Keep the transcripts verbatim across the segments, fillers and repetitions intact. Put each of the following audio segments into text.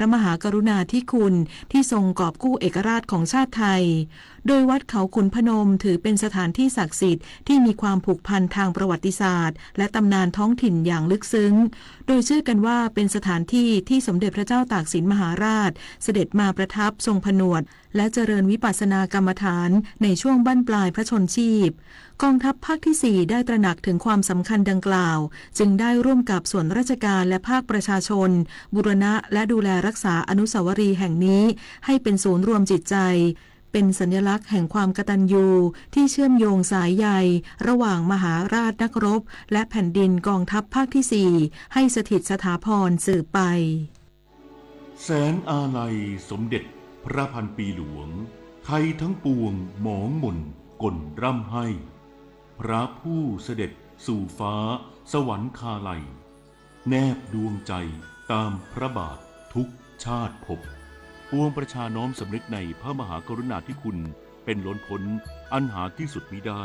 พระมหากรุณาธิคุณที่ทรงกอบกู้เอกราชของชาติไทย โดยวัดเขาขุนพนมถือเป็นสถานที่ศักดิ์สิทธิ์ที่มีความผูกพันทางประวัติศาสตร์ และตำนานท้องถิ่นอย่างลึกซึ้ง โดยเชื่อกันว่าเป็นสถานที่ที่สมเด็จพระเจ้าตากสินมหาราชเสด็จมาประทับทรงผนวด และเจริญวิปัสสนากรรมฐานในช่วงบั้นปลายพระชนม์ชีพ กองทัพภาคที่สี่ได้ตระหนักถึงความสำคัญดังกล่าว จึงได้ร่วมกับส่วนราชการและภาคประชาชน บูรณะและดูแลรักษาอนุสาวรีย์แห่งนี้ ให้เป็นศูนย์รวมจิตใจ เป็นสัญลักษณ์แห่งความกตัญญูที่เชื่อมโยงสายใยระหว่างมหาราชนักรบ และแผ่นดินกองทัพภาคที่สี่ ให้สถิตสถาพรสืบไป แสงอาลัยสมเด็จพระพันปีหลวง ไทยทั้งปวงหมองหม่นก่นร่ำไห้ พระผู้เสด็จสู่ฟ้าสวรรคาลัย แนบดวงใจตามพระบาททุกชาติภพ ปวงประชาน้อมสำนึกในพระมหากรุณาธิคุณเป็นล้นพ้นอันหาที่สุดมิได้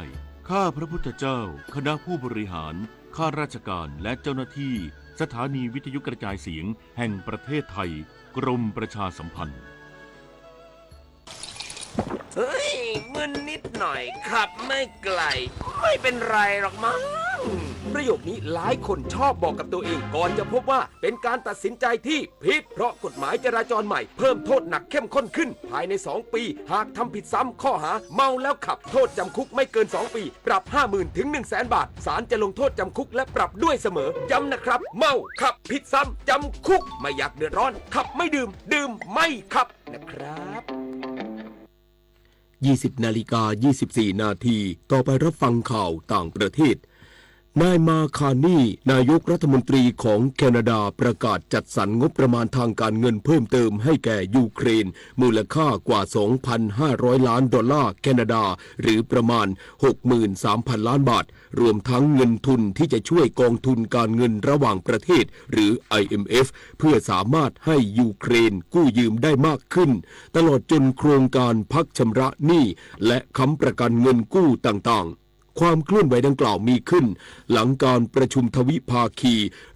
ข้าพระพุทธเจ้า คณะผู้บริหาร ข้าราชการ และเจ้าหน้าที่ สถานีวิทยุกระจายเสียงแห่งประเทศไทย กรมประชาสัมพันธ์ เฮ้ย มึนนิดหน่อย ขับไม่ไกล ไม่เป็นไรหรอกมั้ง ประโยคนี้หลายคนชอบบอกกับตัวเอง ก่อนจะพบว่าเป็นการตัดสินใจที่ผิด เพราะกฎหมายจราจรใหม่เพิ่มโทษหนักเข้มข้นขึ้น ภายในสองปี หากทำผิดซ้ำข้อหาเมาแล้วขับ โทษจำคุกไม่เกินสองปี ปรับห้าหมื่นถึงหนึ่งแสนบาท ศาลจะลงโทษจำคุกและปรับด้วยเสมอ ย้ำนะครับ เมาขับผิดซ้ำจำคุก ไม่อยากเดือดร้อน ขับไม่ดื่ม ดื่มไม่ขับนะครับ ยี่สิบนาฬิกายี่สิบสี่นาที ต่อไปรับฟังข่าวต่างประเทศ นายมาคาร์นีย์ นายกรัฐมนตรีของแคนาดา ประกาศจัดสรรงบประมาณทางการเงินเพิ่มเติมให้แก่ยูเครน มูลค่ากว่าสองพันห้าร้อยล้านดอลลาร์แคนาดา หรือประมาณหกหมื่นสามพันล้านบาท รวมทั้งเงินทุนที่จะช่วยกองทุนการเงินระหว่างประเทศ หรือ ไอเอ็มเอฟ เพื่อสามารถให้ยูเครนกู้ยืมได้มากขึ้น ตลอดจนโครงการพักชำระหนี้ และค้ำประกันเงินกู้ต่างๆ ความเคลื่อนไหวดังกล่าวมีขึ้น หลังการประชุมทวิภาคี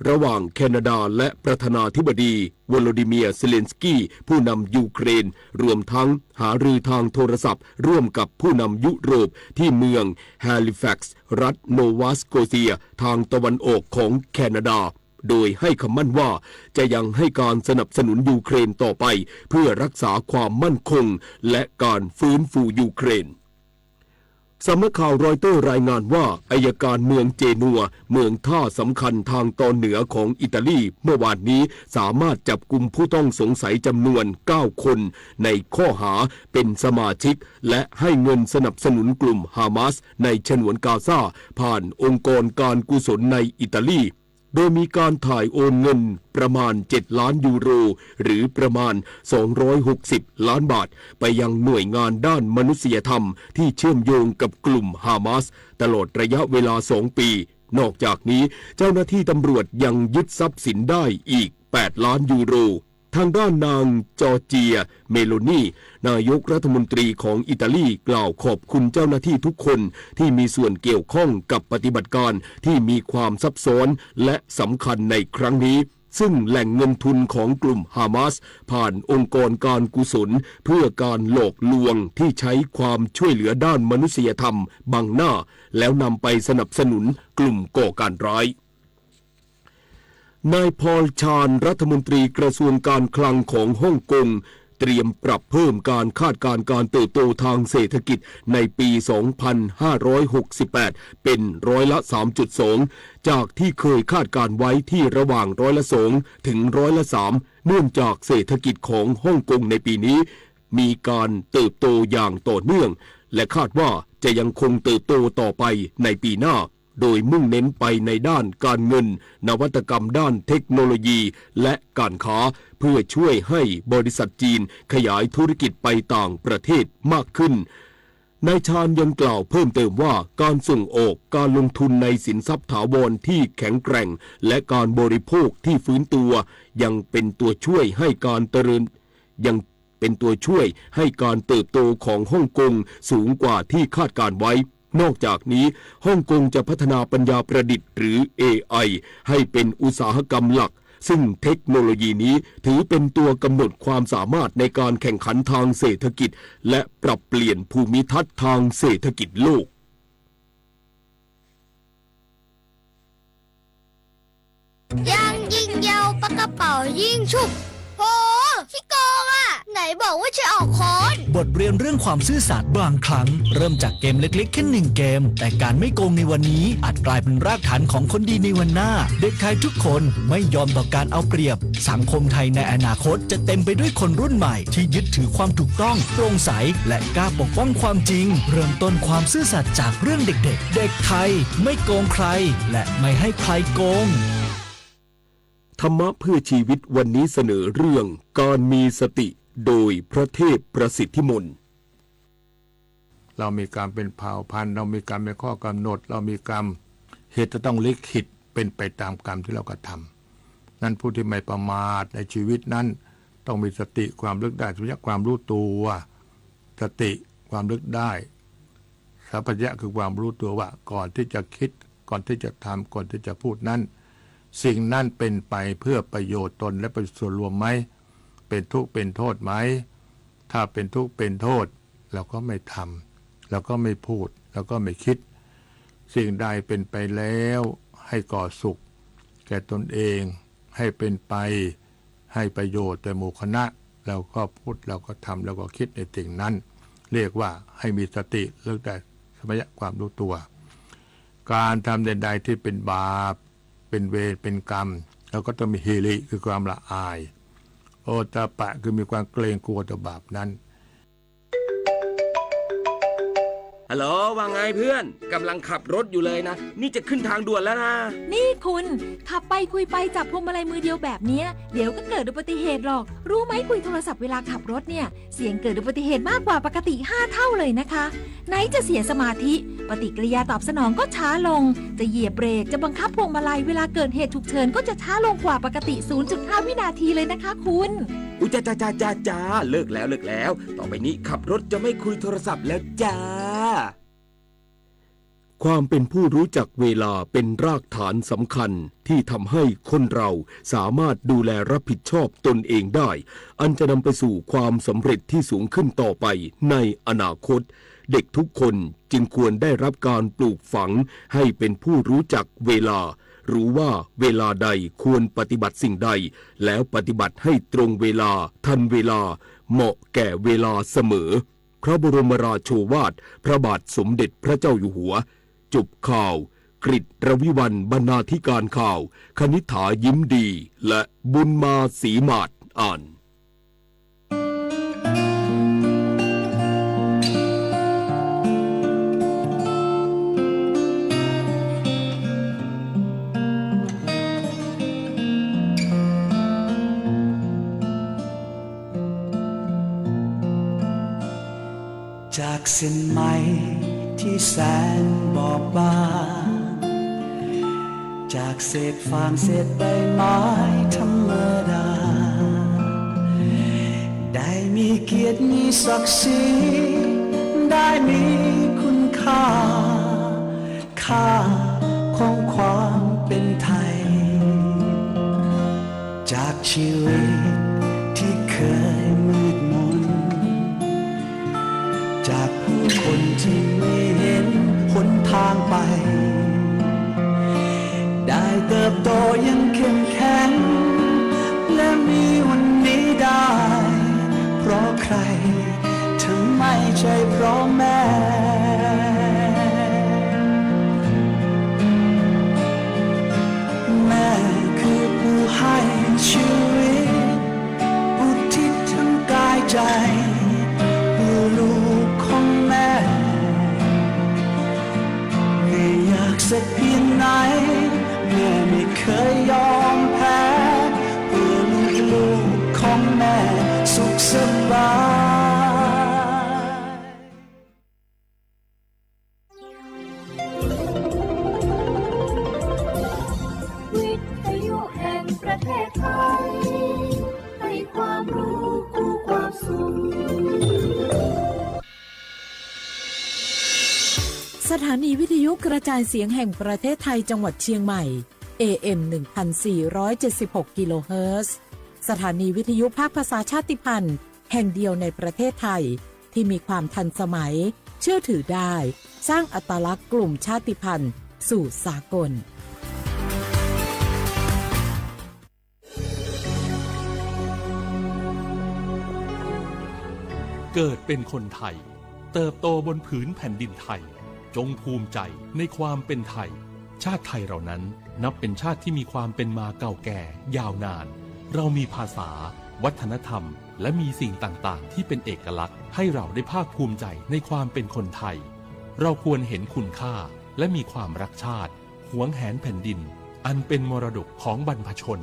ระหว่างแคนาดาและประธานาธิบดี โวโลดิเมียร์ เซเลนสกี้ ผู้นำยูเครน รวมทั้งหารือทางโทรศัพท์ร่วมกับผู้นำยุโรปที่เมืองแฮลิแฟกซ์ รัฐโนวาสโกเซีย ทางตะวันออกของแคนาดา โดยให้คำมั่นว่าจะยังให้การสนับสนุนยูเครนต่อไป เพื่อรักษาความมั่นคง และการฟื้นฟูยูเครน สำนักข่าวรอยเตอร์รายงานว่า อัยการเมืองเจนัว เมืองท่าสำคัญทางตอนเหนือของอิตาลี เมื่อวานนี้สามารถจับกุมผู้ต้องสงสัยจำนวนเก้าคน ในข้อหาเป็นสมาชิก และให้เงินสนับสนุนกลุ่มฮามาสในฉนวนกาซา ผ่านองค์กรการกุศลในอิตาลี โดยมีการถ่ายโอนเงินประมาณเจ็ดล้านยูโร หรือประมาณสองร้อยหกสิบล้านบาท ไปยังหน่วยงานด้านมนุษยธรรมที่เชื่อมโยงกับกลุ่มฮามาส ตลอดระยะเวลาสองปี นอกจากนี้เจ้าหน้าที่ตำรวจยังยึดทรัพย์สินได้อีกแปดล้านยูโร ทางด้านนางจอร์เจีย เมโลนี นายกรัฐมนตรีของอิตาลี กล่าวขอบคุณเจ้าหน้าที่ทุกคนที่มีส่วนเกี่ยวข้องกับปฏิบัติการที่มีความซับซ้อนและสำคัญในครั้งนี้ ซึ่งแหล่งเงินทุนของกลุ่มฮามาส ผ่านองค์กรการกุศล เพื่อการหลอกลวงที่ใช้ความช่วยเหลือด้านมนุษยธรรมบังหน้า แล้วนำไปสนับสนุนกลุ่มก่อการร้าย นายพอลชาน รัฐมนตรีกระทรวงการคลังของฮ่องกง เตรียมปรับเพิ่มการคาดการณ์การเติบโตทางเศรษฐกิจในปีสองพันห้าร้อยหกสิบแปด เป็นร้อยละสามจุดสอง จากที่เคยคาดการณ์ไว้ที่ระหว่างร้อยละสองถึงร้อยละสาม เนื่องจากเศรษฐกิจของฮ่องกงในปีนี้มีการเติบโตอย่างต่อเนื่อง และคาดว่าจะยังคงเติบโตต่อไปในปีหน้า โดยมุ่งเน้นไปในด้านการเงิน นวัตกรรมด้านเทคโนโลยี และการค้า เพื่อช่วยให้บริษัทจีนขยายธุรกิจไปต่างประเทศมากขึ้น นายชานยังกล่าวเพิ่มเติมว่า การส่งออก การลงทุนในสินทรัพย์ถาวรที่แข็งแกร่ง และการบริโภคที่ฟื้นตัว ยังเป็นตัวช่วยให้การเจริญ ยังเป็นตัวช่วยให้การเติบโตของฮ่องกงสูงกว่าที่คาดการณ์ไว้ นอกจากนี้ฮ่องกงจะพัฒนาปัญญาประดิษฐ์หรือ เอไอ ให้เป็นอุตสาหกรรมหลัก ซึ่งเทคโนโลยีนี้ถือเป็นตัวกำหนดความสามารถในการแข่งขันทางเศรษฐกิจ และปรับเปลี่ยนภูมิทัศน์ทางเศรษฐกิจโลก ยังยิงยาว ปากกระเป๋ายิงฉุบ โห ขี้โกงอะ ไหนบอกว่าจะออกค้อน บทเรียนเรื่องความซื่อสัตย์บางครั้งเริ่มจากเกมเล็กๆ แค่หนึ่งเกม แต่การไม่โกงในวันนี้อาจกลายเป็นรากฐานของคนดีในวันหน้า เด็กไทยทุกคนไม่ยอมต่อการเอาเปรียบ สังคมไทยในอนาคตจะเต็มไปด้วยคนรุ่นใหม่ที่ยึดถือความถูกต้อง โปร่งใส และกล้าปกป้องความจริง เริ่มต้นความซื่อสัตย์จากเรื่องเด็กๆ เด็กไทยไม่โกงใคร และไม่ให้ใครโกง ธรรมะเพื่อชีวิตวันนี้เสนอเรื่องการมีสติโดยพระเทพประสิทธิมนต์ เรามีกรรมเป็นเผ่าพันธุ์ เรามีกรรมเป็นข้อกำหนด เรามีกรรม เหตุจะต้องลิขิตเป็นไปตามกรรมที่เรากระทำ นั้นผู้ที่ไม่ประมาทในชีวิตนั้น ต้องมีสติความระลึกได้ สัมปชัญญะความรู้ตัว สติความระลึกได้ สัมปชัญญะคือความรู้ตัวว่าก่อนที่จะคิด ก่อนที่จะทำ ก่อนที่จะพูดนั้น สิ่งนั้นเป็นไปเพื่อประโยชน์ตนและประโยชน์ส่วนรวมไหม เป็นทุกข์เป็นโทษไหม ถ้าเป็นทุกข์เป็นโทษ เราก็ไม่ทำ เราก็ไม่พูด เราก็ไม่คิด สิ่งใดเป็นไปแล้วให้ก่อสุขแก่ตนเอง ให้เป็นไปให้ประโยชน์แก่หมู่คณะ เราก็พูด เราก็ทำ เราก็คิดในสิ่งนั้น เรียกว่าให้มีสติ ระลึกได้สัมปชัญญะความรู้ตัว การทำใดๆ ที่เป็นบาป เป็นเวร เป็นกรรม เราก็ต้องมีหิริ คือความละอาย โอตตัปปะ คือมีความเกรงกลัวต่อบาปนั้น ฮัลโหล ว่าไงเพื่อน กำลังขับรถอยู่เลยนะ นี่จะขึ้นทางด่วนแล้วนะ นี่คุณ ขับไปคุยไปจับพวงมาลัยมือเดียวแบบเนี้ย เดี๋ยวก็เกิดอุบัติเหตุหรอก รู้ไหม คุยโทรศัพท์เวลาขับรถเนี่ย เสี่ยงเกิดอุบัติเหตุมากกว่าปกติห้าเท่าเลยนะคะ ไหนจะเสียสมาธิ ปฏิกิริยาตอบสนองก็ช้าลง จะเหยียบเบรก จะบังคับพวงมาลัย เวลาเกิดเหตุฉุกเฉินก็จะช้าลงกว่าปกติศูนย์จุดห้าวินาทีเลยนะคะคุณ อุ๊ย จ้า จ้า จ้า จ้า จ้า เลิกแล้ว เลิกแล้ว ต่อไปนี้ขับรถจะไม่คุยโทรศัพท์แล้วจ้า ความเป็นผู้รู้จักเวลาเป็นรากฐานสำคัญที่ทำให้คนเราสามารถดูแลรับผิดชอบตนเองได้ อันจะนำไปสู่ความสำเร็จที่สูงขึ้นต่อไปในอนาคต เด็กทุกคนจึงควรได้รับการปลูกฝังให้เป็นผู้รู้จักเวลา รู้ว่าเวลาใดควรปฏิบัติสิ่งใด แล้วปฏิบัติให้ตรงเวลา ทันเวลา เหมาะแก่เวลาเสมอ พระบรมราโชวาท พระบาทสมเด็จพระเจ้าอยู่หัว จบข่าว กฤษ รวิวัลย์ บรรณาธิการข่าว คณิษฐา ยิ้มดี และบุญมา ศรีหมาด อ่าน จากเส้นไหมที่แสนบอบบาง จากเศษฟางเศษใบไม้ธรรมดา ได้มีเกียรติมีศักดิ์ศรี ได้มีคุณค่า ค่าของความเป็นไทย จากชีวิตที่เคยมืดมน จากผู้คนที่ไม่เห็นหนทางไป ได้เติบโตอย่างเข้มแข็ง และมีวันนี้ได้ เพราะใคร ถ้าไม่ใช่เพราะแม่ แม่คือผู้ให้ชีวิต อุทิศทั้งกายใจ เพื่อลูกของแม่ เหนื่อยยากสักเพียงไหน แม่ไม่เคยยอมแพ้ เพื่อลูกๆของแม่สุขสบาย วิทยุแห่งประเทศไทย ให้ความรู้คู่ความสุข สถานีวิทยุกระจายเสียงแห่งประเทศไทยจังหวัดเชียงใหม่ เอ เอ็ม หนึ่งพันสี่ร้อยเจ็ดสิบหก กิโลเฮิรตซ์ สถานีวิทยุภาคภาษาชาติพันธุ์แห่งเดียวในประเทศไทย ที่มีความทันสมัย เชื่อถือได้ สร้างอัตลักษณ์กลุ่มชาติพันธุ์สู่สากล เกิดเป็นคนไทย เติบโตบนผืนแผ่นดินไทย จงภูมิใจในความเป็นไทย ชาติไทยเรานั้นนับเป็นชาติที่มีความเป็นมาเก่าแก่ยาวนาน เรามีภาษา วัฒนธรรม และมีสิ่งต่างๆ ที่เป็นเอกลักษณ์ ให้เราได้ภาคภูมิใจในความเป็นคนไทย เราควรเห็นคุณค่า และมีความรักชาติ หวงแหนแผ่นดิน อันเป็นมรดกของบรรพชน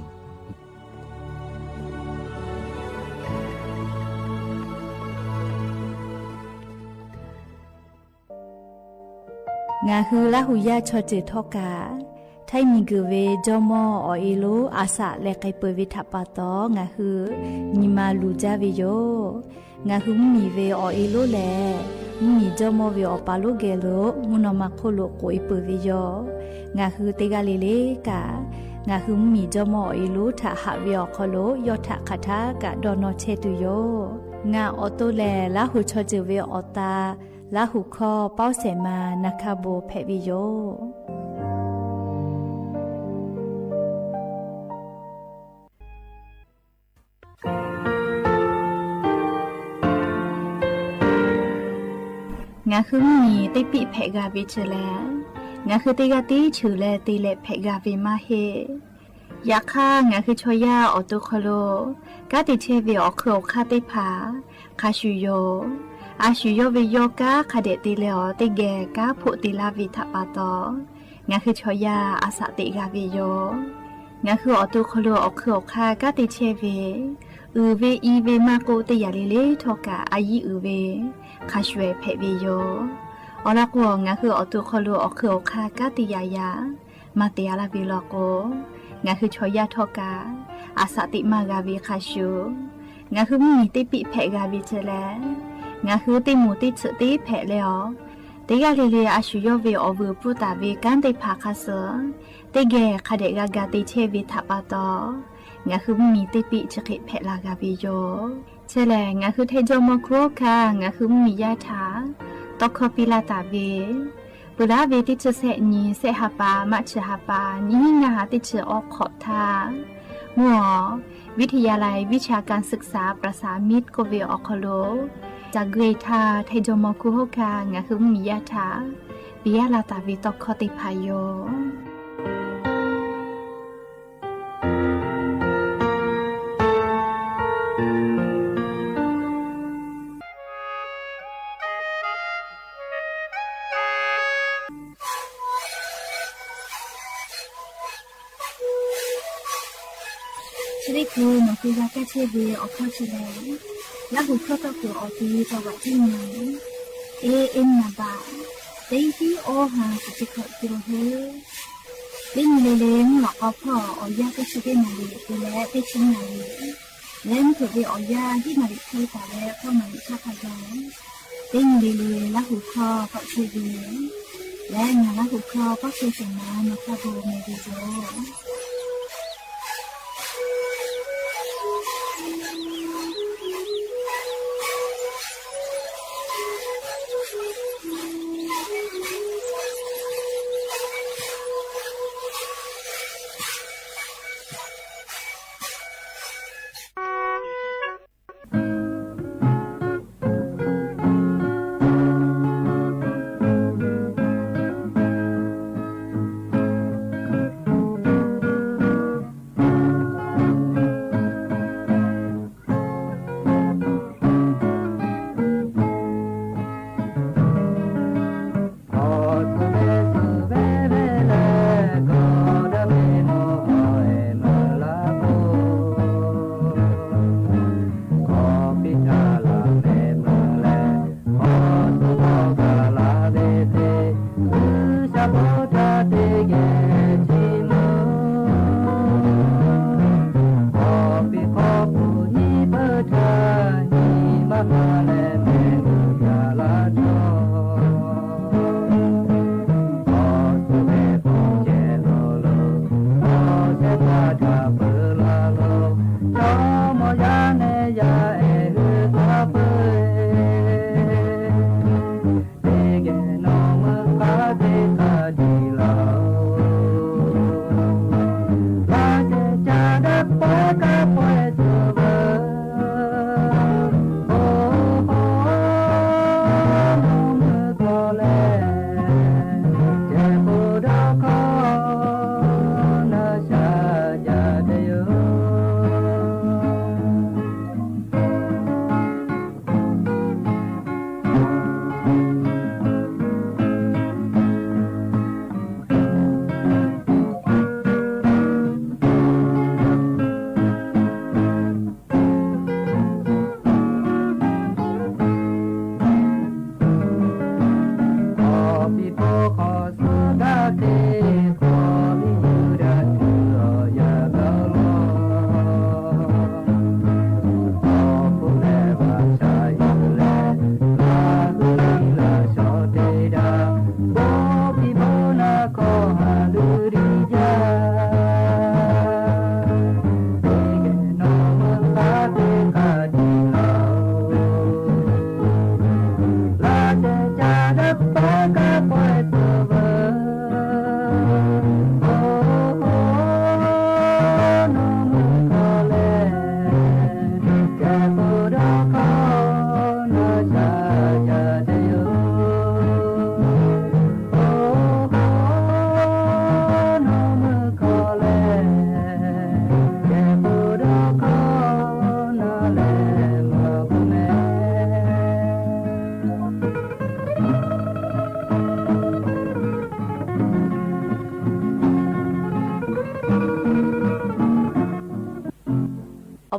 ငါဟု လႃးဟူယႃႉ ချီႈၸိူဝ်းထီၣ်ကႃႈ ထႆးမီႈၵိူဝ်ဝေ ၸီၢ်မီၢ် ဢေႃႈ ဢေးလူး အစး လဲၤၵႆႉပိူဝ်ႈဝေ ထၢပ်ႈပႃးတီႈ ငါဟု မီးမႃးလူၸႃႉဝေယဝ်ႉ။ ငါဟု မီးဝေ ဢေႃႈ ဢေးလူး လႄႈ မီးၸီၢ်မီႈဝေ ဢေႃႈ ပႃးလူၵႄႇလူ မုၼ်ၼေႃႇမၢၵ်ႇၶူဝ်းလူ ၵူဝ်ဢီးပိူဝ်ႈဝေယဝ်ႉ။ ငါဟု တၵ်းလီလီကႃႈ ငါဟု မီးၸီၢ်မီႈ ဢေႃႈ ဢေးလူး ထၢပ်ႈႁၢပ်ႈဝေ ဢေႃႈ ၶေႃးလူ ယွၼ်ႉထၢပ်ႈၶႃႈထႃႈ ၵႃႈတေႃႇၼေႃႈ ဆႄႈတူၺ်းယဝ်ႉ။ ငါဢေႃႈ တူၺ်းလႄႈ လႃးဟူ ချီႈၸိူဝ်းဝေ ဢေႃႈ တႃႇ လႃးဟူၶေႃး ပဝ်ႇသႄႇမႃး ၼႃႇၶႃႈ ပူဝ်ႇၽႅတ်ႈဝေယဝ်ႉ။ ငါဟု မီးတၵ်းပိၵ်ႉၽႅတ်ႈၵႃႈဝေ ၸိူဝ်းလႄႈ ငါဟု တၵ်းၵႃႈတၵ်း ၸိူဝ်းလႄႈ တၵ်းလႅၵ်ႈၽႅတ်ႈၵႃႈဝေ မႃးႁႄႉ ယႃႇၶႃႈ ငါဟု ချီႈယႃႉ ဢေႃႈ တူၺ်းၶေႃးလူ ၵႃႈတေၸႄႈဝေ ဢေႃႈ ၶိူဝ်းဢေႃႈ ၶႃႈတၵ်းၽႃႈ ၶႃႈသူယဝ်ႉ ဢႃႇသူယဝ်ႉဝေယဝ်ႉ ၵႃႈၶႃႈတေတၵ်းလႄႈ ဢေႃႈ တၵ်းၵႄႈ ၵႃႈၽူၵ်ႇတၵ်းလႃးဝေ ထၢပ်ႈပႃးတီႈ ငါဟု ချီႈယႃႉ ဢသၢၵ်ႈတၵ်းၵႃႈဝေယဝ်ႉ ငါဟု ဢေႃႈ တူၺ်းၶေႃးလူ ဢေႃႈ ၶိူဝ်းဢေႃႈ ၶႃႈ ၵႃႈတေၸႄႈဝေ ဢိုဝ်ဝေ ဢီဝေ မႃးၵူႈ တၵ်းယႃႇလီလီ ထီၣ်ၵႃႈ ဢႃႇယီႇဢိုဝ်ဝေ ၶႃႈသူၽႅတ်ႈဝေယဝ်ႉ ဢေႃႈ လႄႈၵေႃႈ ငါဟု ဢေႃႈ တူၺ်းၶေႃးလူ ဢေႃႈ ၶိူဝ်းဢေႃႈ ၶႃႈ ၵႃႈတေယႃႇယႃႇ မႃးတၵ်းလႃးဝေလႄႈၵေႃႈ ငါဟု ချီႈယႃႉ ထီၣ်ၵႃႈ ဢသၢၵ်ႈတၵ်းမႃးၵႃႈဝေ ၶႃႈသူ ငါဟု မီးတၵ်းပိၵ်ႉၽႅတ်ႈၵႃႈဝေ ၸိူဝ်းလႄႈ ငါဟု တၵ်းမူႇတၵ်းသိူဝ်တၵ်းၽႅတ်ႈလႄႈ ဢေႃႈ တၵ်းၵႃႈလီလီ ဢႃႇသူယဝ်ႉဝေ ဢေႃႈ ဝိူဝ်ႇပုတ်ႉတႃႇဝေ ၵၢၼ်တၵ်းၽႃႈၶႃႈသူ တၵ်းၵႄႈ ၶႃႈတေၵႃႈတေၸႄႈဝေ ထၢပ်ႈပႃးတီႈ ငါဟု မီးတၵ်းပိၵ်ႉ ၸၵ်းၶိတ်ႉၽႅတ်ႈလႃးၵႃႈဝေယဝ်ႉ ၸိူဝ်းလႄႈ ငါဟု ထႆးၸီႉမေႃႈၶူဝ်းၶႃႈ ငါဟု မီးယႃႉထႃႈ တေႃႇၶေႃးပီႈလႃးတႃႇဝေ ပုၼ်ႈလႃးဝေ တၵ်းသိုဝ်ႈသႄႉၼီႈ သႄႉႁႃႈပႃႈ မၢတ်ႈသိုဝ်ႈႁႃႈပႃႈ ၼီႈႁိုင်ႈၼႃႈႁႃႈ တၵ်းသိုဝ်ႈဢွၵ်ႇၶွပ်ႇထႃႈ မူႇ ဝိတ်ႉထယႃႇလႆး ဝိၸႃႇၵၢၼ်သိုၵ်းသႃႇ ပရႃႇသႃႇမိတ်ႉ ၵူႈဝေႈဢေႃႈၶေႃးလူ ၸၵ်းၵူၺ်းထႃႈ ထႆးၸီႉမေႃႈၶူဝ်းၶႃႈ ငါဟု မီးယႃႉထႃႈ ပီႈလႃးတႃႇဝေ တေႃႇၶေႃးတၵ်းၽႃႈယဝ်ႉ သရေႇၶူး မၢၵ်ႇၵူႈယႃႈၵႃႈသႄႉဝေ ဢေႃႈ ၶေႃႈသီလႄႈ လႃးၵူႈၶေႃႈ တေႃႇၵူႈဢေႃႈ တီႈၸဝ်ႈဝႃႈ ၸိုင်ႈမႂ်ႇ ဢေႇဢႅမ်ႇ ၼမ်ႇပႃႇ သီႇသီႇ ဢေႃႈ ႁႃႈ ၵူႈၸိူဝ်ႉၶေႃႈ ၵူႈႁိူဝ်ႈ လႄႈ ၼႆႉလႄႈ လႄႈ မၢၵ်ႇၵေႃႈ ၽေႃႉဢေႃႈ ယႃႈၵႃႈသႄႉ တႄႉၼႃႇလီႇ ၵူႈလႄႈ တႄႉၶိုၼ်းၼႃႇလီႇ လႄႈ ၽိူဝ်ႇဝေႈဢေႃႈ ယႃႈ ယိုၼ်ႈၼႃႇလီႇ ၶိုၼ်းၵႂႃႇလႄႈ ၵေႃႈ ၼႃႇလီႇ ၶႃႈၶႃႈယဝ်ႉ လႄႈ ၼႆႉလႄႈ လႃးၵူႈၶေႃႈ ၵေႃႈ သႄႉဝေႈ လႄႈ ၼႃႇ လႃးၵူႈၶေႃႈ ၵေႃႈ သႄႉသႄႉမႃး ၼႃႇၶႃႈ ၵူႈမႄႈဝေႈယဝ်ႉ။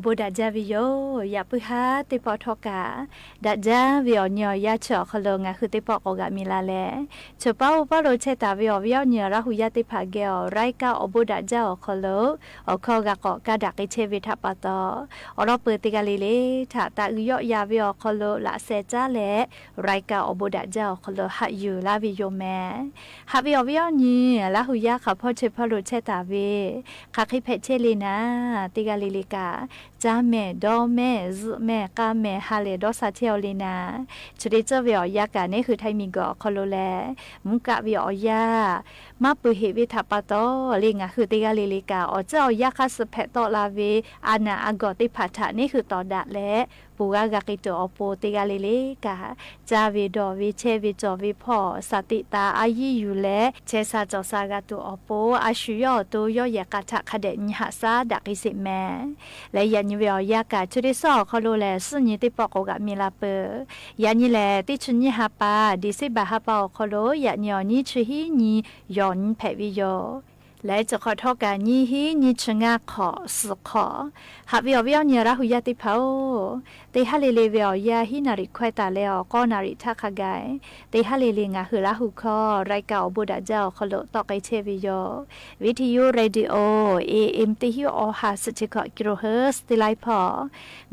ဘိးဒၣ်ကၠၢ်ဝေယိာ် ယၣ်ပုၢ်ဟါသ့ၣ်တဖၣ်ထီၣ်ကၢ် ဒၣ်ကၠၢ်ဝေအီၤ ညီအီၤယါဆၢအီၤခီလိာ် ငါးဟုသ့ၣ်တဖၣ်ကိးဂၤမံၤလၢ်လၢ် ဆၢပာ်အိၣ်ပာ်လိာ်ဆဲးတၢ်ဝေအီၤ ဝေအီၤညီ ရၣ်ဟူယါသ့ၣ်တဖၣ်ဂဲၤအီၤ ရၢၢ်ကၢ်အိၣ်ဘိးဒၣ်ကၠၢ်အီၤခီလိာ် အိၣ်ခီဂာ်ကီး ကဒါက့ၤဆဲးဝေထးပာ်တီၤ အိၣ်ဒီးပၢၤတဂၤလံလၢ် ထးတၢ်အုးယီၣ်ယၤဝေအီၤခီလိာ် လၢ်စဲးကၠၢ်လဲၣ် ရၢၢ်ကၢ်အိၣ်ဘိးဒၣ်ကၠၢ်အီၤခီလိာ် ဟးယူၤလၢ်ဝေယိာ်မဲ ဟးဝေအီၤဝေအီၤညီ လၢ်ဟူယါခီဖီဆဲးဖီလိာ်ဆဲးတၢ်ဝေ ခါဃံဖဲးဆဲးလံနၤ တဂၤလံလံကၢ် ကၠၢ်မဲာ် ဒီးမဲာ် ယုၢ်မဲာ် ကၢ်မဲာ် ဟးလဲၣ်ဒီးစၢ်ဆဲးအီၤလံနၤ ဆၢဒ့စၢ်ဝေအီၤယါကၢ် န့ၣ်ဃုထၢမံၤကီၢ်အီၤခီလိာ်လဲၣ် မူကၣ်ဝေအီၤယါ မၤပၢၤဟ့ၣ်ဝေထးပာ်တီၤလၢ် ငါးဟုတဂၤလံလံကၢ် အိၣ်စၢၣ်အီၤယါခါ စၢဖဲးတီးလၢ်ဝေ အနၢ်အဂီၢ်သ့ၣ်တဖၣ်ထး န့ၣ်ဃုတီၤဒၣ်လဲၣ် ပူၤဂၤဂၤက့ၤတၢၢ်အီၤပူၤ တဂၤလံလံကၢ် ကၠၢ်ဝေဒီးဝေဆဲးဝေစီၤဝေဖီၣ် စၢ်သံးတၢ်အါယံၤယူၢ်လဲၣ် ဆဲးစၢ်စီၤစၢ်ဂာ်တၢၢ်အီၤပူၤ အဆူၣ်ယီၣ်အီၤတိၤယီၣ်ယဲၢ် ကၢ်ထးခါဒဲး နံၤဟးစၢ်ဒၣ်က့ၤစ့းမဲ လၢယၣ်ညီဝေအီၤယါကၢ် ဆၢဒ့စၢ်အီၤခီလိာ်လဲၣ် စူၣ်ညီသ့ၣ်တဖၣ်ကိးဂၤမံၤလၢ်ပၢၤ ယၣ်ညီလဲၣ် တဆံနံၣ်ဟါပၢၤ ဒံၣ်စ့ဘၢၣ်ဟါပၢၤအီၤခီလိာ် ယၣ်ညီအီၤ နံၣ်ဆံဟံးနံၣ် ယီၢ်နံၣ်ဖဲးဝေယိာ် လၢတခီထီၣ်ကၢ် နံၣ်ဟံးနံၣ်ဆံငါခီ စူၣ်ခီ ဟးဝေအီၤဝေအီၤညီ ရၣ်ဟူယါသ့ၣ်တဖၣ်ဧၢ တဟးလံလံဝေအီၤယါ ဟံးနၣ်ရံၣ်ခွဲးတၢ်လဲအီၤ ကီနၣ်ရံၣ်ထးခါဂၤ တဟးလံလံ ငါးဟုလၢ်ဟူခီ ရၢၢ်ကၢ်အိၣ်ဘိးဒၣ်ကၠၢ်အီၤခီလိာ် တီးက့ၤဆဲးဝေယိာ် ဝီထံယိ ရေဒီယိ AM တစ်ထောင့်ငါး ဆယ့်ခြောက် ကီလိုဟၢၣ် တလါဖီ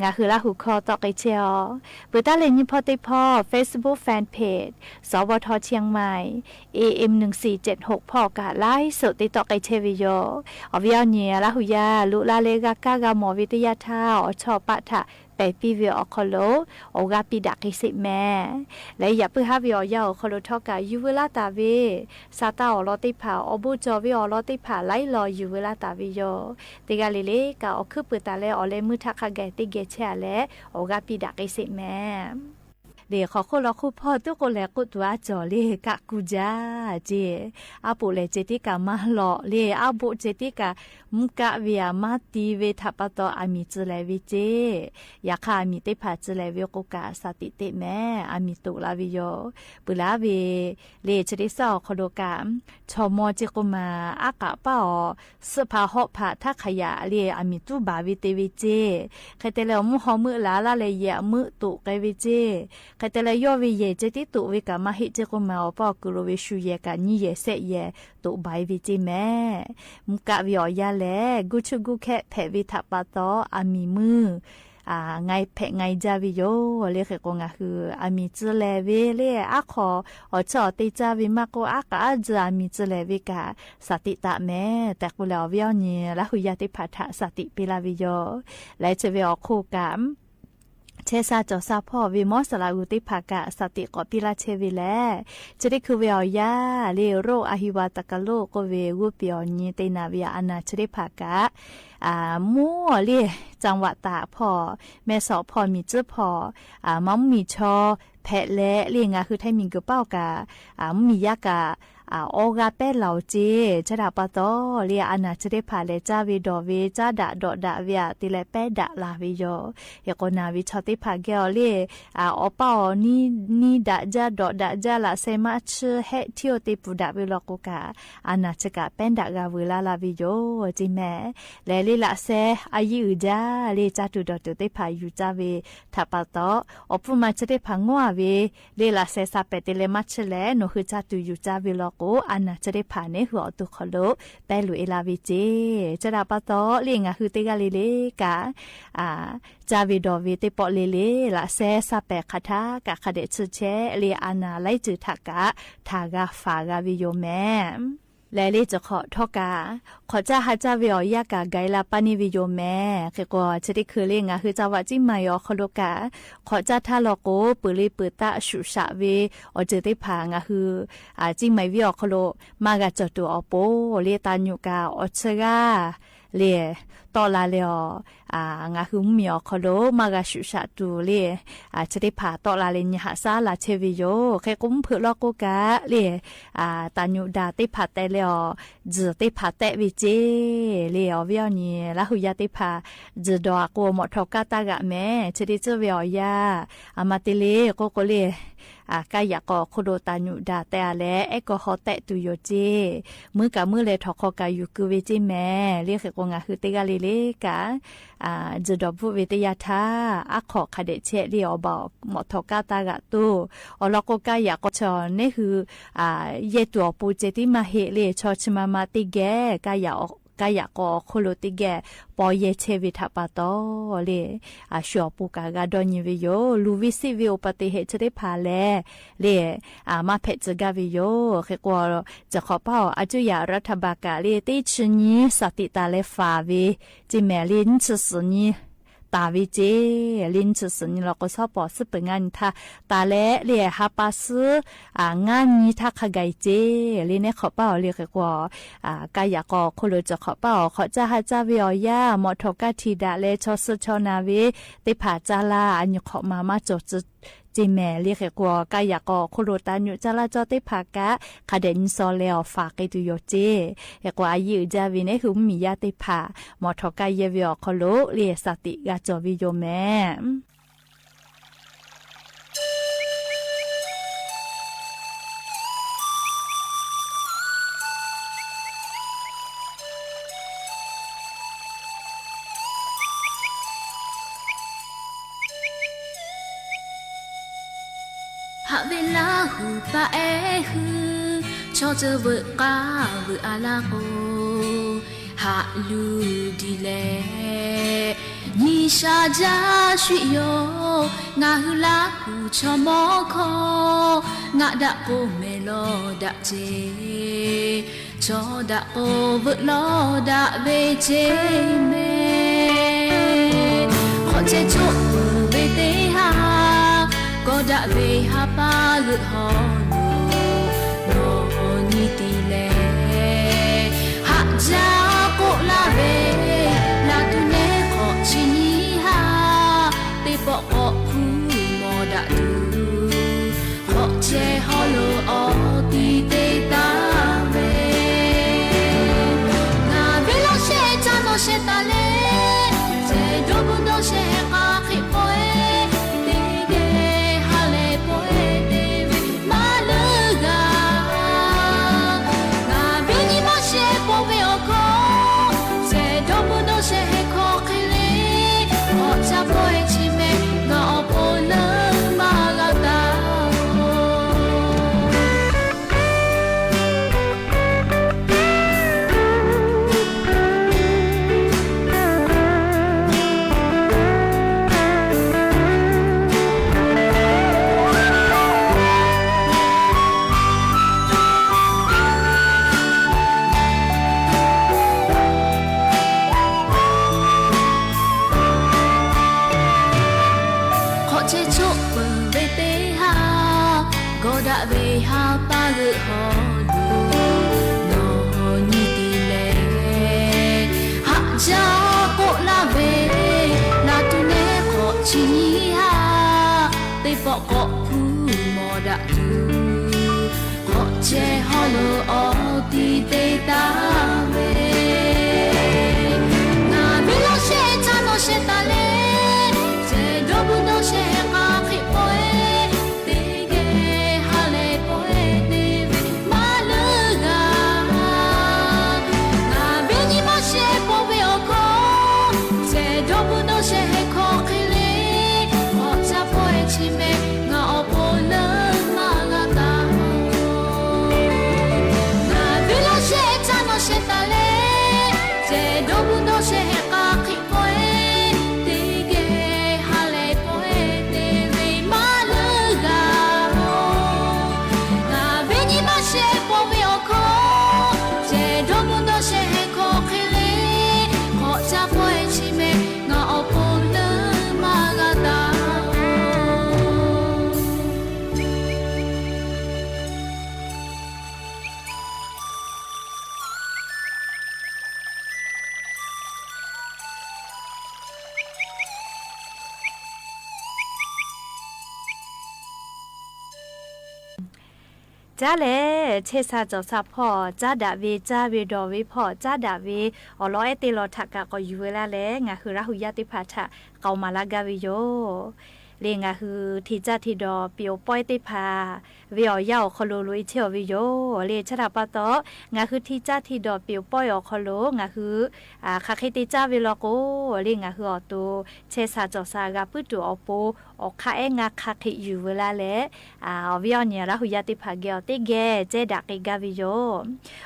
ငါးဟုလၢ်ဟူခီ တီးက့ၤဆဲးအီၤ ပၢၤတၢ်လဲၤညံဖီသ့ၣ်တဖၣ် Facebook Fan Page စဝထ เชียงใหม่ AM หนึ่งสี่เจ็ดหก ဖီၣ်ကၢ် ไลฟ์สด တၢ်တီးက့ၤဆဲးဝေယိာ် အီၤဝေအီၤညီ ရၣ်ဟူယါ လိၣ်လၢ်လၢဂၤကၢ်ဂၤမီၤဝံၤတယၢ်ထါ အိၣ်ဆီၣ်ပာ်ထး ပဲာ်ပံဝေအီၤခီလိာ် အိၣ်ဂၤပံဒၣ်က့ၤစ့းမဲ လၢယၣ်ပုၢ်ဟါဝေအီၤယါအီၤခီလိာ်ထီၣ်ကၢ် ယူၢ်ဝဲလၢ်တၢ်ဝေ စၢ်တၢ်အီၣ်လီၤသ့ၣ်တဖၣ် အီၣ်ဘိစီၤဝေအီၤလီၤသ့ၣ်တဖၣ် လၢလီၤယူၢ်ဝဲလၢ်တၢ်ဝေယိာ် တဂၤလံလံကၢ် အိၣ်ခုပၢၤတၢ်လၢ အီၣ်လဲၤမုာ်ထးခါဂၤသ့ဂဲၤဆဲးအါလဲၣ် အိၣ်ဂၤပံဒၣ်က့ၤစ့းမဲ လၢခီခိၣ်လီၤခိၣ်ဖီၣ် သုးကိးလဲၤကိးတုၤအါစီၤလၢ ကးကူကၠၢ်က့ၢ် အါပိာ်လဲၣ်စ့တ့ကၢ်မၤလီၤလၢ အါဘိစ့တ့ကၢ် မူကၣ်ဝေအမၤတံၢ်ဝဲထးပာ်တီၤ အမံၤစၢၤလဲၣ်ဝဲကၠ့ၢ် ယခါအမံၤသ့ၣ်တဖၣ်စၢၤလဲၣ်ဝဲကိးကၢ် စၢ်သံးတ့ၢ်မဲ အမံၤတိာ်လၢ်ဝဲယိာ် ပၢၤလၢ်ဝဲ လၢဆၢဒ့စၢ်အီၤခီလိာ်ကၢ် ဆီၣ်မီၤစ့ကိးမး အါကးပာ်အီၤ စးဖးဟီၣ်ဖးထးခးယၣ်လၢ အမံၤတူၢ်ဘၣ်ဝဲတ့ၢ်ဝဲကၠ့ၢ် ဃဲတဲလၢအမုၢ်ဟီၣ်မုၢ်လါလၢ်လၢယဲၢ်အမုၢ်တိာ်ကဲဝဲကၠ့ၢ် ဃဲတဲလၢယီၢ်ဝဲယဲၢ်ကၠ့တ့တိာ်ဝဲကၢ် မၤဟ့ၣ်စ့ကိးမးအီၤ ပှၤအီၣ်ကုာ်လိာ်ဝဲ ဆူယဲၢ်ကၢ်နံၣ်ယဲၢ်စဲးယဲၢ် တိာ်ဘၣ်ဝဲကၠ့ၢ်မဲ မူကၣ်ဝေအီၤယါလဲၣ် ဂုၢ်ဆူၣ်ဂုၢ်ခဲးဖဲးဝဲထးပာ်တီၤ အမံၤမုၢ် အငါဖဲးငါယါဝဲယိာ် လၢဃဲကိးငါဟု အမံၤစၢၤလဲၣ်ဝဲလၢ အါခီ အီၣ်ဆၢအီၣ်တ့ၢ်ကၠၢ်ဝဲမးကိး အါကးအါစၢၤ အမံၤစၢၤလဲၣ်ဝဲကၢ် စၢ်သံးတ့ၢ်မဲ တၢ်ကိးလဲၣ် အီၤဝေအီၤညီ လၢဟူယါသ့ၣ်တဖၣ်ထး စၢ်သံးပ့ၤလၢ်ဝဲယိာ် လၢဆၢဝဲအီၤခိၣ်ကၢ် ဆဲးစၢ်စီၤစၢ်ဖီၣ်ဝဲ မီၤစလးအူသ့ၣ်တဖၣ်ကၢ် စၢ်သံးကိးပ့ၤလၢ်ဆဲးဝဲလဲၣ် ဆၢဒ့ခုဝဲအီၤယါ လၢရိၣ်အဟံးဝးတကလိၣ် ကိးဝဲဂုၢ်ပံၤအီၤညီ သ့ၣ်နၢ်ဝဲအနၢ်ဆၢသ့ၣ်တဖၣ်ကၢ် အမူလၢ จังหวัดตากဖီၣ် แม่สอดဖီၣ် မ့ၢ်စဲးဖီၣ် မၤမုၢ်မံၤဆီ ဖဲးလဲၣ်လၢ ငါဟုထၢမံၤကပာ်ကၢ် မုၢ်မံၤယါကၢ် အီဂၤပဲလီၤကၠ့ၢ် ဆၢဒၣ်ပာ်တီၤလၢ အနၢ်ဆၢသ့ၣ်တဖၣ်လဲၣ် ကၠၢ်ဝဲဒီးဝဲ ကၠၢ်ဒၣ်ဒီးဒၣ်ဝဲ အသ့လဲၣ်ပဲဒၣ်လၢ်ဝဲယိာ် ဟဲကိးနၢ်ဝဲဆီသ့ၣ်တဖၣ်ဂဲၤအီၤလၢ အီၣ်ပာ်အီၤနံၣ်ဒၣ်ကၠၢ်ဒီးဒၣ်ကၠၢ် လၢ်စဲးမၤဆၢဟဲထံၣ်အီၤသ့ၣ်ပူၤဒၣ်ဝဲလီၤကိးကၢ် အနၢ်ဆၢကၢ်ပဲဒၣ်ဂၤဝဲလၢ်လၢ်ဝဲယိာ် ကၠ့ၢ်မဲ လဲၣ်လၢလၢ်စဲး အယံာ်အုၣ်ဒၣ်လၢ ကၠၢ်တုၤဒီးတုၤသ့ၣ်တဖၣ်ယူၤကၠၢ်ဝဲ ထးပာ်တီၤ အီၣ်ပုၢ်မၤဆၢသ့ၣ်တဖၣ်ငီၢ်ဝဲ လၢလၢ်စဲးစၢ်ပဲာ်တ့ၢ်လၢမၤဆၢလဲၣ် နီၢ်ဟုကၠၢ်တုၤယူၤကၠၢ်ဝဲလီၤကိး အနၢ်ဆၢသ့ၣ်တဖၣ်န့ၣ် ဟုအီၤတိၤခီလိာ် ပဲလူၤအ့လၢ်ဝဲကၠ့ၢ် ဆၢဒၣ်ပာ်တီၤလၢ ငါဟုတဂၤလံလံကၢ် ကၠၢ်ဝဲဒီးဝဲသ့ၣ်ပိာ်လၢလၢ် လၢ်စဲးစၢ်ပဲာ်ခးထးကၢ်ခးဒဲးဆၢဆဲးလၢ အနၢ်လၢယတုၤထးကၢ် ထးဂၤဖးဂၤဝဲယိာ်မဲ လဲၣ်လၢတခီထီၣ်ကၢ် ခိးကၠၢ်ဟးကၠၢ်ဝဲအီၤယါကၢ် ဂၤအ့လးပာ်န့ၢ်ဝဲယိာ်မဲ ဃဲကိးဆၢသ့ၣ်ခုလၢ ငါဟုကၠၢ်ဝဲကၠံၣ်မၤအီၤခီလိာ်ကၢ် ခိးကၠၢ်ထါလီၤကိး ပၢၤလၢပၢၤသၣ်ဆူၣ်စးဝဲ အီၣ်စၢၤသ့ၣ်တဖၣ် ငါဟု ကၠံၣ်မၤဝဲအီၤခီလိာ် မၤဂၤကၠီၣ်တုၤအီၤပူၤလၢ တၢ်ညိၣ်ကၢ်အီၣ်ဆၢဂၤ လၢ တီၣ်လၢ်လၢအီၤ ငါဟုမုၢ်မံၤအီၤခီလိာ် မၤဂၤဆူၣ်စးတုၤလၢ ဆၢသ့ၣ်တဖၣ်တီၣ်လၢ်လၢ နံၤဟးစၢ်လၢ်ဆဲးဝဲယိာ် ဃဲကိးမုၢ်ဖုးလီၤကိးကၢ်လၢ တၢ်ညိၣ်ဒၣ်သ့ၣ်တဖၣ်တဲလၢအီၤ ယုၢ်သ့ၣ်တဖၣ်တဲဝဲကၠ့ၢ် လၢအီၤဝဲအီၤန့ၣ် လၢဟူယါသ့ၣ်တဖၣ် ယုၢ်ဒီးအကိးမီးထီၣ်ကၢ်တၢ်ဂၤမဲ ဆၢသ့ၣ်စၢ်ဝဲအီၤယါ အမၤတ့ၢ်လၢ ကိးကိးလၢ ကၢ်ယၢ်ကီၢ်ခိၣ်ဒိၣ်တၢ်ညိၣ်ဒၣ်တဲအါလဲၣ် အဲကီၢ်ဟီတဲာ်တုၤယိာ်ကၠ့ၢ် မုၢ်ကၢ်မုၢ်လဲၤထီၣ်ခီကၢ်ယူၤကုဝဲကၠ့ၢ်မဲ လၢဃဲကိးငါဟုတဂၤလံ က อ่า จะดอดบุเวเตยาธา อะ ขอขะเดะเชะเล่ ออกบ่า หมอทอกาตาหละตู้ อ๋อ แล้วก็กาอยากก็ชอเน่หื้อ อ่า เย่ตั๋วปูเจติมาเหเล่ ชอชมามาติแก กาอยากออก กาอยากก็โคโลติแก ปอเย่เชเวทะปาตอเล่ อ่า ชัวปูกา กาดอยินเวโย ลูวิสิเวอุปัตติเหตุเชเตผาแล เล่ อ่า มาแผะเจอกาเวโย เขกว่า จะขอเป้า อาจุยารัฐบาลกาเล่ เตชะนีสติตาแลฝาเว เจแม่เล่นชะสะนี ตาเวเจ เล่นชะสะนี แล้วก็ซอปอซื้อเปิดงานทา ตาแลเล่ ฮาปาซื้อ อ่า งานนี้ทาขะไกเจ เล่นเน่ขอเป้า เล่นเขกว่า อ่า กาอยากก็โคโลจะขอเป้า ขอจะหาจะเวออย่า หมอทอกาทีดะแล ชอซื้อชอนาเว เตผาจาลา อันนี้ขอมา มาจอดจะ เจแม่เล่นเขกว่า กาอยากก็โคโลตาหยุจาลาจอเตผากะ ขะเดะยินซอแลออกฝากเกตุโยเจ เขกว่าอายิอือจาเวเน่หื้อมียาเตผา หมอทอกาเยเวออกโคโล เล่นสติกาจอเวโยแม่ ဟးဝဲလၢ်ဟူးပာ်အဲၣ်ဟု ချီၣ်စၢဝဲၢ်ကါဝဲၢ်အလၢ်ကိး ဟးလူဒ်လဲၣ် နံၣ်ဆါယါဆှံယိာ် ငါဟုလၢ်ဟူးဆီမီၢ်ခီ ငါဒၣ်ကိးမဲာ်လီၤဒၣ်စ့ ဆီဒၣ်ကိးဝဲၢ်လီၤဒၣ်ဝဲၢ်စ့မဲာ် ခီၣ်ဆဲးဆိၣ်ပၢၤဝဲသ့ၣ်ဟါ ကီဒၣ်ဝဲၢ်ဟးပာ်ဂၢၢ်ဟီၣ်လိာ် နီၢ်နံၤတံၢ်လဲၣ် ဟးစၢကိးလၢ်ဝဲ လၢ်တူၢ်နဲခီၣ်ဆံနံၤဟါ သ့ၣ်ပီၣ်ကိးဖုမီၢ်ဒၣ်တူၢ် ခီၣ်ဆဲးဟီၣ်လိာ်အီၤတံၤသ့ၣ်တၢ်ဝဲ နၢ်ဝဲလီၤဆဲးတၢ်နီၢ်ဆဲးတၢ်လဲၣ် ဆဲးဒိးဘူးဒီးဆဲးဟဲခီၣ်ဃံးပှဲၤ သ့ၣ်ဂဲၤဟါလဲၣ်ပှဲၤသ့ၣ်ဝဲ မၤလၢဂၤ နၢ်ဝဲနံၤမၤဆဲးပှဲၤဝဲအီၤခီ ဆဲးဒိးဘူးဒီးဆဲးဟဲခီၣ်ဃံးလ့ ခီၣ်ဆၢပှဲၤဆံးမဲာ် နၢ်အီၤဖိလၢမၤဂၤတၢ် ခီၣ်ဆဲးဆိၣ်ပၢၤဝဲသ့ၣ်ဟါ ကီဒၣ်ဝဲၢ်ဟးပာ်ဂၢၢ်ဟီၣ်လိာ် နီၢ်နံၤတံၢ်လဲၣ် ဟးစၢကိးလၢ်ဝဲ လၢ်တူၢ်နဲခီၣ်ဆံနံၤဟါ သ့ၣ်ပီၣ်ကိးဖုမီၢ်ဒၣ်တူၢ် ခီၣ်ဆဲးဟီၣ်လိာ်အီၤတံၤသ့ၣ်တၢ်ဝဲ နၢ်ဝဲလီၤဆဲးတၢ်နီၢ်ဆဲးတၢ်လဲၣ် ဆဲးဒိးဘူးဒီးဆဲးဟဲခီၣ်ဃံးပှဲၤ သ့ၣ်ဂဲၤဟါလဲၣ်ပှဲၤသ့ၣ်ဝဲ မၤလၢဂၤ နၢ်ဝဲနံၤမၤဆဲးပှဲၤဝဲအီၤခီ ဆဲးဒိးဘူးဒီးဆဲးဟဲခီၣ်ဃံးလ့ ခီၣ်ဆၢပှဲၤဆံးမဲာ် နၢ်အီၤဖိလၢမၤဂၤတၢ် နၢ်ဝဲလီၤဆဲးတၢ်နီၢ်ဆဲးတၢ်လဲၣ် ဆဲးဒိးဘူးဒီးဆဲးဟဲခီၣ်ဃံးပှဲၤ သ့ၣ်ဂဲၤဟါလဲၣ်ပှဲၤသ့ၣ်ဝဲ မၤလၢဂၤ နၢ်ဝဲနံၤမၤဆဲးပှဲၤဝဲအီၤခီ ဆဲးဒိးဘူးဒီးဆဲးဟဲခီၣ်ဃံးလ့ ခီၣ်ဆၢပှဲၤဆံးမဲာ် နၢ်အီၤဖိလၢမၤဂၤတၢ် ကၠါလဲၣ် ဆဲးစၢ်စီၤစၢ်ဖီၣ် ကၠါဒၣ်ဝဲ ကၠါဝဲဒီးဝဲဖီၣ် ကၠါဒၣ်ဝဲ အီၣ်လီၤအဲၣ်တ့ၢ်လီၤထးကးကီးယူၤဝဲလၢ်လဲၣ် နၢ်ဟူရၣ်ဟူယၢ်သ့ၣ်တဖၣ်ထး ကမၤလၢ်ဂၤဝဲယိၤ လႄၣ် ငါးဟု ထံၣ်စၢ်ထံၣ်ဒီး ပျိးပီၢ်တ့ၢ်ဖး ဝဲဢေၣ်ယၢ် အိၣ်ခီလိာ် လူအံၤထံၣ်အီၤဝဲယိာ် လႄၣ် ဆၢတၢ်ပၢ်တီ ငါးဟု ထံၣ်စၢ်ထံၣ်ဒီး ပျိးပီၢ်အီၤ အိၣ်ခီလိာ် ငါးဟု ခးဃ့တ့စၢ်ဝဲလီၤကိး လႄၣ် ငါးဟု အိၣ်တိၢ် ဆဲးသးစီၣ်သး ဂၤပုၢ်တူၢ်အီၤပူၤ အိၣ်ခးအဲၣ်ငါခးဃ့ယုၢ်ဝဲလၢ်လၢ် အဝဲအီၤန့ၣ် လၢ်ဟူယၢ်တ့ၢ်ဖး ဂဲၤအီၤတ့ၢ်ဂဲၤ ကဲဒၣ်ကဲၤဂၤဝဲယိာ်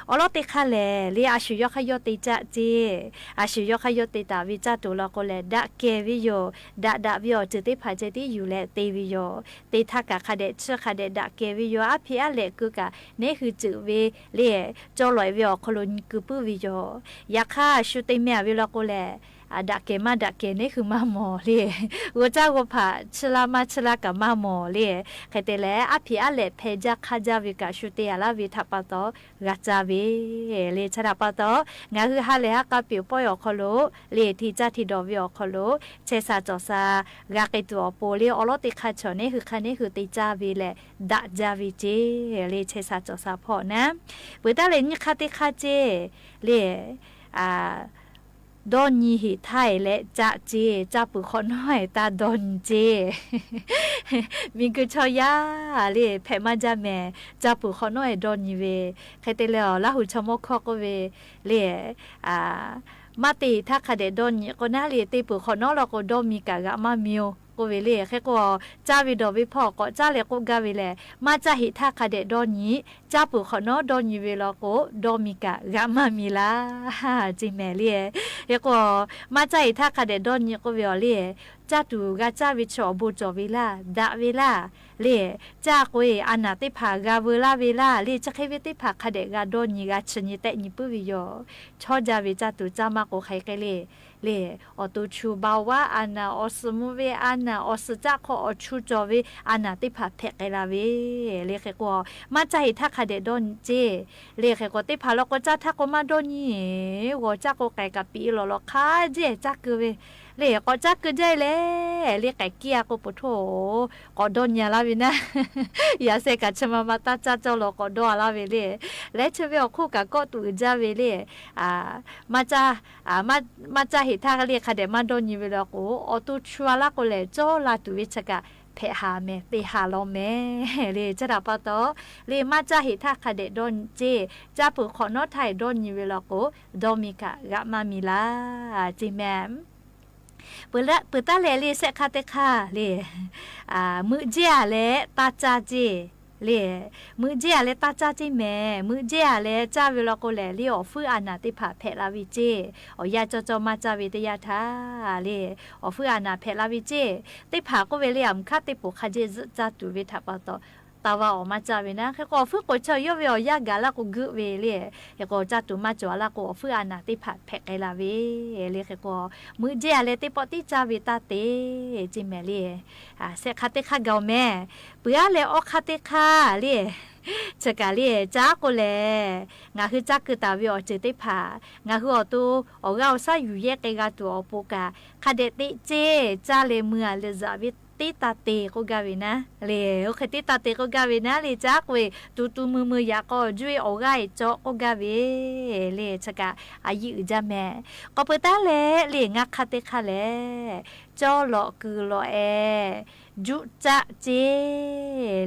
အီၤလီၤတ့ၢ်ခါလဲၣ် လ၄ၢ် အၡူၣ်ယီၤခါယီၤတ့ၢ်စၢ်က့ အၡူၣ်ယီၤခါယီၤတ့ၢ်တၢ်ဝံစၢ်တူၢ်လီၤကိးလဲၣ် ဒၣ်ကဲၤဝဲယိာ် ဒၣ်ဒၣ်ဝဲအီၤ စၢၤတ့ၢ်ဖး စၢၤတ့ၢ်ယူၢ်လဲၣ် တ့ၢ်ဝဲယိာ် တ့ၢ်ထးကၢ်ခးဒဲး ဆၢခးဒဲး ဒၣ်ကဲၤဝဲယိာ် အါဖံးအါလဲၣ် ကုကၢ် နဲဟူစၢၤဝဲ လ၄ၢ် ကၠီလီၤဝဲအီၤ အိၣ်ခီလိာ် နံၤကုပူဝဲယိာ် ယခါ အၡူၣ်တ့ၢ်မ့ၢ်ဝဲလီၤကိးလဲၣ် အဒၣ်ကဲၤမးဒၣ်ကဲၤ နဲဟူမးမီၢ် လ၄ၢ် ဂီၤစၢ်ဂီၤဖး ဆၢလၢ်မးဆၢလၢ်ကၢ်မးမီၢ် လ၄ၢ် ခဲတဲလဲၣ် အါဖံးအါလဲၣ် ဖဲးစၢ်ခါစၢ်ဝဲကၢ် အၡူၣ်တ့ၢ်အလၢ်ဝဲ ဆၢတၢ်ပၢ်တီ ဂၤစၢ်ဝဲ လၢဆၢတၢ်ပၢ်တီ ငါးဟု ဟါလဲၣ် ဟါကၢ် ပျိးပီၢ်အီၤ အိၣ်ခီလိာ် လၢထံၣ်စၢ်ထံၣ်ဒီးဝဲအီၤ အိၣ်ခီလိာ် ဆဲးသးစီၣ်သး ဂၤက့ၤတူၢ်အီၤပူၤ လၢအီၤလီၤတ့ၢ်ခါ ဆီၣ် နဲဟူခါ နဲဟူတ့ၢ်စၢ်ဝဲလဲၣ် ဒၣ်စၢ်ဝဲက့ လၢဆဲးသးစီၣ်သးဖီၣ်နၤ ပှဲၤတၢ်လဲၣ် နံၣ်ခါတ့ၢ်ခါက့ လၢ ဒီနံၤဟ့ၣ်ထါအံၤလၢစၢ်က့ စၢ်ပူၤဃီနီၣ်အံၤ တၢ်ဒီနံၤက့ မံၤကုၢ်ဆီယါ လၢ ဖဲးမးစၢ်မဲာ် စၢ်ပူၤဃီနီၣ်အံၤ ဒီနံၤဝဲ ခဲတဲလဲၣ် အီၤ လၢဟူဆီမိၢ်ခီၣ်ကိးဝဲ လၢ မ့ၢ်တ့ၢ်ဟ့ၣ်ထါခးဒဲး ဒီနံၤကိးနၤ လၢ တ့ၢ်ပူၤဃီနီၣ်လီၤကိး ဒီမံၤကၢ် ဂၤမးမံၤ ကိးဝဲလၢ ခဲကိး စၢ်ဝဲဒီးဝဲဖီၣ် ကိးစၢ်လဲၣ် ကိးဂၤဝဲလဲၣ် မ့ၢ်စၢ်ဟ့ၣ်ထါခးဒဲး ဒီနံၤ စၢ်ပူၤဃီနီၣ် ဒီနံၤဝဲလီၤကိး ဒီမံၤကၢ် ဂၤမးမံၤလၢ် က့ မ့ၢ်လၢ ခဲကိး မ့ၢ်စၢ်ဟ့ၣ်ထါခးဒဲး ဒီနံၤ ကိးဝဲအီၤလၢ စၢ်တူၢ်ဂၤစၢ်ဝဲ ဆီၣ်အဘိၣ် ကၠီၣ်ဝဲလၢ် ဒၣ်ဝဲလၢ် လၢ စၢ်ကိး အနၢ်တ့ၢ်ဖး ဂၤဝဲလၢ်ဝဲလၢ် လၢ ဆၢခ့ဝဲတ့ၢ်ဖး ခးဒဲး ဂၤဒီနံၤ ဂၤဆၢနံၤ တနံၤ ပုၢ်ဝဲယိာ် ဆီဒၣ်ဝဲ စၢ်တူၢ်စၢ်မါကိး ခဲကဲလၢ လၢ အီၣ်တူၢ်ဆူၣ်ဘၣ်ဝါအနၢ် အီၣ်စမူဝဲအနၢ် အီၣ်စၢ်စၢ်ခီ အီၣ်ဆူၣ်ကၠီၣ်ဝဲ အနၢ်တ့ၢ်ဖး ဖဲးကဲလၢ်ဝဲ လၢ ခဲကိး မ့ၢ်စၢ်ဟ့ၣ်ထါခးဒဲး ဒီနံၤက့ လၢ ခဲကိး တ့ၢ်ဖးလီၤကိး စၢ်ထါကိးမး ဒီနံၤ ဂီၤစၢ်ကိး ကဲကးပံးလီၤလီၤ ခးကဲ စၢ်ကုဝဲ လၢ ကိးစၢ်ကုဒဲလဲၣ် လၢ ကဲက့အကိး ပထိၣ် ကိးဒီနံၤလၢ်ဝဲနၤ ယၤစဲးကးဆၢမါမါ တၢ်စၢ်ကၠီလီၤ ကိးဒီလၢ်ဝဲလၢ လဲၤဆၢဝဲအီၤ ခိၣ်ကးကီၣ်တူၢ်အုးစၢ်ဝဲလၢ မ့ၢ်စၢ် မ့ၢ်စၢ်ဟ့ၣ်ထါလၢ ခးဒဲးမး ဒီနံၤဝဲလီၤကိး အီၣ်တူၢ်ဆူၣ်အလၢ်ကိးလဲၣ် ကၠီလၢ်တူၢ်ဝဲ ဆၢကး ဖဲးဟးမဲာ် တ့ၢ်ဟးလီၤမဲာ် လၢ ဆၢတၢ်ပၢ်တီ လၢ မ့ၢ်စၢ်ဟ့ၣ်ထါခးဒဲး ဒီနံၤက့ စၢ်ပူၤဃီနီၣ်ထါအံၤ ဒီနံၤဝဲလီၤကိး ဒီမံၤကၢ် ဂၤမးမံၤလၢ် က့ မ့ၢ် ပှဲၤတၢ်လဲၣ် လၢ ဆဲးခါတ့ၢ်ခါလၢ မုၢ်က့အလဲၣ် တၢ်စၢ်က့ လၢ မုၢ်က့အလဲၣ် တၢ်စၢ်က့ မ့ၢ် မုၢ်က့အလဲၣ် စၢ်ဝဲလီၤကိးလဲၣ် လၢ အီၣ်ဖုအနၢ်တ့ၢ်ဖး ဖဲးလၢ်ဝဲက့ အီၣ်ယၢ်ကၠီကၠီ မ့ၢ်စၢ်ဝဲတယၢ်ထါ လၢ အီၣ်ဖုအနၢ် ဖဲးလၢ်ဝဲက့ တ့ၢ်ဖးကိးဝဲလၢ အမုၢ်ခါတ့ၢ်ပိာ်ခါက့ စၢ်တူၢ်ဝဲ ဆၢတၢ်ပၢ်တီ တၢ်ဝဲအီၣ်မ့ၢ်စၢ်ဝဲနၤ ခဲကိး အီၣ်ဖုကိးဆီယီၣ်ဝဲ အီၣ်ယၢ်ဂၤလၢ်ကိး ဂုာ်ဝဲလၢ ခဲကိး စၢ်တူၢ်မ့ၢ်ကၠီလၢ်ကိး အီၣ်ဖုအနၢ်တ့ၢ်ဖး ဖဲးကဲလၢ်ဝဲ လၢ ခဲကိး မုၢ်က့အလဲၣ် တ့ၢ်ပီၣ်တ့ၢ်စၢ်ဝဲ တၢ်တ့ၢ် က့ မ့ၢ်လၢ ဆဲးခါတ့ၢ်ခါ ဂၤအီၣ်မဲာ် ပှဲၤအလဲၣ် အီၣ်ခါတ့ၢ်ခါလၢ ဆၢကးလၢ စၢ်ကိးလဲၣ် ငါးဟု စၢ်ကုတၢ်ဝဲအီၤ စၢၤတ့ၢ်ဖး ငါးဟု အီၣ်တိၢ် အီၣ်ဂၤအီၣ်ဆၣ် ယူၢ်ယဲၢ်ကဲဂၤတူၢ်အီၤ ပိာ်ကး ခးဒဲးတ့ၢ်က့ စၢ်လဲၤမုာ် အလဲၤစးဝဲ တ့ၢ်တၢ်တ့ၢ်ကိးဂၤဝဲနၤ လၢ အိၣ်ဃဲတ့ၢ်တၢ်တ့ၢ်ကိးဂၤဝဲနၤ လၢ စၢ်ကွံာ် တူၢ်တူၢ်မုာ်မုာ် ယၤကိး ကွံာ်အီၣ်ဂၤအံၤ ကၠီကိးဂၤဝဲ လၢ ဆၢကး အယံာ်အုၣ်စၢ်မဲာ် ကိးပှဲၤတၢ်လဲၣ် လၢ ငါးခါတ့ၢ်ခါလဲၣ် ကၠီလီၤကုၢ်လီၤအဲၣ် ယူၢ်စၢ်က့ လၢ ကၠီ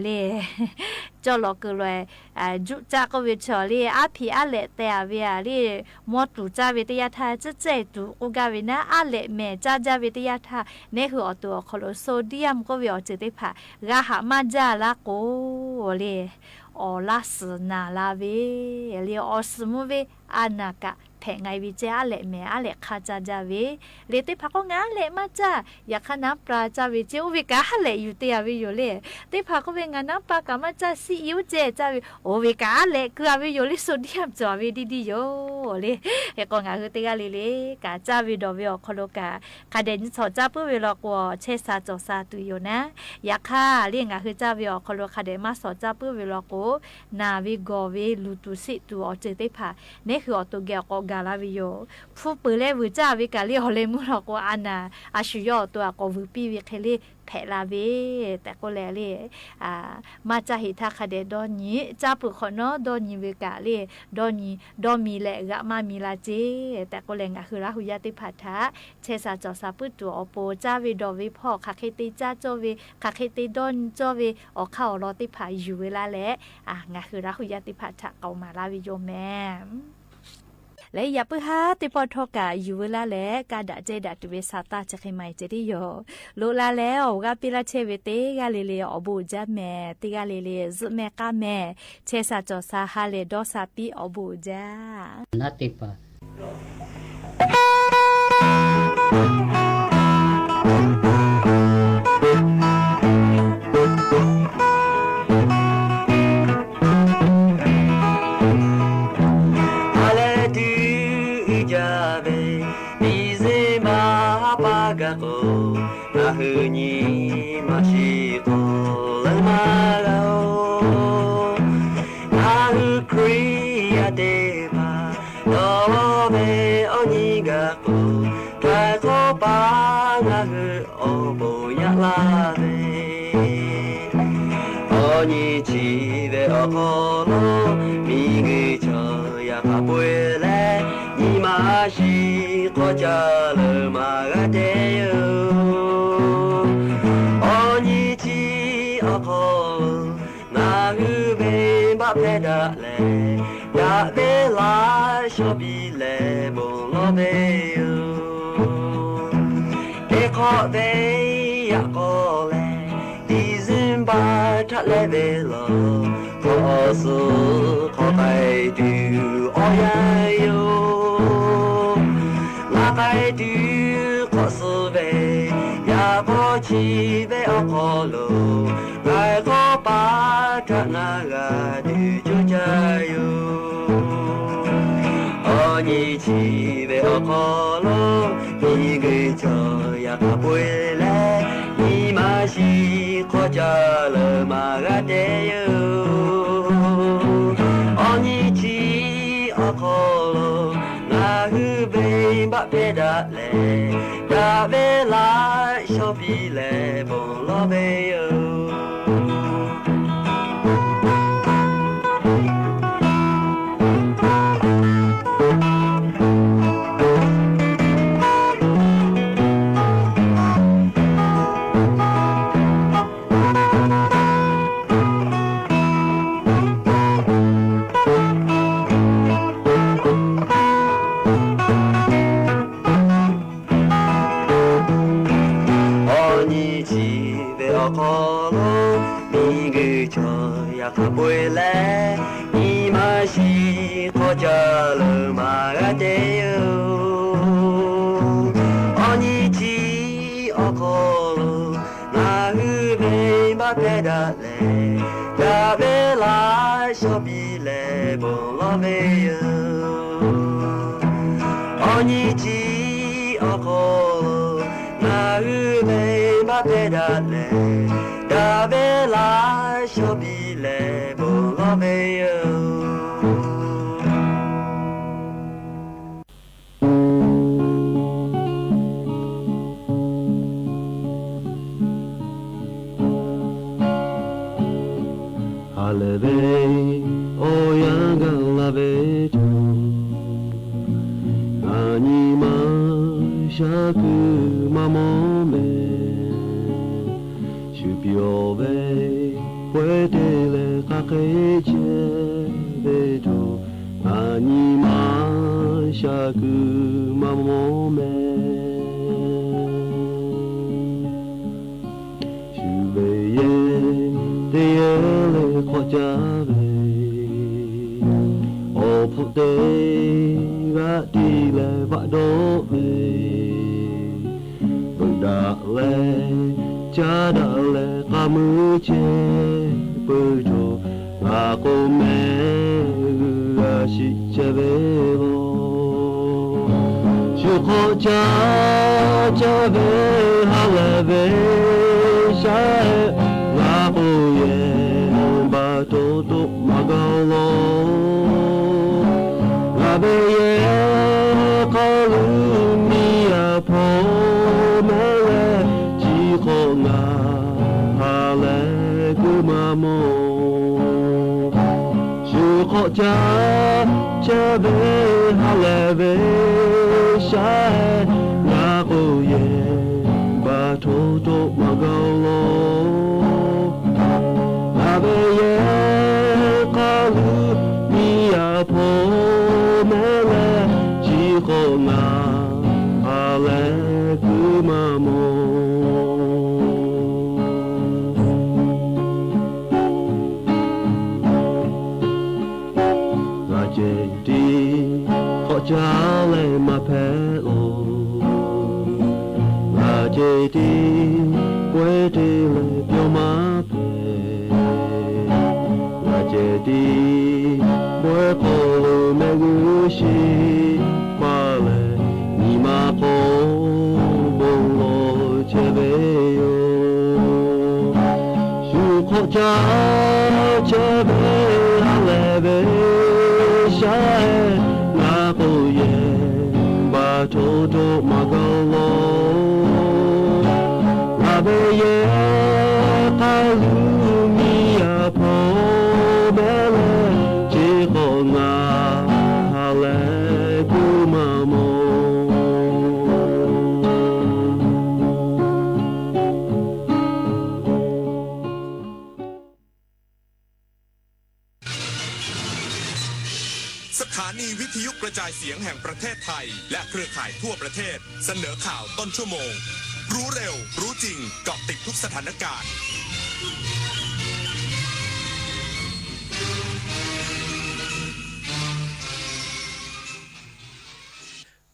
လီၤကုၢ်လီၤအဲၣ် ယူၢ်စၢ်ကိးဝဲ ဆီၣ်လၢ အါဖံးအါလဲၣ် တဲအဝဲဧါ လၢ မီၢ်တူၢ်စၢ်ဝဲတယၢ်ထါ စဲးစဲးတူၢ်ကိးဂၤဝဲနၤ အါလဲၣ်မဲာ် စၢ်စၢ်ဝဲတယၢ်ထါ နဲဟူအီၣ်တူၢ်အီၣ်ခီလိာ် sodium ကိးဝဲအီၤ စၢၤတ့ၢ်ဖး ဂၤဟးမ့ၢ်စၢ်လၢ်ကိး လၢ အီၣ်လၢ်စၢၤနၢ်လၢ်ဝဲ လၢ အီၣ်စမူဝဲ အနၢ်ကၢ် ဖဲးငါဝဲက့ အါလဲၣ်မဲာ် အါလဲၣ်ခါ စၢ်စၢ်ဝဲ လၢ တ့ၢ်ဖးကိး ငါလဲၣ်မ့ၢ်စၢ် ယခါနၢ်ပျၢ် စၢ်ဝဲက့ အိၣ်ဝဲကး အါလဲၣ်ယူၢ် တဲအဝဲယိာ်လၢ တ့ၢ်ဖးကိးဝဲ ငါနၢ်ပျၢ်ကး မ့ၢ်စၢ် စံၣ်အံၤအိၣ်က့ စၢ်ဝဲ အိၣ်ဝဲကး အါလဲၣ် ကုၢ်အဝဲယိာ်လၢ sodium စၢ်ဝဲဒ်ဒ်ယိာ်လၢ ဟဲကိး ငါးဟု တဂၤလၢ်လၢ် ကးစၢ်ဝဲဒီးဝဲအီၤခီလိာ်ကး ခးဒဲး နဆီၣ်စၢ်ပုၢ်ဝဲလီၤကိး ဆဲးသးစီၣ်သးတုၤယိာ်နၤ ယခါလၢ ငါးဟု စၢ်ဝဲအီၤခီလိာ် ခးဒဲး မ့ၢ်ဆီၣ်စၢ်ပုၢ်ဝဲလီၤကိး နာ်ဝေ ဂီၢ်ဝေ လူႇတူၺ်း စံးတူၺ်း အီၤ စ့ၢ်သ့ၣ်တဖၣ် နဟ့ၣ်အီၤ တိၢ်က့ၣ်အီၤ ကိးဂၤလၢ်ဝေယိၤ ဖုပၢၢ်လၢဝေ ကၢ်ဝေ ကၢ်လံ အီၤလၢမုၢ်လီၤ ကိးအါနၢ် အဆူၣ်ယီၢ်အီၤ တိၢ်အီၤ ကိးဝုၢ်ပံၢ်ဝံၤ ခဲလၢာ် ဖဲးလၢ်ဝေ တၢ်ကိးလဲၣ်လၢ မၤစၢ်ဟ့ၣ်ထါခါဒဲး ဒီနံၤ စၢ်ပၢၢ်ခီနီ ဒီနံၤဝေ ကၢ်လံ ဒီနံၤ ဒီမံၤလဲၣ် ဂၤမၤမံၤလၢ်စ့ၢ် တၢ်ကိးလဲၣ် နၢ်ဟူရၣ်ဟူယၢ်သ့ၣ်တဖၣ်ထၣ် ဆဲးစၢ်စီၣ်စၢ် ပုတူၢ်အီၤ ပိာ်စၢ်ဝေ ဒီးဝေဖီၣ် ခးဃ့တ့စၢ်ကၠီဝေ ခးဃ့တ့ဒီကၠီဝေ အီၣ်ခါအီၣ်လီသ့ၣ်တဖၣ် ယူၢ်ဝဲလၢ်လၢ် နၢ်ဟူရၣ်ဟူယၢ်သ့ၣ်တဖၣ်ထၣ် ကိးမးလၢ်ဝေယိၤမ့ၢ် လၢယၤပၢၢ်ဟါသ့ၣ် ပီၣ်ထီၣ်ကၣ် ယူၢ်ဝဲလၢ်လၢ် ကဒါက့ၤဒၣ်တုၤဝဲ ဆါသၢ ဆဲးဃ့မၤအံၤ ကဲဒ်ယိၤ လိၣ်လၢ်လၢ် အီၣ်ဂၤပ့လၢ်ဆဲးဝဲ တဂၤလၢ်လၢ် အိၣ်ဘှီၣ်ဧိၤမ့ၢ် တဂၤလၢ်လၢ် စူးမဲာ်ကါမဲာ် ဆဲးစၢ်စီၣ်စၢ် ဟါလၢာ်ဒီးစၢ်ပံ အိၣ်ဘှီၣ်ဧိၤ နၢ်သ့ၣ်တဖၣ် ဟါလၢာ်တုၤအုၣ်ကၢ်ဝဲ ဒံၣ်စ့ဘၢၣ် ဟါပၢၢ်ကၢ်ကိး နၢ်ဟူနံၤမၤဆံးဃီလၢမၤဂၤအိၣ် နၢ်ဟူခရံာ်အသးပာ် ဒီးဝဲအီၤနံၤဂၤကိး တၢ်ခီပာ် နၢ်ဟူအီၤ ဘိၣ်ညါလၢ်ဝဲ အီၣ်နံၤထံးဝဲအီၣ်ခီလီၤ မံၤဂ့ၤဆီၣ်ယၤခးပှဲၤလဲၣ် နံၤမၤဆံးဃီကၢ်လၢမၤဂၤဒဲးယိၤ အီၣ်နံၤထံးအီၣ်ခီလီၤ နၢ်ဟူဘဲဘၣ်ဖဲဒၣ်လဲၣ် ဒၣ်ဝဲလၢ်ဆီၣ်ပံလဲၣ် ဘိၣ်လီၤဝဲယိၤ အဲၣ်ခီၣ်ဝဲယၣ်ကီလဲၣ် ဒံၣ်စ့ဘၢၣ်ထးလဲၣ်ဝဲလီၤ ခီၣ်အီၣ်စူၤ ခီၣ်ကဲတုၤအီၣ်ယၤယိၤ လၢကဲတုၤခီၣ်စူၤဝဲ ယၤကီဆံးဝဲအီၣ်ခီလီၤ ကဲခီပာ်ထးနၤဂၤဒုးကၠိကၢ်ယိၤ အီၣ်နံၤထံးဝဲအီၣ်ခီလီၤ မံၤဂ့ၤဆီၣ်ယၤခးပှဲၤလဲၣ် နံၤမၤဆံးဃီကၢ်လၢမၤဂၤဒဲးယိၤ အီၣ်နံၤထံးအီၣ်ခီလီၤ နၢ်ဟူဘဲဘၣ်ဖဲဒၣ်လဲၣ် ဒၣ်ဝဲလၢ်ဆီၣ်ပံလဲၣ် ဘိၣ်လီၤဝဲယိၤ အီၣ်နံၤထံးဝဲအီၣ်ခီလီၤ မံၤဂ့ၤဆီၣ်ယၤခးပှဲၤလဲၣ် နံၤမၤဆံးဃီကၢ်လၢမၤဂၤဒဲး အီၣ်နံၤထံးအီၣ်ခီလီၤ နၢ်ဟူဘဲဘၣ်ဖဲဒၣ်လဲၣ် ဒၣ်ဝဲလၢ်ဆီၣ်ပံလဲၣ် ဘိၣ်လီၤဝဲယိၤ အီၣ်နံၤထံးအီၣ်ခီလီၤ နၢ်ဟူဘဲဘၣ်ဖဲဒၣ်လဲၣ် ဒၣ်ဝဲလၢ်ဆီၣ်ပံလဲၣ် ဘိၣ်လီၤဝဲယိၤ ဟါလၢာ်ဝဲ အိယါကလးဝဲတီၤ အနံၤမၤဆါကုမၤမီမဲာ် ဆူပျီဝဲ ပှဲၤတဲလဲၣ်ဃးဃဲဆဲးဝဲတီၤ အနံၤမၤဆါကုမၤမီမဲာ် ဆူဝဲယဲ တယဲလဲၣ်ခွါကၢ်ဝဲ အိၣ်ဖှိၣ်တဲဂၤတံၢ်လဲၣ်ဘၣ်ဒီးဝဲ ဘုၣ်ဒၣ်လဲၣ် ကၢ်ဒၣ်လဲၣ် ဃးမုၢ်ဆဲးပၢၢ်တီၤ အကိးမဲာ်ဂုၤဂၤဆံးဆဲးဝဲလီၤ ဆူခွါကၢ်ကၢ်ဝဲ ဟါလၢာ်ဝဲ ဆါအဲၣ် အကိးယဲၢ် ဘၣ်တိၢ်တိၢ် မီႈ ရှုခီၣ်ကၠၢ ကၠၢဝဲ ဟးလဲၣ်ဝဲ ရှဲ ငါ ကိးယဲၢ် ဘၣ်ထိၣ်ထိၣ်မၤကီၢ်လီၤ လၢဝဲယဲၢ် ကလူ မံယၤဖိ မဲလဲၣ် ကၠီဃီၣ် ငါ ဟးလဲၣ် ကုမၤမီၢ် ငါစဲးတံ ခီၣ်ကၠၢလဲၣ်မၤဖဲလီၤ ငါစဲးတံ ပှဲၤတ့ၢ်လဲၣ် ပျီမၤဖဲ ငါစဲးတံ ပှဲၤကီၢ်လိၤ မဲဂုၢ်ဆံ ပာ်လဲၣ် မံမၤကီၢ် ဘီလီၤ ဆဲးဝဲယိာ် ရှုခီၣ်ကၠၢ ဆဲးဝဲ ဟးလဲၣ်ဝဲ ရှဲ ငါ ကိးယဲၢ် ဘၣ်ထိၣ်ထိၣ်မၤကီၢ်လီၤ လၢဝဲယဲၢ် ကလူ မံယၤဖိ မဲလဲၣ် ကၠီဃီၣ် ငါ ဟးလဲၣ် ကုမၤမီၢ် สถานีวิทยุกระจายเสียงแห่งประเทศไทย และเครือข่ายทั่วประเทศ เสนอข่าวต้นชั่วโมง รู้เร็ว รู้จริง เกาะติดทุกสถานการณ์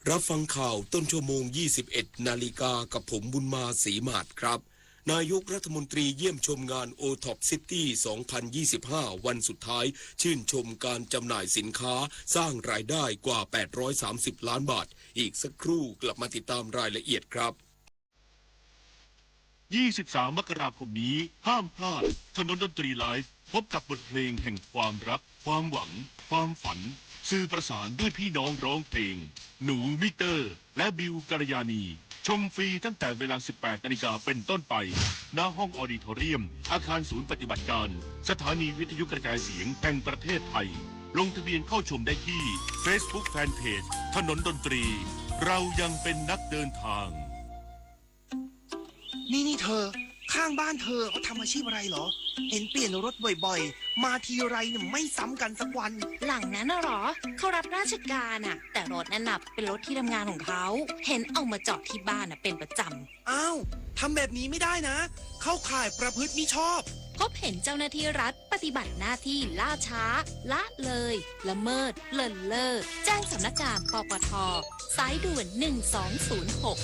รับฟังข่าวต้นชั่วโมง ยี่สิบเอ็ดนาฬิกา กับผม บุญมา ศรีหมาดครับ นายกรัฐมนตรีเยี่ยมชมงาน โอท็อปซิตี้ สองพันยี่สิบห้า วันสุดท้าย ชื่นชมการจำหน่ายสินค้า สร้างรายได้กว่า แปดร้อยสามสิบล้านบาท อีกสักครู่กลับมาติดตามรายละเอียดครับ ยี่สิบสาม มกราคมนี้ ห้ามพลาด ถนนดนตรีไลฟ์ พบกับบทเพลงแห่งความรัก ความหวัง ความฝัน สื่อประสานด้วยพี่น้องร้องเพลง หนูมิเตอร์ และบิวกัลยาณี ชมฟรีตั้งแต่เวลา สิบแปดนาฬิกาเป็นต้นไป ณ ห้องออดิทอเรียม อาคารศูนย์ปฏิบัติการ สถานีวิทยุกระจายเสียงแห่งประเทศไทย ลงทะเบียนเข้าชมได้ที่ Facebook Fanpage ถนนดนตรี เรายังเป็นนักเดินทาง นี่ นี่เธอ ข้างบ้านเธอเขาทำอาชีพอะไรเหรอ เห็นเปลี่ยนรถบ่อยๆ มาทีไรเนี่ยไม่ซ้ำกันสักวัน หลังนั้นน่ะเหรอ เขารับราชการอะ แต่รถนั้นน่ะเป็นรถที่ทำงานของเขา เห็นเอามาจอดที่บ้านน่ะเป็นประจำ อ้าว ทำแบบนี้ไม่ได้นะ เข้าข่ายประพฤติมิชอบ พบเห็นเจ้าหน้าที่รัฐปฏิบัติหน้าที่ล่าช้า ละเลย ละเมิด เลินเล่อ แจ้งสำนักงาน ปปท สายด่วน หนึ่งสองศูนย์หก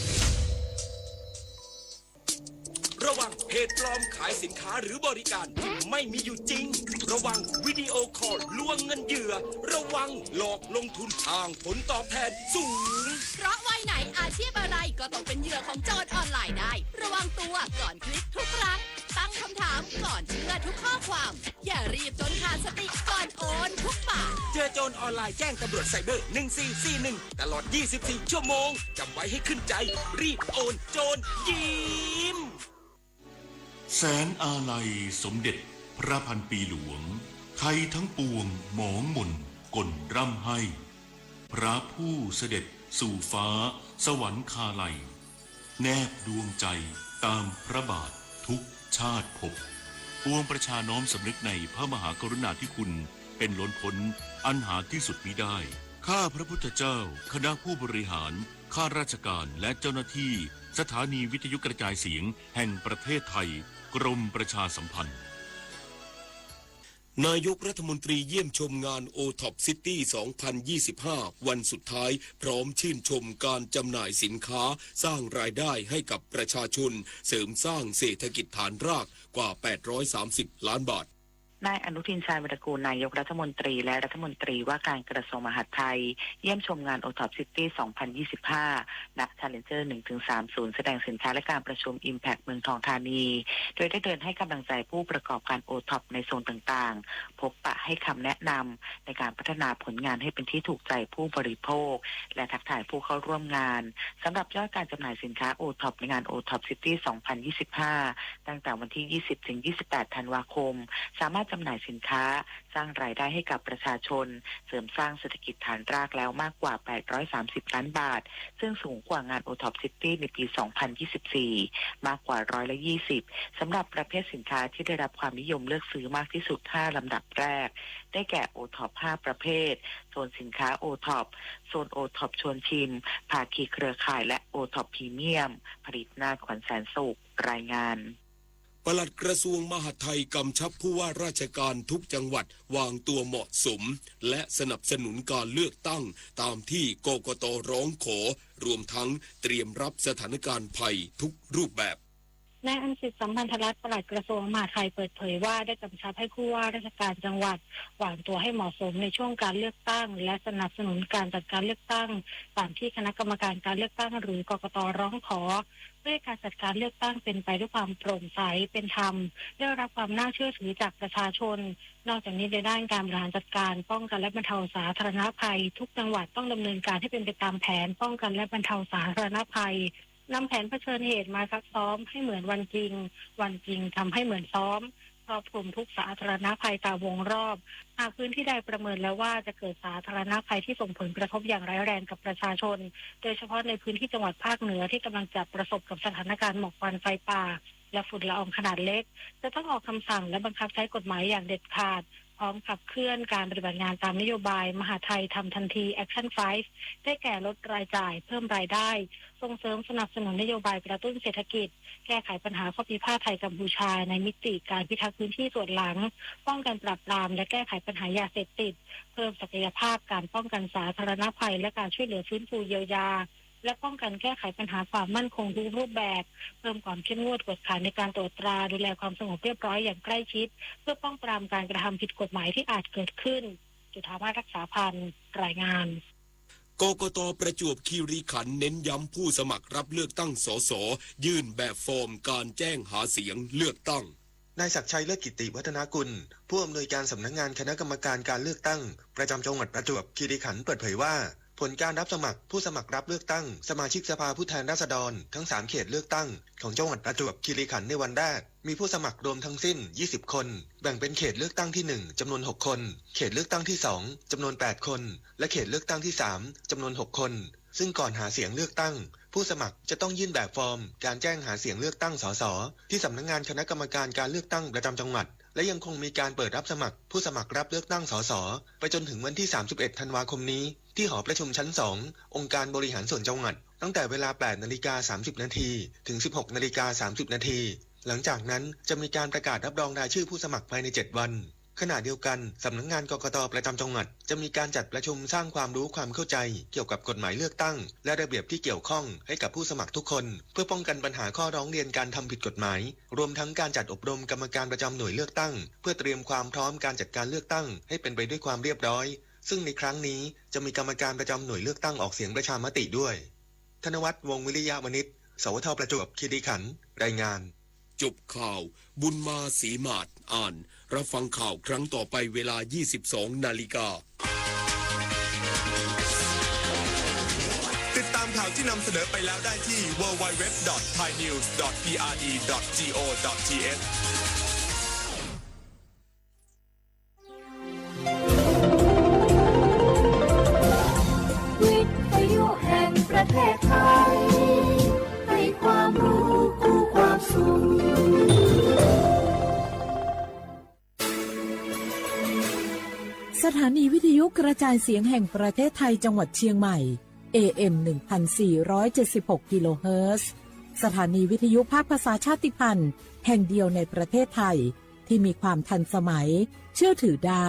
ระวังเพจปลอมขายสินค้าหรือบริการที่ไม่มีอยู่จริง ระวังวิดีโอคอลลวงเงินเหยื่อ ระวังหลอกลงทุนอ้างผลตอบแทนสูง เพราะวัยไหนอาชีพอะไรก็ตกเป็นเหยื่อของโจรออนไลน์ได้ ระวังตัวก่อนคลิกทุกครั้ง ตั้งคำถามก่อนเชื่อทุกข้อความ อย่ารีบจนขาดสติก่อนโอนทุกบาท เจอโจรออนไลน์แจ้งตำรวจไซเบอร์ หนึ่งสี่สี่หนึ่ง ตลอด ยี่สิบสี่ ชั่วโมง จำไว้ให้ขึ้นใจ รีบโอน โจรยิ้ม แสนอาลัยสมเด็จพระพันปีหลวง ไทยทั้งปวงหมองหม่นก่นร่ำไห้ พระผู้เสด็จสู่ฟ้าสวรรคาลัย แนบดวงใจตามพระบาททุกชาติภพ ปวงประชาน้อมสำนึกในพระมหากรุณาธิคุณเป็นล้นพ้นอันหาที่สุดมิได้ ข้าพระพุทธเจ้า คณะผู้บริหาร ข้าราชการ และเจ้าหน้าที่ สถานีวิทยุกระจายเสียงแห่งประเทศไทย กรมประชาสัมพันธ์ นายกรัฐมนตรีเยี่ยมชมงาน โอท็อปซิตี้ สองพันยี่สิบห้า วันสุดท้าย พร้อมชื่นชมการจำหน่ายสินค้า สร้างรายได้ให้กับประชาชน เสริมสร้างเศรษฐกิจฐานรากกว่า แปดร้อยสามสิบล้านบาท นายอนุทิน ชาญวีรกูร นายกรัฐมนตรี และรัฐมนตรีว่าการกระทรวงมหาดไทย เยี่ยมชมงาน โอท็อป City สองพันยี่สิบห้า นับ Challenger หนึ่งถึงสาม ศูนย์แสดงสินค้าและการประชุม Impact เมืองทองธานี โดยได้เดินให้กำลังใจผู้ประกอบการ โอท็อป ในโซนต่างๆ พบปะให้คำแนะนำในการพัฒนาผลงานให้เป็นที่ถูกใจผู้บริโภค และทักทายผู้เข้าร่วมงาน สำหรับยอดการจำหน่ายสินค้า โอท็อป ในงาน โอท็อป City สองพันยี่สิบห้า ตั้งแต่วันที่ ยี่สิบ ถึง ยี่สิบแปด ธันวาคม สามารถจำหน่ายสินค้า สร้างรายได้ให้กับประชาชน เสริมสร้างเศรษฐกิจฐานรากแล้วมากกว่า แปดร้อยสามสิบ ล้านบาท ซึ่งสูงกว่างาน โอท็อป City ในปี สองพันยี่สิบสี่ มากกว่า ร้อยละยี่สิบ สำหรับประเภทสินค้าที่ได้รับความนิยมเลือกซื้อมากที่สุด ห้า ลำดับแรก ได้แก่ โอท็อป ห้า ประเภท โซนสินค้า โอท็อป โซน โอท็อป ชวนชิม ภาคีเครือข่าย และ โอท็อป พรีเมียม ผลิตนาถ ขวัญแสนสุข รายงาน ปลัดกระทรวงมหาดไทยกำชับผู้ว่าราชการทุกจังหวัดวางตัวเหมาะสม และสนับสนุนการเลือกตั้งตามที่ กกต ร้องขอ รวมทั้งเตรียมรับสถานการณ์ภัยทุกรูปแบบ นายอังสิทธิ์ สัมพันธรัตน์ ปลัดกระทรวงมหาดไทยเปิดเผยว่า ได้กำชับให้ผู้ว่าราชการจังหวัดวางตัวให้เหมาะสมในช่วงการเลือกตั้ง และสนับสนุนการจัดการเลือกตั้งตามที่คณะกรรมการการเลือกตั้ง หรือ กกต ร้องขอ เพื่อให้การจัดการเลือกตั้งเป็นไปด้วยความโปร่งใส เป็นธรรม ได้รับความน่าเชื่อถือจากประชาชน นอกจากนี้ในด้านการบริหารจัดการป้องกันและบรรเทาสาธารณภัย ทุกจังหวัดต้องดำเนินการให้เป็นไปตามแผนป้องกันและบรรเทาสาธารณภัย นำแผนเผชิญเหตุมาซักซ้อมให้เหมือนวันจริง วันจริงทำให้เหมือนซ้อม ครอบคลุมทุกสาธารณภัยตามวงรอบ หากพื้นที่ใดประเมินแล้วว่าจะเกิดสาธารณภัยที่ส่งผลกระทบอย่างร้ายแรงกับประชาชน โดยเฉพาะในพื้นที่จังหวัดภาคเหนือที่กำลังจะประสบกับสถานการณ์หมอกควันไฟป่า และฝุ่นละอองขนาดเล็ก จะต้องออกคำสั่งและบังคับใช้กฎหมายอย่างเด็ดขาด พร้อมขับเคลื่อนการปฏิบัติงานตามนโยบายมหาดไทยทำทันที Action five ได้แก่ลดรายจ่าย เพิ่มรายได้ ส่งเสริมสนับสนุนนโยบายกระตุ้นเศรษฐกิจ แก้ไขปัญหาข้อพิพาทไทยกัมพูชาในมิติการพิทักษ์พื้นที่ส่วนหลัง ป้องกันปราบปรามและแก้ไขปัญหายาเสพติด เพิ่มศักยภาพการป้องกันสาธารณภัย และการช่วยเหลือฟื้นฟูเยียวยา และป้องกันแก้ไขปัญหาความมั่นคงทุกรูปแบบ เพิ่มความเข้มงวดกวดขันในการตรวจตราดูแลความสงบเรียบร้อยอย่างใกล้ชิด เพื่อป้องปรามการกระทำผิดกฎหมายที่อาจเกิดขึ้น จุฑามาศ รักษาพันธ์ รายงาน กกต ประจวบคีรีขันธ์เน้นย้ำผู้สมัครรับเลือกตั้ง สส ยื่นแบบฟอร์มการแจ้งหาเสียงเลือกตั้ง นายศักดิ์ชัย เลิศกิตติวัฒนกุล ผู้อำนวยการสำนักงานคณะกรรมการการเลือกตั้งประจำจังหวัดประจวบคีรีขันธ์เปิดเผยว่า ผลการรับสมัครผู้สมัครรับเลือกตั้งสมาชิกสภาผู้แทนราษฎรทั้งสามเขตเลือกตั้งของจังหวัดประจวบคีรีขันธ์ในวันแรก มีผู้สมัครรวมทั้งสิ้น ยี่สิบ คน แบ่งเป็นเขตเลือกตั้งที่หนึ่ง จำนวน หก คน เขตเลือกตั้งที่สอง จำนวน แปด คน และเขตเลือกตั้งที่สาม จำนวน หก คน ซึ่งก่อนหาเสียงเลือกตั้ง ผู้สมัครจะต้องยื่นแบบฟอร์มการแจ้งหาเสียงเลือกตั้ง สส ที่สำนักงานคณะกรรมการการเลือกตั้งประจำจังหวัด และยังคงมีการเปิดรับสมัครผู้สมัครรับเลือกตั้ง สส ไปจนถึงวันที่ สามสิบเอ็ด ธันวาคมนี้ ที่หอประชุมชั้น สอง องค์การบริหารส่วนจังหวัด ตั้งแต่เวลา แปด นาฬิกา สามสิบ นาที ถึง สิบหก นาฬิกา สามสิบ นาที หลังจากนั้นจะมีการประกาศรับรองรายชื่อผู้สมัครภายใน เจ็ด วัน ขณะเดียวกัน สำนักงาน กกต ประจำจังหวัด จะมีการจัดประชุมสร้างความรู้ความเข้าใจเกี่ยวกับกฎหมายเลือกตั้ง และระเบียบที่เกี่ยวข้องให้กับผู้สมัครทุกคน เพื่อป้องกันปัญหาข้อร้องเรียนการทำผิดกฎหมาย รวมทั้งการจัดอบรมกรรมการประจำหน่วยเลือกตั้ง เพื่อเตรียมความพร้อมการจัดการเลือกตั้งให้เป็นไปด้วยความเรียบร้อย ซึ่งในครั้งนี้จะมีกรรมการประจำหน่วยเลือกตั้งออกเสียงประชามติด้วย ธนวัฒน์ วงศ์วิริยะวณิช สวท ประจวบคีรีขันธ์ รายงาน จบข่าว บุญมา ศรีหมาด อ่าน รับฟังข่าวครั้งต่อไปเวลา ยี่สิบสอง นาฬิกา ติดตามข่าวที่นำเสนอไปแล้วได้ที่ ดับเบิลยู ดับเบิลยู ดับเบิลยู ดอท ไทยนิวส์ ดอท พีอาร์ดี ดอท จีโอ ดอท ทีเอช วิทยุแห่งประเทศไทย ให้ความรู้คู่ความสุข สถานีวิทยุกระจายเสียงแห่งประเทศไทยจังหวัดเชียงใหม่ เอเอ็ม หนึ่งพันสี่ร้อยเจ็ดสิบหก กิโลเฮิรตซ์ สถานีวิทยุภาคภาษาชาติพันธุ์แห่งเดียวในประเทศไทย ที่มีความทันสมัย เชื่อถือได้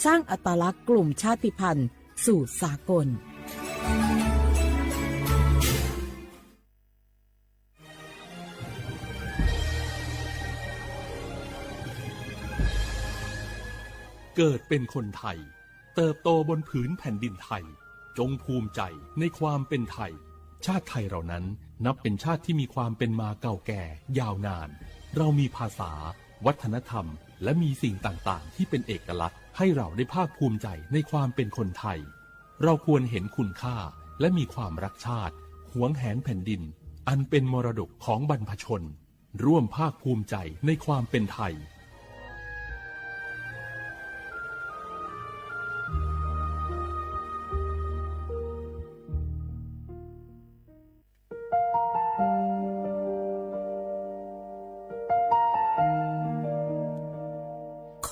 สร้างอัตลักษณ์กลุ่มชาติพันธุ์สู่สากล ส เกิดเป็นคนไทย เติบโตบนผืนแผ่นดินไทย จงภูมิใจในความเป็นไทย ชาติไทยเรานั้นนับเป็นชาติที่มีความเป็นมาเก่าแก่ยาวนาน เรามีภาษา วัฒนธรรม และมีสิ่งต่างๆ ที่เป็นเอกลักษณ์ ให้เราได้ภาคภูมิใจในความเป็นคนไทย เราควรเห็นคุณค่า และมีความรักชาติ หวงแหนแผ่นดิน อันเป็นมรดกของบรรพชน ร่วมภาคภูมิใจในความเป็นไทย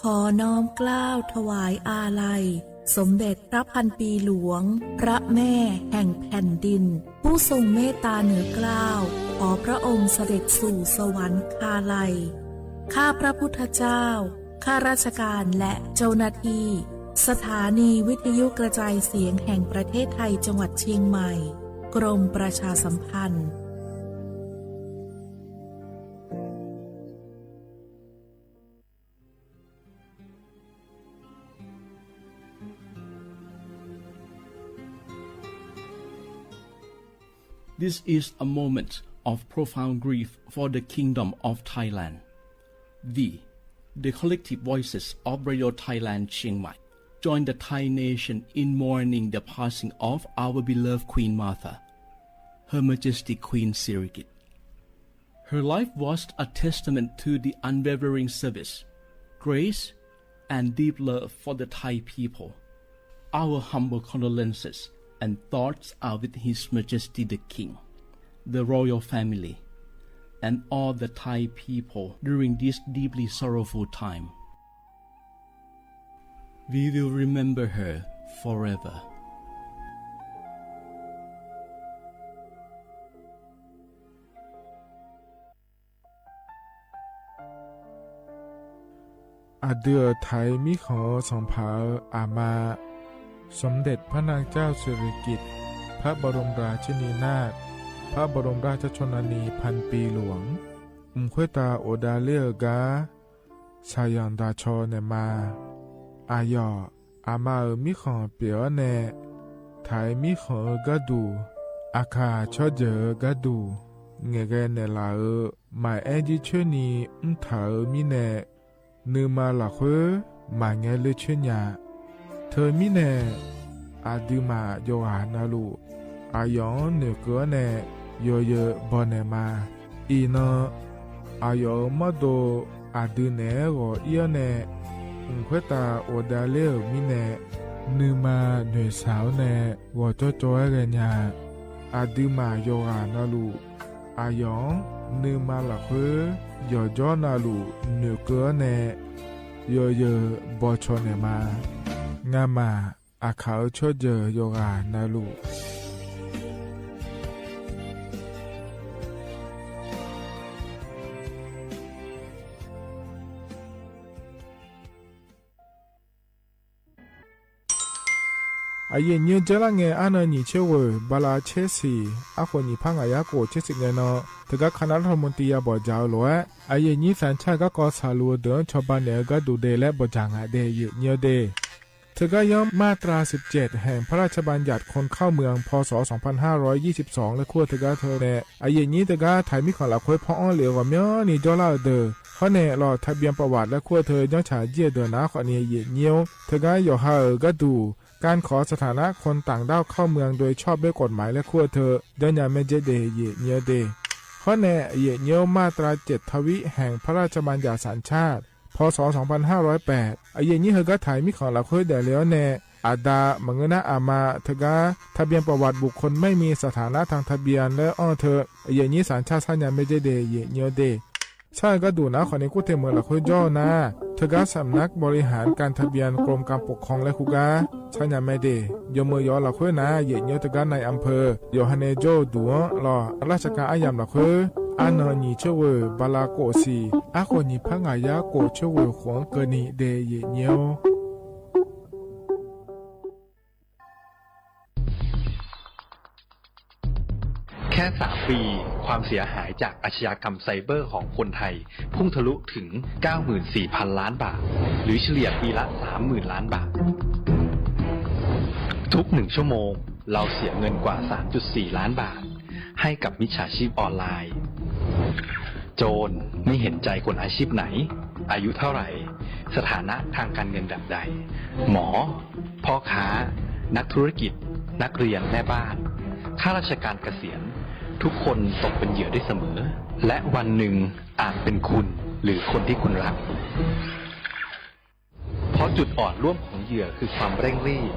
ขอน้อมเกล้าถวายอาลัย สมเด็จพระพันปีหลวง พระแม่แห่งแผ่นดิน ผู้ทรงเมตตาเหนือเกล้า ขอพระองค์เสด็จสู่สวรรคาลัย ข้าพระพุทธเจ้า ข้าราชการและเจ้าหน้าที่ สถานีวิทยุกระจายเสียงแห่งประเทศไทย จังหวัดเชียงใหม่ กรมประชาสัมพันธ์ This is a moment of profound grief for the Kingdom of Thailand. We, the collective voices of Radio Thailand Chiang Mai, join the Thai nation in mourning the passing of our beloved Queen Mother, Her Majesty Queen Sirikit. Her life was a testament to the unwavering service, grace, and deep love for the Thai people. Our humble condolences and thoughts are with His Majesty the King, the royal family, and all the Thai people during this deeply sorrowful time. We will remember her forever. อะ เดือไถมีของสองผา อามา สมเด็จพระนางเจ้าสิริกิติ์ พระบรมราชินีนาถ พระบรมราชชนนีพันปีหลวง อึ่งค่อยตาโอดาเล่อก๊า สาหย่อนดาชอแหน่มา อาหย่อ อามาเอ๋อ มีของเปียแหน่ ไถมีของเอ๋อก๊าดู อาข่า ชอบเจ๋อเอ๋อก๊าดู แหง่แกแหน่หล่าเอ๋อ หมายแอ้นจี้เชิญนี้ อึ้งถาเอ๋อ มีแหน่ นือมาหละเค้อ หมายแงเลือเชิญหยา เธอมีแหน่ อะ ดื้อหม่า หย่อหานาลู อะหย่อน หน่วยเกลือแหน่ หย่อเยอ บ่อแหน่มา อี่นอ อะหย่อน เอ๋อ มอดโด อะ ดื้อแหน่ หย่ออี้แหน่ อึ่งค่อยตา โอดาเล่อ มีแหน่ นือมา หน่วยสาวแหน่ หย่อจ้อจอแหน่หยา อะ ดื้อหม่า หย่อหานาลู อะหย่อน นือมาหละเค้อ หย่อจ้อนาลู หน่วยเกลือแหน่ หย่อเยอ บ่อชอแหน่มา งาหม่า อะข่าเอ๋อ ชอบเจ๋อ หย่อหานาลู อะ เยียะเยี้ยวเจ๊ละแง อะ เนินหยี่เชเว่อ บาลาเชษฐี อะ โขนหยี่พันห้าร้อยเก้าสิบเจ็ด เงยเนาะ เถิงกั๋น คณะรัฐมนตรียาบ่จ๋าโหล อะ เยียะเยี้ยวสัญชาติ ก็กอสารัวเดินชาวบ้านเหนือก็ดูเดและบ่จ๋างอะเด เยียะเยี้ยวเด เถิงกั๋น ย้ำมาตราสิบเจ็ด แห่งพระราชบัญญัติคนเข้าเมือง พ.ศ. สองพันห้าร้อยยี่สิบสอง และขั้วเถิงกั๋นเธอแน่ อะ เยียะเยี้ยวเถิงกั๋น ไถมีของหละเค้อ พ่ออ้อเหลียวกว่าเมี้ยนี่จ้อเล่าเดอ เพราะแน่ หลอดทะเบียนประวัติและขั้วเถิง ย้อนฉายเยียะเดอหนา ข้อนี้เยียะเยี้ยว เถิงกั๋น หย่อหาเอ๋อ ก็ดู ก๋านขอสถานะคนต่างด้าวเข้าเมืองโดยชอบด้วยกฎหมายและขั้วเถิง ย้อนหยาแม่เจ๊เด เยียะเยี้ยวเด เพราะแน่ เยียะเยี้ยวมาตราเจ็ดทวิแห่งพระราชบัญญัติสัญชาติ พ.ศ. สองพันห้าร้อยแปด อะ เยียะเยี้ยวเถิงกั๋น ไถมีของหละเค้อแด่แล้วแน่ อะ ดา มะเงือนา อามา เถิงกั๋น ทะเบียนประวัติบุคคลไม่มีสถานะทางทะเบียน และอ้อเถิง อะ เยียะเยี้ยวสัญชาติ สัญญาแม่เจ๊เด เยียะเยี้ยวเด ใช่ก็ดูหนา ข้อนี้กู้เต็มเมืองหละเค้อจ้อนา เถิงกั๋น สำนักบริหารการทะเบียน กรมการปกครองและคู่ก๊า สัญญาแม่เด หย่อเมืองหย่อหละเค้อนา เยียะเยี้ยวเถิงกั๋น นายอำเภอ หย่อหาแน่จ้อดูหลอดราชการอะหย่ำหละเค้อ อะ เนินหยี่เชเว่อ บาลาโกะสี่ อะ โขนหยี่พันห้าร้อยเก้าสิบเจ็ด เชเว่อ ขวงเกอหนีเด เยียะเยี้ยว แค่สามปี ความเสียหายจากอาชญากรรมไซเบอร์ของคนไทยพุ่งทะลุถึง เก้าหมื่นสี่พันล้านบาท หรือเฉลี่ยปีละ สามหมื่นล้านบาท ทุกหนึ่งชั่วโมง เราเสียเงินกว่า สามจุดสี่ล้านบาท ให้กับมิจฉาชีพออนไลน์ โจรไม่เห็นใจคนอาชีพไหน อายุเท่าไหร่ สถานะทางการเงินแบบใด หมอ พ่อค้า นักธุรกิจ นักเรียน แม่บ้าน ข้าราชการเกษียณ ทุกคนตกเป็นเหยื่อได้เสมอ และวันหนึ่งอาจเป็นคุณ หรือคนที่คุณรัก เพราะจุดอ่อนร่วมของเหยื่อคือความเร่งรีบ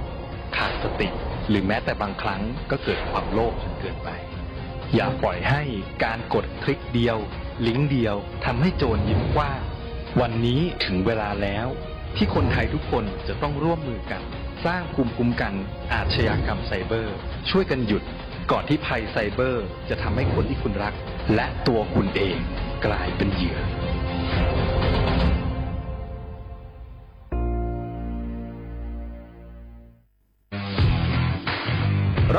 ขาดสติ หรือแม้แต่บางครั้งก็เกิดความโลภจนเกินไป อย่าปล่อยให้การกดคลิกเดียว ลิงก์เดียว ทำให้โจรยิ้มกว้าง วันนี้ถึงเวลาแล้ว ที่คนไทยทุกคนจะต้องร่วมมือกัน สร้างภูมิคุ้มกันอาชญากรรมไซเบอร์ ช่วยกันหยุด ก่อนที่ภัยไซเบอร์จะทำให้คนที่คุณรัก และตัวคุณเองกลายเป็นเหยื่อ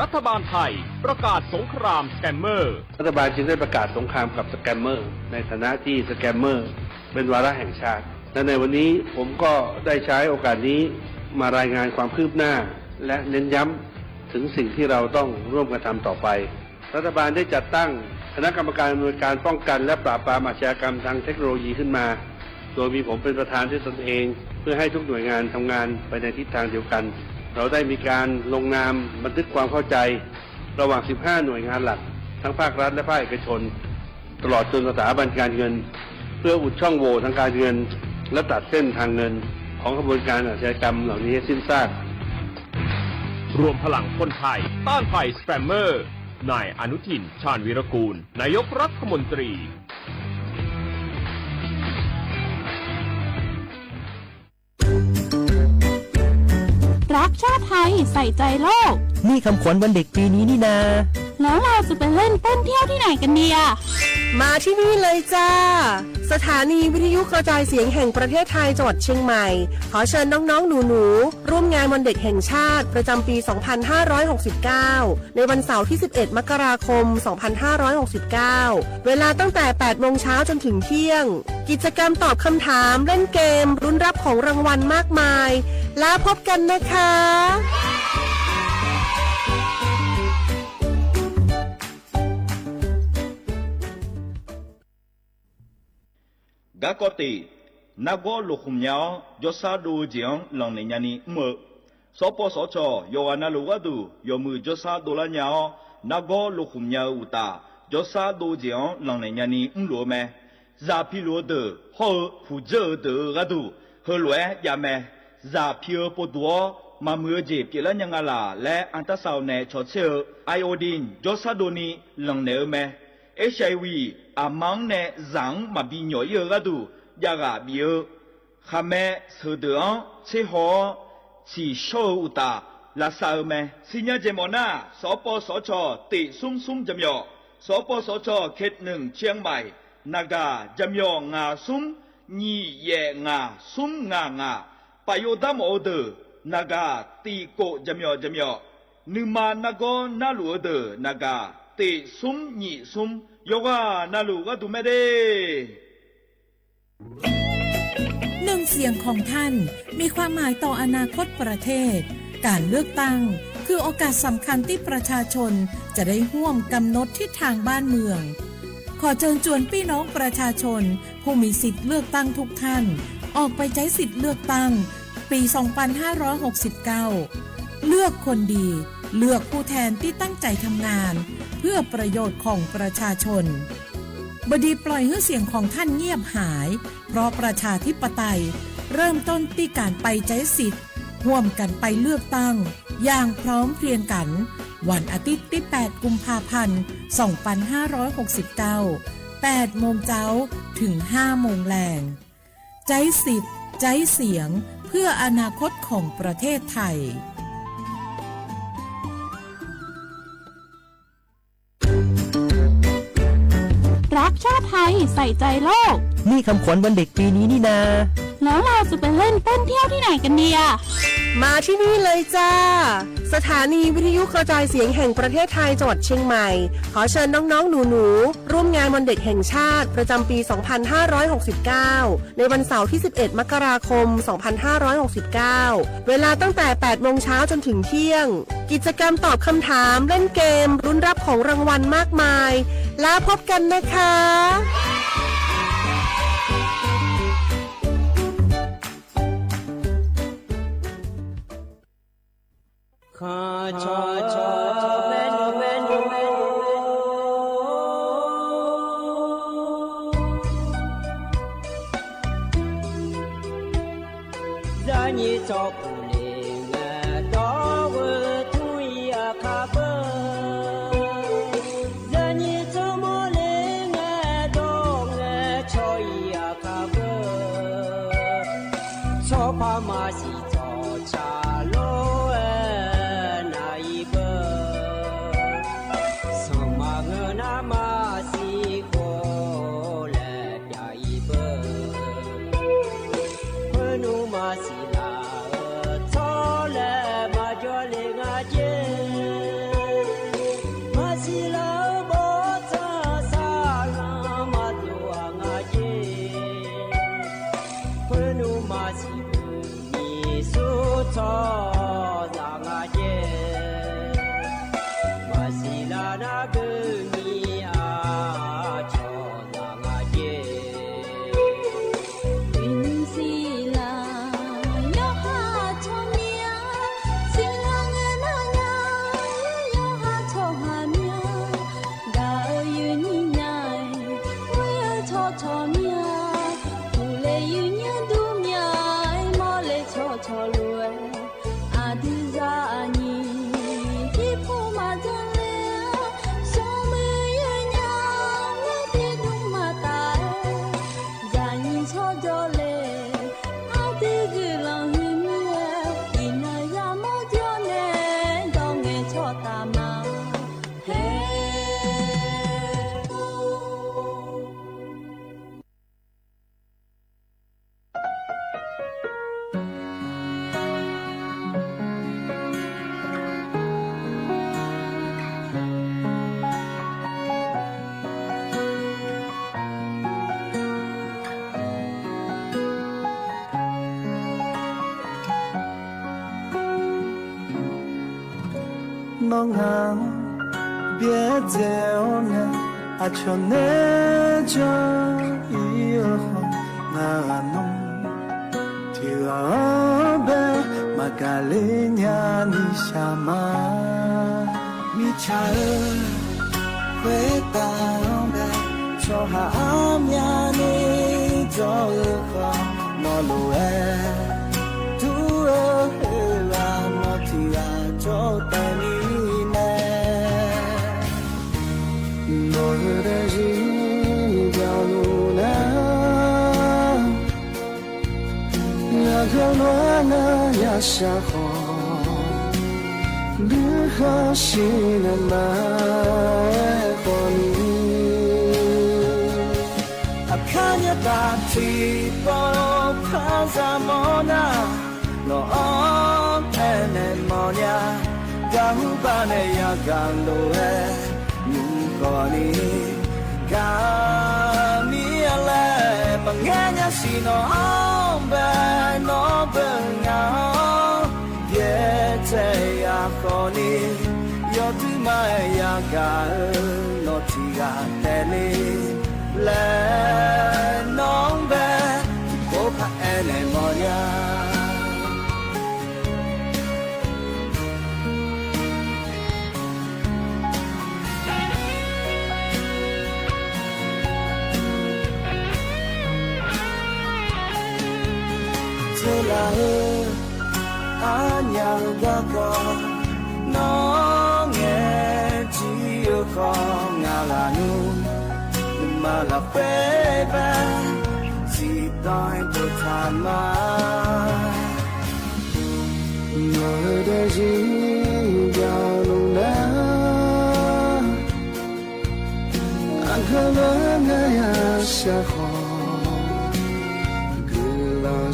รัฐบาลไทยประกาศสงครามสแกมเมอร์ รัฐบาลจึงได้ประกาศสงครามกับสแกมเมอร์ ในฐานะที่สแกมเมอร์เป็นวาระแห่งชาติ และในวันนี้ผมก็ได้ใช้โอกาสนี้มารายงานความคืบหน้า และเน้นย้ำถึงสิ่งที่เราต้องร่วมกันทำต่อไป รัฐบาลได้จัดตั้งคณะกรรมการอำนวยการป้องกันและปราบปรามอาชญากรรมทางเทคโนโลยีขึ้นมา โดยมีผมเป็นประธานด้วยตนเอง เพื่อให้ทุกหน่วยงานทำงานไปในทิศทางเดียวกัน เราได้มีการลงนามบันทึกความเข้าใจระหว่าง สิบห้า หน่วยงานหลัก ทั้งภาครัฐและภาคเอกชน ตลอดจนสถาบันการเงิน เพื่ออุดช่องโหว่ทางการเงิน และตัดเส้นทางเงินของขบวนการอาชญากรรมเหล่านี้ให้สิ้นซาก รวมพลังคนไทยต้านภัยสแกมเมอร์ นายอนุทิน ชาญวีรกูล นายกรัฐมนตรี รักชาติไทย ใส่ใจโลก นี่คำขวัญวันเด็กปีนี้นี่นา แล้วเราจะไปเล่นเต้นเที่ยวที่ไหนกันดีอะ มาที่นี่เลยจ้า สถานีวิทยุกระจายเสียงแห่งประเทศไทยจังหวัดเชียงใหม่ ขอเชิญน้องๆ หนูๆ ร่วมงานวันเด็กแห่งชาติประจำปี สองพันห้าร้อยหกสิบเก้า ในวันเสาร์ที่ สิบเอ็ด มกราคม สองพันห้าร้อยหกสิบเก้า เวลาตั้งแต่ แปดโมงเช้าจนถึงเที่ยง กิจกรรมตอบคำถาม เล่นเกม ลุ้นรับของรางวัลมากมาย แล้วพบกันนะคะ กะกอติ နါဂီၤလိာ်ဃုာ်ညါအီၤ ကၠီဆါဒိၣ်ဧိၤအီၤ လီၤနဲၣ်ညါနံၤမုာ် စီၤပီစီၤကၠီ ယွၤအနၢ်လိာ်ဂၤဒုး ယီၤမုၢ်ကၠီဆါဒိၣ်လၢညါအီၤ နါဂီၤလိာ်ဃုာ်ညါအုၣ်တၢ် ကၠီဆါဒိၣ်ဧိၤအီၤ လီၤနဲၣ်ညါနံၤမုာ်လိာ်အမဲ စၢ်ဖံးလိာ်အဒုး ဟီၣ်ဧိၤ ဖုၣ်ကၠၢၣ်ဧိၤဒၣ်ဧိၤဂၤဒုး ဟၢၣ်လွဲၣ်ယၤမဲ စၢ်ဖံးဧိၤပိာ်တူာ်အီၤ မၤမုာ်အီၤက့ၤ ပျဲလၢညါဂၤလၢ် လၢအတၢ်ဆၢအီၤနဲၣ် ဆီၣ်ဆ့ၣ်ဧိၤ iodine ကၠီဆါဒိၣ်နံၤ လီၤနဲၣ်အမဲ HIV အမါန့ၣ် စၢ်မၤဘံညိၣ်အံၤဂၤဒုး ယၤဂၤဘံဧိၤ ဃမ့ၢ်ဆၢၣ်ဒၢးအီၤ ဆ့ဟီၣ်အီၤ ဆံၣ်ဆီၣ်ဧိၤအုၣ်တၢ် လၢစၢ်ဧိၤမဲ စံညါကဲမီၤနၢ် စီၤပီစီၤကၠီ တ့ၢ်ဆူဆူကၠီမၠီၣ် စီၤပီစီၤကၠီ เขตหนึ่ง เชียงใหม่ နဂၤ ကၠီမၠီၣ် ငါးဆူ ညံၣ်ယဲၢ်ငါး ဆူငါးငါး ပာ်ယိၣ်တၢ်မီၣ်အီၤဒုး နဂၤ တံာ်ကိၣ်ကၠီမၠီၣ်ကၠီမၠီၣ် နုမၤနါဂီၤနါလိာ်အီၤဒုး နဂၤ တ့ၢ်ဆူညံၣ်ဆူ ယွၤဂၤနၢ်လိာ်ဂၤဒုးမဲဒၣ် หนึ่งเสียงของท่านมีความหมายต่ออนาคตประเทศ การเลือกตั้งคือโอกาสสำคัญที่ประชาชนจะได้ร่วมกำหนดทิศทางบ้านเมือง ขอเชิญชวนพี่น้องประชาชนผู้มีสิทธิ์เลือกตั้งทุกท่าน ออกไปใจ๊สิทธิ์เลือกตั้งปี สองพันห้าร้อยหกสิบเก้า เลือกคนดี เลือกผู้แทนที่ตั้งใจทำงานเพื่อประโยชน์ของประชาชน บ่ดีปล่อยหื้อเสียงของท่านเงียบหาย เพราะประชาธิปไตยเริ่มต้นตี้ก๋านไปใจ๊สิทธิ์ ฮ่วมกั๋นไปเลือกตั้งอย่างพร้อมเพรียงกั๋น วันอาทิตย์ตี้ แปดกุมภาพันธ์ สองพันห้าร้อยหกสิบเก้า แปดโมงเจ๊า เถิง ห้าโมงแลง ใจ๊สิทธิ์ ใจ๊เสียง เพื่ออนาคตของประเทศไทย รักชาติไทย ใส่ใจโลก นี่คำขวัญวันเด็กปีนี้นี่นา แล้วเราจะไปเล่นเต้นเที่ยวที่ไหนกันดีอะ มาที่นี่เลยจ้า สถานีวิทยุกระจายเสียงแห่งประเทศไทยจังหวัดเชียงใหม่ ขอเชิญน้องๆ หนูๆ ร่วมงานวันเด็กแห่งชาติประจำปี สองพันห้าร้อยหกสิบเก้า ในวันเสาร์ที่ สิบเอ็ด มกราคม สองพันห้าร้อยหกสิบเก้า เวลาตั้งแต่ แปดโมงเช้าจนถึงเที่ยง กิจกรรมตอบคำถาม เล่นเกม ลุ้นรับของรางวัลมากมาย แล้วพบกันนะคะ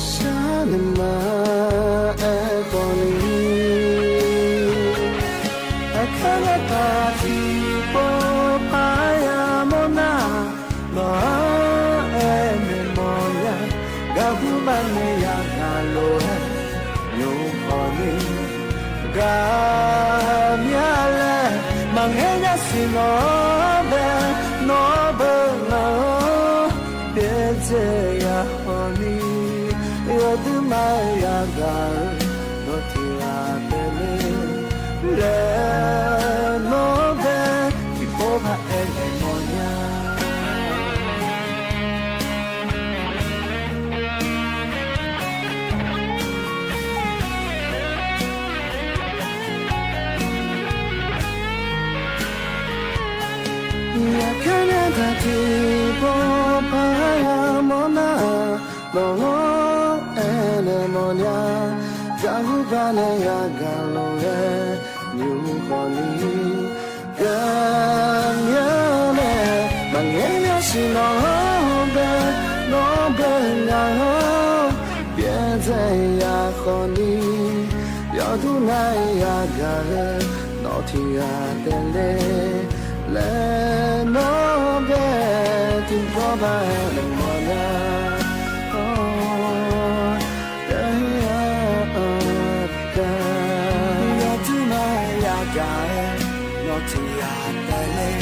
ဆၢနမၤအဲၣ်ကီးလံ, အခါနတၢ်ထံၣ်ပိာ်ဖးယၤမီၢ်နၤ, မၤအဲၣ်န့ၣ်မီၢ်ယၤ, ဂၤဟုဘၣ်န့ၣ်ယၤဂၤလိၤဝဲ ယူၢ်ဃီၤလံ, ဂၤမံၤလဲၣ်, မၤငဲးညါစံၣ်နီၤဘဲ, နီၤဘဲနၤဧၢ ပျဲၢ်စဲယၤဃီၤလံ, ယွၤဒုးမၤယၤဂၤဧၢ, နီၢ်ထံၣ်ဂၤတဲလ့, လဲၤနီၤဘဲ ထံၣ်ပိာ်ဖးအဲၣ်လဲၣ်မီၢ်ညါ. ယၤခဲန့ၣ်တၢ်ထံၣ်ပိာ်ဖးယၤမီၢ်နၤ, မၤအဲၣ်လဲၣ်မီၢ်ညါ, ဂၤဟုဘၣ်န့ၣ်ယၤဂၤလိၤဝဲ ယူၢ်ဃီၤလံ, ဂၤမံၤလဲၣ်, မၤငဲးညါစံၣ်နီၤဘဲ, နီၤဘဲနၤဧၢ, ပျဲၢ်စဲယၤဃီၤလံ, ယွၤဒုးမၤယၤဂၤဧၢ, နီၢ်ထံၣ်ဂၤတဲလ့, လဲၤနီၤဘဲ ထံၣ်ပိာ်ဖးအဲၣ်လဲၣ်မီၢ်ညါ, ယွၤဒုးမၤယၤဂၤဧၢ, နီၢ်ထံၣ်ဂၤတဲလ့,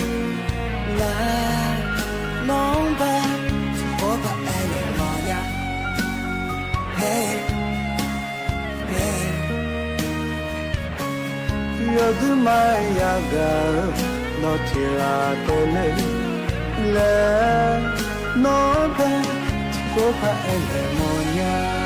လဲၤနီၤဘဲ ထံၣ်ပိာ်ဖးအဲၣ်လဲၣ်မီၢ်ညါ, ဟ့ ယွၤဒုးမၤယၤဂၤဧၢ, နီၢ်ထံၣ်ဂၤတဲလ့, လဲၤနီၤဘဲ ထံၣ်ပိာ်ဖးအဲၣ်လဲၣ်မီၢ်ညါ.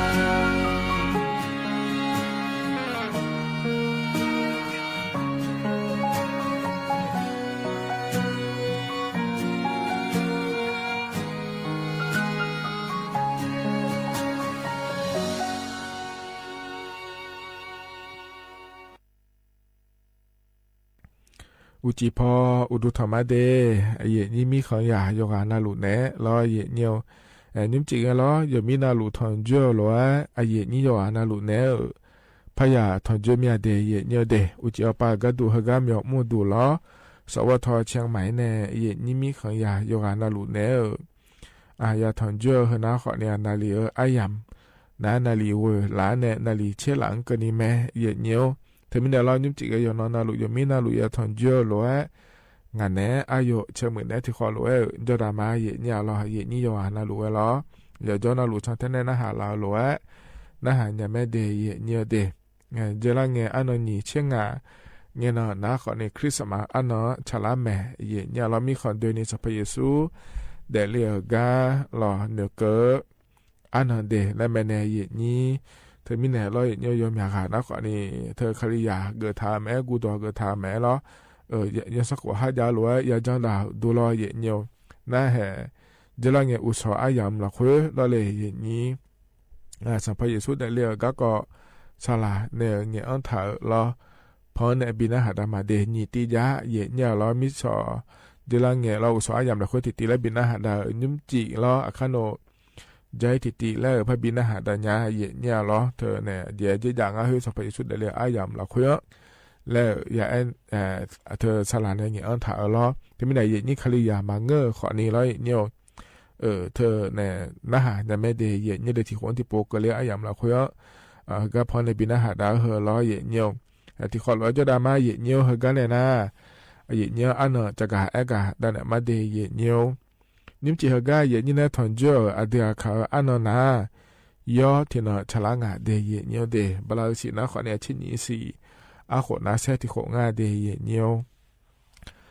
အိၣ်ကံၢ်ဖီ အိၣ်ဒိၣ်ထီၣ်မးဒဲး, အယိာ်ညိမံခီယၤ ယိၤဂၤနၤလူၤနဲလီၤ ယိာ်ညိ, အဲ နံၣ်ကံၢ်ဂဲၤလီၤ ယိာ်မံနၤလူၤထီၣ်ကၠိလီၤဧါ, အယိာ်ညိယိၤဂၤနၤလူၤနဲဧၢ, ဖးယၤထီၣ်ကၠိမ့ၢ်အဒဲး ယိာ်ညိဒဲး, အိၣ်ကံၢ်အီၣ်ပာ်ဂၤဒိၣ် ဟဲဂၤမီၣ်မူဒိၣ်လီၤ, စဝီထီၣ် ချၠဲၣ်မၢၣ်န့ၣ် အယိာ်ညိမံခီယၤ ယိၤဂၤနၤလူၤနဲဧၢ, အယၤထီၣ်ကၠိဟဲနၤဃီန့ၣ် အနၤလံၤဧၢ အါယၢ် နၤနၤလံၤဝဲလၢန့ၣ် နၤလံၤဆဲးလၢကနံၤမဲ ယိာ်ညိ, တမံၤန့ၣ်လီၤ နံၣ်ကံၢ်ဂဲၤ ယိာ်နီၢ်နၤလူၤ ယိာ်မံနၤလူၤ ယၤထီၣ်ကၠိလီၤဧါ, ငါန့ၣ် အယိာ်ဆၢမုၢ်န့ၣ် ထံၣ်ဃီလီၤဧါ, ယိၤဒၣ်မး ယိာ်ညိလီၤ ယိာ်ညိယိၤဂၤနၤလူၤဝဲလီၤ, ယိၤကၠိနၤလူၤ ဆၣ်ထဲန့ၣ် နဟးလၢလီၤဧါ, နဟးညါမဲဒဲး ယိာ်ညိဒဲး, ယဲလၢငဲၤ အါနီၢ်နံၣ်ဆံငါ ငဲၤနီၢ်နၤဃီန့ၣ် ခရံၣ်စမး အါနီၢ်ဆၣ်လါမဲာ် ယိာ်ညိလီၤ မံဃီဒိၣ်န့ၣ် စီၤပၤယ့ၣ်ၡူး ဒဲးလံအဂၤလီၤ နုာ်ကၢ အါနီၢ်ဒဲး လၢမဲာ်န့ၣ် ယိာ်ညိ, တမံၤန့ၣ်လီၤ ယိာ်ညိယိၤမၠးဂၤနၤဃီန့ၣ် ထၢၣ်ခရံာ်ယၤ ဂဲၤထၢၣ်မဲာ် ကူၣ်ဒီးဂဲၤထၢၣ်မဲာ်လီၤ, ယဆၢကိၣ်ဟါယၤလီၤဧါ ယၤကၠီဒၣ်ဒိလီၤ ယိာ်ညိ, နဟဲ ယဲလၢငဲၤ အိၣ်ဆီအါယၢ်လီၤဃုလီၤလၢ ယိာ်ညိ စီၤပၤယ့ၣ်ၡူးဒဲးလံအဂၤကီး ဆၣ်လၤန့ၣ် ငဲၤအၢထၢၣ်လီၤ, ဖီန့ၣ် အဘံးနါဟးဒၣ်မးဒဲး နံၣ်တံၢ်ယၤ ယိာ်ညိလီၤ မံဆီၣ် ယဲလၢငဲၤလီၤ အိၣ်ဆီအါယၢ်လီၤဃု တံၢ်တံၢ်လၢဘံးနါဟးဒၣ် နံၣ်ကံၢ်လီၤ အခါန့ၣ် ယဲတံၢ်တံၢ်လၢဖဲဘံးနါဟးဒၣ်ညါ ယိာ်ညိလီၤ ထၢၣ်န့ၣ် ယဲယဲယၤငါဟု စီၤပၤယ့ၣ်ၡူးဒဲးလံအါယၢ်လီၤဃု လၢယၤအဲၣ် ထၢၣ်ဆၣ်လၤန့ၣ် ငဲၤအၢထၢၣ်လီၤ တမံၤန့ၣ် ယိာ်ညိခရံာ်ယၤမၤငၢၢ်ဃီန့ၣ်လီၤ ယိာ်ညိ ထၢၣ်န့ၣ် နဟးညါမဲဒဲး ယိာ်ညိဒဲး ထံၣ်ဃီတံၢ်ပိာ်ကလံအါယၢ်လီၤဃု ဂၤဖီန့ၣ် ဘံးနါဟးဒၣ်ဟၢလီၤ ယိာ်ညိ, ထံၣ်ဃီလီၤ ယိၤဒၣ်မး ယိာ်ညိ ဟဲဂၤန့ၣ်နၤ, ယိာ်ညိအါနီၢ် တဂၤအဲၣ်ဂၤဒၣ်န့ၣ်မးဒဲး ယိာ်ညိ, နံၣ်ကံၢ်ဟဲဂၤ ယိာ်ညိနဲထီၣ်ကၠိဧၢ အဒုးအခါဧၢ အါနီၢ်နၤ, ယီထံၣ်နီၢ်ဆၣ်လၤငါဒဲး ယိာ်ညိဒဲး ဘၤလးအုးစံးနၤဃီန့ၣ် အဆံးနံၣ်အံၤစံး အဃိးနၤဆဲးထံၣ်ဃီငါဒဲး ယိာ်ညိ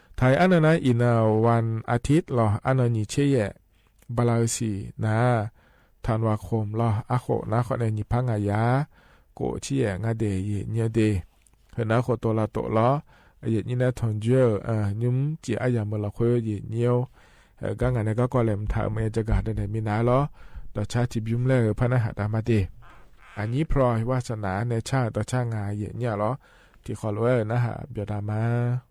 ထၢၣ်အါနီၢ်နၤ အံၤနၤ ဝၣ်အထံးလီၤ အါနီၢ်နံၣ်ဆံယဲၢ်, ဘၤလးအုးစံးနၤ ထၣ်နွါခိၣ်လီၤ အဃိးနၤဃီန့ၣ် နံၣ်ဖးငါယၤ ကိးဆံယဲၢ်ငါဒဲး ယိာ်ညိဒဲး, ဟဲနၤဃိးတိၢ်လၢတိၢ်လီၤ, ယိာ်ညိနဲထီၣ်ကၠိဧၢ နံၣ်ကံၢ်အါယၢ်မုၢ်လီၤဃု ယိာ်ညိ ဟဲဂၤငါန့ၣ် ဂၤကီးလဲၤမထၢၣ်မ့ၢ်တဂၤဒၣ်န့ၣ် မံနၤလီၤ, ဒီးဆါထံဘျုးမလဲၣ်ဧၢ ဖဲနဟးဒၣ်မးဒဲး, အညိပြံ ဝၣ်စနၤနဲဆါ ဒီးဆါငါ ယိာ်ညိလီၤ, ထံၣ်ဃီလီၤဧၢ နဟးပျီၤတၢ်မး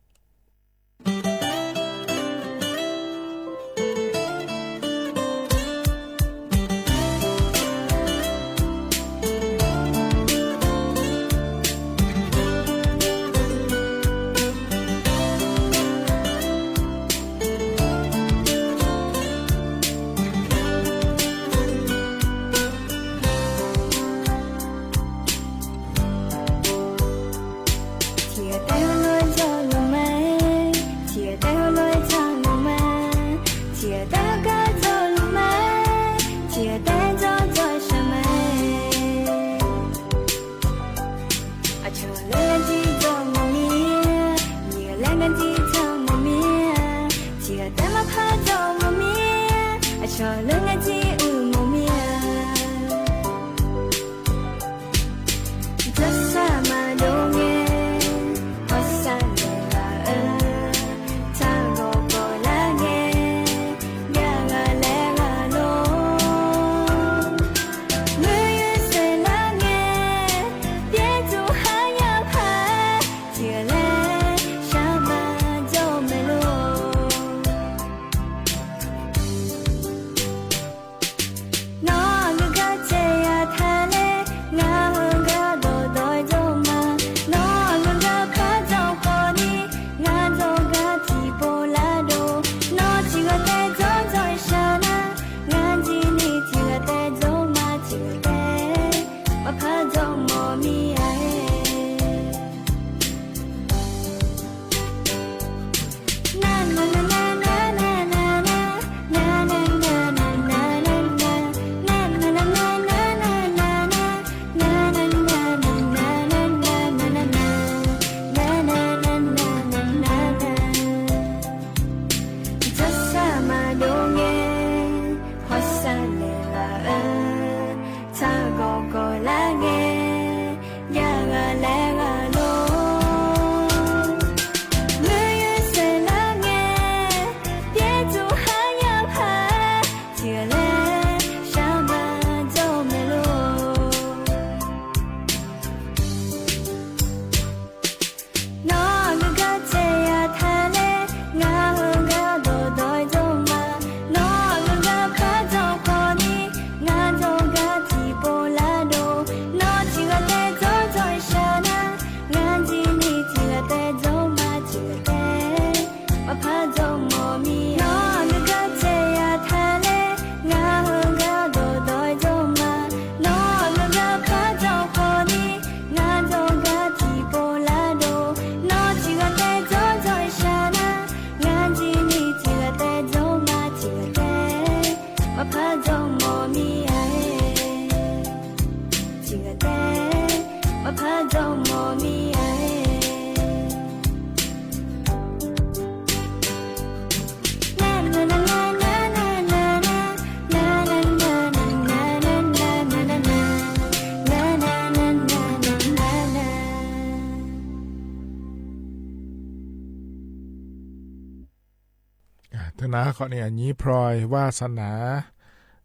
တနၤခီန့ၣ် အညိပြွဲဝၣ်သနာ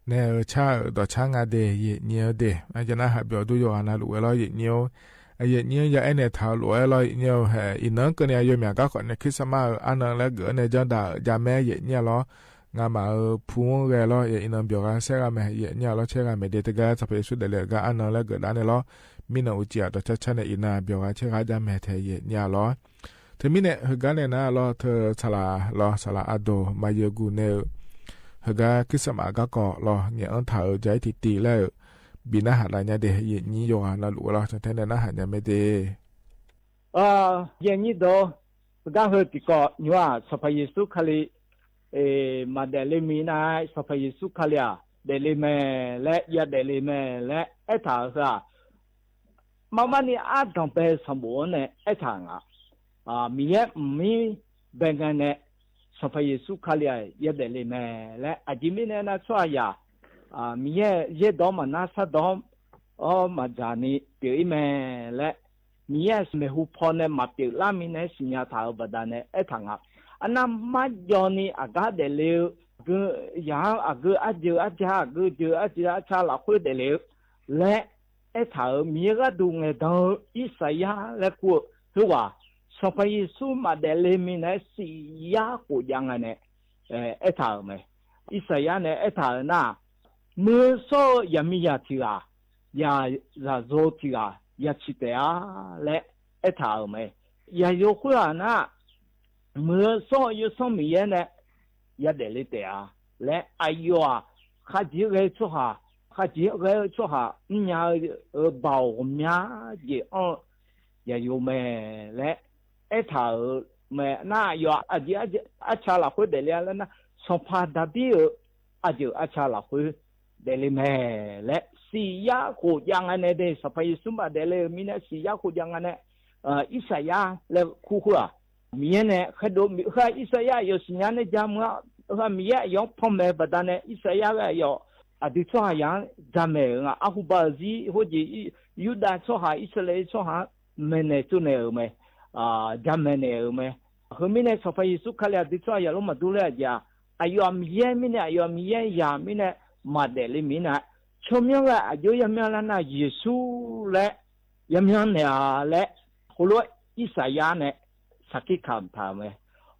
နဲၣ်ဧၢ ဆၣ်ဧၢ ဒီးဆၣ်ငါဒဲး ယဲၢ်ညိဒဲး အကနၣ်ဟးဘျီဒူ ယိၤဂၤနၤလိာ်ဝဲလီၤ ယဲၢ်ညိ အယဲၢ်ညိ ယအဲၣ်နဲၣ်ထးလိာ်ဝဲလီၤ ယဲၢ်ညိ အံၤနၢကၢန့ၣ် အယိၤမ့ၢ်ကါခီန့ၣ် ခရံၣ်စမၣ်ဧၢ အါနၢလဲကၢးန့ၣ် ကၠီဒၣ်ဧၢ ကၠီမဲ ယဲၢ်ညိလီၤ ငါမၤဧၢ ဖူဂဲၤလီၤ ယဲၢ်အံၤနၢဘျီဂၤဆဲဂၤမဲာ် ယဲၢ်ညိလီၤ ဆဲဂၤမဲာ်ဒဲး တဂၤစီၤပၤယ့ၣ်ၡူးဒၣ်လဲာ် ဂၤအါနၢလဲကၢးဒၣ်န့ၣ်လီၤ မ့ၢ်နအိၣ်ကံၣ်အဒီးဆၣ်ဆၣ်န့ၣ် အံၤနၢဘျီဂၤဆဲဂၤကၠီမဲာ်ထဲ ယဲၢ်ညိလီၤ တမံၤန့ၣ် ဟဲကါန့ၣ်နၤလီၤ ထၢၣ်ဆလးလီၤ ဆလးအဒိၣ် မၤယဲၢ်ဂူၢ်န့ၣ်ဧၢ ဟဲကါခရံၣ်စမၣ်ကါကီးလီၤ ငဲၤအၢထးဧၢ ကၠီအံၤတံၢ်တံၢ်လဲၣ်ဧၢ ဘံၣ်နၢ်ဟးဒၣ်ညါဒဲး ယဲၢ်ညိ ယိၤဂၤနၤလိာ်ဝဲလီၤ ထဲန့ၣ်နၢ်ဟးညါမ့ၢ်ဒဲး ယဲၢ်ညိဒီး ပကဟၢတံၢ်ကီး ညိဧါ စီၤပၤယ့ၣ်ၡူးခရံာ် မၤဒဲးလံမံၤန့ၣ် စီၤပၤယ့ၣ်ၡူးခရံာ်ဧၢ ဒဲးလံမဲာ်လဲၣ် ယဲဒဲးလံမဲာ်လဲၣ် အဲၣ်ထးဧၢဧါ မၤဘၣ်န့ၣ် အါဒံးပဲဆၣ်ဘိန့ၣ် အဲၣ်ထးဧၢ မံၤယဲၢ်မံၤဘဲန့ၣ် စီၤပၤယ့ၣ်ၡူးခရံာ်ဧၢ ယဲဒဲးလံမဲာ်လဲၣ် အဂ့ၢ်မ့ၢ်န့ၣ် နဆိယၤ မံၤယဲၢ် ယဲၢ်ဒီးမၤနၢ် ဆၣ်ဒီး မၤစၢ်န့ၣ် ပျဲးအံၤမဲာ်လဲၣ် မံၤယဲၢ် မ့ၢ်ဟူဖီန့ၣ် မၤပျဲးလၢမံၤန့ၣ် စံၣ်ညီၣ်ထးဧၢ ဘၣ်ဒၣ်န့ၣ် အဲၣ်ထးဧၢ အနၢ်မါယီၤန့ၣ် အဂၤဒဲးလံ ဂုၤယၤ အဂုၤအယၢၤအဆၣ် အဂုၤယၢၤအယၢၤအဆၣ်လၢဃုာ်ဒဲးလံ လဲၣ် အဲၣ်ထးဧၢ မံၤဂၤဒူၣ်ငဲၤဒၢ အံၣ်စယါလဲၤကွဲး ဟ့ဝဲ စီၤပၤယ့ၣ်ၡူးမၤဒဲးလံမံၤန့ၣ် စံၣ်ယါကိးယါငါန့ၣ် အဲၣ်ထးဧၢ အံၣ်စယါန့ၣ် အဲၣ်ထးဧၢနၤ မုၢ်စီၤဧၢ ယၤမံယၤထံဂၤ ယၤရၤဇိတံၢ်ဂၤ ယၤဆံးတဲာ်ဧါ လဲၣ် အဲၣ်ထးဧၢ ယၤယိၤဃုဧၢနၤ မုၢ်စီၤဧၢ ယိၤစီၤမံၤယဲၢ်န့ၣ် ယၤဒဲးလံတဲာ်ဧါ လဲၣ် အယွၤ ဃးက့ၤဂဲၤဆိဟၣ် ဃးက့ၤဂဲၤဆိဟၣ် မ့ၢ်ညါဧၢ ဘၣ်အိၣ်ကမျၢၢ်က့ၤအီၣ် ယၤယိၤမဲာ်လဲၣ် အဲၣ်ထးဧၢ မဲာ်နၤ ယွၤအယၢၤအဆၣ်လၢဃုာ်ဒဲးလံလဲၣ်နၤ စီၤပၤဒၤဘံဧၢ အယၢၤအဆၣ်လၢဃုာ်ဒဲးလံမဲာ်လဲၣ် စံၣ်ယါကိးယါငါန့ၣ်ဒဲး စီၤပၤယ့ၣ်ၡူးမၤဒဲးလံမံၤန့ၣ် စံၣ်ယါကိးယါငါန့ၣ် အံၣ်စယါလဲၤခူဃုဧါ မံၤယဲၢ်န့ၣ် ဃဲဒိးမံၤဃုအံၣ်စယါ ယိၤစံၣ်ညါန့ၣ် ယၤမုၢ် เออ มีแยะ ยอมพ่อแม่บ่าดาแน อิสราเอล อ่ะ ยอม อ่ะ ดู โทษหา อย่าง จ๋าแม่ อ่ะ อาฮูบา ซี่ หัวจี ยูดาห์ โทษหา อิสราเอล โทษหา แม่แน โจ้แน เออ แม่ อ่า จ๋าแม่แน เออ แม่ เฮอ มีแน สอบพระเยซูคริสต์ อ่ะ ดู โทษหา อย่าง ลงมาดูแล อ่ะ อย่า อ่ะ ยอม มีแยะ มีแน อ่ะ ยอม มีแยะ อย่า มีแน มาแดดเลย มีแน ชมยองแล อ่ะ ยอม ยอม ยอม แล้วนะ เยซู และ ยอม ยอม เนี่ย และ โคโล อิสยาห์ เนี่ย สักกิจข่าวถามเว้ย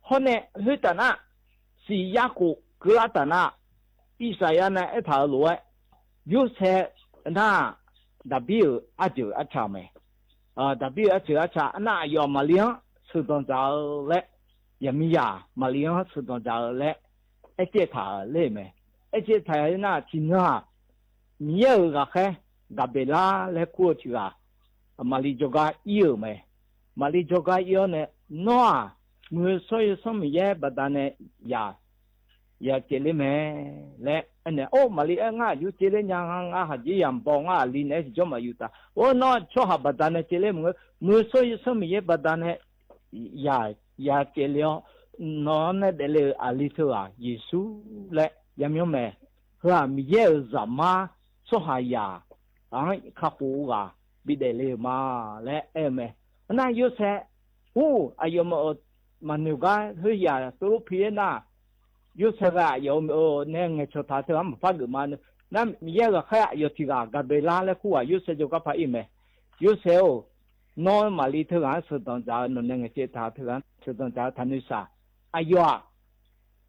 เพราะเนี่ย หื้อต๋านะ สี่ ยาโคบ คือละต๋านะ อิสยาห์ เนี่ย ไอ้ถามหลวย โยเซฟ น่ะ ดาวิด อ่ะ เจอ อ่ะ ชาแม่ เอ่อ ดาวิด อ่ะ เจอ อ่ะ ชา น่ะ ยอม มาเลี้ยง สืบต่อจ๋า และ ยอม มี อย่า มาเลี้ยง สืบต่อจ๋า และ ไอ้เจ๊ถามเลยแม่ ไอ้เจ๊ถาม น่ะ ที น่ะ มี เอ่อ กาแค กาเบรียล และ คู่ ที กา มารี จอก้า อี้ เออ แม่ มารี จอก้า อี้ เออ เนี่ย น้อ เมื่อ โซ่ โซ่ มี แยะ บ่าดาแน อย่า อย่าเจ๊เลยแม่ และ อันเนี่ย โอ้ มารี เอ้ย งาอยู่เจ๊เลย ยัง งา หาเจ๊ ยามปอง งาลี เนี่ย สิจ้อม มาอยู่ต๋า โอ้ น้อ โทษหา บ่าดาแน เจ๊เลย เมื่อ เมื่อ โซ่ โซ่ มี แยะ บ่าดาแน อย่า อย่าเจ๊เลย น้อ เนี่ย แดดเลย อาลี เถิง อ่ะ เยซู และ ยอม ยอม แม่ เฮอ มี แยะ เออ จ๋ามา โทษหา อย่า อัน ข้าโข อ่ะ บิดแดดเลย มา และ เออ แม่ น่ะ โยเซฟ อู้ อ่ะ ยอม มา เออ มาเนียวก้า เฮ้ย อย่า โตโลพี น่ะ โยเซฟ อ่ะ ยอม เออ เนี่ย ไง โชตา เถิง มา ฟัง อือ มา น่ะ มี แยะ กาแค อ่ะ ยอม ที กา กาเบรียล และ คู่ อ่ะ โยเซฟ จอก้า พา อี้ แม่ โยเซฟ น้อ มารี เถิง อ่ะ สืบต่อจ๋า น้อ เนี่ย ไง เจ๊ถาม เถิง อ่ะ สืบต่อจ๋า ถาม นุสา อ่ะ ยอม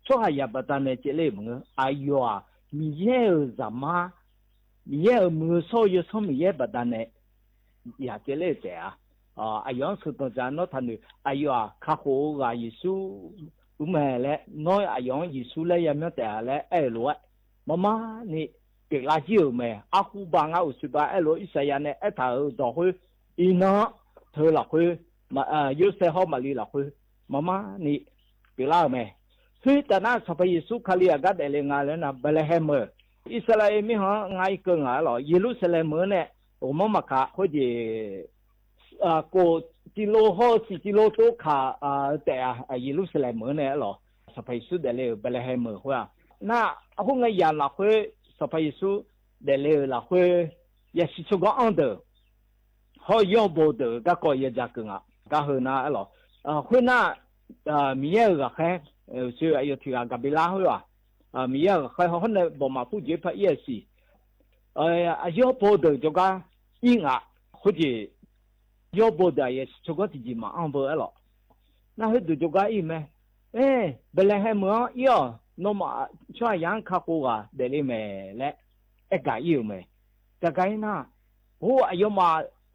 โทษหา อย่า บ่าดาแน เจ๊เลย เมื่อ อ่ะ ยอม มี แยะ เออ จ๋ามา มี แยะ เออ เมื่อ โซ่ โซ่ มี แยะ บ่าดาแน อย่าเจ๊เลย แต่ อ่ะ อ่ะ อ่ะ ยอม สืบต่อจ๋า น้อ ถาม นุ อ่ะ ยอม ข้าโข อ่ะ เยซู อือ แม่ และ น้อ อ่ะ ยอม เยซู และ ยอม ยอม แต่ และ เอ้ย หลวย มาม่านี่ เปียกลาเยื่อแม่ อาฮูบา งา อุสุบา ไอ้หลวงอิสยาห์ เนี่ย ไอ้ถาม เออ ดอกเฮ้ย อี้ น่ะ เถิง ละเฮ้ย มา เอ่อ โยเซฟ ฮอ มารี ละเฮ้ย มาม่านี่ เปียกลาแม่ หื้อต๋านะ สอบพระเยซูคริสต์ อ่ะ กาแดดเลย งา แล้วนะ เบธเลเฮม เออ อิสราเอล มี ฮอ งา อี้ เกิ่ง อ่ะ หรอ เยรูซาเล็ม เออ เนี่ย โอ้ มะ มะขะ โคเย อ่า โก กิโล ฮอ สี่ กิโล โต๊ะ ขา อ่า แต่ อ่า เยรูซาเล็ม เออ เนี่ย หรอ สอบพระเยซู แดดเลย เบธเลเฮม เออ หัว น่ะ อาฮู งา ยาน ละเฮ้ย สอบพระเยซู แดดเลย ละเฮ้ย ยาสีชะกออั้นเต๋อ ฮอ ยอดโบเต๋อ กาก็ ยาจ๋าเกิ่ง อ่ะ กาเฮอ น่ะ หรอ เอ่อ หัว น่ะ เอ่อ มี แยะ เออ กาแค เอ่อ จื้อ อ่ะ ยอม ที กา กาเบรียล หัว อ่ะ มี แยะ เออ กาแค ฮอ เนี่ย บ่มา ผู้เย้ย พระเยซู เอ่อ อ่ะ ยอดโบเต๋อ จอก้า อี้ อ่ะ โคเย ยอดโบเต๋อ เยซู ก็ติดจิตมาอั้นเบอร์ อ่ะ หรอ น่ะ หื้อดู จอก้า อี้ แม่ เอ้ย เบธเลเฮม เออ อี้ อ่ะ น้อ มา โทษหา อย่าง ข้าโข อ่ะ แดดเลย แม่ และ เอ้ย กา อี้ แม่ จ๋ากา อี้ น่ะ โอ้ อ่ะ ยอม มา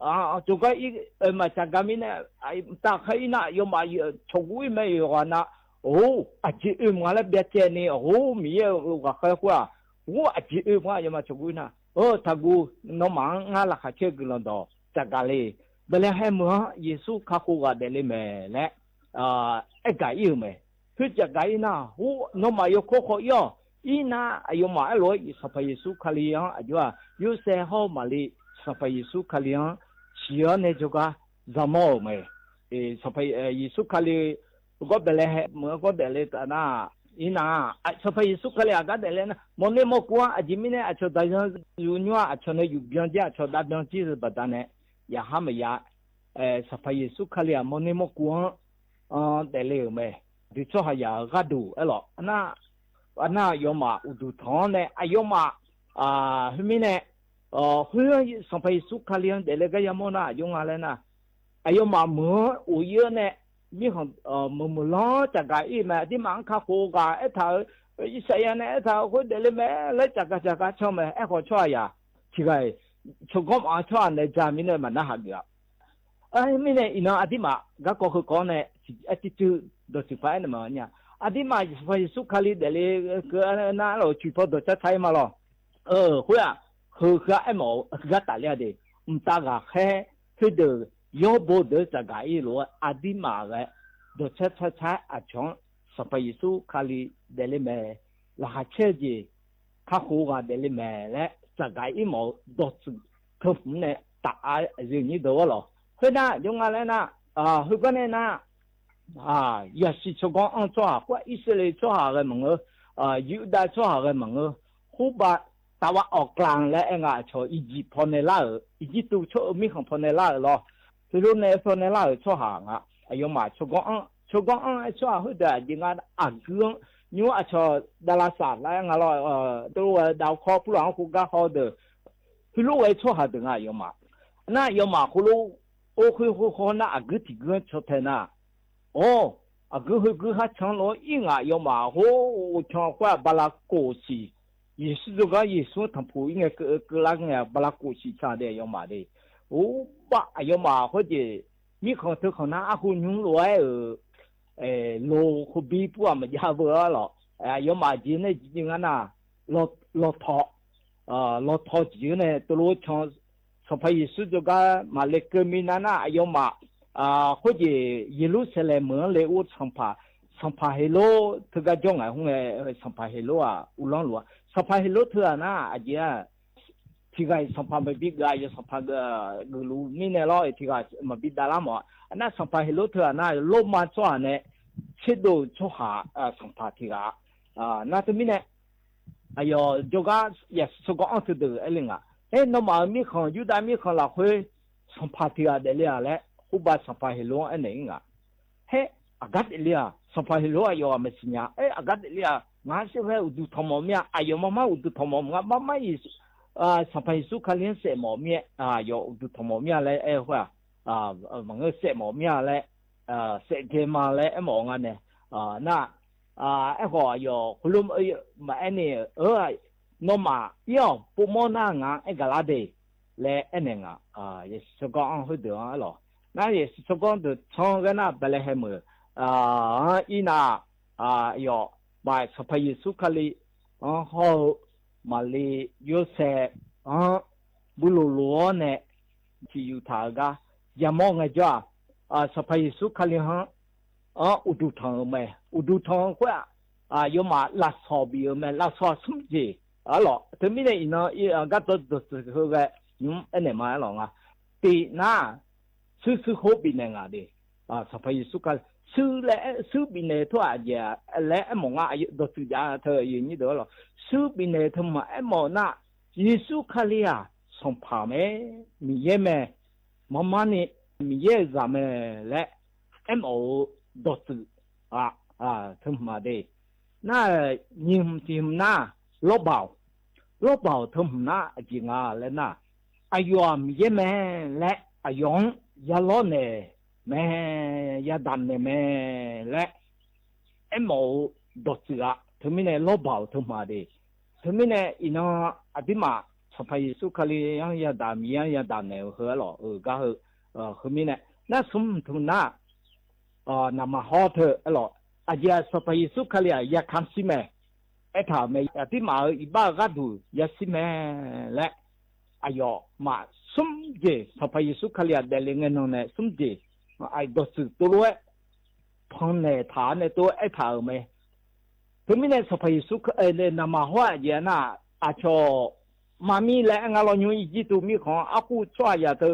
อ่า จอก้า อี้ เออ มา จ๋ากา มี เนี่ย ไอ้ ต๋าใค่ อี้ น่ะ ยอม มา เอ่อ โชกุ อี้ แม่ อยู่ ก่อน น่ะ โอ้ อ่ะ จิ อึม งา และ เบียดเจนี่ โอ้ มี เอ่อ กาแค หัว โอ้ อ่ะ จิ อึม งา ยอม มา โชกุ อี้ น่ะ เออ ถ้ากู น้อ มา งา ละขาเชื่อ กือ ลอนดอ จ๋ากา เลย เบธเลเฮม เออ เยซู ข้าโข อ่ะ แดดเลย แม่ และ เอ่อ เอ้ย กา อี้ แม่ หื้อจ๋ากา อี้ น่ะ โอ้ น้อ มา ยอดโค คอ อี้ อี้ น่ะ อ่ะ ยอม มา ไอ้หลวง สอบพระเยซูคริสต์ อ่ะ ยอม โยเซฟ ฮอ มารี สอบพระเยซูคริสต์ ชี เออ เนี่ย จอก้า จ๋ามอ แม่ เอ่อ สอบพระ เอ่อ เยซูคริสต์ ก็ เบธเลเฮม เออ ก็แดดเลย ต๋านะ อี้ น่ะ อ่ะ สอบพระเยซูคริสต์ อ่ะ กาแดดเลย น่ะ มอเนโมกัว อ่ะ จิ มี เนี่ย อ่ะ ชอ ต๋า อยู่ ยัว อ่ะ ชอ เนี่ย อยู่ เบียง เจ้า อ่ะ ชอ ดา เบียง เจ้า บ่าดา เนี่ย อย่าห้าม อย่า เอ่อ สอบพระเยซูคริสต์ อ่ะ มอเนโมกัว เอ่อ แดดเลย แม่ ดู โทษหา อย่าง กาดู เอ้ย หรอ น่ะ อัน น่ะ ยอม มา อุดูถอน เนี่ย อ่ะ ยอม มา อ่า หื้อ มี เนี่ย เอ่อ หื้อ สอบพระเยซูคริสต์ แดดเลย กายามอ น่ะ ยอม งา แล้ว น่ะ อ่ะ ยอม มา เหมือน โอ้ เยอะ เนี่ย มี ของ เอ่อ เหมือน เหมือน ล้อ จ๋ากา อี้ แม่ ตี้ มา ข้าโข กา เอ้ย ถ้า เอ่อ อิสยาห์ เนี่ย เอ้ย ถ้า โค แดดเลย แม่ และ จ๋ากา จ๋ากา โทษ แม่ เอ้ย ขอ โทษหา อย่าง ที่ กา โชก้อม อ่ะ โทษหา ใน จ๋า มี เนี่ย มา น่าหัก อยู่ อ่ะ เอ้ย มี เนี่ย อี้ น่ะ อ่ะ ตี้ มา กา ก็ คือ ก่อน เนี่ย อ่ะ ตี้ จื้อ โดย สิบแปด เนี่ย มา เนี่ย อ่ะ ตี้ มา สอบพระเยซูคริสต์ แดดเลย เอ่อ คือ อัน น่ะ หรอ จุด พอ โดย จะ ไทย มา หรอ เออ หัว คือ คือ ไอ้หมอ คือ กา ต๋า เลย เด้ อืม ต๋ากา แค่ คือ เด๋อ ยอดโบเต๋อ จ๋ากา อี้ หลวง อ่ะ ตี้ มา และ โดย จะ จะ จะ อ่ะ จ่อง สอบพระเยซูคริสต์ แดดเลย แม่ ละขาเชื่อ เจ้า ข้าโข อ่ะ แดดเลย แม่ และ จ๋ากา อี้ หมอ โดย จุด เทิม เนี่ย ต๋า อ่ะ อย่างนี้ เด๋อ หรอ คือ น่ะ ยอม งา แล้ว น่ะ อ่า คือ ก็ เนี่ย น่ะ อ่า อย่าสีชะกออั้น โทษหา กา อิสราเอล โทษหา อะไร มึง เออ อ่า ยูดาห์จ้อหาแก หมางเออ ฮู้บา ตะวันออกกลาง และแอ้งา อ่ะ ชาวอียิปต์ผ่อแนล่าเอ๋อ อียิปต์ ชาว เออ มีของผ่อแนล่าเอ๋อลอ คือฮู้แน ผ่อแนล่าเอ๋อ จ้อหางา อะ ยอมหม่า ชาวก๊องอั้ง ชาวก๊องอั้ง ไอ้จ้อหา เฮ้ย เดี๋ยวจริงๆ อ่ะ อะ เกื้อง ยู อ่ะ ชาวดาราศาสตร์ และแอ้งาลอ เอ่อ ตัวดาวเคราะห์ ผู้หลวง ฮูกาฮอเดอ คือฮู้ไว้จ้อหาเด๋องา ยอมหม่า น่ะ ยอมหม่า ฮู้ลู โอ้ คือ ฮู้ ฮู้ น่ะ อะ กึ๊ดตี้กึ๊ด ชาวแท้น่ะ โอ้ อะ กึ๊ด คือ กึ๊ด ฮะ ชังลอ อิ้งา ยอมหม่า โห ชัง คว้า บาราโกสี เยซู เจ้าก๊า เยซู ทำผู้ อิ้งา เกอ เกอ ลักไง บาราโกสี ชาเด ยอมหม่าเด โอ้ บะ ยอมหม่า โห เจ มีของเธอของน่า อะ ฮู้ ยุงลวย เออ เออ โล คูบี ปั๋ว มายาเบอร์ลอ เออ ยอมหม่า เจ เนี่ย จริงๆ อันน่ะ ลอ ลอทอ เอ่อ ลอทอ เจ เนี่ย ตะโลชัง สัมภาเยซู เจ้าก๊า มาเลเกอมีนานา อะ ยอมหม่า อ่า โห เจ เยรูซาเล็ม เมืองเลอุ สัมภา สัมภาเฮโรด เธอก๊า จ้องไง ฮู้ไง เออ สัมภาเฮโรด อ่ะ อุดรหลวง สัมภาเฮโรด เธอน่ะ อะ เจ ทีกาสัมภาบ่าบิดกา ยอสัมภาเกอ เกอลู มีแน่ลอ ทีกาบ่าบิดดาราหมอ อันน่ะ สัมภาเฮโรด เธอน่ะ โลมาจ้อหาแน่ เชโดจ้อหา เอ่อ สัมภาทีกา อ่า น่ะ เธอมีแน่ อะ ยอ เจ้าก๊า ยา สะกออั้ง เธอเด๋อ เอลิงา เฮ้ย นอมหม่า มีของ ยูดาห์มีของละ เฮ้ย สัมภาทีกาเด๋อเลยอะ และ ฮู้บาสัมภาเฮโรด อันไหนอิ้งา เฮ้ย อะกัดเด๋อเลยอะ สัมภาเฮโรด อะ ยอ อะ มาสิญญา เอ้ย อะกัดเด๋อเลยอะ งาเสียแว่ อุดูถอมหมอเมี้ย อะ ยอมมา มาอุดูถอมหมอเมี้ย มา มา เยซู เอ่อ สัมภาเยซูคริสต์ เสกหมอเมี้ย อะ ยอ อุดูถอมหมอเมี้ย และ เอ้ย ฮู้ อ่า เอ่อ หมางเออ เสกหมอเมี้ย และ เอ่อ เสกเกมา และ ไอ้หมองาเนี่ย เอ่อ น่ะ อ่า ไอ้ก่อ ยอ คุลุม เอ้ย มา ไอ้นี่ เออ นอมหม่า เอี้ยว ปูโม้หน้างา ไอ้กาลาเด และ ไอ้เนี่ยงา อ่า เยซู สะกออั้ง เฮ้ย เด๋อ อะลอ น่ะ เยซู สะกออั้ง เด๋อ ชังกั๋นน่ะ เบธเลเฮม เออ อ่า อี้น่ะ อ่า ยอ บ่าย สัมภาเยซูคริสต์ อ๋อ ฮอ มารีย์ โยเซฟ อ๋อ บุรุษหลวงเนี่ย ตี้อยู่ถากา ยาหม้อไงจ้า อ่า สัมภาเยซูคริสต์ ฮะ อ๋อ อุดูถอมแม่ อุดูถอมกว่า อ่า ยอมหม่า ลาซอร์บีเออแม่ ลาซอร์สุมเจ อะลอ เธอมีแน่ อีน่ะ อี อ่า กัดโต โต โต เธอแก ยุม ไอ้เนี่ยมาลองอ่ะ ตี้น่ะ ซื้อ ซื้อโฮบินแหน่งอ่ะดิ อ่า สัมภาเยซูคริสต์ ซื้อและ ซื้อบินแหน่ทั่วอาเจีย และไอ้หมองอ่ะ อายุ ดอจื้อจ๋า เธอ อย่างนี้เด๋อลอ ซื้อบินแหน่เธอมา ไอ้หมอน่ะ เยซูคริสต์อ่ะ สัมภาแม่ มีเย้แม่ มาม่านี่ มีเย้จ๋าแม่ และ ไอ้หมอ ดอจื้อ อ่ะ อ่า เธอมาเด น่ะ ยิม ยิมน่ะ ลอเบา ลอเบา เธอหน้า อะ จริงอ่ะ และน่ะ อะยอมเย้แม่ และ อะยอง ยาลอแหน่แม่ ยาดำแหน่แม่ และ ไอ้หมอ ดอจื้ออ่ะ เธอมีแน่ ลอเบา เธอมาเด เธอมีแน่ อีน่ะ อะติมา สัมภาเยซูคริสต์ ยัง ยาดำ ยัง ยาดำแหน่ เฮอลอ เออ กาเฮอ เออ เธอมีแน่ น่ะ สุมทุนน่ะ เอ่อ นามาฮอเธอ อะลอ อะเจีย สัมภาเยซูคริสต์ ยาคำสิแม่ ไอ้ถามแม่ อะติมา เออ อีบ้า กาดู ยาสิแม่ และ อะยอมหม่า สุมเจ สัมภาเยซูคริสต์ เด๋อเลยไงนองแหน่ สุมเจ ไอ้ดอจื้อโตโล พังแหน่ถาแหน่โต ไอ้ถาแม่ เธอมีแน่ สัมภาเยซู เอ่อ แหน่นามาฮอ อะเจียน่ะ อะชอ มามีและ งาลอยูอียิปต์ มีของ อะกู้ จ้อหายาเธอ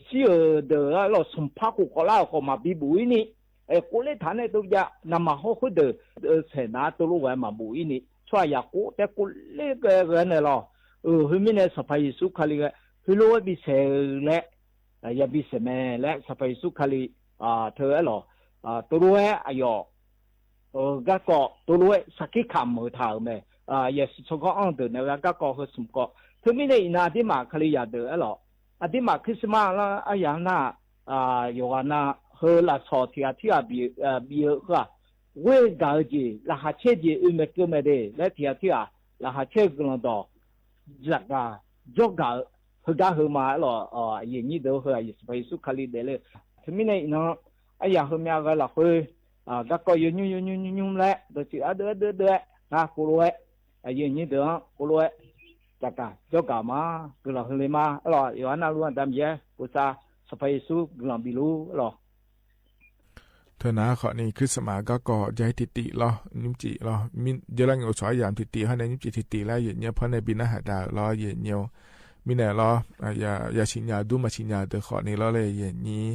เสียเด๋อ ลอสุมภาคกู้ กอล่า กอมาบีบุ๋ยนี่ เออ กู้เล่ถาแหน่โตยา นามาฮอ คู่เด๋อ เออ เสนา โตโลแหวมาบุ๋ยนี่ จ้อหายากู้ แต่กู้เล่เกอเกอแหน่ลอ เออ เฮอมีแน่ สัมภาเยซูคริสต์ เฮอโลแหวบีเสแหละ เอ่อ ยาบีเสแม่ และ สัมภาเยซูคริสต์ อ่า เธอ อะลอ อ่า โตโลแหว อะยอ เออ กาก็ โตโลแหว สักกิขำ เฮอถาแม่ อ่า เยซู สะกออั้ง เด๋อ แหน่ กาก็ เฮอสุมก็ เธอมีแน่ อีน่ะ อะติมา คริสต์ ยาเด๋อ อะลอ อะติมา คริสต์มาส ละ อะยาน่ะ อ่า ยอหาน่ะ เฮอลาซอ เทียเทีย บี เอ่อ บี เออ ค่ะ เวกาเจ ลาหาเชเจ อือแม่เกอแม่เด และ เทียเทีย ลาหาเชกึ่งลองดอ จากกา จ้อกา เฮอกาเฮอมา อะลอ เอ่อ อย่างนี้เด๋อ เฮอ สัมภาเยซูคริสต์ เด๋อเลย เธอมีแน่ อีน่ะ อะยาเฮอมีอะไงละ เฮอ อ่า กาก็ ยอ ยุม ยุม ยุม ยุม ยุม และ ดอจื้อ อะ เด๋อ เด๋อ เด๋อ กา โกโลแหว อะ อย่างนี้เด๋อ โกโลแหว จากกา จ้อกามา กึ่งลองเฮอเลยมา อะลอ ยอหาน่ะ ลูกดำแย กูซา สัมภาเยซู กึ่งลองบีลู อะลอ เธอหน้า ข้อนี้ คริสต์มาส กาก็ ยายถิติลอ ยุมจิลอ มี เยอะละ โอสอยามถิติ เฮาแหน่ ยุมจิถิติ และ เยอะเยียะ เพราะในปีหน้าหาดาลอ เยอะเยียะ มีแหน่ลอ อ่า อย่า อย่าชิงยา ดูมาชิงยา เด๋อ ข้อนี้ลอเลย เยอะนี้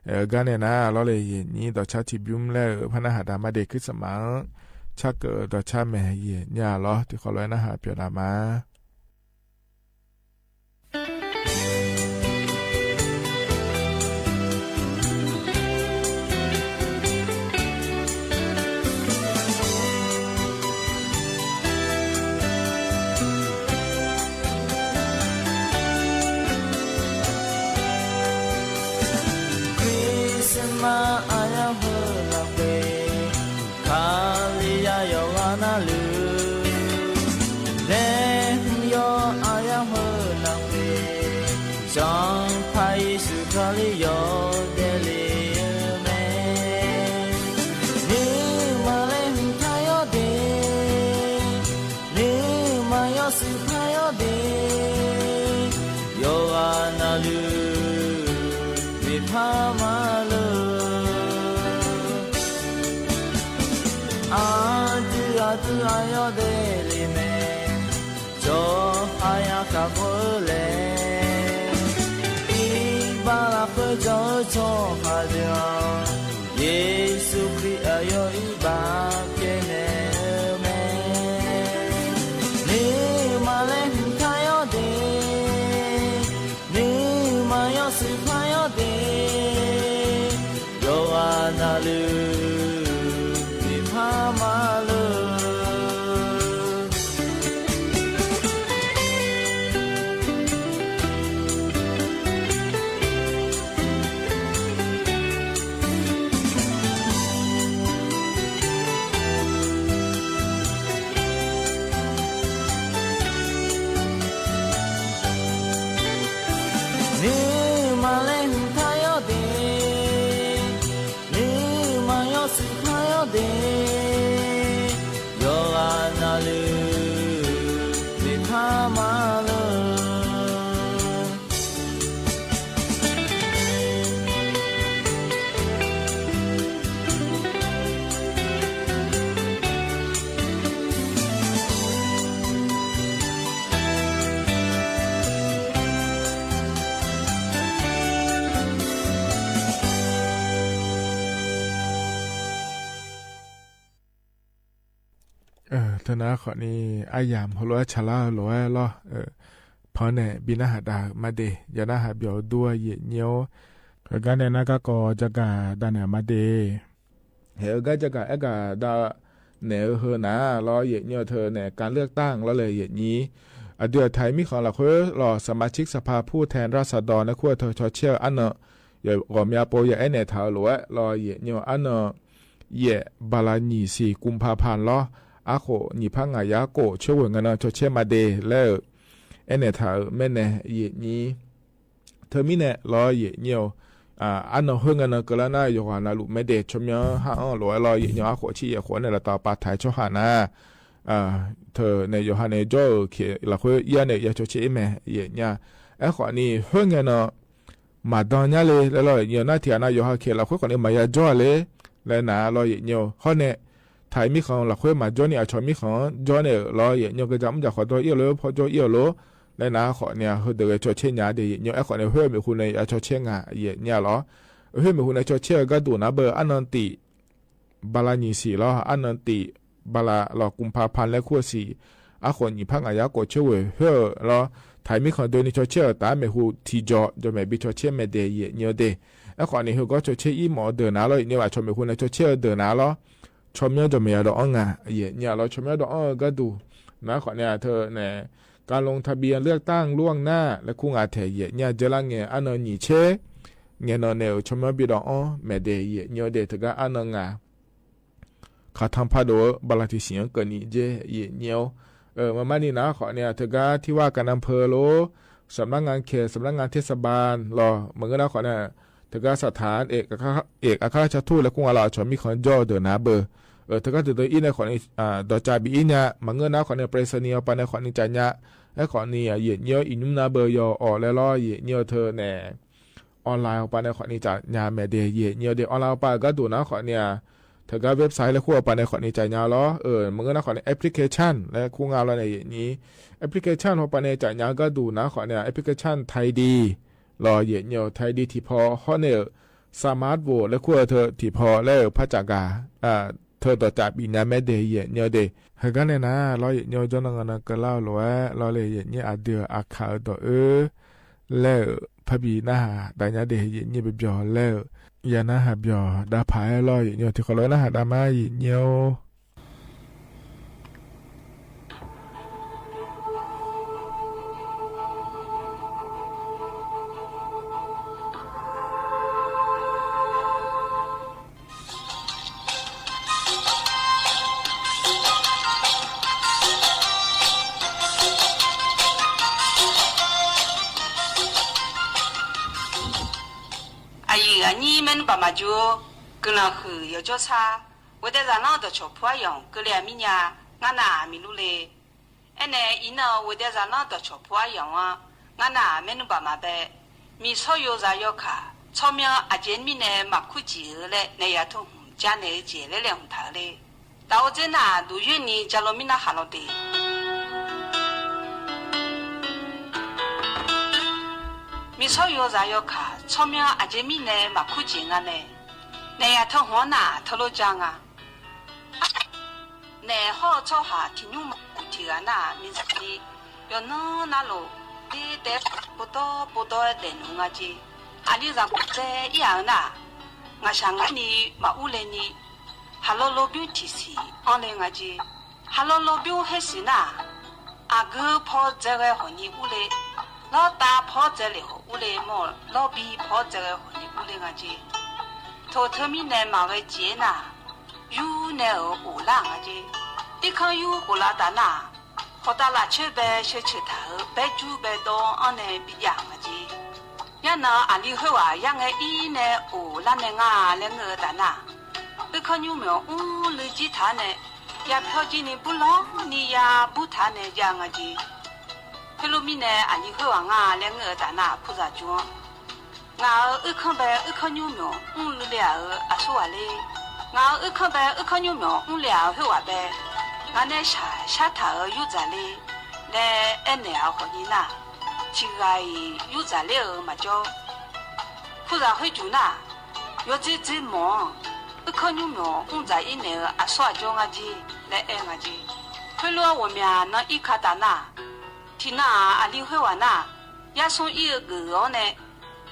เอ่อ กาแหน่น่ะ ลอเลย เยอะนี้ ต่อชาติบิม และ เอ่อ พระนาหาดามาเด คริสต์มาส ဆၣ်ကိး ဒီးဆၣ်မဲာ် ယံာ်ညါလီၤ. တံၤခီလီၤ နၢ်ဟးပျီဒၣ်မး ခရံၣ်စမး အယီႈဟၢလၢပှဲၤ ခါလံယၤယွၤနၢ်လူၢ် လဲၤဟုယီၤ အယီၢ်ဟၢလၢပှဲၤ စီၤပၤယ့ၣ်ၡူးခရံာ် ယီၤဒဲးလံမဲာ် နမၤလဲၤဟုဖးယီၤဒဲး နမၤယီၤစုဖးယီၤဒဲး ယွၤနၢ်လူၢ် မ့ၢ်ဖးမၤလၢ အဒုအသု အယီၢ်ဒဲးလံမဲာ် စီၤဟါယၤခးဖိလဲၣ် အံၤဘၣ်လၢဃိ စီၤဧၢစီၤဟၣ်ဒုး ယ့ၣ်ၡူးခရံာ်အယီၢ်အံၤ ဘၣ်ကဲနဲၣ်မဲာ် နမၤလဲၤဟုဖးယီၤဒဲး နမၤယီၤစုဖးယီၤဒဲး ယွၤနၢ်လူၢ် မ့ၢ်ဖးမၤလၢ နမၤလဲၤဟုဖးယီၤဒဲး နမၤယီၤစုဖးယီၤဒဲး ယွၤနၢ်လူၢ် မ့ၢ်ဖးမၤလၢ ထၢနၤ အဃိန့ၣ် အယၢမ်ၢ်ဟိလိာ်အဆၣ်လၢလိၤဝဲလီၤ. ဖီန့ၣ် ဘံၣ်နၢ်ဟးတၢ်မၤဒဲး ယနၢ်ဟးပျီဒိၣ်ယဲၢ်ညိ ဂၤန့ၣ် နကကိး ကကး ဒၣ်နဲၣ်မၤဒဲး ဟဲအဂၤ ကကး အဲၣ်ကးဒၣ်နဲၣ်ဟၢနၤလီၤ ယဲၢ်ညိ ထၢန့ၣ် การเลือกตั้ง လီၤလၢယဲၢ်ညိ အဒုးအထံးမံၣ်ဃီလၢဃိလီၤ สมาชิกสภาผู้แทนราษฎร နခူၣ်ထၢ ဆီဆဲး အါန့ၣ် ယဂီၢ်မၠါပိ ယအဲၣ်နဲၣ်ထၢလီၤဝဲလီၤ ယဲၢ်ညိ အါန့ၣ် ယဲၢ် ဘၤလးနံၣ်ဆံ กุมภาพันธ์ လီၤ. အဃိ ညံၣ်ဖးငါယါကိာ် ဆွဲဝဲ ဂၤန့ၣ် ဆီဆဲးမၤဒဲးလၢ အဲၣ်နဲၣ်ထၢမ့ၢ်နဲၣ် ယဲၢ်ညိ ထၢမံၤန့ၣ်လီၤ ယဲၢ်ညိ အါန့ၣ်ဟၢဂၤန့ၣ် ကလၢနၢ် ယွၤနၢ်လူၢ်မၤဒဲး ဆီၣ်မၠီဟါအီၤလီၤဝဲလီၤ ယဲၢ်ညိ အဃိ ဆံယဲၢ်ဃိန့ၣ် လီၤတၢ်ပာ်ထီၣ်ဆီဟါနၤ ထၢန့ၣ် ယိၤဟၣ်န့ၣ် ကၠီအီၤခဲလၢာ်ဃိ ယဲၢ်န့ၣ် ယဲၢ်ဆီဆဲးအံၤမ့ၢ် ယဲၢ်ညိ အဃိန့ၣ် ဟၢဂၤန့ၣ် မၤဒိးညါလံ လၢလီၤ ယဲၢ်ညိ နၢ်ထံၣ်အနၢ် ယိၤဟၣ်ခဲလၢာ်ဃိ ဃိန့ၣ် မၤယါကၠီလံ လၢနၤလီၤ ယဲၢ်ညိ ဃိန့ၣ် ထံးမံၣ်ဃီလၢဃိ မၤကၠီန့ၣ် အဆီၣ်မံၣ်ဃီ ကၠီန့ၣ်လီၤ ယဲၢ်ညိ ကစၢ်မုၣ်ကစၢ်ခွါ ဒီအံၣ်အီၤလၢ ဖီကၠီအံၣ်အီၤလီၤ လၢနၤ အဃိန့ၣ် ဟၢဒၢးဂဲၤ ဆီဆဲးညါဒဲး ယဲၢ်ညိ အဃိန့ၣ် ဟၢမ့ၢ်ဟူးန့ၣ် ယဆီဆဲးငါ ယဲၢ်ညိလီၤ ဟၢမ့ၢ်ဟူးန့ၣ် ဆီဆဲးအဂၤဒိၣ်နၤဘၣ် အါန့ၣ်တံၢ် ဘၤလးနံၣ်ဆံလီၤ အါန့ၣ်တံၢ် ဘၤလးလီၤ กุมภาพันธ์ လၢခူၣ်ဆံ အဃိ ညံၣ်ဖးငါယါကိာ် ဆွဲဝဲ ဟၢလီၤ ထံးမံၣ်ဃီဒိၣ်န့ၣ် ဆီဆဲးအတၢ်မ့ၢ်ဟူးထံကၠီ ကၠီမဲာ်ဘံ ဆီဆဲးမၤဒဲး ယဲၢ်ညိဒဲး အဃိန့ၣ် ဟၢဂီၤ ဆီဆဲးအံၤမ့ၢ်အီၤဒၢးနၤလီၤ ယဲၢ်ညိ အဆီၣ်မ့ၢ်ဟူးန့ၣ် ဆီဆဲးအီၤဒၢးနၤလီၤ ဆီၣ်မၠီဒီးမဲာ်ယၤဒီးအီငါ ယဲၢ်ညိလီၤ ဆီၣ်မၠီဒီးအီဂၤဒိၣ် နၤ အဃိန့ၣ် ထၢန့ၣ် การลงทะเบียนเลือกตั้งล่วงหน้า လၢခူၣ်ငါထဲ ယဲၢ်ညိ ကၠီလၢငဲၤ အါန့ၣ် ညံၣ်ဆဲး ငဲၤန့ၣ်န့ၣ် ဆီၣ်မၠီဘံဒီးအီ မၤဒဲး ယဲၢ်ညိဒဲး တဂၤအါန့ၣ်ငါ ခးထီၣ်ဖးဒိၣ် ဘၤလးထံးဆံး ကၠီနံၣ်ကၠဲ ယဲၢ်ညိ မၤမၤန့ၣ်နၤ အဃိန့ၣ် တဂၤ ထံဝါကနၢ်ဖၢလိၤ สำนักงานเขต สำนักงานเทศบาล လီၤ မ့ၢ်ဂ့ၢ်နၤ အဃိန့ၣ် တဂၤ สถานเอกอัครราชทูต လၢခူၣ်ငါလီၤ အဆီၣ်မံၣ်ဃီ ကၠီဒၢးနၤဘၣ် တဂၤ တဒၢးအံၤန့ၣ် အဃိန့ၣ် ဒီးကၠၣ်ဘံအံၤညါ မ့ၢ်ဂ့ၢ်နၤ အဃိန့ၣ် ไปรษณีย์ အပၤန့ၣ် အဃိန့ၣ် ကၠၣ်ညါ အဃိန့ၣ် ယဲၢ်ညိ အံၤနုၢ်နၤဘၣ် ယီၤအီၤလဲၤလီၤ ယဲၢ်ညိ ထၢန့ၣ် online အပၤန့ၣ် အဃိန့ၣ် ကၠၣ်ညါမၤဒဲး ယဲၢ်ညိဒဲး online အပၤအဂၤဒိၣ်နၤ အဃိန့ၣ် တဂၤ website လၢခူၣ်အပၤန့ၣ် အဃိန့ၣ် ကၠၣ်ညါလီၤ မ့ၢ်ဂ့ၢ်နၤ အဃိန့ၣ် application လၢခူၣ်ငါလီၤန့ၣ် ယဲၢ်ညိ application အပၤန့ၣ် ကၠၣ်ညါအဂၤဒိၣ်နၤ အဃိန့ၣ် application ไทยดี လီၤ ယဲၢ်ညိ ไทยดี ထံၣ်ဖီ အဃိန့ၣ် สมาร์ทโหวต လၢခူၣ်အထၢ ထံၣ်ဖီလၢ ဖးစၢ်ကၤ ထၢၣ်ဒီးတၢ်ပီၺ်ၺၢ်မ့ၢ်ဒၣ်ယဲၢ်ညိုဒၣ် ဟဲကါန့ၣ်နၤ လီယဲၢ်ညိ ကၠီနီၢ်ငါနီၢ်ကလါလိၤဝဲ လီၤလၢယဲၢ်ညိ အဒုးအခးအၢဒီးအၢ လဲၣ်ဧၢ ဖါဘံၣ်နၢ်ဟး တၢ်ညါဒၣ်ယဲၢ်ညိပျီၢ်လဲၣ်ဧၢ ယၤနၢ်ဟးပျီၢ် ဒၣ်ဖးဟဲလီၤယဲၢ်ညိ ထံၣ်ဃီလီၤနၢ်ဟးတၢ်မါယဲၢ်ညိ အယံာ်အနံၤ မ့ၢ်နဘၣ်မၤစူၤ ကုၢ်လီၤဃုာ်ယီၤကၠီဆါ ဝဲဒၣ်ရၤလီၤဒီးဆီၣ်ဖှိၣ်ယီၤ ကလၢအမံၤညါ ငါနၢ်မံၤလူလ့ အဲၣ်န့ၣ် အံၤန့ၣ် ဝဲဒၣ်ရၤလီၤဒီးဆီၣ်ဖှိၣ်ယီၤဝဲ ငါနၢ်မ့ၢ်နဘၣ်မၤဘဲ မ့ၢ်ဆီယိၤရၤယီၤခၣ် ဆီမၠီအကဲမံၤန့ၣ် မၤခူၣ်စံာ်ဧၢလဲၣ် နယၤထၢၣ်ဟူၣ်ကၠါန့ၣ် ကဲလဲၣ်လဲၣ်ဟူၣ်ထၢၣ်လ့ တၢ်အိၣ်စ့ၢ်နၢ် ဒိၣ်ယိာ်နံၤ ကၢ်လီၤမံၤနၢ်ဟးလီၤတ့ၢ် မ့ၢ်ဆီယိၤရၤယီၤခၣ် ဆီမၠီအကဲမံၤန့ၣ် မၤခူၣ်စံာ်ငါန့ၣ် နယၤထၢၣ်ဟူၣ်နၢ် ထၢၣ်လိာ်ကၠါငါ နဲဟီၣ်ဆီဟၣ်ထံၣ်ညူမီၢ်ထံၣ်ဂၤနၢ် မ့ၢ်စ့ၢ်ကီး ယီၤနီၢ်နၢ်လိၤ ဒ့တဲ ပိတီပိတီဒဲးနူၤငါက့ အလံၤသးကူၣ်သဲအံၤဧါနၢ် ငါစၢ်ငါနံၤမၤအူလဲၣ်နံၤ ဟးလီၤလီၤဘျုးထံၣ်ဆံးအီၤလဲၣ်ငါက့ ဟးလီၤလီၤဘျုးဟ့ၣ်ဆံးနၢ် အဂုၤဖီစဲးဂဲၤဟီၣ်နံၤအူလဲၣ် လီၤတၢ်ဖီစဲးလဲၣ်ဟီၣ်အူလဲၣ် မ့ၢ်လီၤဘံဖီစဲးဂဲၤဟီၣ်နံၤအူလဲၣ်ငါက့ ထိၣ်ထၢမံၤနဲၣ်မၤဝဲက့နၢ် ယူၤနဲၣ်ဧိၤအိၣ်လၢ်ငါက့ အုၣ်ခီၣ်ယူၤအိၣ်လၢ်တၢ်နၢ် ဟီၣ်တၢ်လၢ်ဆၢဘဲဆၢဆၢၣ်ထၢၣ်ဧိၤ ဘဲကၠူဘဲဒီအီၤနဲၣ် ဘံယၣ်ငါက့ ယဲၢ်နၤ အလံၤဟဲဝး ယဲၢ်ငဲအံၤနဲၣ် အိၣ်လၢ်နဲၣ်ငါလဲၣ် ငဲၢ်တၢ်နၢ် အုၣ်ခီၣ်ယူၤမ့ၢ်အူလုၢ်ကံထၢ်နဲၣ် ယၤဖျီကံနံၤ ဘူးလီၤနံၤယၤဘူးထၢ်နဲၣ် ယဲၢ်ငါက့ ဖဲလိမံၤနဲၣ် အလံၤဟဲဝး ငါလဲၣ် ငဲၢ်တၢ်နၢ် ဖုသးကၠိ ငါဧၢ အုၣ်ခီၣ်ဘဲ အုၣ်ခီၣ်ယူၤမ့ၢ်အူလုၢ်လၢ်ဧိၤ အဆိဝဲလ့ ငါဧၢ အုၣ်ခီၣ်ဘဲ အုၣ်ခီၣ်ယူၤမ့ၢ်အူလုၢ်လၢ်ဧိၤ ဟဲဝးဘဲ ငါနဲၣ်ဆၣ်ဆၣ်ထၢၣ်ဧိၤ ယူၤစၢ်လ့ လဲၣ် အဲၣ်နဲၣ်အဟီၣ်နံၤနၢ် ထံၣ်ဂၤအံၤ ယူၤစၢ်လ့ဧိၤ မၤကၠီ ဖုသးဟဲကၠူၤနၢ် ယိၤစ့စ့မီၢ် အုၣ်ခီၣ်ယူၤမ့ၢ်အူစၢ်အံၤနဲၣ်ဧိၤ အဆိကၠီငါက့ လဲၣ် အဲၣ်ငါက့ ဖဲလိအဝဲမ့ၢ်နီၢ်အံၤခါတၢ်နၢ် ထံၣ်နၢ် အလံၤဟဲဝးနၢ် ယဲၢ်ဆိအံၤအဂ့ၢ်အီၤနဲၣ်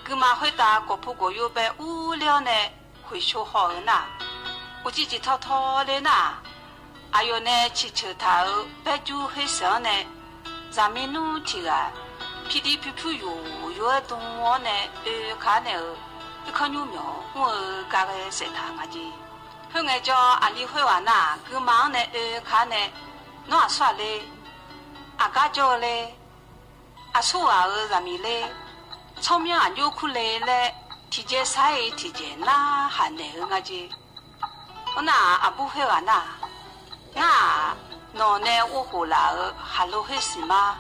ကုမၤဃ့တၢ် ကိၢ်ဖူကိၢ်ယိၤဘဲအူလၢအီၤနဲၣ် ဃုာ်ဆိဟီၣ်ဧိၤနၢ် အိၣ်ကံကံထီထီလ့နၢ် အယိာ်နဲၣ်ဆံၣ်ဆၢၣ်ထၢၣ်ဧိၤ ဘဲကၠူဟ့ၣ်စၢၤအီၤနဲၣ် စၢ်မံနူထံၣ်ဂၤ ဖံးဒံဖံးဖုယိာ်ယိာ်ဒိၣ်အီၤနဲၣ် အုၣ်ခါနဲၣ်ဧိၤ အုၣ်ခီၣ်ယူၤမ့ၢ်အူဧိၤ ကါဂဲၤစဲးထၢၣ်ငါက့ ဟဲငဲၤကၠီ အလံၤဟဲဝးနၢ် ကုမၤအီၤနဲၣ် အုၣ်ခါနဲၣ် နီၢ်အဆိလ့ အကါကၠီလ့ အဆိဧိၤ စၢ်မံလ့ ဆီမၠီအညိခူလ့လဲၣ် ထံၣ်ကဲဆါအံၤထံၣ်ကဲနၢ် ဟးနဲၣ်ဧိၤငါက့ အိၣ်နၢ် အဘူးဟဲဝးနၢ် နၢ် နီၢ်နဲၣ်အိၣ်ဃိၣ်လၢ်ဧိၤ ဟးလိဟ့ၣ်ဆံးမး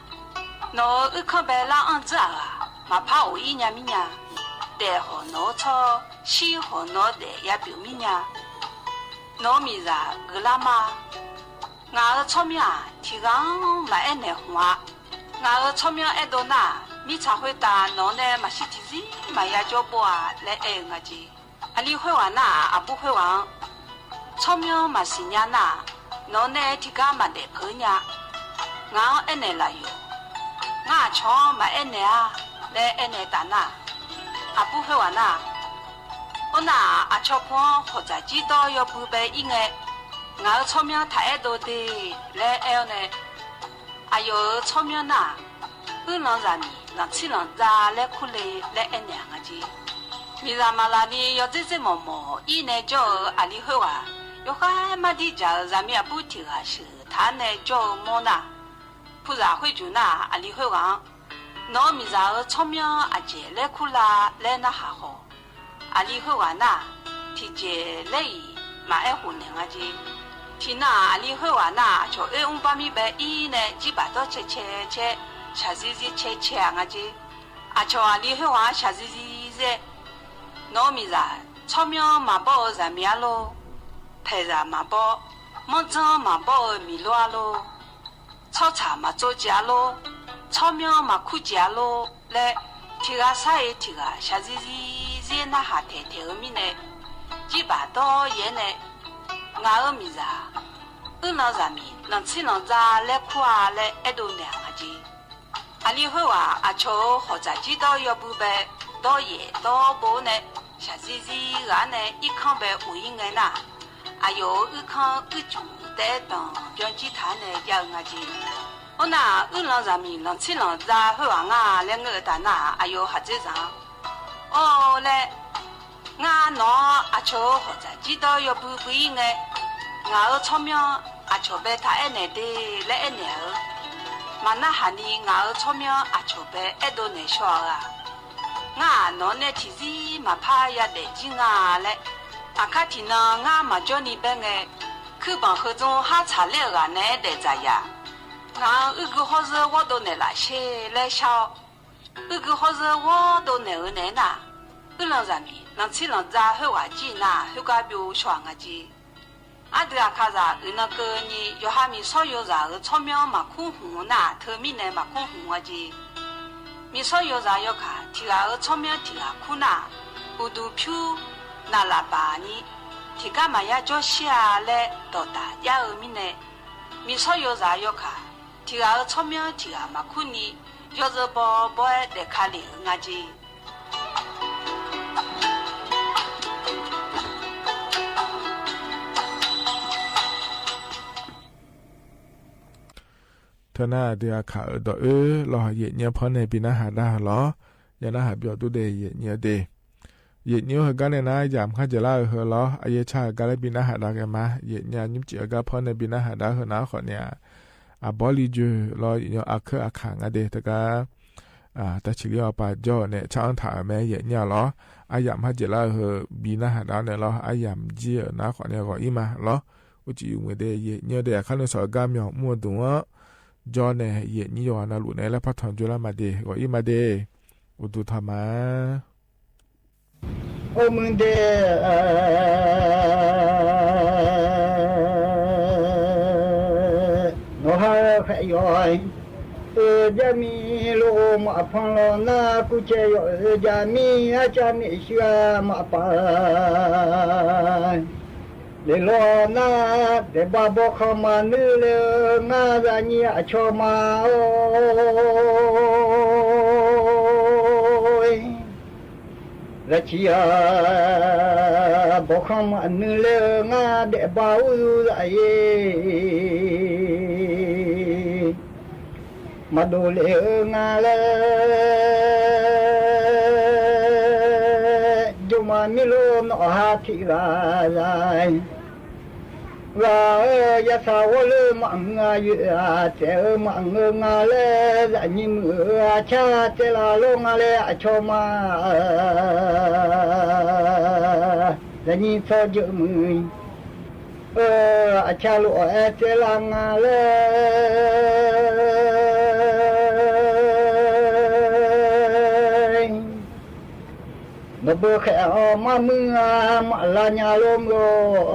နီၢ်ဧိၤ အုၣ်ခီၣ်ဘဲလၢအီၣ်စၢ်ဧါ မၤဖးအိၣ်အံၤညါမံၤညါ ဒဲးဟီၣ်နီၢ်ဆီ ဆံးဟီၣ်နီၢ်ဒဲးယါပျိာ်မံၤညါ နီၢ်မံၤစၢ်ဂ့ၤလၢမး ငါဧိၤဆီမၠီ ထံၣ်ဂၤမၤအဲၣ်နဲၣ်ဟူဧါ ငါဧိၤဆီမၠီအဲၣ်ဒိးနၢ် မ့ၢ်ဆၣ်ဃုာ်တၢ်နီၢ်နဲၣ် မၤဆံးထံၣ်ဆံး မၤယါကၠီဘိဧါ လဲၣ် အဲၣ်ဧိၤငါက့ အလံၤဟဲဝးနၢ် အဘူးဟဲဝး ဆီမၠီမၤဆံးညါနၢ် နီၢ်နဲၣ်ထံၣ်ဂၤမၤဒဲးဖုးညါ ငါအဲၣ်နဲၣ်လၢယိာ် ငါအဆီမၤအဲၣ်နဲၣ်ဧါ လဲၣ် အဲၣ်နဲၣ်တၢ်နၢ် အဘူးဟဲဝးနၢ် အိၣ်နၢ် အဆီဖိဟီၣ်စၢ်ကံဒီးယီၤဘုးဘဲအံၤ ငဲၣ် ငါဧိၤဆီမၠီထးအဲၣ်ဒိးဒ့ လဲၣ် အဲၣ်အီၤနဲၣ် အယိာ်ဧိၤဆီမၠီနၢ် အုၣ်လီၤစၢ်မံၤ လီၤဆံးလီၤဒါလဲၣ်ခူလ့လဲၣ် အဲၣ်နဲၣ် ငါက့ မံၤစၢ်မၤလၢ်န့ၣ် ယီၤစ့စ့မီၢ်မီၢ်အံၤနဲၣ် ကၠီဧိၤ အလံၤဟဲဝး ယီၤဃါမးဒ်ကၠၢ်ဧိၤ စၢ်မံၤအဘူးထံၣ်ဂၤဆၢထၢၣ်နဲၣ် ကၠီဧိၤမီၢ်နၢ် ဖုသးဟဲကၠူၤနၢ် အလံၤဟဲဝး နီၢ်မံၤစၢ်ဧိၤဆီမၠီအကဲလဲၣ်ခူလၢ်လဲၣ် နၢ်ဟးဟီၣ် အလံၤဟဲဝးနၢ် ထံၣ်ကဲလဲၣ်အံၤ မၤအဲၣ်ဟူးနဲၣ် ငါက့ ထံၣ်နၢ် အလံၤဟဲဝးနၢ် အဆီၣ်အ့ၣ်အူပၢ်မံဘဲအံၤနဲၣ် ကံဘၣ်ဒီးဆဲးဆဲးဆဲး ဆၣ်စံစံဆဲးဆဲး ငါက့ အဆီၣ်အလံၤဟဲဝး ဆၣ်စံစံစဲး နီၢ်မံၤစၢ် ဆီမၠီမၤဘီဧိၤ စၢ်မံၤအါလိၤ ဖဲးစၢ်မၤဘီ မီၢ်စၢ်မၤဘီဧိၤ မံၤလိအါလိၤ ဆီၣ်ဆၣ်မၤစိကဲအါလိၤ ဆီမၠီမၤခူၣ်ကဲအါလိၤ လဲၣ် ထံၣ်ဂၤဆါအံၤထံၣ်ဂၤ ဆၣ်စံစံစဲး နၢ်ဟးထဲးထဲးဧိၤမံၤနဲၣ် ကံဘၣ်ဒီးယဲနဲၣ် ငါအၢမံၤစၢ် အုလီၤစၢ်မံၤ လီၤဆံလီၤစၢ်လၢခူအါလၢအဲၣ်ဒိးနဲၣ်အီၤကၠ့ အလံဟိဝၤ အဆိၣ်ဧိၤ ဟီၣ်စၢ်ကၠံဒီယီၢ်ဘုဘဲ ဒီယဲၢ်ဒီဘိန့ၣ် စၢ်စံစံဂၤန့ၣ် အံၣ်ခီဘဲအိၣ်အံၤငဲနၢ် အယိၣ်အုၣ်ခီအုၣ်စူၣ် တအဲၣ်တီၤ ပျီကံထါန့ၣ် ယဲၢ်ဂၤကၠ့ အိၣ်နၢ် အုလီၤစၢ်မံၤ လီၤဆံလီၤစၢ်ဟိဝၤ ငါလၢငၢၢ်အတၢ်နၢ် အယိၣ်ဟးစ့ၣ်စၢ် အိၣ်လဲၣ် ငါနီၢ် အဆိၣ်ဧိၤ ဟီၣ်စၢ်ကၠံဒီယီၢ်ဘုဘုအံၤငဲ ငါအၢဆီမံ အဆိၣ်ဘဲတၢ်အဲၣ်နဲၣ်ဒ့ လၢအဲၣ်နဲၣ်ဧိၤ မၤနၢ်ဟးနံၤ ငါအၢဆီမံ အဆိၣ်ဘဲအဲၣ်ဒိးနဲၣ်ဆှီဧါ ငါနီၢ်နဲၣ်ထံၣ်စံ မၤဖးယၤဒဲးကၠံငါလဲၣ် အခါထံၣ်နၤ ငါမၤကၠီနံၤဘဲငဲ ခုဘၣ်ဃုာ် ကၠိဟါဆၣ်လၢအဂၤနဲဒဲးစၢ်ယၤ ငါအုၣ်ဂုၢ်ဟီၣ်စၢဝီဒိးနဲၣ်လၢ်ရှဲလဲဆါ အုၣ်ဂုၢ်ဟီၣ်စၢဝီဒိးနဲၣ်ဧိၤနဲနၢ် အုလီၤစၢ်မံၤ လီၤဆံလီၤစၢ်ဟိဝၤကၠံနၢ် ဟိကါဘျိဆှီငါကၠ့ အဒုးအခါစၢ် အုၣ်နၤကၢနံၤ ယီၤဟးမံၤဆီယိၤစၢ်ဧိၤ ဆီမံမၤခူဟုၣ်နၢ် ထၢမံန့ၣ် မၤခူဟုၣ်ဝဲကၠ့ မံၤဆီယိၤစၢ်ယီၤခၣ် ထံၣ်ဂၤဧိၤ ဆီမံထံၣ်ဂၤခူနၢ် အိၣ်ဒူၣ်ဖၠူ နၢ်လၢ်ပၢ်နံၤ ထံၣ်ကါမၤယါကၠီဆံးဧါလဲ ဒီးတၢ်ယါဧိၤမံန့ၣ် မံၤဆီယိၤစၢ်ယီၤခၣ် ထံၣ်ဂၤဧိၤ ဆီမံထံၣ်ဂၤမၤခူနံၤ ယီၤစၢၤဘီဘီအဲၣ်ဒဲးခါလံဧိၤငါကၠ့ ထၢနၢ်ဒုးအခၣ်ဧိၤဒီးအၢ လီၤယဲၢ်နံၣ်ဖီန့ၣ် ပနၢ်ဟးဒါလီၤ. ယနၢ်ဟးပျီၤဒူဒဲး ယဲၢ်နံၣ်ဒဲး ယဲၢ်နံၣ်ဟဲကါန့ၣ်နၢ် ယၣ်မခါကဲလၢအဟၢလီၤ. အယဲၢ်ဆၣ်ဟဲကါလၢပနၢ်ဟးဒါကဲမး ယဲၢ်နံၣ်ညုၣ်စံၣ်အဂၤဖီန့ၣ် ပနၢ်ဟးဒါဟၢနၢ်ဃီန့ၣ် အဘီလံယိၤလီၤ ယဲၢ်နံၣ်အခဲအခၣ်ငါဒဲးတကါ တၢ်ဆံးလံအီၤပာ်ကၠီန့ၣ် ဆၣ်အၣ်ထၣ်အမဲ ယဲၢ်နံၣ်လီၤ. အယၣ်မခါကဲလၢအဟၢ ပနၢ်ဟးဒါန့ၣ်လီၤ. အယၣ်မကၠံအနၢ်ဃီန့ၣ် ဂီၤအံၤမးလီၤ. အိၣ်ကံၢ်အူမ့ၢ်ဒဲး ယဲၢ်နံၣ်ဒဲး အခါန့ၣ် စီၤအဂၤမၠီၤမူအဒိၣ်အီၤ ကၠီန့ၣ် ယဲၢ်နံၣ်ယွၤနၢ်လူၤန့ၣ် လၢဖးထီၣ်ကၠိလၢမၤဒဲး ဂီၤအံၤမးဒဲး အိၣ်ဒူၣ်ထီၣ်မး အိၣ်မုၢ်ဒဲး နီၢ်ဟါဃဲယွၤ အၢ ယမံၤလိာ်မၤဖီလီၤနၢ် ကူကဲယွၤ အၢ ယမံၤ အကၢ်မ့ၢ်ဆှၢမၤပာ် လဲၤလီၤနၢ် ဒဲးဘၣ်ဘီခီမၤနုၤလၢ ငါဒၣ်နံၤအဆီမး အိၣ် လၢခံဧါ ဘီခီမၤနုၤလၢ ငါဒဲးဘၣ်အူဒၣ်အံၤ မၤဒိးလဲၤဧၢ ငါလၢ ယိၤမၤမံလိာ်နီၢ်ဟါထံၣ်ဂၤ ဂၤဧၢ ယသးဝီလၢမၤမုာ်အယုၢ် အတဲဧၢ မၤမုာ်ငါလၢ ဒၣ်နံၤမုၢ်ဧၢ အဆၣ်တဲလၢလိာ်ငါလၢအဆီမး ဒၣ်နံၤသီယုၢ်မုၢ် အၢ အဆၣ်လိာ်အဲၣ်တဲလၢငါလၢ နီၢ်ဘၢဃဲအီၤမၤမုာ် မၤလၢညါလိာ်မုၢ်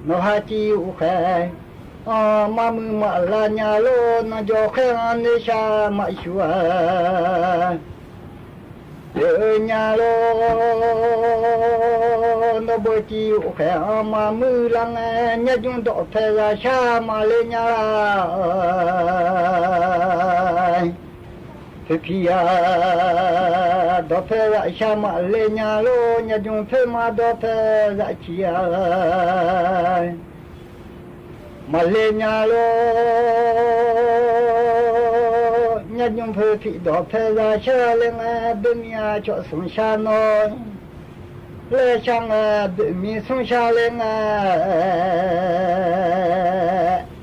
နီၢ်ဟါကံၢ်အူဃဲ အီၤမၤမုာ်မၤလၢညါလိာ် နီၢ်ကၠီဃဲအီၤန့ၣ်ဆၣ်မၤဆူၣ် လဲၤဧၢညါလိာ် နီၢ်ဘၢကံၢ်အူဃဲအီၤမၤမုာ်လၢငဲ ညါကၠူဒီးဖဲလၢဆၣ်မၤလဲၤညါလၢ ဖဲဖံယၤ ဒီးဖဲလၢဆၣ်မၤလဲၤညါလိာ် ညါကၠူဖဲမၤဒီးဖဲလၢဆံယၤ မၤလဲၤညါလိာ် ညါကၠူဖဲဖံဒီးဖဲလၢဆၣ်လဲၤငဲ ဘၣ်မံၤအဆီၣ်ဆူၣ်ဆၣ်နီၤ လဲၤဆၣ်ငဲ ဘၣ်မံၤဆူၣ်ဆၣ်လဲၤငဲ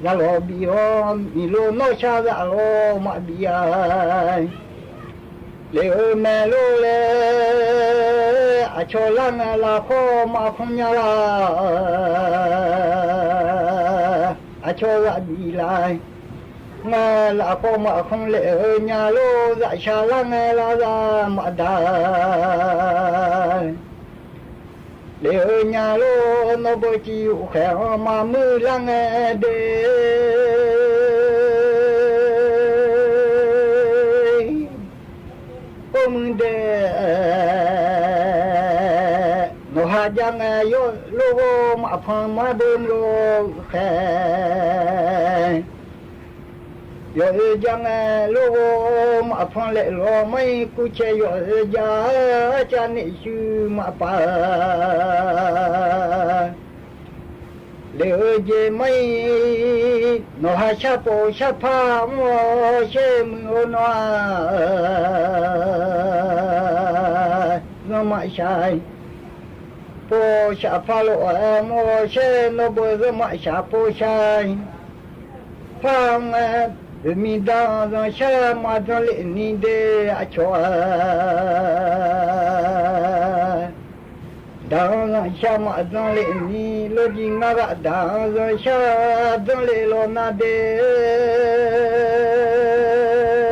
လၢလီၤဘံၣ်အီၤ မံၤလိာ်နီၢ်ဆၣ်လၢလီၤမၤဘံၣ်ယၤ လဲၤဧၢမဲာ်လိာ်လဲၤ အဆီၣ်လၢငဲ လၢဃီမၤခီညါလၢ အဆီၣ်လၢဘံၣ်လၢ ငဲလၢဃီမၤခီလဲၤဧၢညါလိာ် လၢဆၣ်လၢငဲလၢလၢမၤဒါ လဲၤဧၢညါလိာ် နီၢ်ဘၢကံၢ်အူဃဲအီၤမၤမုာ်လၢငဲဒဲး အိၣ်မုၢ်ဒဲး နီၢ်ဟါကၠီ ယိုး လူၵ်ႈမးဖန်းမးဘိမးလူးၶႃႈ ယိုး ယင်း လူၵ်ႈမးဖန်းလႄႈ လီၤမႆး ကူၺ်းၸႂ်ယိုး ယႃႇၸၢင်ႈၼႄႇ သိုဝ်ႈမးပႃး လႄႈ ဢိူဝ်ႈ ၸႂ်မႆႈ ၼေႃႈႁႃႉ သျႃးပေႃႈသျႃးၽႃႉ မေႃသႄႇမိူဝ်ႈၼေႃႈ ၸႂ်မႆႈသၢႆ ပေႃႈသျႃးၽႃႉလူး ဢိူဝ်ႈ မေႃသႄႇ ၼေႃႈ ပေႃးၸႂ်မႆႈသၢႆ ပေႃႈသျႃးၽႃႉ ဢိူဝ်ႈ မီးတၢင်းၸႂ်သႃႇ မႃးတၢင်းလႄႈ ၼီႈတႄႉ ဢၶျေႃး တၢင်းသၢင်ႈသျႃးမႃး တၢင်းလႄႈမီး လူၺ်ႈတီႈငရၢၼ်း တၢင်းသၢင်ႈသျႃး တၢင်းလႄႈ လေႃးၼႃႈတႄႉ ၼေႃႈ ပေႃးမႃးၶေႃႈ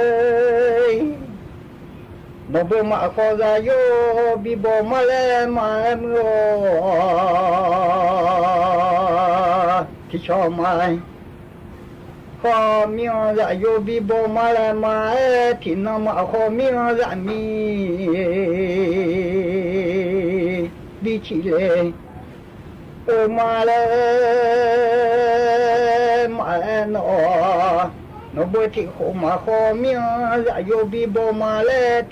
သႃႇယူဝ်း ပီႈပေႃႈမႃးလႄႈ မႃးမိူဝ်းဢေႃႈ ထီႇသေႃးမႃး ၶေႃႈမီးဢၼ်ၸႃႉယူဝ်း ပီႈပေႃႈမႃးလႄႈ မႃးထီႇၼၢင်းမႃး ၶေႃႈမီးဢၼ်ၸႃႉမီး ပီႈထီႇလႄႈ ဢိူဝ်ႈ မႃးလႄႈ မႃးၼေႃႈ ၼေႃႈ ပေႃးထီႇၶူဝ်မႃး ၶေႃႈမီးဢၼ်ၸႃႉယူဝ်း ပီႈပေႃႈမႃးလႄႈ ထီႇ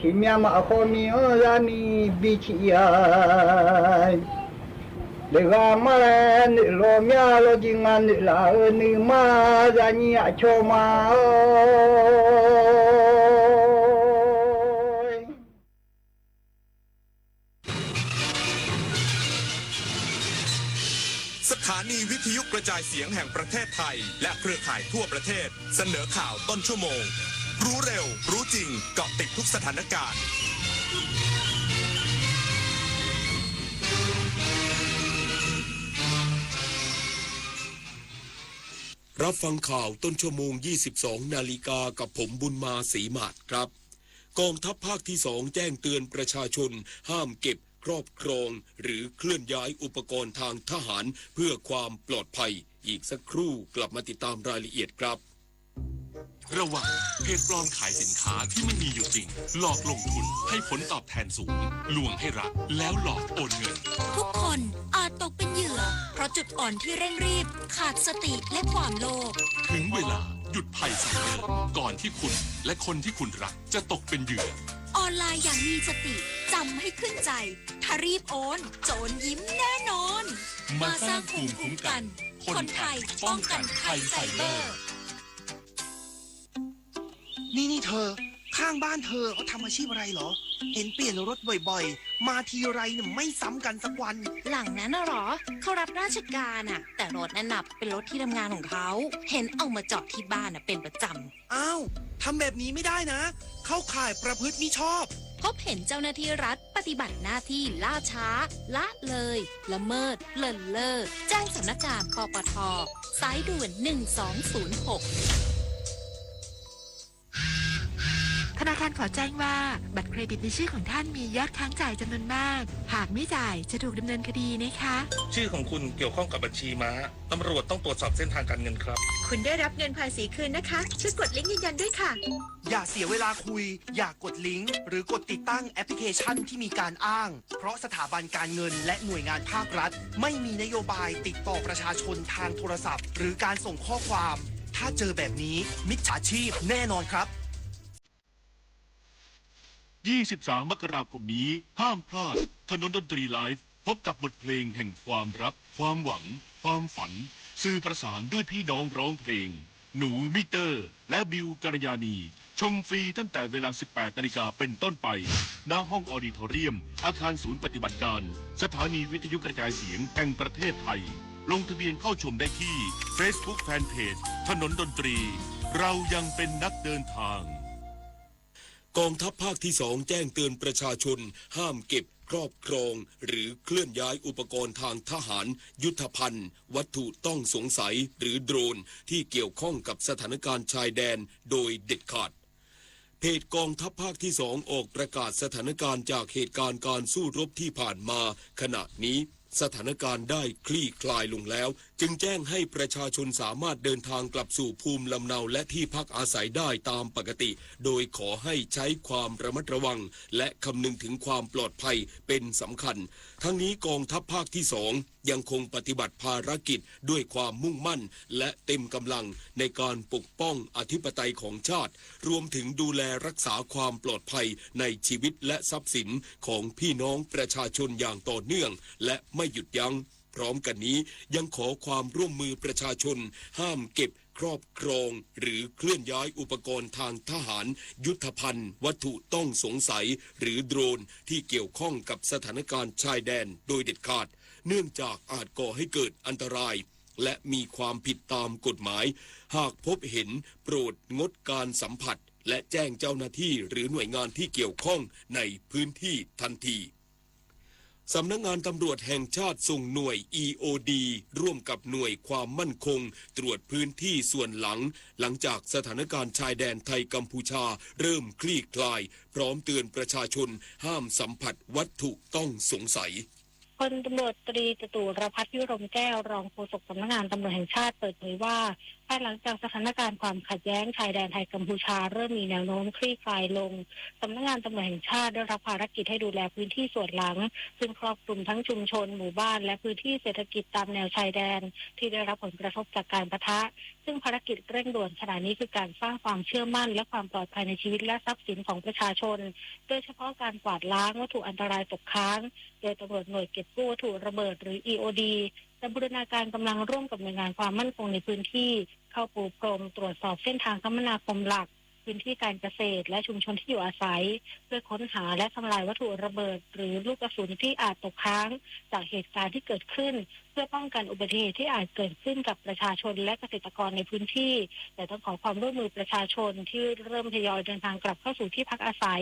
မျၢတ်ႈမႃး ၶေႃႈမီးဢၼ်ၸႃႉမီး ပီႈထီႇယႃႈ လႄႈ ၵႃႈမႃးလႄႈ ၼိူဝ်ႉလေႃးမျႃး လေႃးၸိုင်ႈငၢၼ်း ၼိူဝ်ႉလႃႇ ဢိူဝ်ႈ ၼိူဝ်ႉမႃး ၸႃႇၺီႇ ဢၶျေႃးမႃး ဢူၺ်း สถานีวิทยุกระจายเสียงแห่งประเทศไทย และเครือข่ายทั่วประเทศ เสนอข่าวต้นชั่วโมง รู้เร็ว รู้จริง เกาะติดทุกสถานการณ์ รับฟังข่าวต้นชั่วโมง ยี่สิบสองนาฬิกา กับผมบุญมา ศรีหมาดครับ กองทัพภาคที่สองแจ้งเตือนประชาชนห้ามเก็บ ครอบครอง หรือเคลื่อนย้ายอุปกรณ์ทางทหารเพื่อความปลอดภัย อีกสักครู่กลับมาติดตามรายละเอียดครับ ระวัง เพจปลอมขายสินค้าที่ไม่มีอยู่จริง หลอกลงทุนให้ผลตอบแทนสูง ลวงให้รัก แล้วหลอกโอนเงิน ทุกคนอาจตกเป็นเหยื่อ เพราะจุดอ่อนที่เร่งรีบ ขาดสติและความโลภ ถึงเวลาหยุดภัยไซเบอร์ ก่อนที่คุณและคนที่คุณรักจะตกเป็นเหยื่อ ออนไลน์อย่างมีสติ จำให้ขึ้นใจ ถ้ารีบโอน โจรยิ้มแน่นอน มาสร้างภูมิคุ้มกัน คนไทยป้องกันภัยไซเบอร์ นี่ นี่เธอ ข้างบ้านเธอเขาทำอาชีพอะไรเหรอ เห็นเปลี่ยนรถบ่อยๆ มาทีไรเนี่ยไม่ซ้ำกันสักวัน หลังนั้นน่ะเหรอ เขารับราชการน่ะ แต่รถนั้นน่ะเป็นรถที่ทำงานของเขา เห็นเอามาจอดที่บ้านน่ะเป็นประจำ อ้าว ทำแบบนี้ไม่ได้นะ เข้าข่ายประพฤติมิชอบ พบเห็นเจ้าหน้าที่รัฐปฏิบัติหน้าที่ล่าช้า ละเลย ละเมิด เลินเล่อ แจ้งสำนักงาน ปปท สายด่วน หนึ่งสองศูนย์หก ธนาคารขอแจ้งว่า บัตรเครดิตในชื่อของท่านมียอดค้างจ่ายจำนวนมาก หากไม่จ่ายจะถูกดำเนินคดีนะคะ ชื่อของคุณเกี่ยวข้องกับบัญชีม้า ตำรวจต้องตรวจสอบเส้นทางการเงินครับ คุณได้รับเงินภาษีคืนนะคะ ช่วยกดลิงก์ยืนยันด้วยค่ะ อย่าเสียเวลาคุย อย่ากดลิงก์ หรือกดติดตั้งแอปพลิเคชันที่มีการอ้าง เพราะสถาบันการเงินและหน่วยงานภาครัฐ ไม่มีนโยบายติดต่อประชาชนทางโทรศัพท์ หรือการส่งข้อความ ถ้าเจอแบบนี้ มิจฉาชีพแน่นอนครับ ยี่สิบสาม มกราคมนี้ ห้ามพลาด ถนนดนตรีไลฟ์ พบกับบทเพลงแห่งความรัก ความหวัง ความฝัน สื่อประสานด้วยพี่น้องร้องเพลง หนูมิเตอร์ และบิวกัลยาณี ชมฟรีตั้งแต่เวลา สิบแปดนาฬิกาเป็นต้นไป ณ ห้องออดิทอเรียม อาคารศูนย์ปฏิบัติการ สถานีวิทยุกระจายเสียงแห่งประเทศไทย ลงทะเบียนเข้าชมได้ที่ Facebook Fanpage ถนนดนตรี เรายังเป็นนักเดินทาง กองทัพภาคที่สองแจ้งเตือนประชาชนห้ามเก็บ ครอบครอง หรือเคลื่อนย้ายอุปกรณ์ทางทหาร ยุทโธภัณฑ์ วัตถุต้องสงสัย หรือโดรน ที่เกี่ยวข้องกับสถานการณ์ชายแดนโดยเด็ดขาด เพจกองทัพภาคที่สองออกประกาศสถานการณ์จากเหตุการณ์การสู้รบที่ผ่านมา ขณะนี้สถานการณ์ได้คลี่คลายลงแล้ว จึงแจ้งให้ประชาชนสามารถเดินทางกลับสู่ภูมิลำเนาและที่พักอาศัยได้ตามปกติ โดยขอให้ใช้ความระมัดระวัง และคำนึงถึงความปลอดภัยเป็นสำคัญ ทั้งนี้กองทัพภาคที่สองยังคงปฏิบัติภารกิจด้วยความมุ่งมั่น และเต็มกำลังในการปกป้องอธิปไตยของชาติ รวมถึงดูแลรักษาความปลอดภัยในชีวิตและทรัพย์สินของพี่น้องประชาชนอย่างต่อเนื่อง และไม่หยุดยั้ง พร้อมกันนี้ยังขอความร่วมมือประชาชนห้ามเก็บ ครอบครอง หรือเคลื่อนย้ายอุปกรณ์ทางทหาร ยุทโธภัณฑ์ วัตถุต้องสงสัย หรือโดรนที่เกี่ยวข้องกับสถานการณ์ชายแดนโดยเด็ดขาด เนื่องจากอาจก่อให้เกิดอันตราย และมีความผิดตามกฎหมาย หากพบเห็นโปรดงดการสัมผัส และแจ้งเจ้าหน้าที่หรือหน่วยงานที่เกี่ยวข้องในพื้นที่ทันที สำนักงานตำรวจแห่งชาติส่งหน่วย อี โอ ดี ร่วมกับหน่วยความมั่นคงตรวจพื้นที่ส่วนหลัง หลังจากสถานการณ์ชายแดนไทยกัมพูชาเริ่มคลี่คลาย พร้อมเตือนประชาชนห้ามสัมผัสวัตถุต้องสงสัย พลตำรวจตรีจตุรพัฒน์ พิรมแก้ว รองโฆษกสำนักงานตำรวจแห่งชาติเปิดเผยว่า ภายหลังจากสถานการณ์ความขัดแย้งชายแดนไทยกัมพูชาเริ่มมีแนวโน้มคลี่คลายลง สำนักงานตำรวจแห่งชาติได้รับภารกิจให้ดูแลพื้นที่ส่วนหลัง ซึ่งครอบคลุมทั้งชุมชน หมู่บ้าน และพื้นที่เศรษฐกิจตามแนวชายแดน ที่ได้รับผลกระทบจากการปะทะ ซึ่งภารกิจเร่งด่วนขณะนี้คือการสร้างความเชื่อมั่น และความปลอดภัยในชีวิตและทรัพย์สินของประชาชน โดยเฉพาะการกวาดล้างวัตถุอันตรายตกค้าง โดยตำรวจหน่วยเก็บกู้วัตถุระเบิด หรือ อี โอ ดี จะบูรณาการกำลังร่วมกับหน่วยงานความมั่นคงในพื้นที่ เข้าปูพรมตรวจสอบเส้นทางคมนาคมหลัก พื้นที่การเกษตร และชุมชนที่อยู่อาศัย เพื่อค้นหาและทำลายวัตถุระเบิด หรือลูกกระสุนที่อาจตกค้างจากเหตุการณ์ที่เกิดขึ้น เพื่อป้องกันอุบัติเหตุที่อาจเกิดขึ้นกับประชาชนและเกษตรกรในพื้นที่ แต่ต้องขอความร่วมมือประชาชนที่เริ่มทยอยเดินทางกลับเข้าสู่ที่พักอาศัย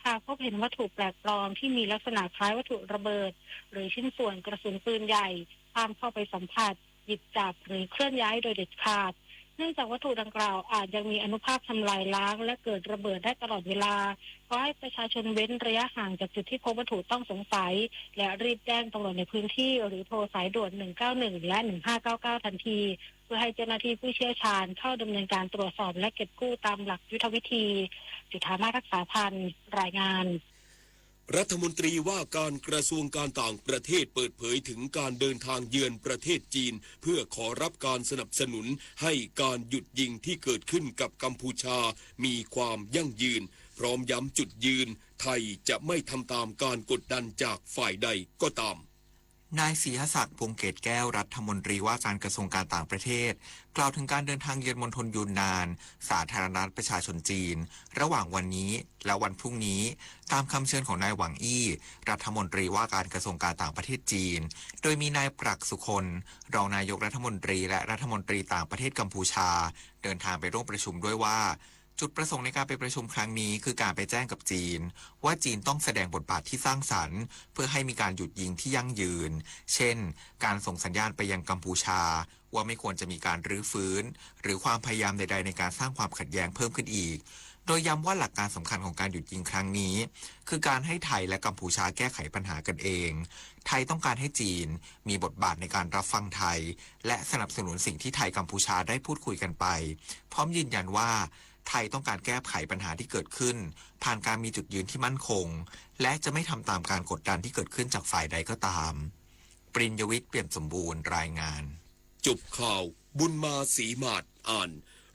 หากพบเห็นวัตถุแปลกปลอมที่มีลักษณะคล้ายวัตถุระเบิด หรือชิ้นส่วนกระสุนปืนใหญ่ ห้ามเข้าไปสัมผัส หยิบจับ หรือเคลื่อนย้ายโดยเด็ดขาด เนื่องจากวัตถุดังกล่าวอาจยังมีอานุภาพทำลายล้าง และเกิดระเบิดได้ตลอดเวลา ขอให้ประชาชนเว้นระยะห่างจากจุดที่พบวัตถุต้องสงสัย และรีบแจ้งตำรวจในพื้นที่ หรือโทรสายด่วน หนึ่งเก้าหนึ่ง และ หนึ่งห้าเก้าเก้า ทันที เพื่อให้เจ้าหน้าที่ผู้เชี่ยวชาญเข้าดำเนินการตรวจสอบและเก็บกู้ตามหลักยุทธวิธี จุฑามาศ รักษาพันธ์ รายงาน รัฐมนตรีว่าการกระทรวงการต่างประเทศเปิดเผยถึงการเดินทางเยือนประเทศจีน เพื่อขอรับการสนับสนุนให้การหยุดยิงที่เกิดขึ้นกับกัมพูชามีความยั่งยืน พร้อมย้ำจุดยืน ไทยจะไม่ทำตามการกดดันจากฝ่ายใดก็ตาม นายศรีหศักดิ์ พวงเกตแก้ว รัฐมนตรีว่าการกระทรวงการต่างประเทศ กล่าวถึงการเดินทางเยือนมณฑลยูนนาน สาธารณรัฐประชาชนจีน ระหว่างวันนี้และวันพรุ่งนี้ ตามคำเชิญของนายหวังอี้ รัฐมนตรีว่าการกระทรวงการต่างประเทศจีน โดยมีนายปรักษ์ สุคน รองนายกรัฐมนตรีและรัฐมนตรีต่างประเทศกัมพูชา เดินทางไปร่วมประชุมด้วยว่า จุดประสงค์ในการไปประชุมครั้งนี้คือการไปแจ้งกับจีน ว่าจีนต้องแสดงบทบาทที่สร้างสรรค์ เพื่อให้มีการหยุดยิงที่ยั่งยืน เช่น การส่งสัญญาณไปยังกัมพูชา ว่าไม่ควรจะมีการรื้อฟื้น หรือความพยายามใดๆ ในการสร้างความขัดแย้งเพิ่มขึ้นอีก โดยย้ำว่าหลักการสำคัญของการหยุดยิงครั้งนี้ คือการให้ไทยและกัมพูชาแก้ไขปัญหากันเอง ไทยต้องการให้จีนมีบทบาทในการรับฟังไทย และสนับสนุนสิ่งที่ไทยกัมพูชาได้พูดคุยกันไป พร้อมยืนยันว่า ไทยต้องการแก้ไขปัญหาที่เกิดขึ้น ผ่านการมีจุดยืนที่มั่นคง และจะไม่ทำตามการกดดันที่เกิดขึ้นจากฝ่ายใดก็ตาม ปริญญวิทย์ เปี่ยมสมบูรณ์ รายงาน จบข่าว บุญมา ศรีหมาด อ่าน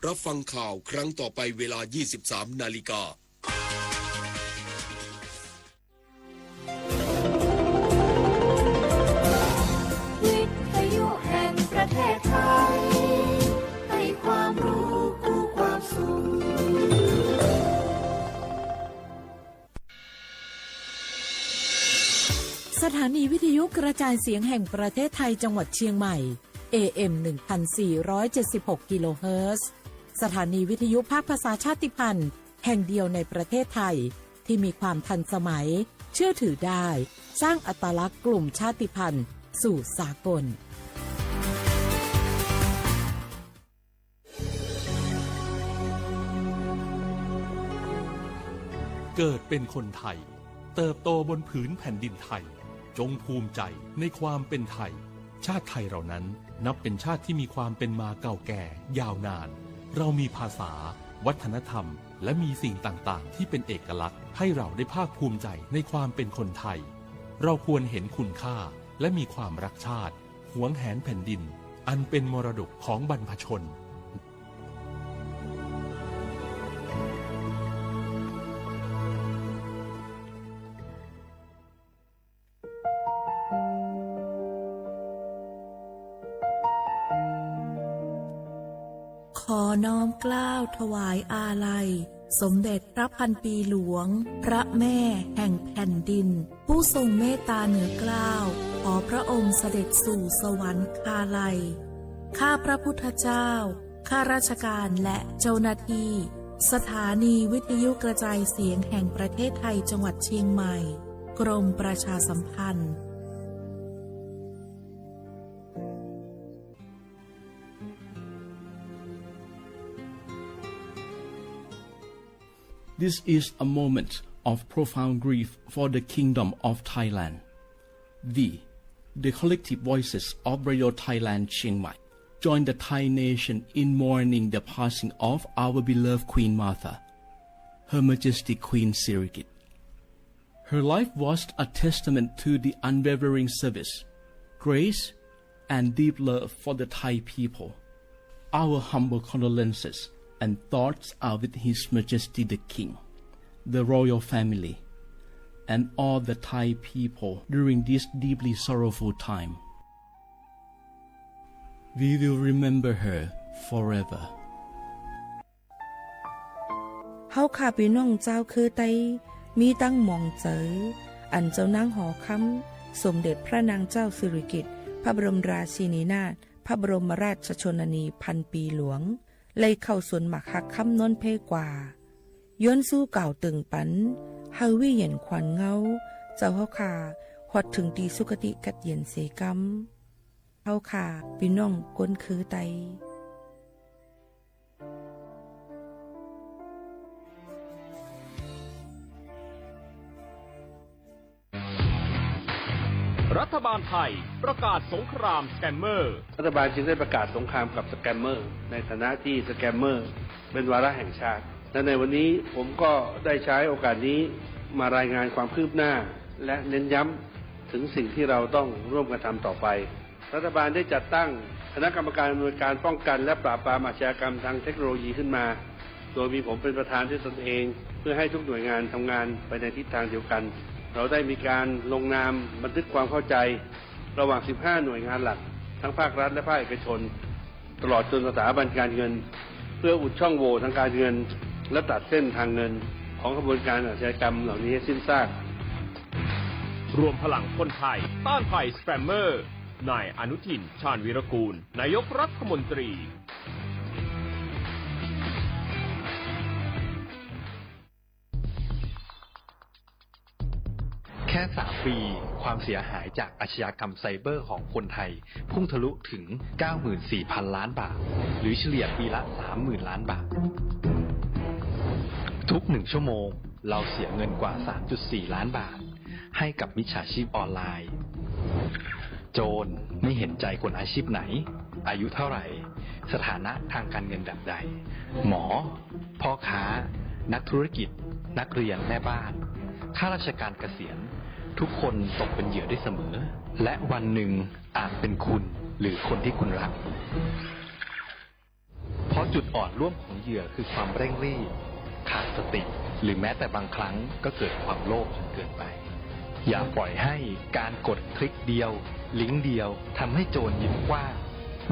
รับฟังข่าวครั้งต่อไปเวลา ยี่สิบสาม นาฬิกา วิทยุแห่งประเทศไทย ให้ความรู้คู่ความสุข สถานีวิทยุกระจายเสียงแห่งประเทศไทยจังหวัดเชียงใหม่ เอ เอ็ม หนึ่งพันสี่ร้อยเจ็ดสิบหก กิโลเฮิรตซ์ สถานีวิทยุภาคภาษาชาติพันธุ์ แห่งเดียวในประเทศไทย ที่มีความทันสมัย เชื่อถือได้ สร้างอัตลักษณ์กลุ่มชาติพันธุ์สู่สากล เกิดเป็นคนไทย เติบโตบนผืนแผ่นดินไทย จงภูมิใจในความเป็นไทย ชาติไทยเรานั้นนับเป็นชาติที่มีความเป็นมาเก่าแก่ยาวนาน เรามีภาษา วัฒนธรรม และมีสิ่งต่างๆ ที่เป็นเอกลักษณ์ให้เราได้ภาคภูมิใจในความเป็นคนไทย เราควรเห็นคุณค่าและมีความรักชาติ หวงแหนแผ่นดิน อันเป็นมรดกของบรรพชน ขอน้อมเกล้าถวายอาลัย สมเด็จพระพันปีหลวง พระแม่แห่งแผ่นดิน ผู้ทรงเมตตาเหนือเกล้า ขอพระองค์เสด็จสู่สวรรคาลัย ข้าพระพุทธเจ้า ข้าราชการและเจ้าหน้าที่ สถานีวิทยุกระจายเสียงแห่งประเทศไทย จังหวัดเชียงใหม่ กรมประชาสัมพันธ์ This is a moment of profound grief for the Kingdom of Thailand. We, the collective voices of Radio Thailand Chiang Mai, join the Thai nation in mourning the passing of our beloved Queen Mother, Her Majesty Queen Sirikit. Her life was a testament to the unwavering service, grace, and deep love for the Thai people. Our humble condolences and thoughts are with His Majesty the King, the royal family, and all the Thai people during this deeply sorrowful time. We will remember her forever. เฮาข้าปี้น้องจาวเคือไต มีตังหมองเจอ อันเจ้านางหอคำ สมเด็จพระนางเจ้าสิริกิติ์ พระบรมราชินีนาถ พระบรมราชชนนีพันปีหลวง ไล่เข้าสวนหมากฮักคำนนเพกว่า ย้อนสู้กล่าวเติ่งปัน เฮาวิเย็นขวัญเงา เจ้าเฮาข้า ฮอดเถิงตี้สุคติกัดเย็นเสกำ เฮาข้าปี้น้องคนเคือไต รัฐบาลไทยประกาศสงครามสแกมเมอร์ รัฐบาลจึงได้ประกาศสงครามกับสแกมเมอร์ ในฐานะที่สแกมเมอร์เป็นวาระแห่งชาติ และในวันนี้ผมก็ได้ใช้โอกาสนี้มารายงานความคืบหน้า และเน้นย้ำถึงสิ่งที่เราต้องร่วมกันทำต่อไป รัฐบาลได้จัดตั้งคณะกรรมการอำนวยการป้องกันและปราบปรามอาชญากรรมทางเทคโนโลยีขึ้นมา โดยมีผมเป็นประธานด้วยตนเอง เพื่อให้ทุกหน่วยงานทำงานไปในทิศทางเดียวกัน เราได้มีการลงนามบันทึกความเข้าใจระหว่าง สิบห้า หน่วยงานหลัก ทั้งภาครัฐและภาคเอกชน ตลอดจนสถาบันการเงิน เพื่ออุดช่องโหว่ทางการเงิน และตัดเส้นทางเงินของขบวนการอาชญากรรมเหล่านี้ให้สิ้นซาก รวมพลังคนไทยต้านภัยสแกมเมอร์ นายอนุทิน ชาญวีรกูล นายกรัฐมนตรี แค่สามปี ความเสียหายจากอาชญากรรมไซเบอร์ของคนไทย พุ่งทะลุถึง เก้าหมื่นสี่พันล้านบาท หรือเฉลี่ยปีละ สามหมื่นล้านบาท ทุกหนึ่งชั่วโมง เราเสียเงินกว่า สามจุดสี่ล้านบาท ให้กับมิจฉาชีพออนไลน์ โจรไม่เห็นใจคนอาชีพไหน อายุเท่าไหร่ สถานะทางการเงินแบบใด หมอ พ่อค้า นักธุรกิจ นักเรียน แม่บ้าน ข้าราชการเกษียณ ทุกคนตกเป็นเหยื่อได้เสมอ และวันหนึ่งอาจเป็นคุณหรือคนที่คุณรัก เพราะจุดอ่อนร่วมของเหยื่อคือความเร่งรีบ ขาดสติ หรือแม้แต่บางครั้งก็เกิดความโลภจนเกินไป อย่าปล่อยให้การกดคลิกเดียว ลิงก์เดียว ทำให้โจรยิ้มกว้าง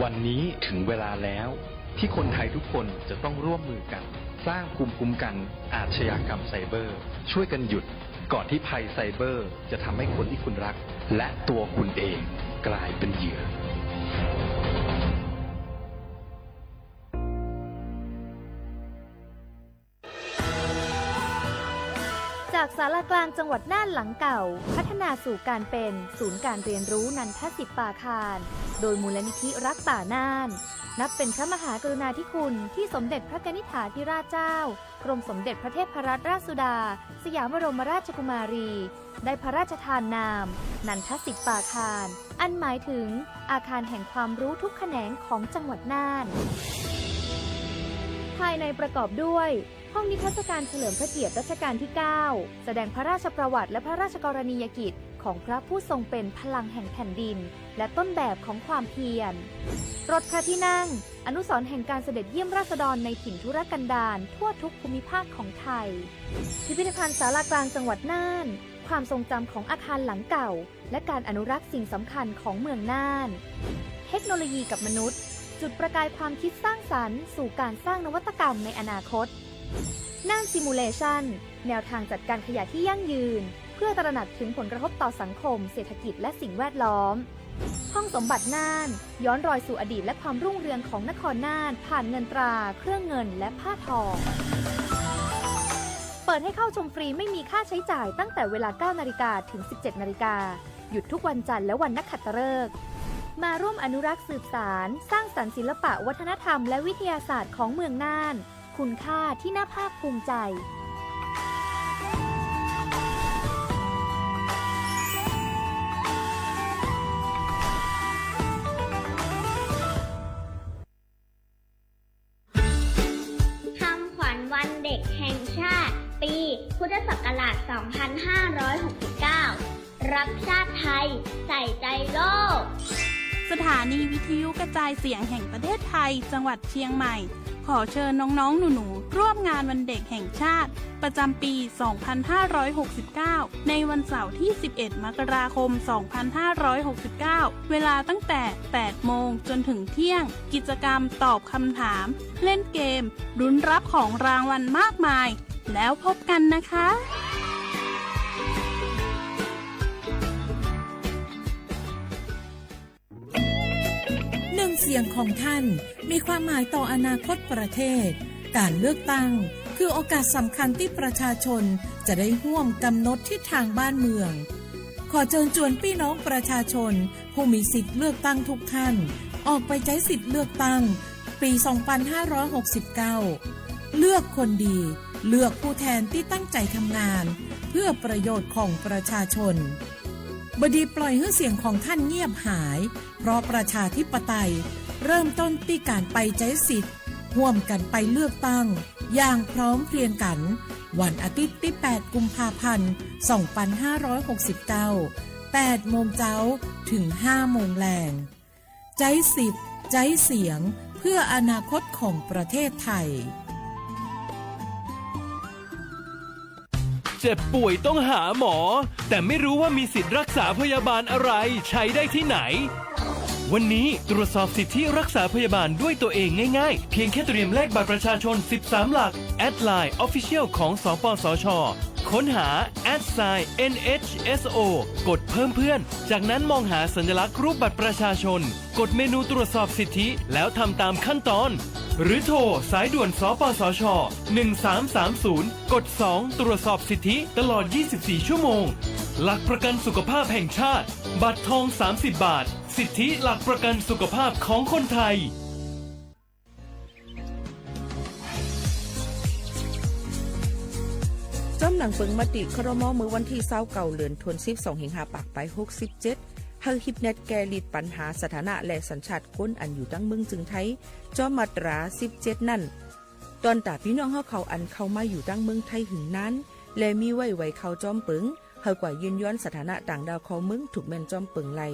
วันนี้ถึงเวลาแล้ว ที่คนไทยทุกคนจะต้องร่วมมือกัน สร้างภูมิคุ้มกันอาชญากรรมไซเบอร์ ช่วยกันหยุด ก่อนที่ภัยไซเบอร์จะทำให้คนที่คุณรัก และตัวคุณเองกลายเป็นเหยื่อ จากศาลากลางจังหวัดน่านหลังเก่า พัฒนาสู่การเป็นศูนย์การเรียนรู้นันทสิทธิ์ปาคาร โดยมูลนิธิรักป่าน่าน นับเป็นพระมหากรุณาธิคุณที่สมเด็จพระกนิษฐาธิราชเจ้า กรมสมเด็จพระเทพรัตนราชสุดา สยามบรมราชกุมารี ได้พระราชทานนาม นันทสิทธิ์ปาคาร อันหมายถึงอาคารแห่งความรู้ทุกแขนงของจังหวัดน่าน ภายในประกอบด้วย ห้องนิทรรศการเฉลิมพระเกียรติรัชกาลที่เก้า แสดงพระราชประวัติและพระราชกรณียกิจของพระผู้ทรงเป็นพลังแห่งแผ่นดิน และต้นแบบของความเพียร รถพระที่นั่ง อนุสรณ์แห่งการเสด็จเยี่ยมราษฎรในถิ่นทุรกันดารทั่วทุกภูมิภาคของไทย พิพิธภัณฑ์ศาลากลางจังหวัดน่าน ความทรงจำของอาคารหลังเก่า และการอนุรักษ์สิ่งสำคัญของเมืองน่าน เทคโนโลยีกับมนุษย์ จุดประกายความคิดสร้างสรรค์สู่การสร้างนวัตกรรมในอนาคต น่าน Simulation แนวทางจัดการขยะที่ยั่งยืน เพื่อตระหนักถึงผลกระทบต่อสังคม เศรษฐกิจ และสิ่งแวดล้อม ห้องสมบัติน่าน ย้อนรอยสู่อดีตและความรุ่งเรืองของนครน่าน ผ่านเงินตรา เครื่องเงิน และผ้าทอ เปิดให้เข้าชมฟรีไม่มีค่าใช้จ่ายตั้งแต่เวลา เก้านาฬิกา ถึง สิบเจ็ดนาฬิกา หยุดทุกวันจันทร์และวันนักขัตฤกษ์ มาร่วมอนุรักษ์สืบสาน สร้างสรรค์ศิลปะวัฒนธรรมและวิทยาศาสตร์ของเมืองน่าน คุณค่าที่น่าภาคภูมิใจ คำขวัญวันเด็กแห่งชาติ ปีพุทธศักราช สองพันห้าร้อยหกสิบเก้า รักชาติไทย ใส่ใจโลก สถานีวิทยุกระจายเสียงแห่งประเทศไทย จังหวัดเชียงใหม่ ขอเชิญน้องๆ หนูๆ ร่วมงานวันเด็กแห่งชาติ ประจำปี สองพันห้าร้อยหกสิบเก้า ในวันเสาร์ที่ สิบเอ็ด มกราคม สองพันห้าร้อยหกสิบเก้า เวลาตั้งแต่ แปดโมง จนถึงเที่ยง กิจกรรมตอบคำถาม เล่นเกม ลุ้นรับของรางวัลมากมาย แล้วพบกันนะคะ หนึ่งเสียงของท่านมีความหมายต่ออนาคตประเทศ การเลือกตั้งคือโอกาสสำคัญที่ประชาชนจะได้ฮ่วมกำหนดทิศทางบ้านเมือง ขอเจิญจวนปี้น้องประชาชนผู้มีสิทธิ์เลือกตั้งทุกท่าน ออกไปใจ๊สิทธิ์เลือกตั้ง ปี สองพันห้าร้อยหกสิบเก้า เลือกคนดี เลือกผู้แทนตี้ตั้งใจ๋ทำงาน เพื่อประโยชน์ของประชาชน บ่ดีปล่อยหื้อเสียงของท่านเงียบหาย เพราะประชาธิปไตยเริ่มต้นตี้การไปใจ๊สิทธิ์ ฮ่วมกั๋นไปเลือกตั้ง อย่างพร้อมเพรียงกั๋น วันอาทิตย์ตี้ แปด กุมภาพันธ์ สองพันห้าร้อยหกสิบเก้า แปดโมงเจ๊า เถิง ห้าโมงแลง ใจ๊สิทธิ์ ใจ๊เสียง เพื่ออนาคตของประเทศไทย เจ็บป่วยต้องหาหมอ แต่ไม่รู้ว่ามีสิทธิ์รักษาพยาบาลอะไร ใช้ได้ที่ไหน วันนี้ตรวจสอบสิทธิรักษาพยาบาลด้วยตัวเองง่ายๆ เพียงแค่เตรียมเลขบัตรประชาชน สิบสาม หลัก แอดไลน์ Official ของ สปสช ค้นหา แอท ไซน์ เอ็น เอช เอส โอ กดเพิ่มเพื่อน จากนั้นมองหาสัญลักษณ์รูปบัตรประชาชน กดเมนูตรวจสอบสิทธิ แล้วทำตามขั้นตอน หรือโทรสายด่วน สปสช หนึ่งสามสามศูนย์ กด สอง ตรวจสอบสิทธิตลอด ยี่สิบสี่ ชั่วโมง หลักประกันสุขภาพแห่งชาติ บัตรทอง สามสิบบาท สิทธิหลักประกันสุขภาพของคนไทย จ้อมหนังเปิงมติ ครม. เมื่อวันตี้ ซาวเก้า เดือนธันวาคม สองพันห้าร้อยหกสิบเจ็ด หื้อฮิปแนตแก้ฤทธิ์ปัญหาสถานะและสัญชาติคนอันอยู่ตังเมืองจึงไทย จ้อมมาตรา สิบเจ็ด นั้น ตอนต๋าปี้น้องเฮาเขาอันเข้ามาอยู่ตังเมืองไทยหึงนาน และมีไว้ไวคราวจ้อมเปิง หื้อกว่ายื่นย้อนสถานะต่างด้าวเข้าเมือง ถูกแม่นจ้อมเปิงไล่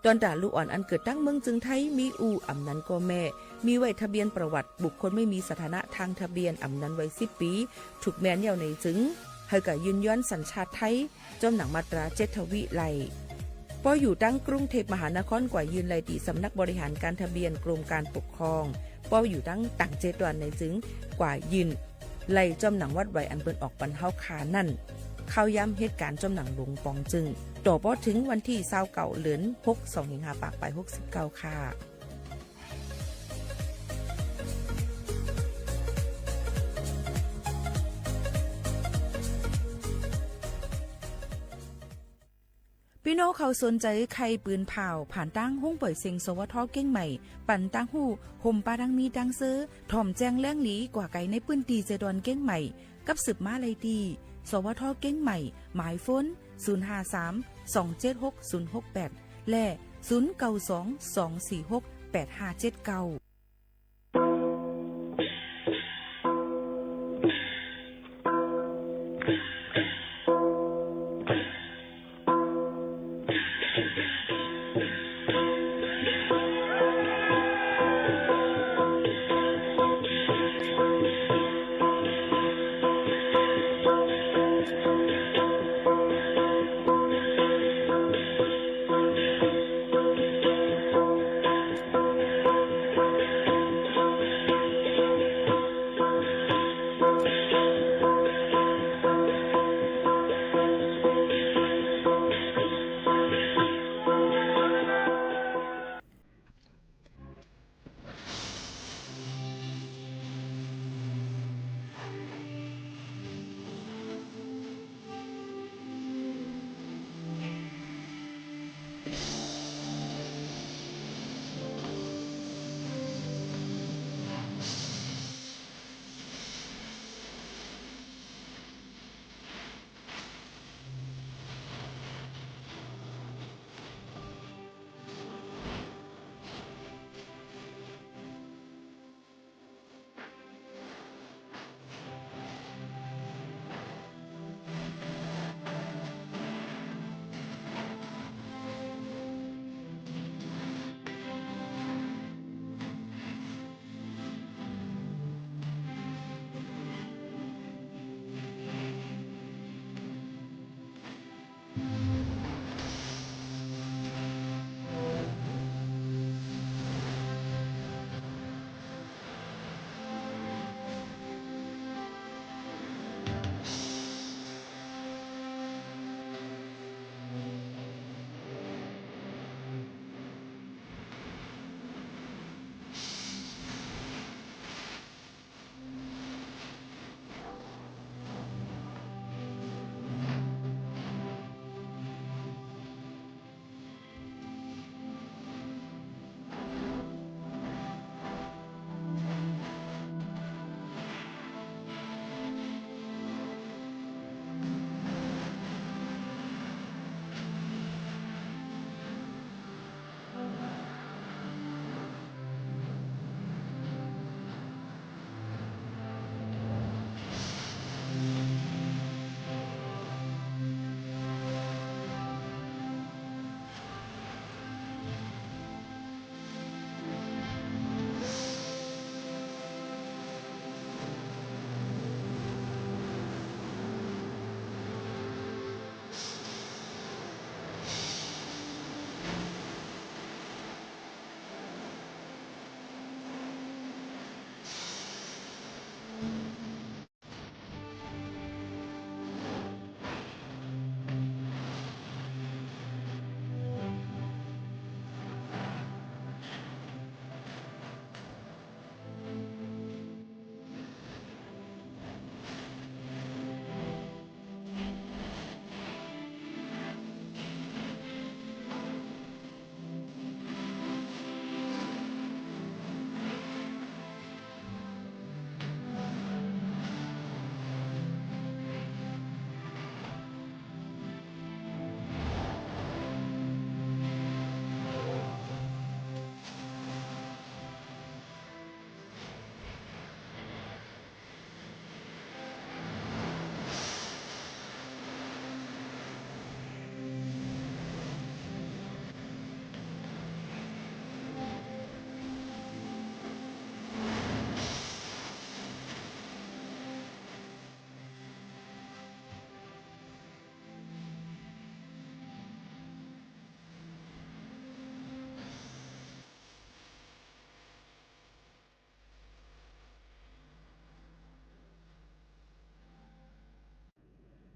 ตอนต๋าลูกอ่อนอันเกิดตังเมืองจึงไทย มีอู้อำนันก็แม่ มีไว้ทะเบียนประวัติบุคคลไม่มีสถานะทางทะเบียนอำนันไว้ สิบปี๋ ถูกแม่นแล้วในจึง หื้อกว่ายื่นย้อนสัญชาติไทย จ้อมหนังมาตรา เจ็ด ทวีไล่ ปออยู่ตังกรุงเทพมหานครกว่ายื่นไล่ตี้สำนักบริหารการทะเบียนกรมการปกครอง ปออยู่ตังต่างเจตวันในจึง กว่ายื่นไล่จ้อมหนังวัดไวอันเปิ้นออกปันเฮาคานั้น เข้าย้ำเหตุการณ์จ้อมหนังหลวงป๋องจึง ต่อปอเถิงวันตี้ ซาวเก้า เดือนธันวาคม สองพันห้าร้อยหกสิบเก้า ค่ะ ปี้น้องเขาสนใจ๋ใค่ปืนผ่าว ผ่านตางห้องป่อยเสียง สวท. เกียงใหม่ ปันตางฮู้ ห่มปาดังมีดังเซอ ถ่อมแจ้งแหล่งหลี กว่าไก๋ในปื้นตี้เซดอนเกียงใหม่ กับสืบมาไล่ตี้ สวท. เกียงใหม่ หมายโฟน ศูนย์ห้าสาม สองเจ็ดหก ศูนย์หกแปด และ ศูนย์เก้าสอง สองสี่หก แปดห้าเจ็ดเก้า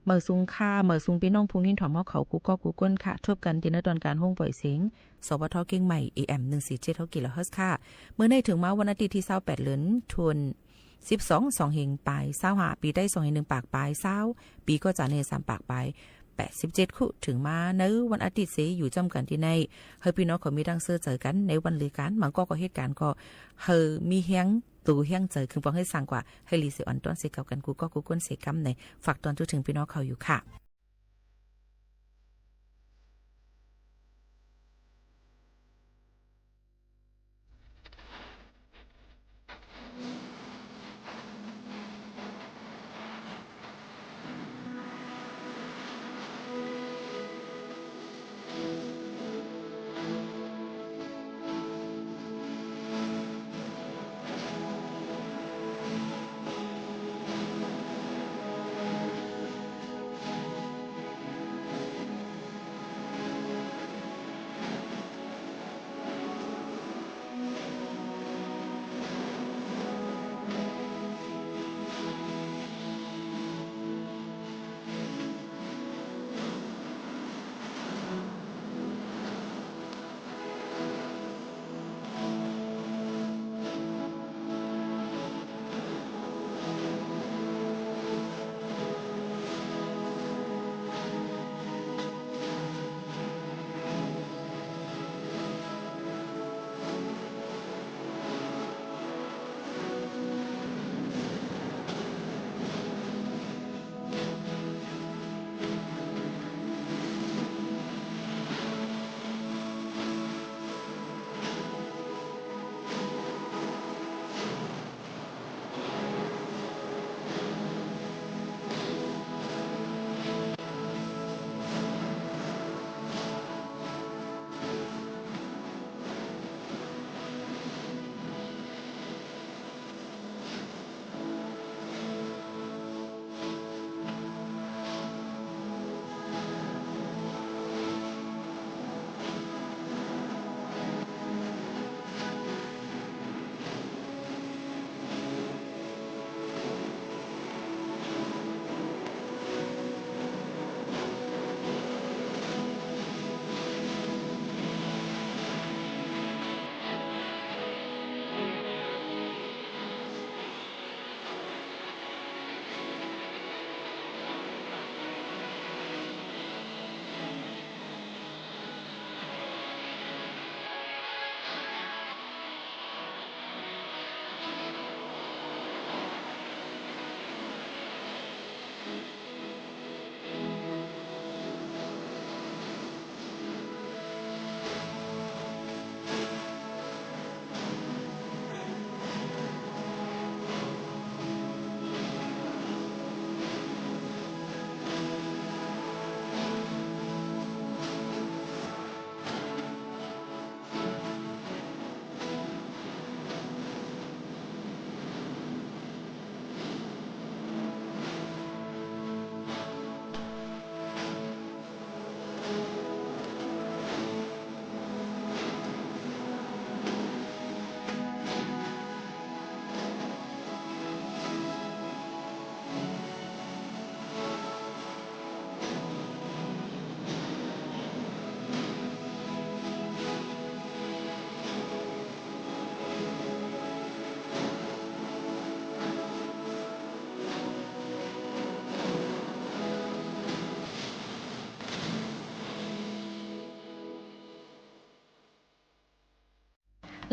เมิดสูงค่ะ เมิดสูงปี้น้องผู้ยินถ่อมเฮาเขากู้ก๊อกกู้ก้นค่ะ ทบกั๋นตี้ในตอนก๋านห้องป่อยเสียง สวท. เกียงใหม่ เอ เอ็ม หนึ่งสี่เจ็ดหก กิโลเฮิรตซ์ค่ะ เมื่อนี้เถิงมาวันอาทิตย์ตี้ซาวแปด เดือนธันวา สิบสอง สองเฮงปายซาวห้า ปี๋ไตสองเฮงนึ่งปากปายซาว ปี๋ก็จะเนสามปากปาย แปดสิบเจ็ด คุ เถิงมาในวันอาทิตย์เส อยู่จ้ำกั๋นตี้ใน หื้อปี้น้องเขามีตางเซอร์เจอกั๋นในวันลือก๋าน บางก๊อกก็เหตุก๋ารณ์ก็หื้อมีแฮงตั๋วแฮงใจ๋ เคิ่งปองหื้อส่างกว่า หื้อหลีเสียอ่อนต้อนเสียเก่ากั๋นกู้ก๊อกกู้คนเสียกำใน ฝากตอนจุ๊เถิงปี้น้องเขาอยู่ค่ะ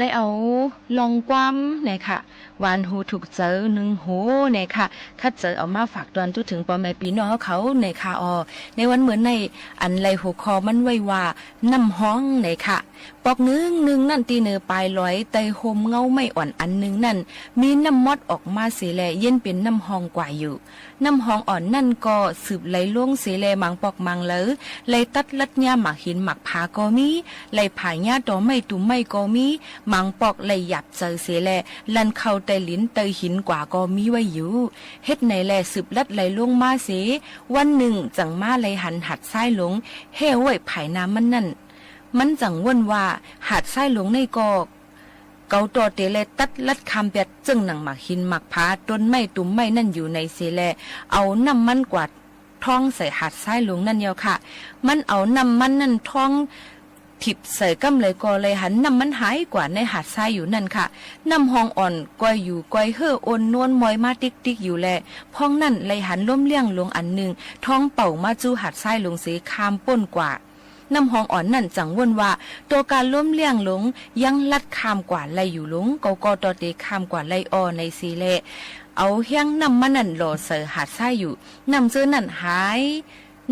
လႆႈဢဝ် ลองความ นะคะ หวานหูถูกใจ นึ่งโห นะคะ คัดเจอเอามาฝากตอนจุ๊เถิงป้อแม่ปี้น้องเขา นะคะ อ้อ ในวันเมื่อนี้ อันไล่หัวข้อมันไว้ว่า น้ำฮอง นะคะ ปอกนึ่งนึ่งนั้น ตี้เนินปายลอย ใต้ฮ่มเงาไม้อ่อนอันนึ่งนั้น มีน้ำมอดออกมาเสียแล เย็นเป๋นน้ำฮองกว่าอยู่ น้ำฮองอ่อนนั้นก็สืบไหลลงเสียแล มางปอกมางเหลอ ไล่ตัดลัดหญ้าหมากหินหมากผาก็มี ไล่ผายหญ้าตอไม้ตุ่มไม้ก็มี มางปอกไล่หยาบใจ๋เสียแล ลันเข้าใต้หลินใต้หินกว่าก็มีไว้อยู่ เฮ็ดไหนแล สืบลัดไหลลงมาเสีย วันนึ่งจั่งมาไล่หันหาดทรายหลง แห้ไว้ผายหน้ามันนั้น มันจั่งเวิ้นว่า หาดทรายหลงนี่ก็ เก๋าต่อเต๋ไล่ตัดลัดข้ามเปียด เจิ่งหนังหมากหินหมากผา ต้นไม้ตุ่มไม้นั้นอยู่ในเสียแล เอาน้ำมันกวาดท่องใส่หาดทรายหลงนั้นเยียะค่ะ มันเอาน้ำมันนั้นท่อง ขิบใส่ก้ำใดก็ไล่หันน้ำมันหายกว่าในหาดทรายอยู่นั่นค่ะ น้ำฮองอ่อนก้อยอยู่ก้อยเฮ่อโอนนวลมอยมาติ๊กๆ อยู่แล พ่องนั้นไล่หันลมเลี้ยงหลวงอันนึ่ง ท้องเป่ามาจู้หาดทรายหลวงเสข้ามป๊นกว่า น้ำฮองอ่อนนั้นจั่งว่นว่า ตั๋วกาลมเลี้ยงหลวงยังลัดข้ามกว่าไล่อยู่หลวง เกาก็ต่อเตข้ามกว่าไล่อ่อในเสแล เอาแฮงน้ำมันนั้นหล่อใส่หาดทรายอยู่ น้ำเจ้อนั้นหาย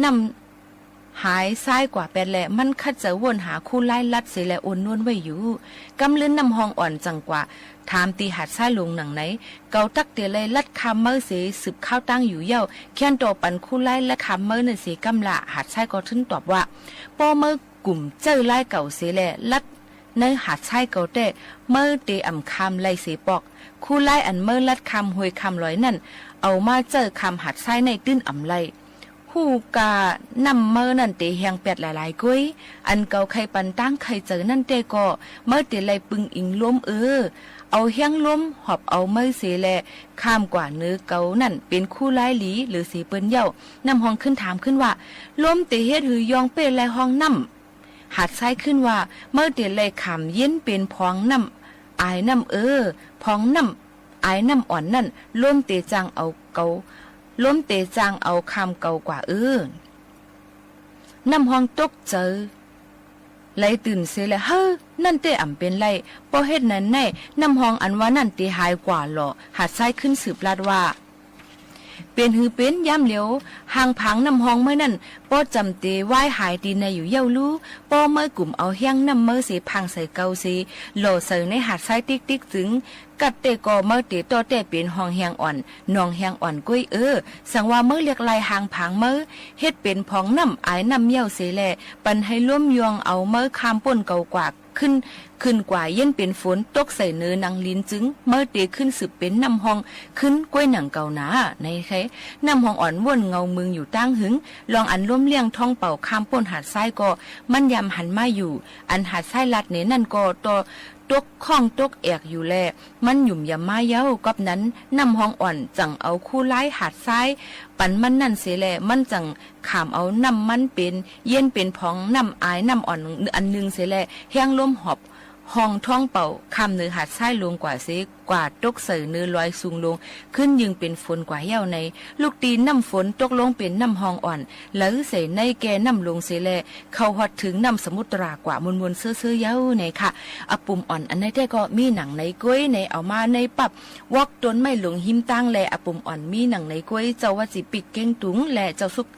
น้ำ หายทรายกว่าแป๊ดแล มันคัดเจ้าว่นหาคูลายลัดเสแลโอนนวลไว้อยู่ กำลึนน้ำฮองอ่อนจั่งกว่า ถามตี้หาดทรายหลวงหนังไหน เกาตั๊กเตียไล่ลัดข้ามเมอเสสืบข้าวตั้งอยู่เย้า แคนต่อปันคูลายลัดข้ามเมอนั้นเสก้ำละ หาดทรายก็ตึงตอบว่า ป้อเมอกุ่มเจ้อลายเก่าเสแลลัดในหาดทรายเก่าแต๊ เมอเตอ่ำข้ามไล่เสปอก คูลายอันเมอลัดข้ามห้วยข้ามลอยนั้น เอามาเจ้อข้ามหาดทรายในตื้นอ่ำไล่ ฮู้กาน้ำเมอนั้นเตแฮงแป๊ดหลายๆ ก้วย อันเกาใค่ปันตางใค่เจิ๋นนั้นแต๊ก็ เมอเตไล่ปึงอิงลมเออ เอาแฮงลมหอบเอาเมอเสแล ข้ามกว่าเนอเกานั้นเป๋นคูลายหลีเหลือเสเปิ้นเย้า น้ำฮองขึ้นถามขึ้นว่า ลมเตเฮ็ดหือยองเป้ไล่ฮองน้ำ หาดทรายขึ้นว่า เมอเตไล่ข้ามเย็นเป๋นผองน้ำอายน้ำเออ ผองน้ำอายน้ำอ่อนนั้น ลมเตจ้างเอาเกา ลมเตจ้างเอาข้ามเกากว่าเออ น้ำฮองตกเจิ๋น ไล่ตื่นเสแล เฮ้อ นั่นเตอ่ำเป๋นไล่ ป้อเฮ็ดนั้นแน่ น้ำฮองอันว่านั้นเตหายกว่าหล่อ หาดทรายขึ้นสืบลัดว่า เป๋นหือเป๋นยามเหลียว หางผางน้ำฮองเมอนั้น ป้อจำเตวายหายตี้ไหนอยู่เย้าลู ป้อเมอกุ่มเอาแฮงน้ำเมอเสพังใส่เกาเส หล่อใส่ในหาดทรายติ๊กๆ จึง กัดเต๊ก็เมอเตต่อแต๊เป๋นฮองแฮงอ่อน หนองแฮงอ่อนก้วยเออ สังว่าเมอเลียกไล่หางผางเมอ เฮ็ดเป๋นผองน้ำอายน้ำเย้าเสแล ปันหื้อลมยองเอาเมอข้ามป๊นเกากว่า ขึ้น ขึ้นกว่าเย็นเป๋นฝนตกใส่เนอหนังลินจึง เมอเตขึ้นสืบเป๋นน้ำฮองขึ้นก้วยหนังเก่าหนา ในแค่ น้ำฮองอ่อนว่นเงามึงอยู่ตั้งหึง ลองอันลมเลี้ยงท้องเป่าข้ามป๊นหาดทรายก็ มันยำหันมาอยู่ อันหาดทรายลัดเนนั้นก็ต่อ ตกข้องตกแอกอยู่แล มันหยุ่มยำมาเย้า ก๊อบนั้น น้ำฮองอ่อนจั่งเอาคูลายหาดทราย ปันมันนั่นเสแล มันจั่งข้ามเอาน้ำมันเป๋น เย็นเป๋นผองน้ำอายน้ำอ่อนอันนึ่งเสแล แฮงลมหอบ ฮองท้องเป่า ข้ามเนอหาดทรายลงกว่าเส กว่าตกใส่เนอลอยสูงลง ขึ้นยึงเป๋นฝนกว่าเย้าใน ลุกตี้น้ำฝนตกลงเป๋นน้ำฮองอ่อน ไหลใส่ในแก่น้ำลงเสแล เข้าฮอดเถิงน้ำสมุตรากว่ามวลๆ เซ้อๆ เย้าในค่ะ อะปุ่มอ่อนอันในแต๊ก็มีหนังในก้วยใน เอามาในปั๊บ วอกต้นไม้หลวงฮิมตางแล อะปุ่มอ่อนมีหนังในก้วย เจ้าวัดจิปิกเก้งตุง และเจ้าสุข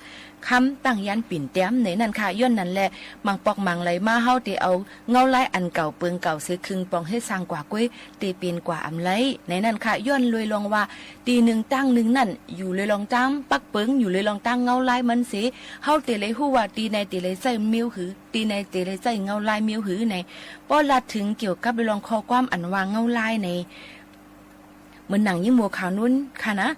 คำตั้งยานปิ่นแต้มในนั้นค่ะ ย้อนนั้นแล หมางปอกหมางไหลมาเฮาเตเอา เงาลายอันเก่าเปิงเก่าเสกคึงปองเฮ็ดสร้างกว่าก้วย เตเป๋นกว่าอำไล ในนั้นค่ะ ย้อนลวยลองว่า ตี้นึ่งตั้งนึ่งนั้น อยู่ลวยลองตั้งปักเปิง อยู่ลวยลองตั้งเงาลายมันเส เฮาเตเลยฮู้ว่าตี้ในเตเลยใจ๊เมี้ยวหือ ตี้ในเตเลยใจ๊เงาลายเมี้ยวหือใน ป้อลาดเถิงเกี่ยวกับลวยลองข้อความอันว่าเงาลายใน เหมือนหนังยิ่งมัวขาวนุ่นค่ะนะ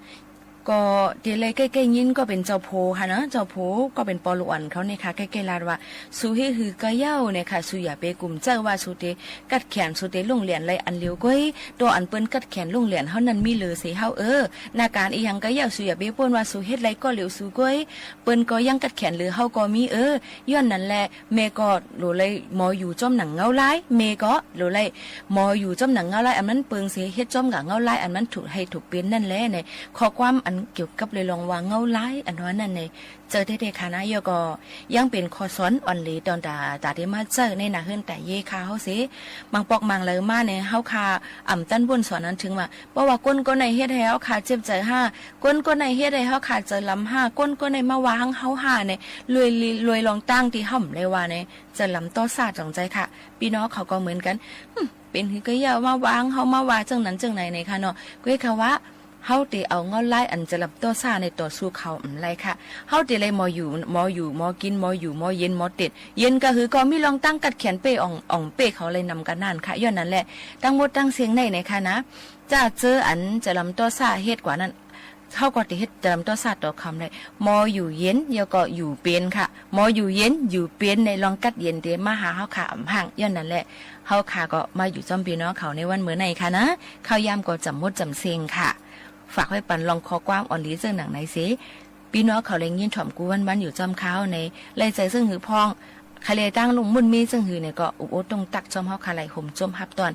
ก็เตเลยใก้ๆ ยินก็เป๋นเจ้าโผค่ะนะ เจ้าโผก็เป๋นปอลูกอ่อนเขาเนี่ยค่ะ ใก้ๆ ลาดว่า สูเฮ็ดหือก็เย้าเนี่ยค่ะ สูอย่าไปกุ่มใจ๊ว่าสูเตกัดแขน สูเตลุ่งเหรียญไรอันเหลียวก้วย ตั๋วอันเปิ้นกัดแขนลุ่งเหรียญเฮานั้นมีเหลือเสเฮาเออ นาการอีหยังก็เย้า สูอย่าไปป้นว่าสูเฮ็ดไรก็เหลียวสูก้วย เปิ้นก็ยังกัดแขนเหลือเฮาก็มีเออ ย้อนนั้นแล แม่ก็โหลไลหมออยู่จ้อมหนังเงาลาย แม่ก็โหลไลหมออยู่จ้อมหนังเงาลาย อันมันเปิงเส เฮ็ดจ้อมกับเงาลาย อันมันถูกให้ถูกเป๋นนั่นแลใน ข้อความอันเกี่ยวกับลวยลองว่าเงาลาย อันว่านั้นใน เจ้าแต๊ๆ ค่ะนะ เยียะก็ยังเป๋นข้อสอนอ่อนเหลวต๋อนต๋า ต๋าเตมาใจ๊ในหน้าเฮือนต๋าเย้ยค่ะเฮาเส หมางปอกหมางไหลมาใน เฮาค่ะ อ่ำตันบ่นสอนอันเถิงว่า เพราะว่าก้นก้นในเฮ็ดหื้อเฮาค่ะเจ็บใจ๋ห้า ก้นก้นในเฮ็ดหื้อเฮาค่ะใจ๋ลำห้า ก้นก้นในมาว่าหั้งเฮาห้าใน ลวย ลวยลองตั้งตี้เฮาบ่ได้ว่าใน ใจ๋ลำต่อซ่าจ๋องใจ๋ค่ะ ปี้น้องเขาก็เหมือนกั๋น หึ่ม เป๋นหือก็เย้ามาว่าหั้งเฮา มาว่าเจ้านั้นเจ้าไหนในค่ะเนาะ ก้วยค่ะว่า เฮาเตเอาเงาลายอันใจ๋ลำต่อซ่าในต่อสู้เขาบ่ได้ค่ะ เฮาเตเลยหมออยู่ หมออยู่ หมอกิ๋น หมออยู่ หมอเย็น หมอเต็ด เย็นก็หือก็มีลองตั้งกัดแขนเป้อ่อง อ่องเป้เขาเลยนำกั๋นนั่นค่ะ ย้อนนั้นแล ตึงหมดตึงเสี้ยงในในค่ะนะ จ้าเจ้ออันใจ๋ลำต่อซ่าเฮ็ดกว่านั้น เฮาก็เตเฮ็ดใจ๋ลำต่อซ่าต่อเขาบ่ได้ หมออยู่เย็น เยียะก็อยู่เป๋นค่ะ หมออยู่เย็น อยู่เป๋นในลองกัดเย็นเตมาหาเฮาค่ะอ่ำหั้ง ย้อนนั้นแล เฮาค่ะก็มาอยู่จ้อมปี้น้องเขาในวันเมื่อในค่ะนะ ข้าวยามก็จ๋ำหมดจ๋ำเสี้ยงค่ะ ฝากไว้ปันลองข้อความอ่อนดีเซิ่งหนังในเส ปี้น้องเขาแลยินถ่อมกู้วันๆ อยู่จ้อมข้าใน ไล่ใจ๋เซิ่งหื้อพ่อง ใผแลตั้งลุงมุ่นมีเซิ่งหื้อเนี่ยก็ อุโอต้งตั๊กจ้อมเฮาข้า ไหล่ห่มจ้อมฮับต้อน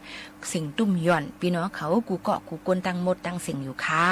เสียงตุ้มหย่อน ปี้น้องเขากู้เกาะกู้ก้นตังหมดตังเสียงอยู่ค่ะ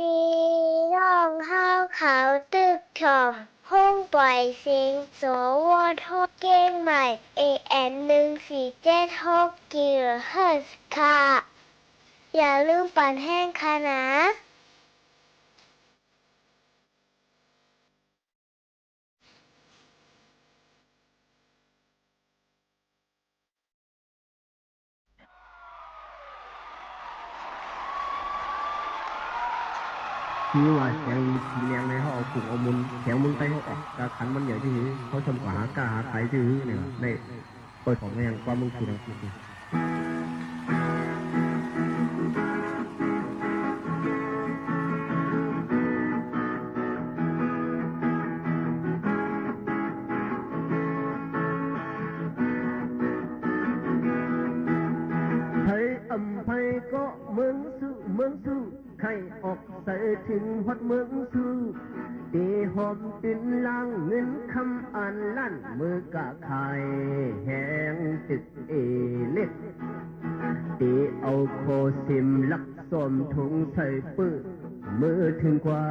ปี้น้องเฮาเขาตึกถ่อม ห้องป่อยเสียง สวท เจียงใหม่ เอเอ็ม หนึ่งสี่เจ็ดหก กิโลเฮิรตซ์ค่ะ อย่าลืมปั่นแฮงค่ะนะ คือว่าแสงสีแดงในเฮาเอากุ่งเอามนต์ แสงมนต์ใต้เฮาออก กาขันมันใหญ่ตี้หื้อ เฮาช่ำกว่าหาก้าหาขายตี้หื้อเนี่ย ได้ เปิดของแห่งความมึงคุณ ไผอ่ำไผเกาะเมืองสุ เมืองสู้ ใค่ออกใส่เถิงฮอดเมืองสู้ ตี้หอมตินล้างเงินคำอันล้าน เมื่อก้าขายแฮงตึกเอเล็ก ตี้เอาคอเสียมลักซ่อมถงใส่เปิ้อ เมื่อเถิงกว่า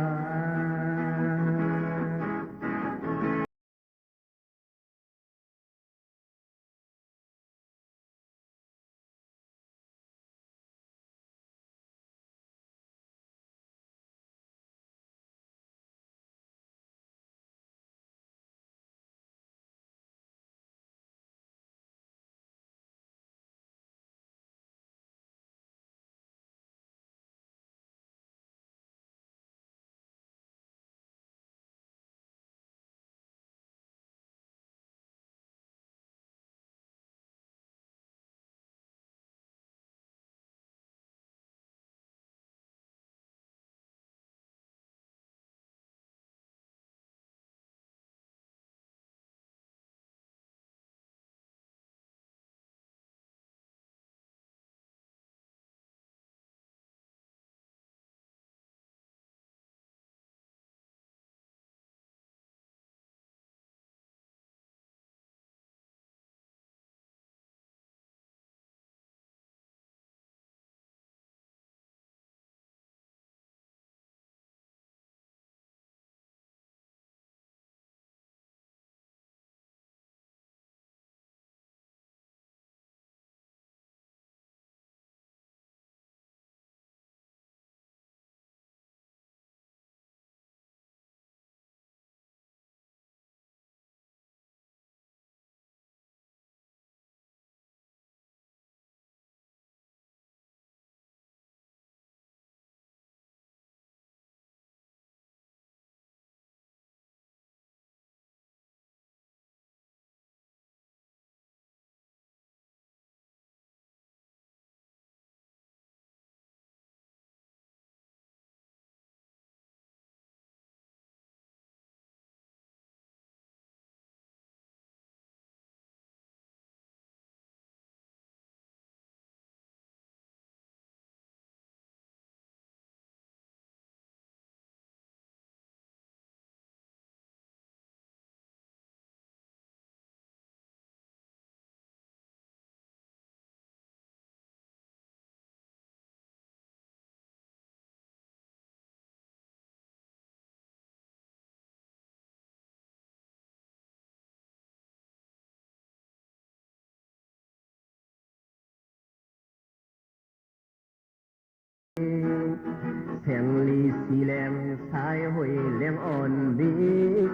แสงลีสีแหลงสายห้อยแหลงอ่อน มี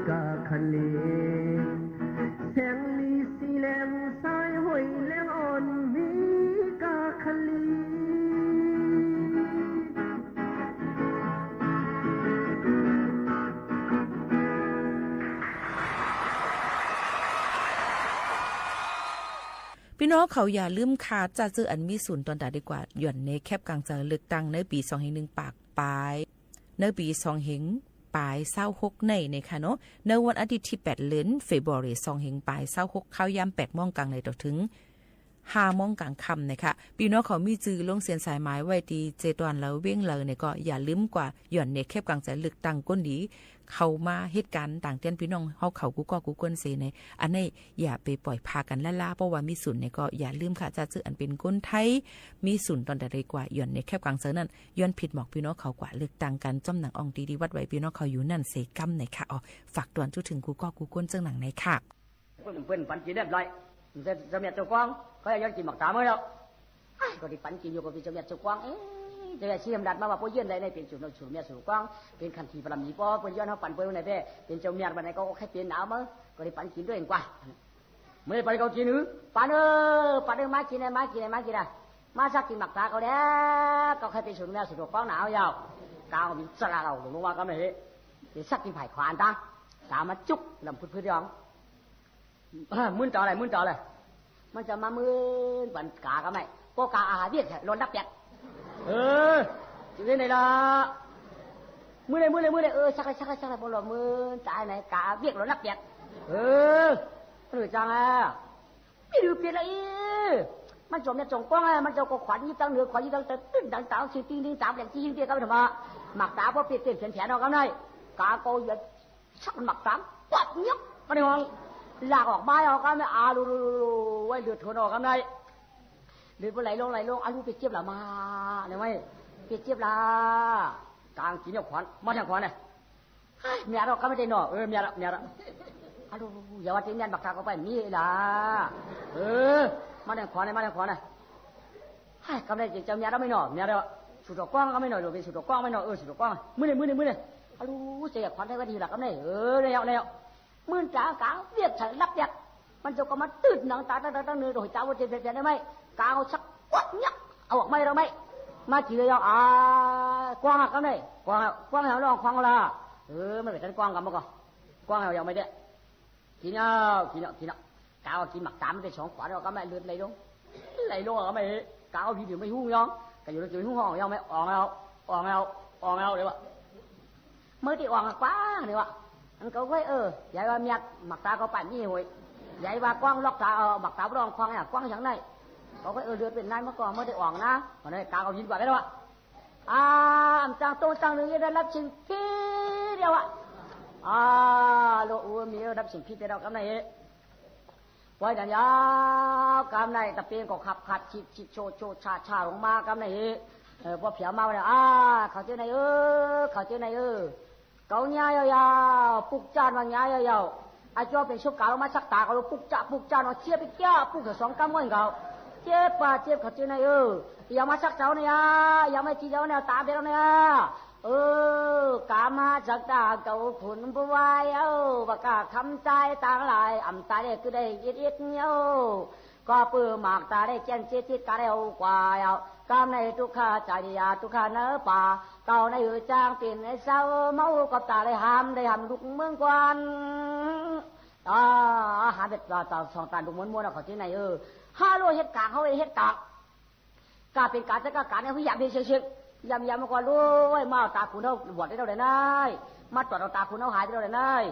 กาคันลี แสงลีสีแหลงสายห้อยแหลงอ่อน มีกาคันลี ปี้น้องเขาอย่าลืมค่ะ จ้าจื้ออันมีศูนย์ตอนตาดีกว่าหย่อนในแคปกลางใจ๋เลือกตั้งในปี๋สองเฮงหนึ่งปากปาย ในปี๋สองเฮงปายซาวหกใน ในค่ะเนาะ ในวันอาทิตย์ตี้แปดเดือนเฟบรุรี สองเฮงปายซาวหก ค่าวยามแปดโมงกลางในต่อเถิง ห้าโมงกลางค่ำนะคะ ปี้น้องเขามีจื้อลงเสียนสายหมายไว้ตี้เจตวันเฮาเว้งเฮาเนี่ย ก็อย่าลืมกว่าหย่อนในแคปกลางใจ๋เลือกตั้งก้นดี เข้ามาเฮ็ดก๋านต่างเตื้อนปี้น้องเฮาเขากู้ก้อกู้ก้นเสียใน อันนี้อย่าไปป่อยผ่ากั๋นล้าๆ เพราะว่ามีศูนย์เนี่ยก็อย่าลืมค่ะ จ้าจื้ออันเป๋นคนไทย มีศูนย์ตอนตาดีกว่าหย่อนในแคปกลางใจ๋นั้น ย้อนผิดหมอกปี้น้องเขากว่าเลือกตั้งกั๋น จ้อมหนังอ่องตี้ตี้วัดไว้ปี้น้องเขาอยู่นั้นเสียก้ำในค่ะ อ๋อ ฝากตวนจู้เถิงกู้ก้อกู้ก้นเจิ่งหนังในค่ะ เปิ้น เปิ้นปั๋นกิ๋นเรียบร้อย เจ้าเมียดเจ้ากวาง เขาย้อนกิ๋นหมากต๋าเมื่อแล้ว อ้าย ก็ได้ปั๋นกิ๋นอยู่กับเจ้าเมียดเจ้ากวาง เอ๊ะ เจ้าเมียดชี้อำนาจมาว่า ป้อเยียะใดในเป๋นเจ้าเมียดเจ้ากวาง เป๋นขันทีพระบารมี ป้อเปิ้นย้อนเฮาปั๋นเปิ้นในเป้ เป๋นเจ้าเมียดวันไหนก็ใค่เป๋นหนาวมั้ง ก็ได้ปั๋นกิ๋นตวยเองกว่า เมื่อปั๋นเขากิ๋นหื้อ ปั๋นเอ้อ ปั๋นเอ้อ มากิ๋นเลย มากิ๋นเลย มากิ๋นเลย มาสักกิ๋นหมากต๋าเขาแล้ว ก็ใค่เป๋นเจ้าเมียดเจ้ากวางหนาวเย้า กาวบินสละเอาหลวงว่าก็ไม่เฮ้ เป๋นสักกิ๋นผายขวานต๋า ต๋ามาจุก ลำพึดๆ ยอง เอ้อ มึนจ๋อเลย มึนจ๋อเลย มันจะมามึนปั๋นก๋าก็ไม่ ป้อกาอาหาเวียกแท้ หล่นดับแป๊ด เออ จะเวียนไหนล่ะ มึนเลย มึนเลย มึนเลย เออ สักเลย สักเลย สักเลย บ่หล่นมึนต๋ายไหน ก๋าเวียกหล่นดับแป๊ด เออ มันหื้อจังอ่ะ ไม่หื้อเปียดละอี มันจ๋วมเนี่ยจ๋วมกว้างอะ มันเจ้าก็ขวัญยีบตังเหนือ ขวัญยีบตังใต้ ตึ๊ดดังต๋าว สิงติงติงต๋ามแหลม จิ๊งเตี้ย ก็ไปถามว่า หมากต๋าพอเปียกเตี้ยนแผนๆ ออกกำไร กาก็เหยียบ ชักหมากต๋า ปั๊บ เยียบ ก็ในห้อง ลากออกไม้ออกกำไร อาลูลูลูลู ไว้เลือดโถนออกกำไร เลือดมันไหลลงไหลลง อาลูไปเจ็บละมา เนี่ยไว้ ไปเจ็บละ กางกิ๋นเนี่ยขวัญ มาแทงขวัญเนี่ย เฮ้ย เมียเราก็ไม่ได้หน่อ เออ เมียเรา เมียเรา อาลู อย่าว่าแต่เมียบักตาก็ไป มีล่ะ เออ มาแทงขวัญเนี่ย มาแทงขวัญเนี่ย เฮ้ย กำไรเจ้าเมียเราไม่หน่อ เมียเรา สูตรกว้างก็ไม่หน่อ หรือเป็นสูตรกว้างไม่หน่อ เออ สูตรกว้าง มื้อนี่ มื้อนี่ มื้อนี่ อาลู เสียขวัญได้ว่าดีล่ะ กำไร เออ แล้ว แล้ว มื่นต๋ากางเวียกฉันรับเวียก มันเจ้าก็มาตึ๊ดหนังต๋าตั้ง ตั้ง ตั้งเนื้อ โดยต๋าว่าเจ็บเจ็บได้ไหม กางเอาชักกวักเยียบ เอาออกไม้เราไหม มากี่เลยเอา อ่า กว้างอะ กำไร กว้างอะ กว้างแหวลอง กว้างละ เออ มันเป็นกว้างกำมันก็ กว้างแหวยังไม่ได้ กิ๋นเอา กิ๋นเอา กิ๋นเอา กางเอากิ๋นหมากต๋ามันได้สองขวัญ เอากำไร เลือดไหลลง ไหลลงอะ กำไร กางเอาวีเดียวไม่ฮู้ยอง ก็อยู่ในจุดฮู้ห้องยองไม่ อ่องเอา อ่องเอา อ่องเอาเลยว่ะ เมื่อตี้อ่องกว้างนี่วะ อันก็เว้ย เออ ใหญ่ว่าเมียกหมากต๋าก็ปั่นนี่เว้ย ใหญ่ว่ากว้างล็อกต๋า เอาหมากต๋าบ่ต้องควังเนี่ย กว้างอย่างไหน ก็เว้ย เออ เลือดเป็นนายเมื่อก่อน เมื่อตี้อ่องนะ มันเลยกางเอาหินกว่าได้แล้ววะ อ่า อันจังโต้งจังหนึ่งได้รับสิ่งผิดเดียวอะ อ่า โลกอู้มีรับสิ่งผิดเดียวกำไร ไว้ดันยาวกำไร ตะเปียงก็ขับขับ ชิบชิบ โชว์โชว์ ชาชาลงมากำไร เออ พอเผียวมาเนี่ย อ่า เขาเจ้าไหนเออ เขาเจ้าไหนเออ เก๋าเนี้ยยาวๆ ปุ๊กจ้านว่าเนี้ยยาวๆ อาจอเป็นชุบกาลงมาสักต๋า ก็เลยปุ๊กจ้าปุ๊กจ้านว่าเสียไปเกี้ย ปุ๊กเถื่อสองกำก้อนเก๋า เจ็บป่ะเจ็บ เขาเจ้าไหนเออ อย่ามาสักเสาเนี่ย อย่ามาจีเดียวเนี่ย ต๋าเดียวเนี่ย เออ กามาสักต๋าเก๋าขุนผู้วายเอ้า บ่ากล้าคำจายตังหลาย อ่ำต๋าได้คือได้อิดอิดเนี่ย ก็ปื้อหมากต๋าได้แจ้นเจดจิตกาได้เอากว่าเอา กำในตุ๊กขาจาริยาตุ๊กขาเนอป่า เก่าในหือจางปิ่นในเศร้า เมาก็ต๋าได้ห้าม ได้ห้ามลุกเมืองกวน อ่า หาเบ็ดต่อต่อสองต๋าลุกม้วนๆ เอาเขาเจ้าไหนเออ ฮาโลเฮ็ดกาก เฮาเฮ็ดกาก กาเป็นกากแต่กากาเนี่ย ผู้ยามเฮ็ดเชิงๆ ยามๆ มันก็โลย มาเอาต๋าขุนเฮาบอดได้เท่าใดนาย มาตอดเอาต๋าขุนเฮาหายได้เท่าใดนาย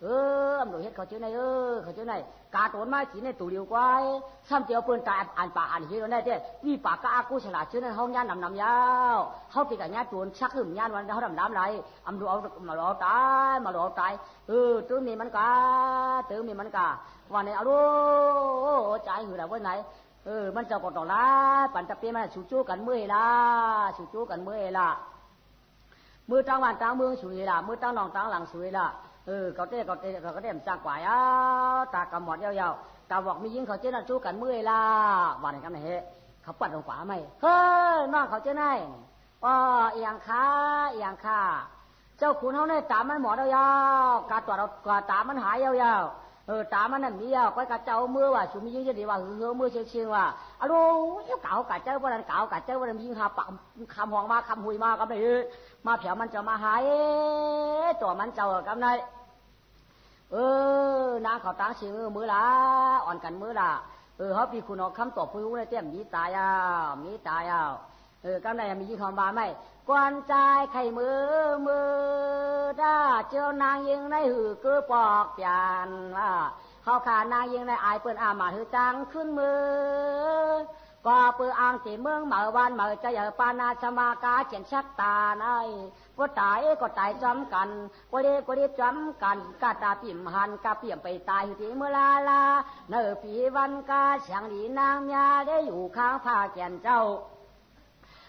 เออ อำโลเฮ็ดเขาเจ้าไหนเออ เขาเจ้าไหน กาโตนมากิ๋นในตู้หลิวกวาย ซ้ำเตียวเปิ้นต๋ายอ่านป่าอ่านเหวได้เต้ วิปากะอกุศลาเจ้านั้นเฮาย้านหนำๆ ยาว เฮาติดกับย้านโจร ซักหึมย้านวัน เฮาดำๆ หลาย อำโลเอา มาโลเอาต๋าย มาโลเอาต๋าย เออ ตื้อมีมันกา ตื้อมีมันกา ว่าในอำโล จ่ายหื้อละเว้ยไหน เออ มันเจ้าก็ต้องลา ปั๋นตะเปียงมัน สูจู้กั๋นเมื่อยละ สูจู้กั๋นเมื่อยละ มื้อตังบ้านตังเมืองสุยละ มื้อตังนองตังหลังสุยละ เออ เขาเต้ เขาเต้ เขาเต้ มันจ้างกว่า อ้าว ต๋ากำหมอดยาวๆ ต๋าบอกมีญิงเขาเจ้านั้นจู้กั๋นเมื่อยละ ว่าในกำนั้นเฮ้ เขาปัดลงขวาไหม เฮ้ย น้องเขาเจ้าไหน อ้อ เอียงค่ะ เอียงค่ะ เจ้าขุนเฮาเนี่ยต๋ามันหมอดยาวๆ กาตรวจเอา กาต๋ามันหายยาวๆ เออ ต๋ามันนั่นมียาว ก้อยกาเจ้าเมื่อว่า สุมียิ่งจะดีว่า หือเฮือเมื่อเชียงเชียงว่า อะโล กาวกาเจ้าว่านั้น กาวกาเจ้าว่านั้น มียิ่งหาปากคำห้องมา คำหุยมา กำนั้น เออ มาเผียวมันจะมาหาย ตั๋วมันเจ้า กำนั้น เออ นางเขาตังเสียง เออ มื้อละ อ่อนกั๋นมื้อละ เออ เฮาปี้คุณเอาคำตอบผู้ฮู้ในเตี้ยมมีต๋ายอ้าว มีต๋ายอ้าว เออ กำนั้นมียิ่งคำว่าไหม ก่อนจ่ายไข่มื้อ มื้อ ถ้าเจ้านางยิ่งในหือคือปอกเปียนว่า เฮาข้านางยิ่งในอายเปิ้นอามาตย์หือจางขึ้นมื้อ ก็เปื้ออ้างตี้เมืองเหมอ บ้านเหมอ จะใหญ่ปานาสมากาเขียนชักต๋าใน ผู้ต๋ายก็ต๋ายจ้อมกั๋น ผู้เลียก็เลียจ้อมกั๋น กาต๋าปิ่มหัน กาเปียมไปต๋ายหื้อตี้เมืองลาลา เนอปี๋วันกาเสียงดีนางเมียได้อยู่ข้างผ้าแก่นเจ้า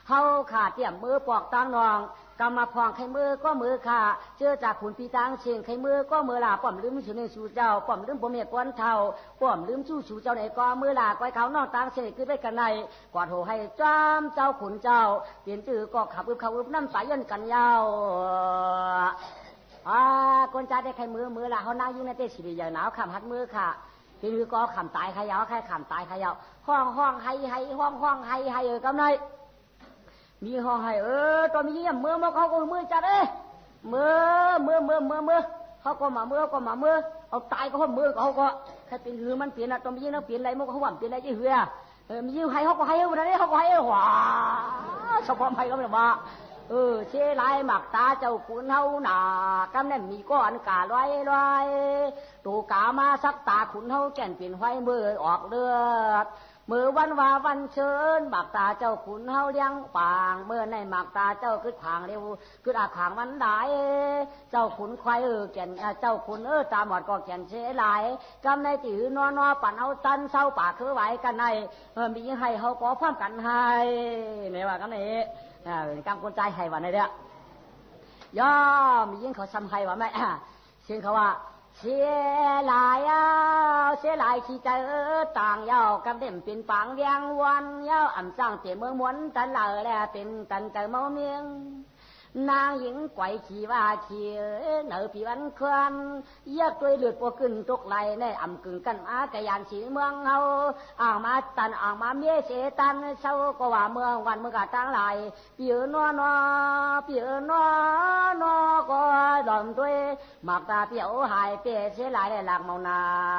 เฮาข้าเตี้ยมมื้อปอกตังนอง กำมาพองไข่มื้อก็มื้อข้า เจื้อจากขุนปี้ตังเสียงไข่มื้อก็มื้อละ ป้อมลืมสู่ในสู่เจ้า ป้อมลืมบ่แม่กวนเฒ่า ป้อมลืมสู่สู่เจ้าในก็มื้อละ ก้อยเขานอกตังเสียงคือไปกั๋นใน กวาดโหให้จ้อมเจ้าขุนเจ้า เปลี่ยนจื้อก็ขับอึบขับอึบน้ำต๋ายย้อนกั๋นยาว อ่า คนจะได้ไข่มื้อ มื้อละ เฮานางยิ่งในเตสิริใหญ่หนาว ค่ำหัดมื้อข้า เปลี่ยนหือก็ค่ำต๋ายข้ายาว ใค่ค่ำต๋ายข้ายาว ฮ้องฮ้องไห้ไห้ ฮ้องฮ้องไห้ไห้ เออ กำนั้น มีฮ้องไห้ เออ ต๋อนมียิ่งเมื่อ เมื่อเขาก็เมื่อจัดเอ้ย เมื่อ เมื่อ เมื่อ เมื่อ เมื่อ เขาก็มาเมื่อ ก็มาเมื่อ เอาต๋ายก็เมื่อ เขาก็ ใค่เปลี่ยนหือมันเปลี่ยนนะ ต๋อนมียิ่งนักเปลี่ยนอะไร มันก็หวั่นเปลี่ยนอะไร ยี่เหือ เออ มียิ่งไห้ เขาก็ไห้ วันนี้เขาก็ไห้ เออ หว้า เฉพาะไห้ก็ไม่ได้ว่า เออ เชหลายหมากต๋าเจ้าขุนเฮาหนา กำนั้นมีก้อนกาลอยลอย ตูกามาสักต๋าขุนเฮาแก่นเปลี่ยนห้อยเมื่อออกเลือด เมื่อวันว่าวันเชิญ หมากต๋าเจ้าขุนเฮาเลี้ยงปาง เมื่อในหมากต๋าเจ้ากึ๊ดขวางเร็ว กึ๊ดอาขวางมันหลาย เจ้าขุนควายเออแก่น อ่า เจ้าขุนเออต๋าหมอดก็แก่นเสยหลาย กำในตี้หื้อนอนอ ปั๋นเฮาตันเซาปากคือไหวกั๋นใน เออ มีหญิงไห้เฮาก็พร้อมกั๋นไห้ นี่ว่ากำใน อ่า กำคนจายไห้ว่าในเด้อ ย่อ มีหญิงเขาซ้ำไห้ว่าแม่ เสียงเขาว่า เสียหลายอ้าว เสียหลายขี้ใจ๋เออต่างยาว กำเด่มเป๋นปางเวียงวันยาว อ่ำสร้างเต๋เมืองมวลตันเหล่า และเป๋นตันใจ๋เมาเมียง นางหญิงก๋วยขี้ว่าขี้เออ เหนือปี๋วันเคลื่อน เยียกตวยเลือดปวกขึ้นตกไหล ในอ่ำกึ่งกั้นอากะยานสีเมืองเฮา อ่างมาตันอ่างมาเมียเสตัน เศร้าก็ว่าเมืองวันเมืองกาตังหลาย ปี๋เออนอนอ ปี๋เออนอนอ ก็หล่อมตวย หมากต๋าเปียวหายเปเสียหลาย และหลักเมานา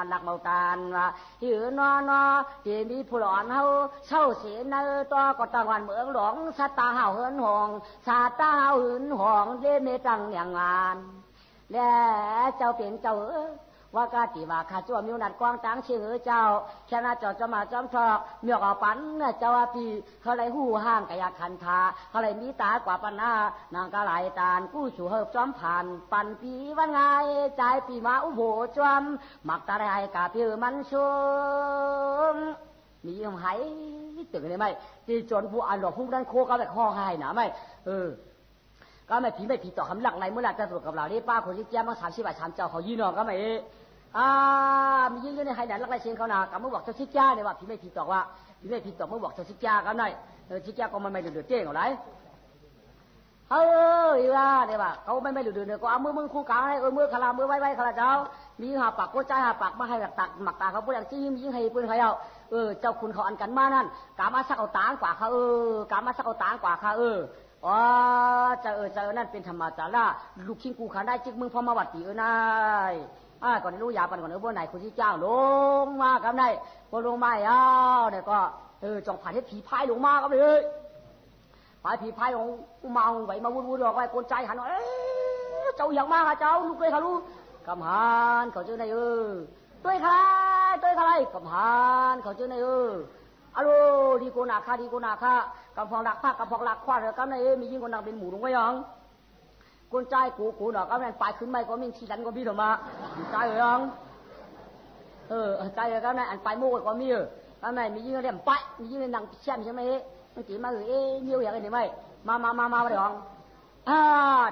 หลักเมาตานว่า ปี๋เออนอนอ เต๋มีผู้หลอนเฮา เศร้าเสนเออต่อก็ตั้งวันเมืองหลวง สาตาห้าวเหินหอง สาตาห้าวเหินหอง เลเมตังเนียงงาน และเจ้าเป๋นเจ้าเออ ว่ากาติว่าข้าจั่วมิวนัดกว้างตางเชียงเออเจ้า แค่นาจอดจอมมาจอมทอก เมียกเอาปั๋นเจ้าว่าปี๋ เขาเลยฮู้ห่างกายขันธา เขาเลยมีต๋ากว่าปั๋นหน้า นางกะหลายตาน กู้สู่เฮิบจอมผ่าน ปั๋นปี๋วันง่าย จ่ายปี๋มาอุโบจอม หมากต๋าได้ให้กาปี๋มันสูง มีหญิงไห้ตึงเลยไหม ตี้จนผู้อันหลอกผู้นั้นโคก็แบบฮ้องไห้หนาไหม เออ ก็ไม่ผีไม่ผีต่อคำลักไหลเมื่อไหร่จะตรวจกับเหล่านี้ป้าคนที่เจ้ามังสามสิบบ่ายสามเจ้าเขายี้นองก็ไม่เอะ อ่า มียี้อยู่ในไฮแลนด์ลักไหลเสียงเขานะ กับเมื่อบอกเจ้าสิจ้าเนี่ยว่าผีไม่ผีตอกว่า ผีไม่ผีตอกเมื่อบอกเจ้าสิจ้าก็ได้ เออ สิจ้าก็มันไม่เดือดเต้งอะไร เออ อีว่าเนี่ยว่า เขาไม่ไม่เดือดเดือดเนี่ยก็เอามือมึงคู่กลางให้ เออ มือขลา มือไว้ไว้ขลาเจ้า มีห้าปากก็จ่ายห้าปากมาให้หลักตักหมักตาเขาพูดอย่างที่มียิงให้ปืนเขาเอา เออ เจ้าคุณเขาอันกันมานั่น กามาสักเอาตางกว่าค่ะ เออ กามาสักเอาตางกว่าค่ะ เออ อ๋อ เจ้าเออ เจ้าเออ นั่นเป็นธรรมดาละ ลูกคิงกูขันได้จึกมึงพอมาวัดตีเออนาย อ่า ก่อนได้รู้ยาปันก่อนเออ บ่ไหนคุณที่จ้างลงมากับนาย พอลงมาแล้วเนี่ยก็ เออ จ่องผ่านเฮ็ดผีพายลงมากับเลย พายผีพายลงมาไหวมาวุ่นวุ่นออกไป คนใจหัน เอ้ย เจ้าอย่างมากอะเจ้า ลูกเลยค่ะลูก กำหันเขาเจ้านายเออ ด้วยค่ะ ด้วยค่ะไร กำหันเขาเจ้านายเออ อะโล ดีโกนาค่ะ ดีโกนาค่ะ กำพองหลักพระ กำพองหลักขวาน กำนายเอ้ย มียิ่งกว่านักบินหมูลงไว้หยัง คนใจกู กูหนอกำนั้นไปขึ้นไม่ก็มี ขี้ดันก็มีเถอะมา ใจเอ้ยหยัง เออ ใจเอ้ยกำนั้นอันไปโม่ก็มี เออ กำนั้นมียิ่งเรียมไป มียิ่งนั่งเชื่อมใช่ไหม มันตีมา เออ เอ้ย เมียวอย่างนี้ไหม มา มา มา มา มาเลยหยัง อ่า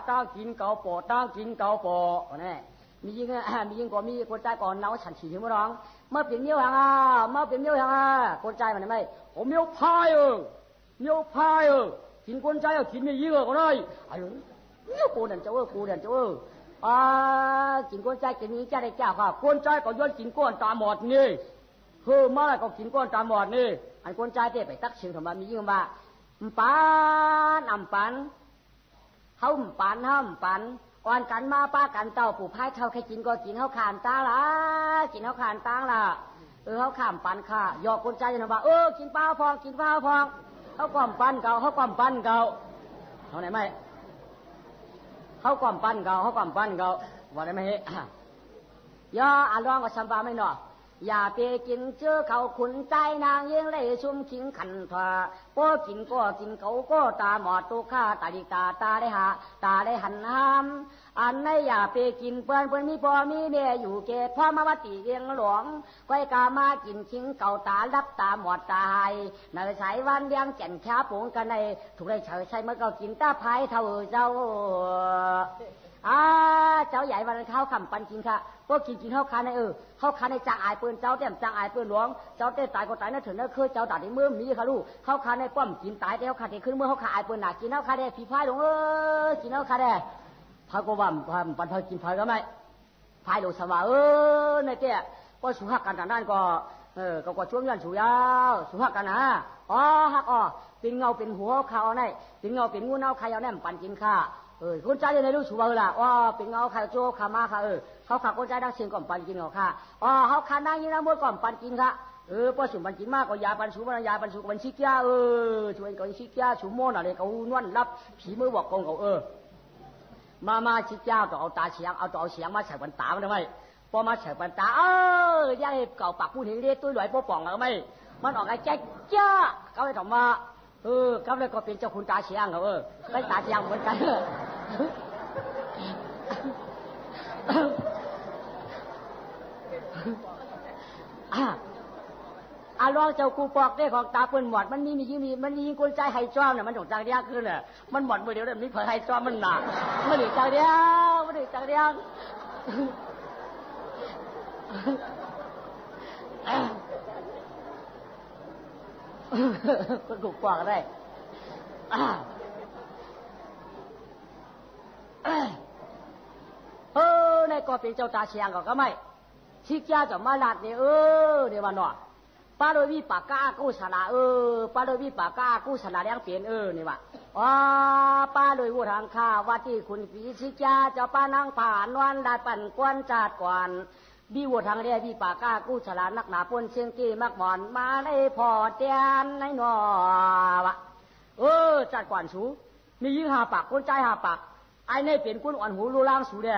ตั้งกิ๋นเกาปอ ตั้งกิ๋นเกาปอ ว่าแน่ มียิ่ง อ่า มียิ่งก็มี คนใต้ก็เนาฉันฉี่ถึงบ่ร้อง มาเป๋นเมียวหยังอ่ะ มาเป๋นเมียวหยังอ่ะ คนใต้มันไม่ โอ้ เมียวพายเออ เมียวพายเออ กิ๋นคนใต้เออ กิ๋นมียิ่งเออ ก็ได้ ไอ้เออ เมียวโกนั่นเจ้าเออ โกนั่นเจ้าเออ อ่า กิ๋นคนใต้กิ๋นมีเจ้าได้เจ้าค่ะ คนใต้ก็ย้อนกิ๋นก้อนต๋าหมอดนี่ เฮ้อ มาแล้วก็กิ๋นก้อนต๋าหมอดนี่ อันคนใต้เต้ไปตักเชิงธรรมะ มียิ่งว่า อำปัน อำปัน เฮาอำปัน เฮาอำปัน อ่อนกั๋นมาปะกั๋นเต้า ปู่พายเฒ่าใค่กิ๋นก็กิ๋น เฮาข้านตางละ กิ๋นเฮาข้านตางละ เออ เฮาข้านปันค่ะ หยอกคนใต้นะว่า เออ กิ๋นปลาเฮาพอง กิ๋นปลาเฮาพอง เฮาก็อำปันเก่า เฮาก็อำปันเก่า เฮาไหนไม่ เฮาก็อำปันเก่า เฮาก็อำปันเก่า ว่าได้ไหม ย่อ อ่ะ ลองก็ซ้ำว่าไม่เนาะ อย่าไปกิ๋นเจื้อเขาขุนใต้นางเยียงเลยซุ่มขิงขันทา ป้อกิ๋นก็กิ๋นเขาก็ต๋าหมอดตุ๊กข้าต๋าดิกต๋าต๋าได้หา ต๋าได้หันห้าม อันไหนอย่าไปกิ๋นเปิ้น เปิ้นมีป้อมีแม่อยู่เกต พอมาวัดตี้เวียงหลวง ก้อยกามากิ๋นขิงเก่าต๋าลับต๋าหมอดต๋าหาย ในสายวันเวียงแก่นแค่ปงกันใน ถูกได้เฉยใส่เมื่อเก่ากิ๋นต๋าพายเฒ่าเจ้า อ่า เจ้าใหญ่วันนั้นเขาข้ามปันกิ๋นค่ะ พวกกิ๋นกิ๋นเฮาข้าใน เออ เฮาข้าในจางอายเปิ้น เจ้าแต้มจางอายเปิ้นหลวง เจ้าแต้ต๋ายก็ต๋ายนะเถิดนะ คือเจ้าต๋าดในเมืองมีค่ะลูก เฮาข้าในป้อมกิ๋นต๋าย แต่เฮาข้าได้ขึ้นเมือง เฮาข้าอายเปิ้นหนากิ๋น เฮาข้าได้ผีพายหลวง เออ กิ๋นเฮาข้าได้ พายก็ว่า ปันพายกิ๋นพายก็ไม่ พายหลวงสว่า เออ ในแต้ ก็สู่ฮักกั๋นต๋านั้นก็ เออ ก็ ก็ช่วงย้อนสู่ยาว สู่ฮักกั๋นนะ อ๋อ ฮัก อ๋อ เป๋นเงาเป๋นหัวข้าเอาไหน เป๋นเงาเป๋นงูเน่าใค่เอาแหนมปันกิ๋นค่ะ เออ คนใต้ในลูกสู่ว่าเออล่ะ อ๋อ เป๋นเงาใค่โจ้ข้ามาค่ะ เออ เขาข้าคนใต้ดังเสียงก็ปันกิ๋นเขาค่ะ อ๋อ เขาข้านั่งอยู่นั่งบนก็ปันกิ๋นค่ะ เออ พอสู่ปันกิ๋นมาก็ยาปันสู่ ยาปันสู่ก็ปันซิกยา เออ สู่ปันก็ซิกยา สู่โม่น่ะเลยก็นอนหลับ ผีมือบอกกองเขา เออ มา มาซิกยา ต้องเอาต๋าเสียง เอา ต้องเอาเสียงมาใส่ปันต๋ามันทำไม พอมาใส่ปันต๋า เออ อย่าให้เก่าปากพูดเห็นเรียกตุ้ยหลอยป้อป่องเอาไหม มันออกไอ้แจ๊ะจ๊ะ ก็เลยถามว่า เออ ก็เลยก็เป๋นเจ้าขุนต๋าเสียง เออ ก็ต๋าเสียงเหมือนกั๋น เออ อ่ะ อ่ะ ลองเจ้ากูปอกเด้ ของต๋าเปิ้นหมอด มันมี มียิง มี มันมียิงคนใจ๊ไห้จ้อมน่ะ มันต้องจักเลี้ยงคืนน่ะ มันหมอดมื้อเดียวนั้น มีไผไห้จ้อมมันน่ะ มันได้จักเลี้ยง มันได้จักเลี้ยง เปิ้นกูปอกได้ เออ ในก็เป๋นเจ้าต๋าเสียงก็ ก็ไม่ สิจ๊ะเจ้ามาลาดนี่ เออ นี่ว่าเนาะ ปะโดยวิปากะอกุศละ เออ ปะโดยวิปากะอกุศละแลเป๋น เออ นี่ว่า อ๋อ ปะโดยวุฒัง ข้าว่าตี้คุณปีสิจ๊ะเจ้าปะนางผานวลได้ปันกวนจาติก่อน วิวุฒัง แลวิปากะอกุศละนักหนา ป้นเซ้งเก้มักหมอน มาได้ผ่อแตนในหนอวะ เออ จาติก่อนสู มียิงห้าปาก คนใจ๊ห้าปาก ไอ้นี่เป๋นคนอ่อนหัวลูลางสูแล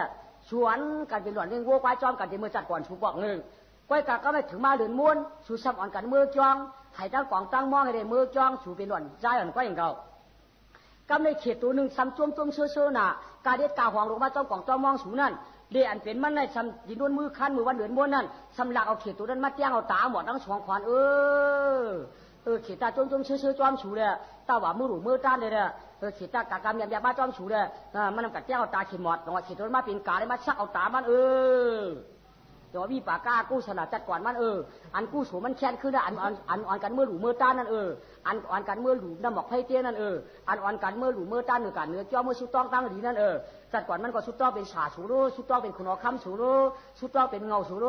สวนกั๋นเป๋นหล่อนเลี้ยงวัวควายจ้อมกั๋น แต่เมื่อจาติก่อนสูปอกนึ่ง ก้อยกะก็ไม่เถิงมาเดือนม้วน สูซ้ำอ่อนกั๋นเมือจ้อง ไห้ตังก๋องตังมอง ไห้ได้เมือจ้อง สูเป๋นหล่อนใจ๊อ่อนก้อยอย่างเก่า กำในเขตตั๋วนึ่งซ้ำจ้วมจ้วมเซ้อเซ้อน่ะ กาเด็ดกาหวงลงมาจ้อมก๋องจ้อมมองสูนั่น เดะอันเป๋นมันในซ้ำดินด้วนมือคัน มื้อวันเดือนม้วนนั่น ซ้ำลักเอาเขตตั๋วนั้นมาแต๊งเอาต๋าหมอดตังสองขวัญ เออ เออ เขตต๋าจ้วมจ้วมเซ้อเซ้อจ้อมสูแล ต๋าว่ามือหลู่มือต้านเลยแล เออ เขตต๋ากะกำยำยำมาจ้อมสูแล อ่า มันนำกั๋นแต๊งเอาต๋าเขตหมอด ต๋องว่าเขตตั๋วนั้นมาเป๋นก๋าเลยมาซักเอาต๋ามัน เออ แต่ว่าวิปากะอกุศละจาติก่อนมัน เออ อันกุศลมันแค้นขึ้นนะ อัน อัน อันอ่อนกั๋นเมือหลู่เมือต้านนั่น เออ อันอ่อนกั๋นเมือหลู่น้ำหมอกไผ่เตี้ยนั่น เออ อันอ่อนกั๋นเมือหลู่เมือต้านเมือกั๋นเนื้อจ้อเมือสุดต้องตั้งดีนั่น เออ จาติก่อนมันก็สุดต้องเป๋นสาสูโล สุดต้องเป๋นขุนหอคำสูโล สุดต้องเป๋นเงาสูโล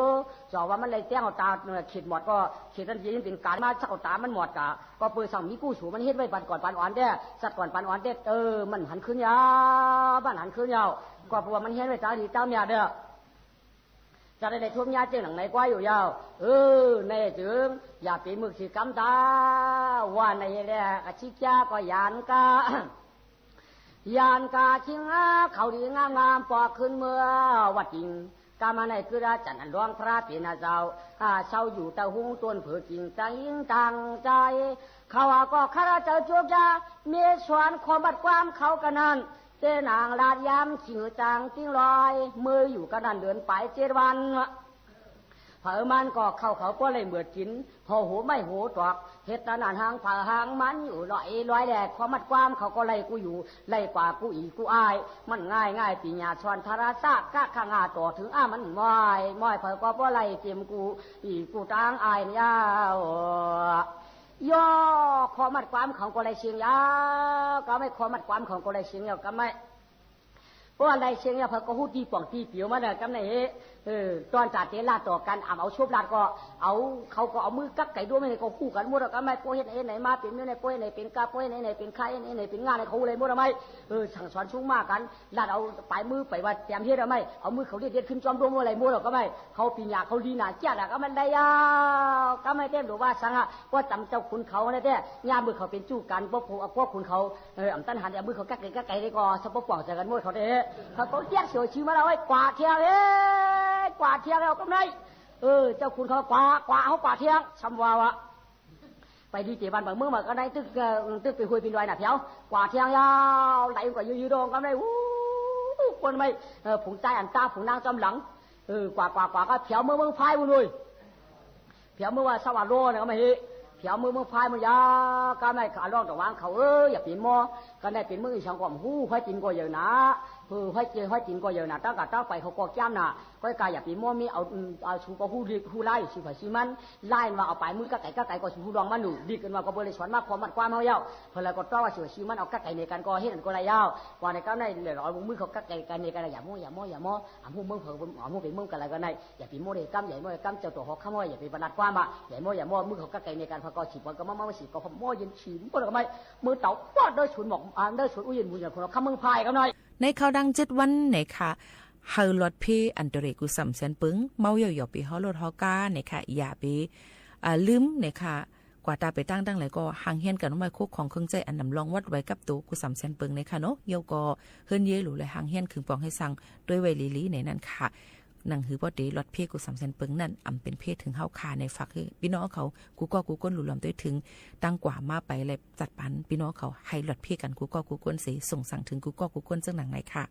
เจ้าว่ามันไล่แต๊งเอาต๋า เออ เขตหมอดก็ เขตนั้นเป๋น เป๋นก๋ามาซักเอาต๋ามันหมอดกะ ก็เปื้อสั่งมีกุศลมันเฮ็ดไว้ปันก่อนปันอ่อนแต๊ จาติก่อนปันอ่อนแต๊ เออ มันหันขึ้นยาว มันหันขึ้นยาว ก็เพราะว่ามันเฮ็ดไว้ต๋าดีต๋าเมียเด้อ จะได้ได้ท่วมยาเจ้าหนังไหนกว่าอยู่ยาว เออ ในจึง อย่าไปมึกสิกำต๋า ว่าในแลกะชิกยาก็ยานกา ยานกาชิงหาเขาดีงามๆ ปอกขึ้นเมือวัดจริง กามาในคืออาจารย์อันหลวงพระเป๋นอาเจ้า อาเจ้าอยู่ตะหุงต้นเผือกกิ่ง ตะหิงตั้งใจ๋ เขาก็ข้าราชเจ้าจุกยา มีสอนความบัดความเขากะนั้น เต้นางลาดยามขี้หือจางติ้งลอย เมื่ออยู่กะนั้นเดือนปายเจ็ดวัน เผอมันก็เข้าเขาก็เลยเหมือดกิ๋น ห่อหัวไม้หัวตอก เฮ็ดตะนานหางเผอหางมันอยู่ลอยลอยแล ความบัดความเขาก็ไล่กูอยู่ ไล่กว่ากูอีกกูอาย มันง่ายง่ายปิญญาสอนทรสะกะข้างหาต่อถึงอ้ามันม้อย ม้อยเผอก็บ่ไล่เต็มกูอีกกูตางอายยาว ย่อ ความบัดความเขาก็ไล่เสียงยาว กำไม่ ความบัดความเขาก็ไล่เสียงยาว กำไม่ เพราะว่าไล่เสียงยาวเผอก็ฮู้ตี้ป่องตี้เปียวมันน่ะ กำในเฮ เออ ต๋อนจ่าเต๋นลาดต่อกั๋น อ่ำเอาชบลาดก็เอา เขาก็เอามือกั๊กไก่ด้วงไว้ในก็ฮู้กั๋นหมดอะ กำไม่ โป้เฮ็ดไหนไหนมาเป๋นเมียไหน โป้เฮ็ดไหนเป๋นกา โป้เฮ็ดไหนไหนเป๋นข้า เฮ็ดไหนไหนเป๋นง่าในเขาฮู้เลยหมดอะไม่ เออ สั่งสอนสูงมากกั๋น ลาดเอาป๋ายมือไปว่าแตมเฮ็ดอะไม่ เอามือเขาเลียดเลียดขึ้นจ้อมด้วงเมื่อไหร่หมดอะ กำไม่ เขาปิญญาเขาดีหนาเจี๊ยดอะ กำไม่ ไล่ยาว กำไม่ เต้นหรือว่าสังอะ ก็จำเจ้าขุนเขาแน่แต๊ ยามมือเขาเป๋นจู้กั๋น พวกผู้ พวกขุนเขา เออ อ่ำตันหัน เอามือเขากั๊กไก่กั๊กไก่ได้ก็ สะโพกป่องใจ๋กั๋นหมดเขาเด้ เขาก็เรียกเสียวชื่อมาแล้ว ไอ้กว่าเที่ยงเอ้ย กว่าเที่ยงแล้วกำใน เออ เจ้าขุนเขากว่า กว่า เขากว่าเที่ยง ซ้ำว่าวะ ไปดีเต๋บ้านบางเมืองมาก็ได้ ตึก เอ่อ ตึกไปห้วยปีนดอยน่ะ แผว กว่าเที่ยงยาว ไหลกว่ายืดๆ ดองกำใน อู้ คนไม่ เออ ฝูงใจ๋อันต๋า ฝูงนางจอมหลัง เออ กว่า กว่า กว่า ก็แผวเมือง เมืองพายบุญเลย แผวเมืองว่าสวัสดิ์โลน่ะ กำไม่ แผวเมือง เมืองพายมันยาว กำไม่ ข้าร้องตะวางเขา เออ อย่าเป๋นหมอ กำในเป๋นเมืองอีสังก็บ่ฮู้ ห้อยตินก็เยอะหนา เออ ห้อยเจ ห้อยตินก็เยอะหนา ตั้งกะตั้งไปเขาก็แก้มหนา ก้อยกาอย่าเป๋นหมอ มีเอา อืม เอาสูก็ฮู้ดี ฮู้ไล่ สูไผสูมัน ไล่ว่าเอาป๋ายมือกั๊กไก่กั๊กไก่ก็สูฮู้ดองมันอยู่ ดีกั๋นว่าก็บ่ได้สอนมาความบัดความเฮาแล้ว เพิ่นเลยก็ต้องว่าสูสูมัน เอากั๊กไก่ในกั๋นก็เฮ็ดอันก็ได้ยาว ว่าในกำในเลยเอามือเขากั๊กไก่กั๋นในกั๋น อย่าหมอ อย่าหมอ อย่าหมอ อ่ำฮู้เมืองเผอ อ่ำฮู้เป๋นเมืองกะไรกะใน อย่าไปโม้เด้กำ อย่าโม้เด้กำ เจ้าตั๋วหอคำว่าอย่าไปประหลาดความอะ อย่าโม้ อย่าโม้ มือเขากั๊กไก่ในกั๋น พอก็สิบวันก็มา มาสิบก็พอโม้เย็นฉี่ บ่ได้ก็ไม่ มือเต่าปอดได้ศูนย์หมอก อ่า ได้ศูนย์อู้เย็นหมู่เย็นคนเอาคำเมืองพายกำใน ในคราวดังเจ็ดวันเนี่ยค่ะ เฮาหลอดเพอันตรายกู้สำแสนเปิง เมาเหย้าหยอกไปฮ้อรถฮ้อกาเนี่ยค่ะ อย่าไป อ่า ลืมเนี่ยค่ะ กว่าต๋าไปตั้งตังไหนก็ หังเฮียนกั๋นไว้ คู่ของเครื่องใจ๊อันนำรองวัดไว้กับตั๋วกู้สำแสนเปิงเนี่ยค่ะเนาะ เย้าก็เฮือนเย้หลูและหังเฮียนขึงปองให้สัง ตวยไว้หลีๆ ในนั้นค่ะ หนังหือบ่เต๋หลอดเพกูสามแสนเปิงนั้น อ่ำเป๋นเพเถิงเฮาข้า ในฝากหื้อปี้น้องเขา กู้ก้อกู้ก้น หลุมล้อมตวยเถิง ตังกว่ามาไป และจัดปันปี้น้องเขา หื้อหลอดเพกั๋นกู้ก้อกู้ก้นเส ส่งสังเถิงกู้ก้อกู้ก้น เซิ่งหนังในค่ะ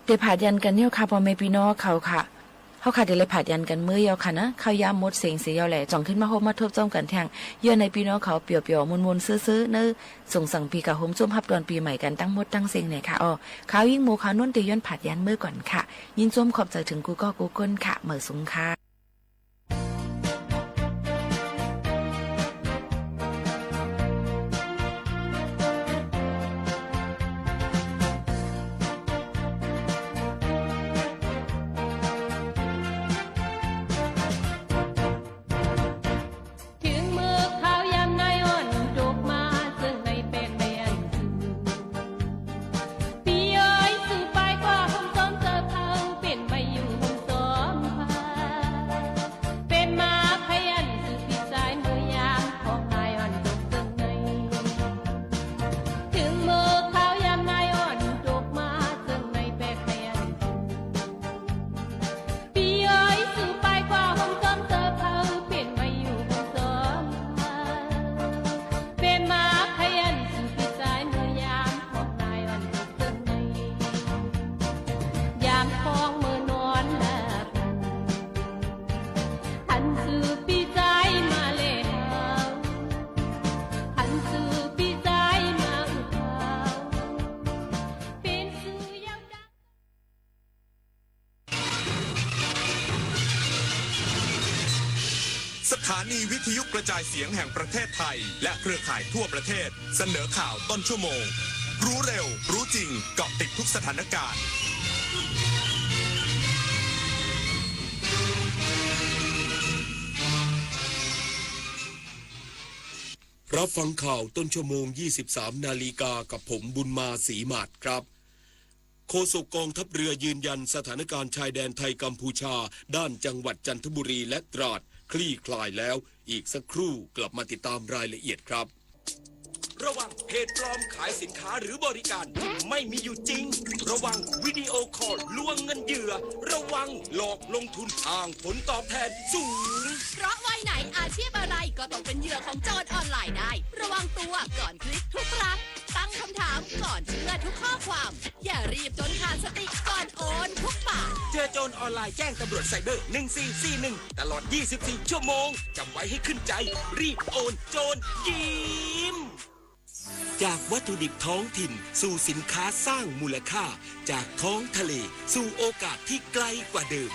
เต๋ผาดยันกั๋นเยียะค่ะ ป้อแม่ปี้น้องเขาค่ะ เฮาค่ะเต๋เลยผาดยันกั๋นเมื่อเยียะค่ะนะ ข้าวยามหมดเสียงเสียเยียะแหละ จ่องขึ้นมาฮบมาทบจ้อมกั๋นแท่ง เยื่อในปี้น้องเขาเปียวๆ มวลๆ ซื่อๆ เน่อ ส่งสังปี้กาโฮมโจมฮับตอนปี๋ใหม่กั๋นตังหมดตังเสียงแหน่ค่ะ อ้อ ข้าวยิ่งโม ข้าวนวลเต๋ย้อนผาดยันเมื่อก่อนค่ะ ยินโจมขอบใจ๋เถิงกู้ก้อกู้ก้นค่ะ เหมยสูงค่ะ เถิงเมื่อข้าวยามนายอ่อนตกมา เซิ่งในแปดแดนจื้อ ปี้เอ๋ย สู่ปายกว่าโฮมซ้อมเจ้าเฒ่า เป๋นใบอยู่โฮมซ้อมพา เป๋นมาพยันสู่ปี้จายเมื่อยาม ของนายอ่อนตกเซิ่งใน เถิงเมื่อข้าวยามนายอ่อนตกมา เซิ่งในแปดแดนจื้อ ปี้เอ๋ย สู่ปายกว่าโฮมซ้อมเจ้าเฒ่า เป๋นใบอยู่โฮมซ้อมพา เป๋นมาพยันสู่ปี้จายเมื่อยาม ของนายอ่อนตกเซิ่งใน ยามของเมื่อนอนหลับ หันสู่ปี้จายมาแลเฮา หันสู่ปี้จายมาอุทาว เป๋นสื่อเย้าดัง สถานีวิทยุกระจายเสียงแห่งประเทศไทย และเครือข่ายทั่วประเทศ เสนอข่าวต้นชั่วโมง รู้เร็ว รู้จริง เกาะติดทุกสถานการณ์ รับฟังข่าวต้นชั่วโมง ยี่สิบสามนาฬิกา กับผม บุญมา ศรีหมาด ครับ โฆษกกองทัพเรือยืนยันสถานการณ์ชายแดนไทยกัมพูชา ด้านจังหวัดจันทบุรีและตราดคลี่คลายแล้ว อีกสักครู่กลับมาติดตามรายละเอียดครับ ระวังเพจปลอมขายสินค้าหรือบริการที่ไม่มีอยู่จริง ระวังวิดีโอคอลลวงเงินเหยื่อ ระวังหลอกลงทุนอ้างผลตอบแทนสูง เพราะวัยไหนอาชีพอะไรก็ตกเป็นเหยื่อของโจรออนไลน์ได้ ระวังตัวก่อนคลิกทุกครั้ง ตั้งคำถามก่อนเชื่อทุกข้อความ อย่ารีบจนขาดสติก่อนโอนทุกบาท เจอโจรออนไลน์แจ้งตำรวจไซเบอร์ หนึ่งสี่สี่หนึ่ง ตลอด ยี่สิบสี่ ชั่วโมง จำไว้ให้ขึ้นใจ รีบโอน โจรยิ้ม จากวัตถุดิบท้องถิ่นสู่สินค้าสร้างมูลค่า จากท้องทะเลสู่โอกาสที่ไกลกว่าเดิม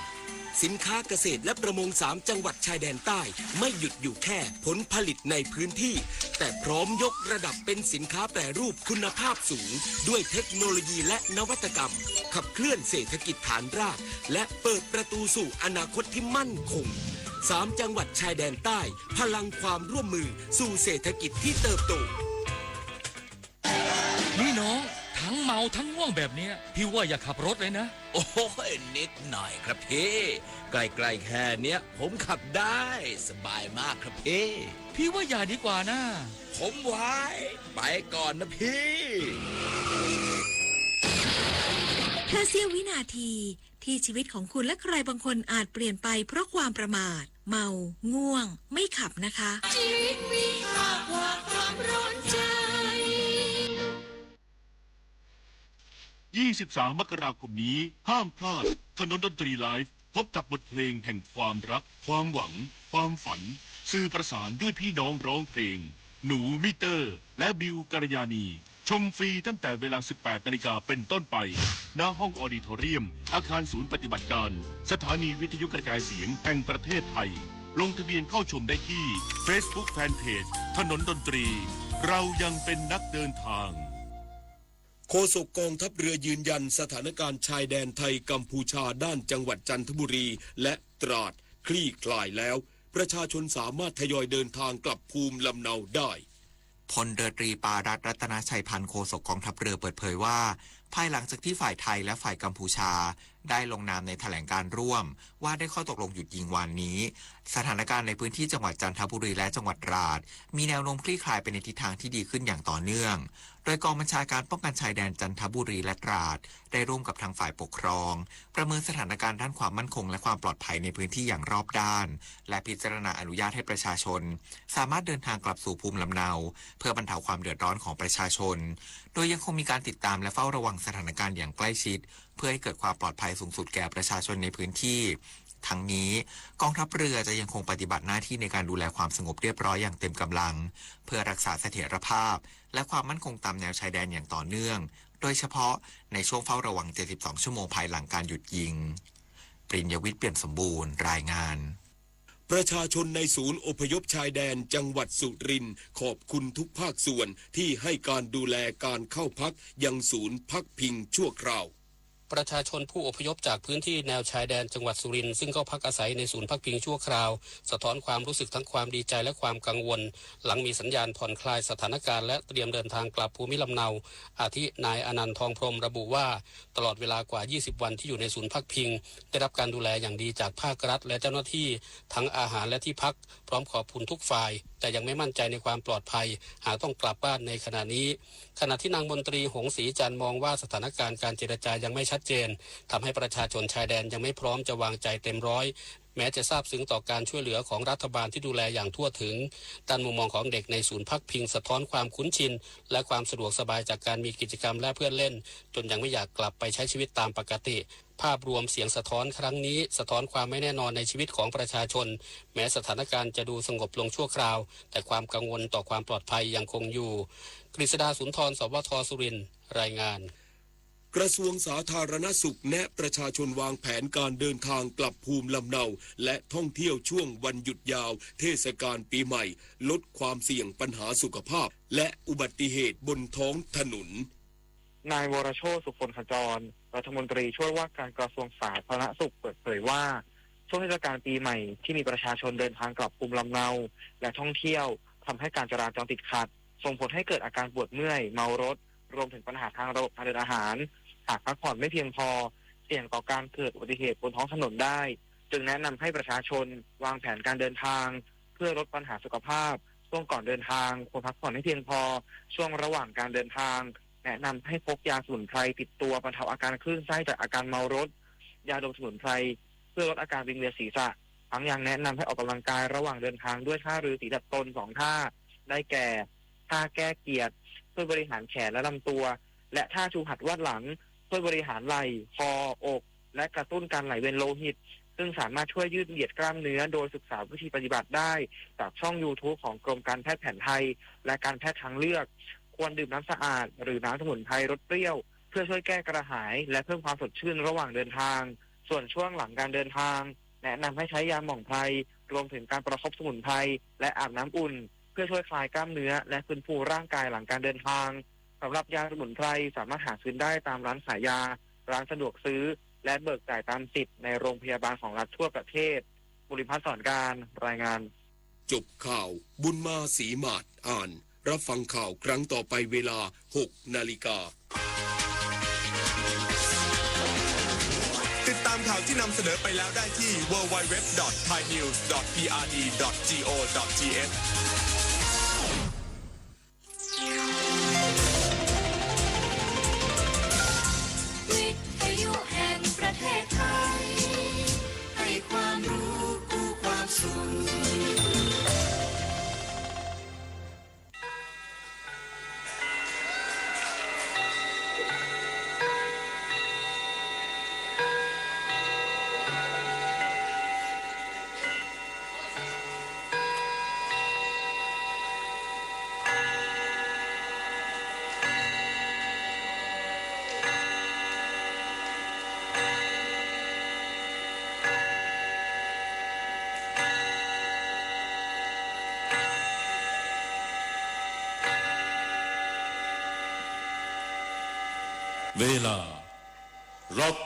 สินค้าเกษตรและประมงสามจังหวัดชายแดนใต้ ไม่หยุดอยู่แค่ผลผลิตในพื้นที่ แต่พร้อมยกระดับเป็นสินค้าแปรรูปคุณภาพสูง ด้วยเทคโนโลยีและนวัตกรรม ขับเคลื่อนเศรษฐกิจฐานราก และเปิดประตูสู่อนาคตที่มั่นคง สามจังหวัดชายแดนใต้ พลังความร่วมมือสู่เศรษฐกิจที่เติบโต นี่น้อง ทั้งเมาทั้งง่วงแบบเนี้ย พี่ว่าอย่าขับรถเลยนะ โอ้ย นิดหน่อยครับพี่ ใกล้ๆ แค่เนี้ย ผมขับได้ สบายมากครับพี่ พี่ว่าอย่าดีกว่านะ ผมไหว ไปก่อนนะพี่ แค่เสี้ยววินาที ที่ชีวิตของคุณและใครบางคนอาจเปลี่ยนไปเพราะความประมาท เมา ง่วง ไม่ขับนะคะ ชีวิตมีค่ากว่าความร้อนใจ ยี่สิบสาม มกราคมนี้ ห้ามพลาด ถนนดนตรีไลฟ์ พบกับบทเพลงแห่งความรัก ความหวัง ความฝัน สื่อประสานด้วยพี่น้องร้องเพลง หนูมิเตอร์ และบิวกัลยาณี ชมฟรีตั้งแต่เวลา สิบแปดนาฬิกาเป็นต้นไป ณ ห้องออดิโทเรียม อาคารศูนย์ปฏิบัติการ สถานีวิทยุกระจายเสียงแห่งประเทศไทย ลงทะเบียนเข้าชมได้ที่ Facebook Fanpage ถนนดนตรี เรายังเป็นนักเดินทาง โฆษกกองทัพเรือยืนยันสถานการณ์ชายแดนไทยกัมพูชาด้านจังหวัดจันทบุรีและตราดคลี่คลายแล้ว ประชาชนสามารถทยอยเดินทางกลับภูมิลำเนาได้ พลเรือตรีปารัตน์ รัตนชัยพันธ์ โฆษกกองทัพเรือเปิดเผยว่า ภายหลังจากที่ฝ่ายไทยและฝ่ายกัมพูชาได้ลงนามในแถลงการณ์ร่วมว่าด้วยข้อตกลงหยุดยิงวานนี้ สถานการณ์ในพื้นที่จังหวัดจันทบุรีและจังหวัดตราด มีแนวโน้มคลี่คลายไปในทิศทางที่ดีขึ้นอย่างต่อเนื่อง โดยกองบัญชาการป้องกันชายแดนจันทบุรีและตราด ได้ร่วมกับทางฝ่ายปกครอง ประเมินสถานการณ์ด้านความมั่นคงและความปลอดภัยในพื้นที่อย่างรอบด้าน และพิจารณาอนุญาตให้ประชาชน สามารถเดินทางกลับสู่ภูมิลำเนา เพื่อบรรเทาความเดือดร้อนของประชาชน โดยยังคงมีการติดตามและเฝ้าระวังสถานการณ์อย่างใกล้ชิด เพื่อให้เกิดความปลอดภัยสูงสุดแก่ประชาชนในพื้นที่ ทั้งนี้ กองทัพเรือจะยังคงปฏิบัติหน้าที่ในการดูแลความสงบเรียบร้อยอย่างเต็มกำลัง เพื่อรักษาเสถียรภาพ และความมั่นคงตามแนวชายแดนอย่างต่อเนื่อง โดยเฉพาะในช่วงเฝ้าระวัง เจ็ดสิบสอง ชั่วโมงภายหลังการหยุดยิง ปริญญวิทย์ เปี่ยมสมบูรณ์ รายงาน ประชาชนในศูนย์อพยพชายแดนจังหวัดสุรินทร์ ขอบคุณทุกภาคส่วนที่ให้การดูแลการเข้าพักยังศูนย์พักพิงชั่วคราว ประชาชนผู้อพยพจากพื้นที่แนวชายแดนจังหวัดสุรินทร์ ซึ่งเข้าพักอาศัยในศูนย์พักพิงชั่วคราว สะท้อนความรู้สึกทั้งความดีใจและความกังวล หลังมีสัญญาณผ่อนคลายสถานการณ์และเตรียมเดินทางกลับภูมิลำเนา อาทิ นายอนันต์ ทองพรหม ระบุว่า ตลอดเวลากว่า ยี่สิบ วันที่อยู่ในศูนย์พักพิง ได้รับการดูแลอย่างดีจากภาครัฐและเจ้าหน้าที่ ทั้งอาหารและที่พัก พร้อมขอบคุณทุกฝ่าย แต่ยังไม่มั่นใจในความปลอดภัย หากต้องกลับบ้านในขณะนี้ ขณะที่นางมนตรี หงส์ศรีจันทร์ มองว่าสถานการณ์การเจรจายังไม่ชัดเจน ทำให้ประชาชนชายแดนยังไม่พร้อมจะวางใจเต็มร้อย แม้จะซาบซึ้งต่อการช่วยเหลือของรัฐบาลที่ดูแลอย่างทั่วถึง ด้านมุมมองของเด็กในศูนย์พักพิงสะท้อนความคุ้นชิน และความสะดวกสบายจากการมีกิจกรรมและเพื่อนเล่น จนยังไม่อยากกลับไปใช้ชีวิตตามปกติ ภาพรวมเสียงสะท้อนครั้งนี้สะท้อนความไม่แน่นอนในชีวิตของประชาชน แม้สถานการณ์จะดูสงบลงชั่วคราว แต่ความกังวลต่อความปลอดภัยยังคงอยู่ กฤษดา สุนทร สวท สุรินทร์ รายงาน กระทรวงสาธารณสุขแนะประชาชนวางแผนการเดินทางกลับภูมิลำเนา และท่องเที่ยวช่วงวันหยุดยาวเทศกาลปีใหม่ ลดความเสี่ยงปัญหาสุขภาพ และอุบัติเหตุบนท้องถนน นายวรโชติ สุคนขจร รัฐมนตรีช่วยว่าการกระทรวงสาธารณสุขเปิดเผยว่า ช่วงเทศกาลปีใหม่ที่มีประชาชนเดินทางกลับภูมิลำเนา และท่องเที่ยว ทำให้การจราจรติดขัด ส่งผลให้เกิดอาการปวดเมื่อย เมารถ รวมถึงปัญหาทางระบบทางเดินอาหาร หากพักผ่อนไม่เพียงพอ เสี่ยงต่อการเกิดอุบัติเหตุบนท้องถนนได้ จึงแนะนำให้ประชาชนวางแผนการเดินทาง เพื่อลดปัญหาสุขภาพ ช่วงก่อนเดินทาง ควรพักผ่อนให้เพียงพอ ช่วงระหว่างการเดินทาง แนะนำให้พกยาสมุนไพรติดตัวบรรเทาอาการคลื่นไส้จากอาการเมารถ ยาดมสมุนไพร เพื่อลดอาการวิงเวียนศีรษะ ทั้งยังแนะนำให้ออกกำลังกายระหว่างเดินทางด้วยท่าฤๅษีดัดตนสองท่า ได้แก่ ท่าแก้เกียจ ช่วยบริหารแขนและลำตัว และท่าชูหัดวาดหลัง ช่วยบริหารไหล่ คอ อก และกระตุ้นการไหลเวียนโลหิต ซึ่งสามารถช่วยยืดเหยียดกล้ามเนื้อ โดยศึกษาวิธีปฏิบัติได้จากช่องยูทูบของกรมการแพทย์แผนไทย และการแพทย์ทางเลือก ควรดื่มน้ำสะอาด หรือน้ำสมุนไพรรสเปรี้ยว เพื่อช่วยแก้กระหาย และเพิ่มความสดชื่นระหว่างเดินทาง ส่วนช่วงหลังการเดินทาง แนะนำให้ใช้ยาหม่องไพร รวมถึงการประคบสมุนไพร และอาบน้ำอุ่น เพื่อช่วยคลายกล้ามเนื้อ และฟื้นฟูร่างกายหลังการเดินทาง สำหรับยาสมุนไพรสามารถหาซื้อได้ตามร้านขายยา ร้านสะดวกซื้อ และเบิกจ่ายตามสิทธิ์ในโรงพยาบาลของรัฐทั่วประเทศ บุริพัฒน์ สอนการ รายงาน จบข่าว บุญมา ศรีหมาด อ่าน รับฟังข่าวครั้งต่อไปเวลา หกนาฬิกา ติดตามข่าวที่นำเสนอไปแล้วได้ที่ ดับเบิลยู ดับเบิลยู ดับเบิลยู ดอท ไทยนิวส์ ดอท พีอาร์ดี ดอท จี โอ ดอท ที เอช วิทยุแห่งประเทศไทย ให้ความรู้คู่ความสุข เวลา ร็อก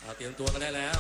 เอา เตรียมตัวกันได้แล้ว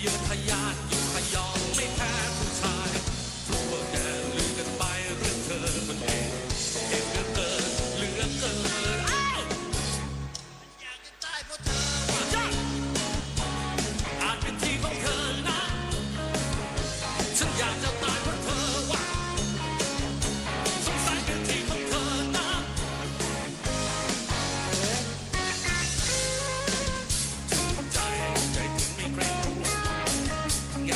เยื่อทะยาน เยื่อทะยอง ไม่แพ้ผู้ชาย ทั่วแดนลือกันไปเรื่องเธอคนนี้ เก่งเหลือเกิน เหลือเกิน อ้าว อยากจะตายเพราะเธอว่ะ อาจเป็นที่ของเธอนะ ฉันอยากจะตายเพราะเธอว่ะ สงสัยเป็นที่ของเธอนะ ใจ ใจถึงไม่เกรงกลัว แง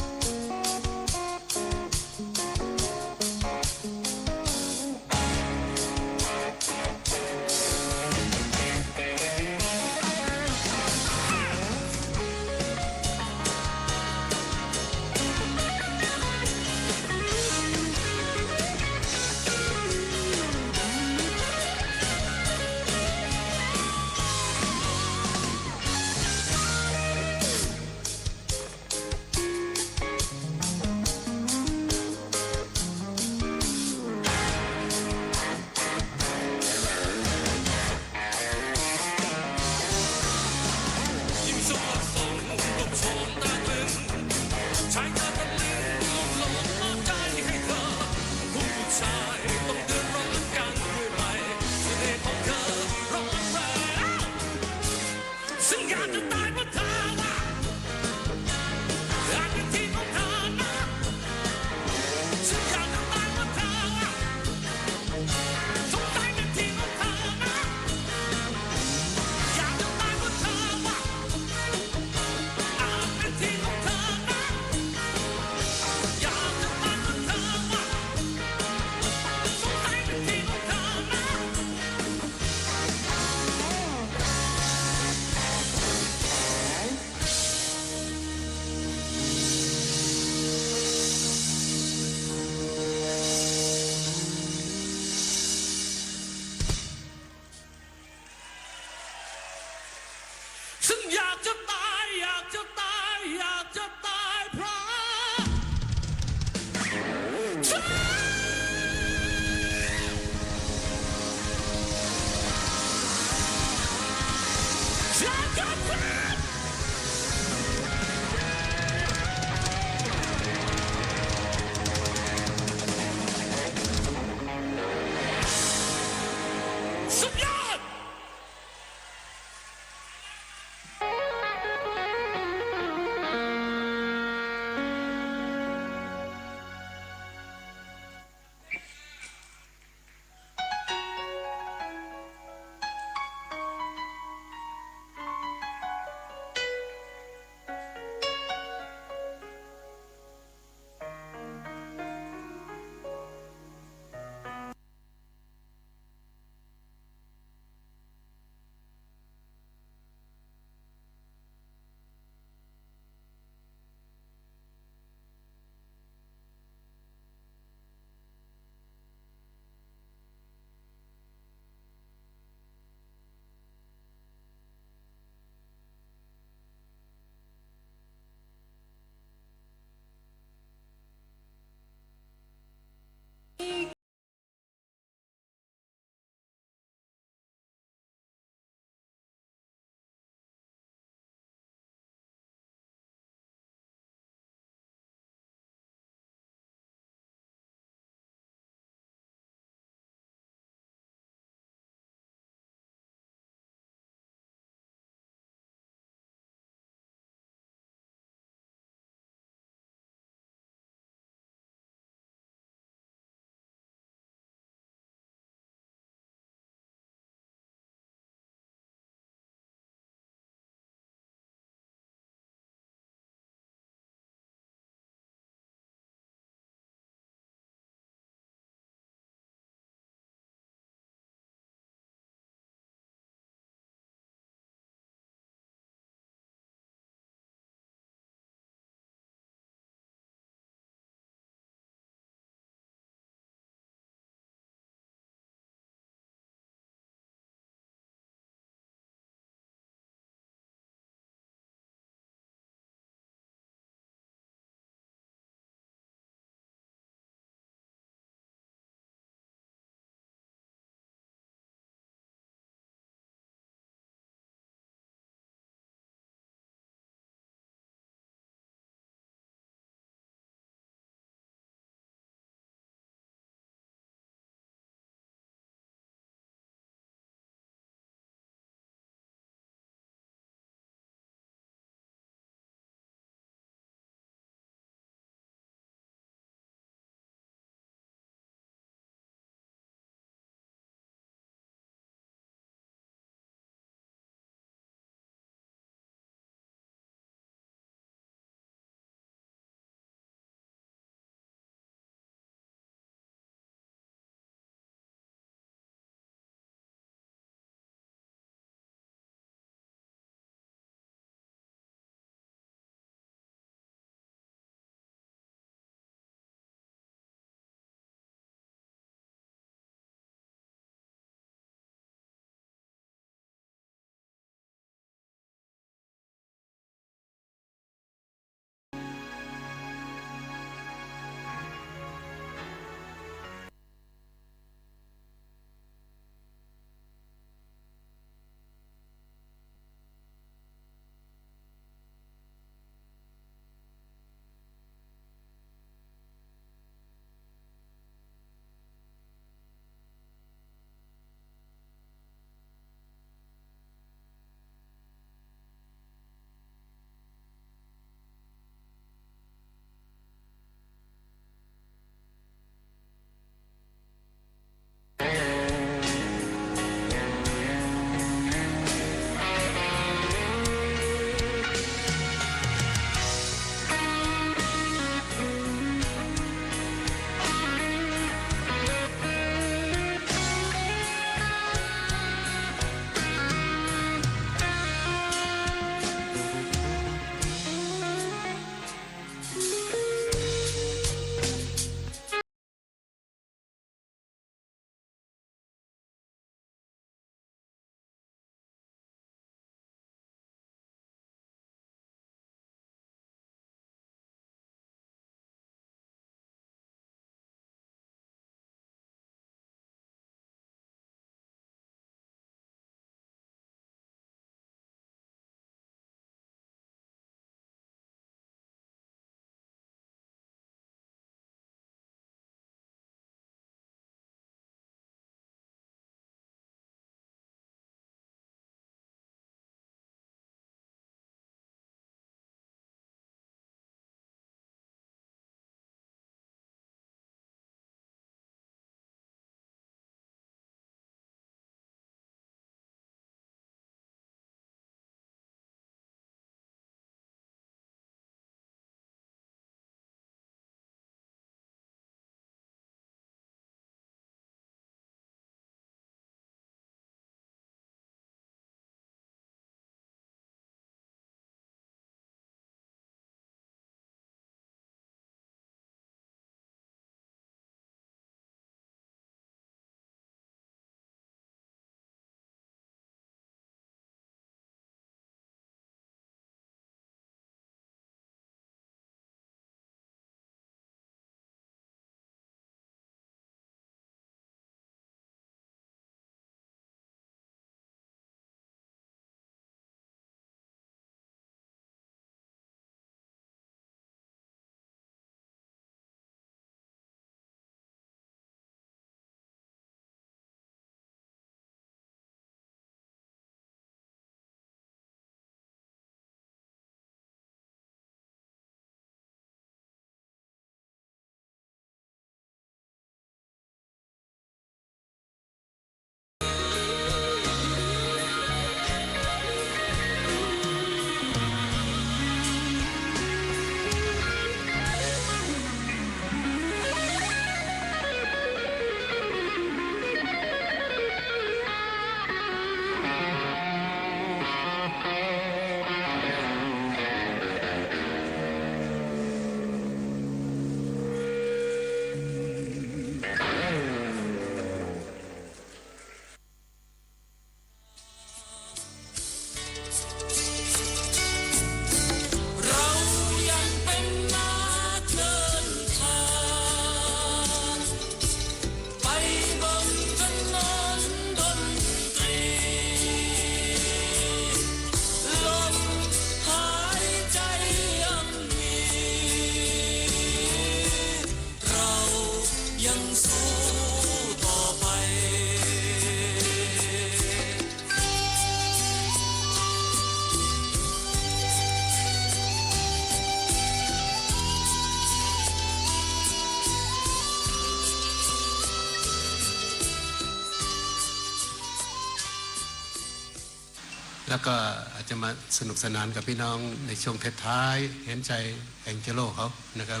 แล้วก็อาจจะมาสนุกสนานกับพี่น้องในช่วงท้ายๆ เห็นใจ๋แองเจโลเขานะครับ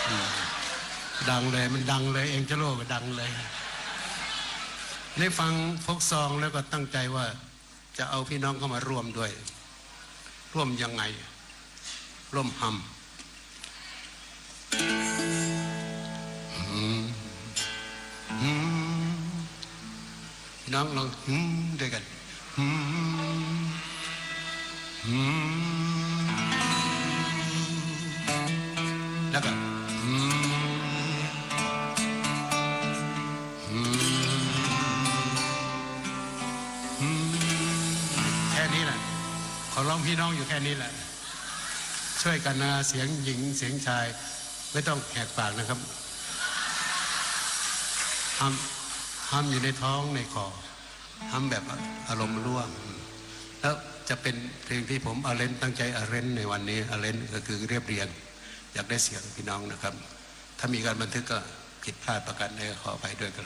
อืม ดังเลย มันดังเลย แองเจโลก็ดังเลย ได้ฟังโฟล์กซองแล้วก็ตั้งใจ๋ว่าจะเอาพี่น้องเข้ามาร่วมด้วย ร่วมยังไง ร่วมฮัม อืม อืม พี่น้องลอง อืม ด้วยกัน อืม อืม แล้วก็ อืม อืม อืม แค่นี้แหละ ขอร้องพี่น้องอยู่แค่นี้แหละ ช่วยกันนะ เสียงหญิงเสียงชาย ไม่ต้องแหกปากนะครับ ฮัม ฮัมอยู่ในท้องในคอ ฮัมแบบอารมณ์ร่วม แล้วจะเป็นเพลงที่ผม arrange ตั้งใจ๋ arrange ในวันนี้ arrange ก็คือเรียบเรียง อยากได้เสียงพี่น้องนะครับ ถ้ามีการบันทึกก็ผิดพลาดประการใดก็ขออภัยด้วยกัน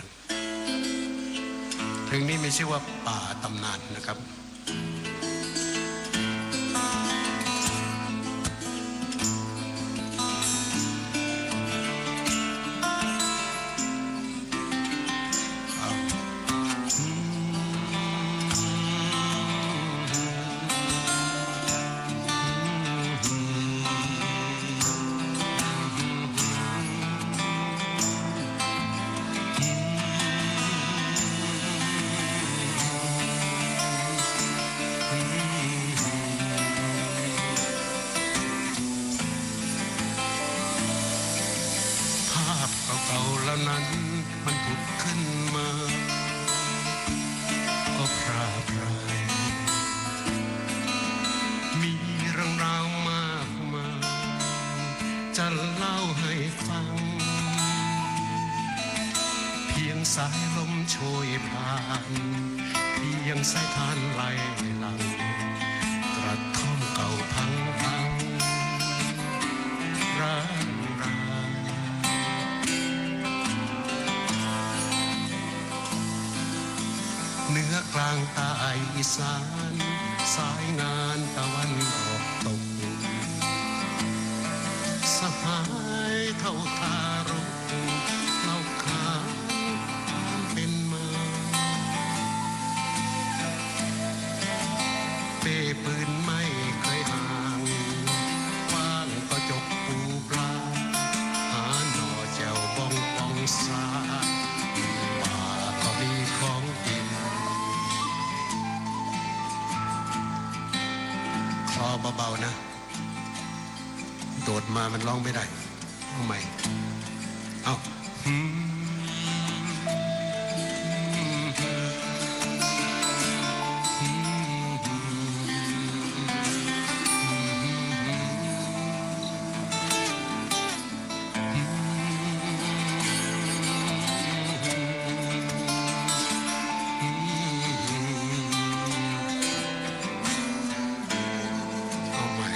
เพลงนี้มีชื่อว่าป่าตำนานนะครับ ภาพเก่าๆ เหล่านั้นมันผุดขึ้นมา ก็พร่าพราย มีเรื่องราวมากมาย จะเล่าให้ฟัง เพียงสายลมโชยผ่าน เพียงสายทานไหลหลั่ง กระท่อมเก่าพังพัง ร้างราย เหนือกลางใต้อีสาน สายงานตะวันออกตก สหายเฒ่าทารก เล่าขานความเป็นมา เป้ปืนไม่เคยห่าง คว้างก็จกปูปลา หาหน่อแจ่วบ้องปองซา ป่าก็มีของกิน คลอเบาๆ นะ โดดมามันร้องไม่ได้ เอาใหม่ เอา เอาใหม่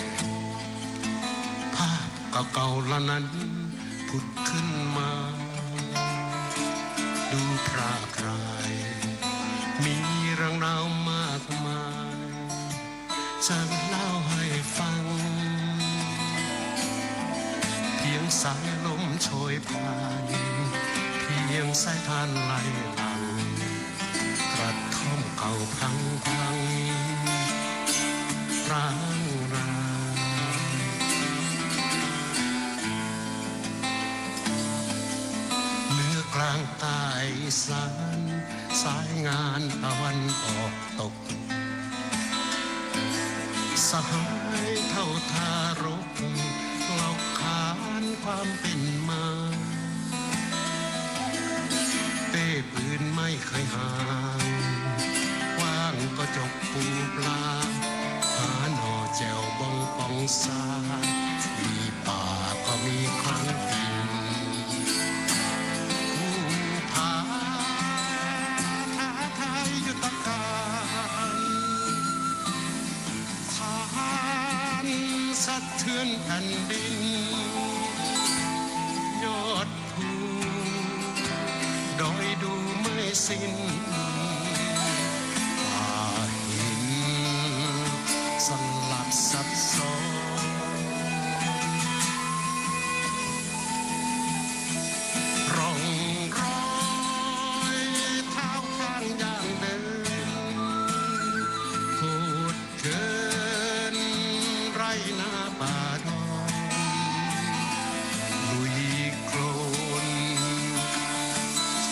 ภาพเก่าๆ เหล่านั้นผุดขึ้นมา ดูพร่าพราย มีเรื่องราวมากมาย จะเล่าให้ฟัง เพียงสายลมโชยผ่าน เพียงสายทานไหลหลั่ง กระท่อมเก่าพังพัง ร้างราย เหนือกลางใต้อีสาน สายงานตะวันออกตก สหายเฒ่าทารก เล่าขานความเป็นมา เป้ปืนไม่เคยห่าง คว้างก็จกปูปลา หาหน่อแจ่วบ้องปองซา มีป่าก็มีของกิน ภูผาท้าทายยุทธการ ทหารสะเทือนแผ่นดิน ยอดภูดอยดูไม่สิ้น ป่าหิน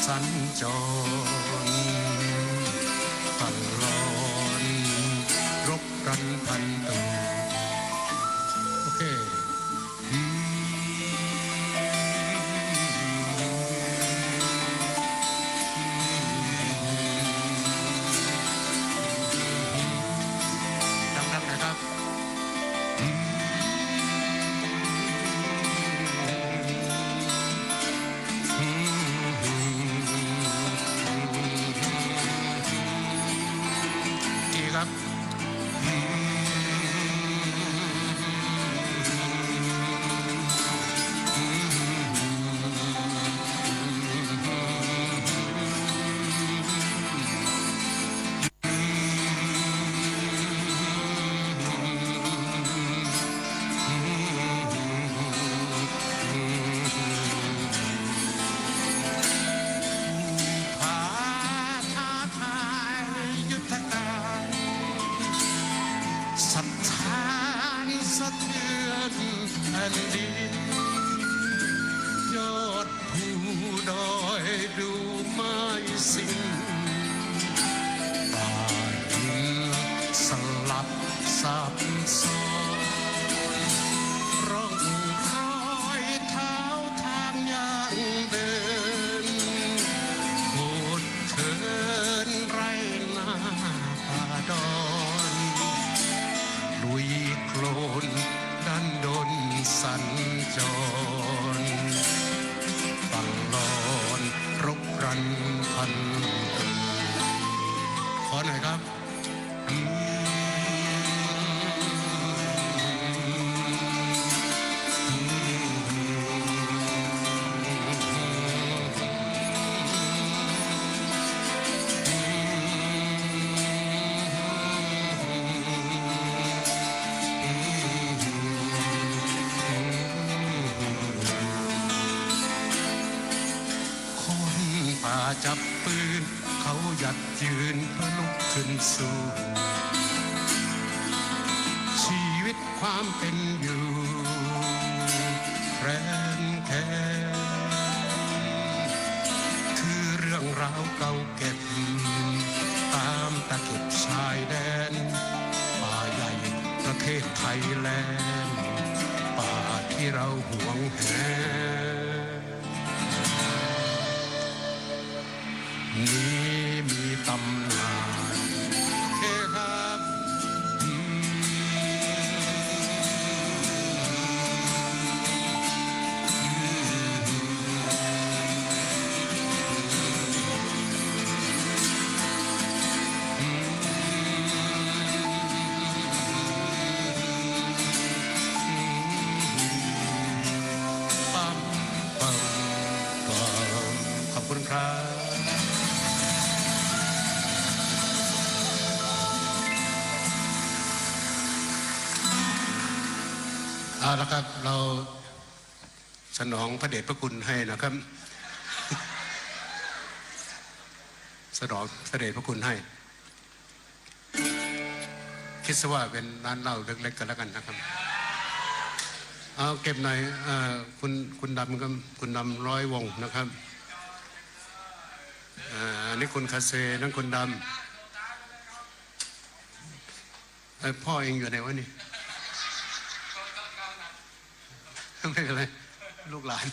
สัญจร ตลอดรบกันพันตัว โอเค ดังๆ หน่อยครับ ดีครับ ฟ้าท้าทายยุทธการ สถานสะเทือนแผ่นดิน ยอด ภูดอยดูไม้สิ้น ป่าหินสลับซับซ้อน ร่องรอยเท้าทางย่างเดิน โหดเถินไร่นาป่าดอน ลุยโคลนดันด้นสัญจร ตลอดรบรันพัน ขอหน่อยครับ คนป่าจับปืน เขาหยัดยืนเพื่อลุกขึ้นสู้ ชีวิตความเป็นอยู่แคลนแคลน คือเรื่องราวเก่าเก็บ ตามตะเข็บชายแดน ป่าใหญ่ประเทศไทยแลนด์ ป่าที่เราหวงแหน นี้มีตำนาน โอเคครับ อืม อืม อืม ขอบคุณครับ เอาละครับ เราสนองพระเดชพระคุณให้นะครับ สนองพระเดชพระคุณให้ คิดซะว่าเป็นร้านเหล้าเล็กๆ กันแล้วกันนะครับ เอาเก็บหน่อย เอ่อ คุณ คุณดำครับ คุณดำร้อยวงนะครับ อ่า อันนี้คุณคาเซ นั่นคุณดำ เอ้ย พ่อเองอยู่ไหนวะนี่ ไม่เป็นไร ลูกหลาน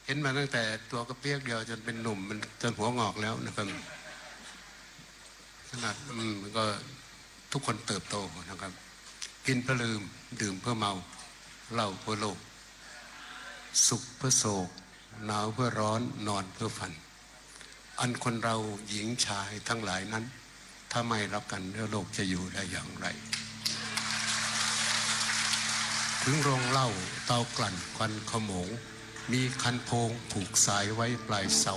เห็นมาตั้งแต่ตัวกระเปี๊ยกเดียวจนเป็นหนุ่ม มันจนหัวงอกแล้วนะครับ ขนาด อืม ก็ทุกคนเติบโตนะครับ กินเพื่อลืม ดื่มเพื่อเมา เหล้าเพื่อโลก สุขเพื่อโศก หนาวเพื่อร้อน นอนเพื่อฝัน อันคนเราหญิงชายทั้งหลายนั้น ถ้าไม่รักกันแล้วโลกจะอยู่ได้อย่างไร ถึงโรงเหล้าเตากลั่นควันขโมง มีคันโพงผูกสายไว้ปลายเสา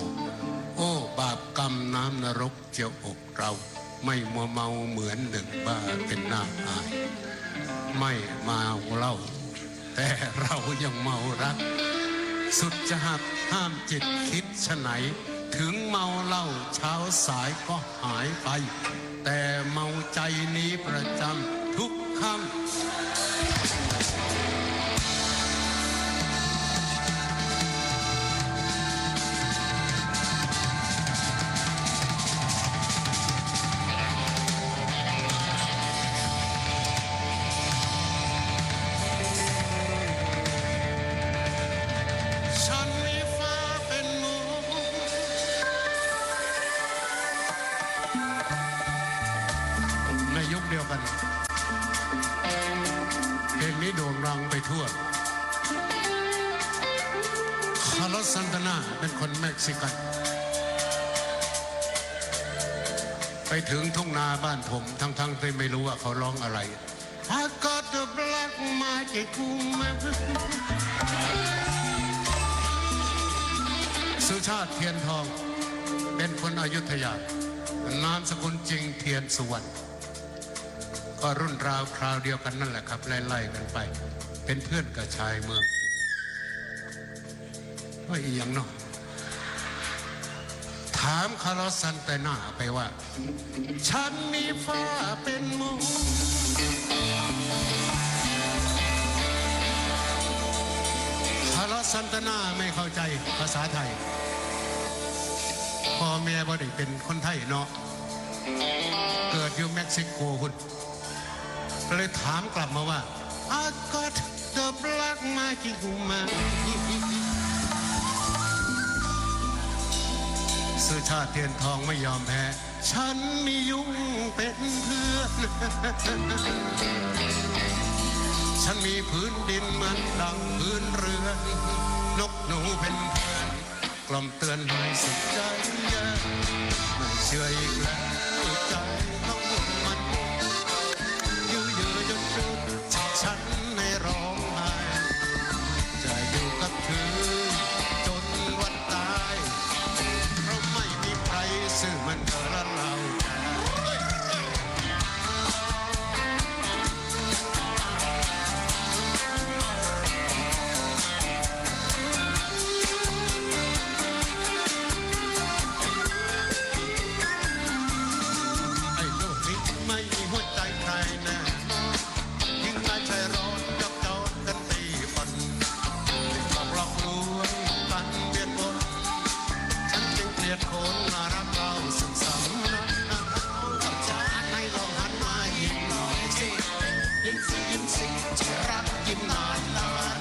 โอ้ บาปกรรมน้ำนรกเจืออกเรา ไม่มัวเมาเหมือนหนึ่งบ้าเป็นหน้าอาย ไม่เมาเหล้า แต่เรายังเมารัก สุดจะหักห้ามจิตคิดไฉน ถึงเมาเหล้าเช้าสายก็หายไป แต่เมาใจนี้ประจำทุกค่ำ คาร์ลอส ซานตานา เป็นคนเม็กซิกัน ไปถึงทุ่งนาบ้านผม ทั้งๆ ที่ไม่รู้ว่าเขาร้องอะไร I got the black magic woman สุชาติ เทียนทอง เป็นคนอยุธยา นามสกุลจริง เทียนสุวรรณ ก็รุ่นราวคราวเดียวกันนั่นแหละครับ ไล่ๆ กันไป เป็นเพื่อนกับชายเมือง ว่าอีหยังเนาะ ถามคาร์ลอส ซานตานาไปว่า ฉันมีฝ้าเป็นมุ้ง คาร์ลอส ซานตานาไม่เข้าใจภาษาไทย พ่อแม่บ่ได้เป็นคนไทยเนาะ เกิดอยู่เม็กซิโกพุ้น ก็เลยถามกลับมาว่า I got the black magic woman สุชาติ เทียนทอง ไม่ยอมแพ้ ฉันมียุ้งเป็นเพื่อน ฉันมีผืนดินเหมือนดังผืนเรือน นกหนูเป็นเพื่อน กล่อมเตือนให้สุขใจเย็น ไม่เชื่ออีกแล้ว ใจของมัน ยื้อยื้อยุดยุด ฉันให้ร้องไห้ จะอยู่กับเธอจนวันตาย เพราะไม่มีใครซื่อเหมือนเธอและเรา ไอ้โลกนี้ไม่มีหัวใจใครแน่ ยิ่งนายใจร้อน จับจองกันตีฟัน หลอกลวงกันเวียนวน ฉันจึงเกลียดคนมารักเราซึ่งสำนัก ก็จะให้ลองหันมายิ้มหน่อยสิ ยิ้มสิ ยิ้มสิ จะรักยิ้มนานนาน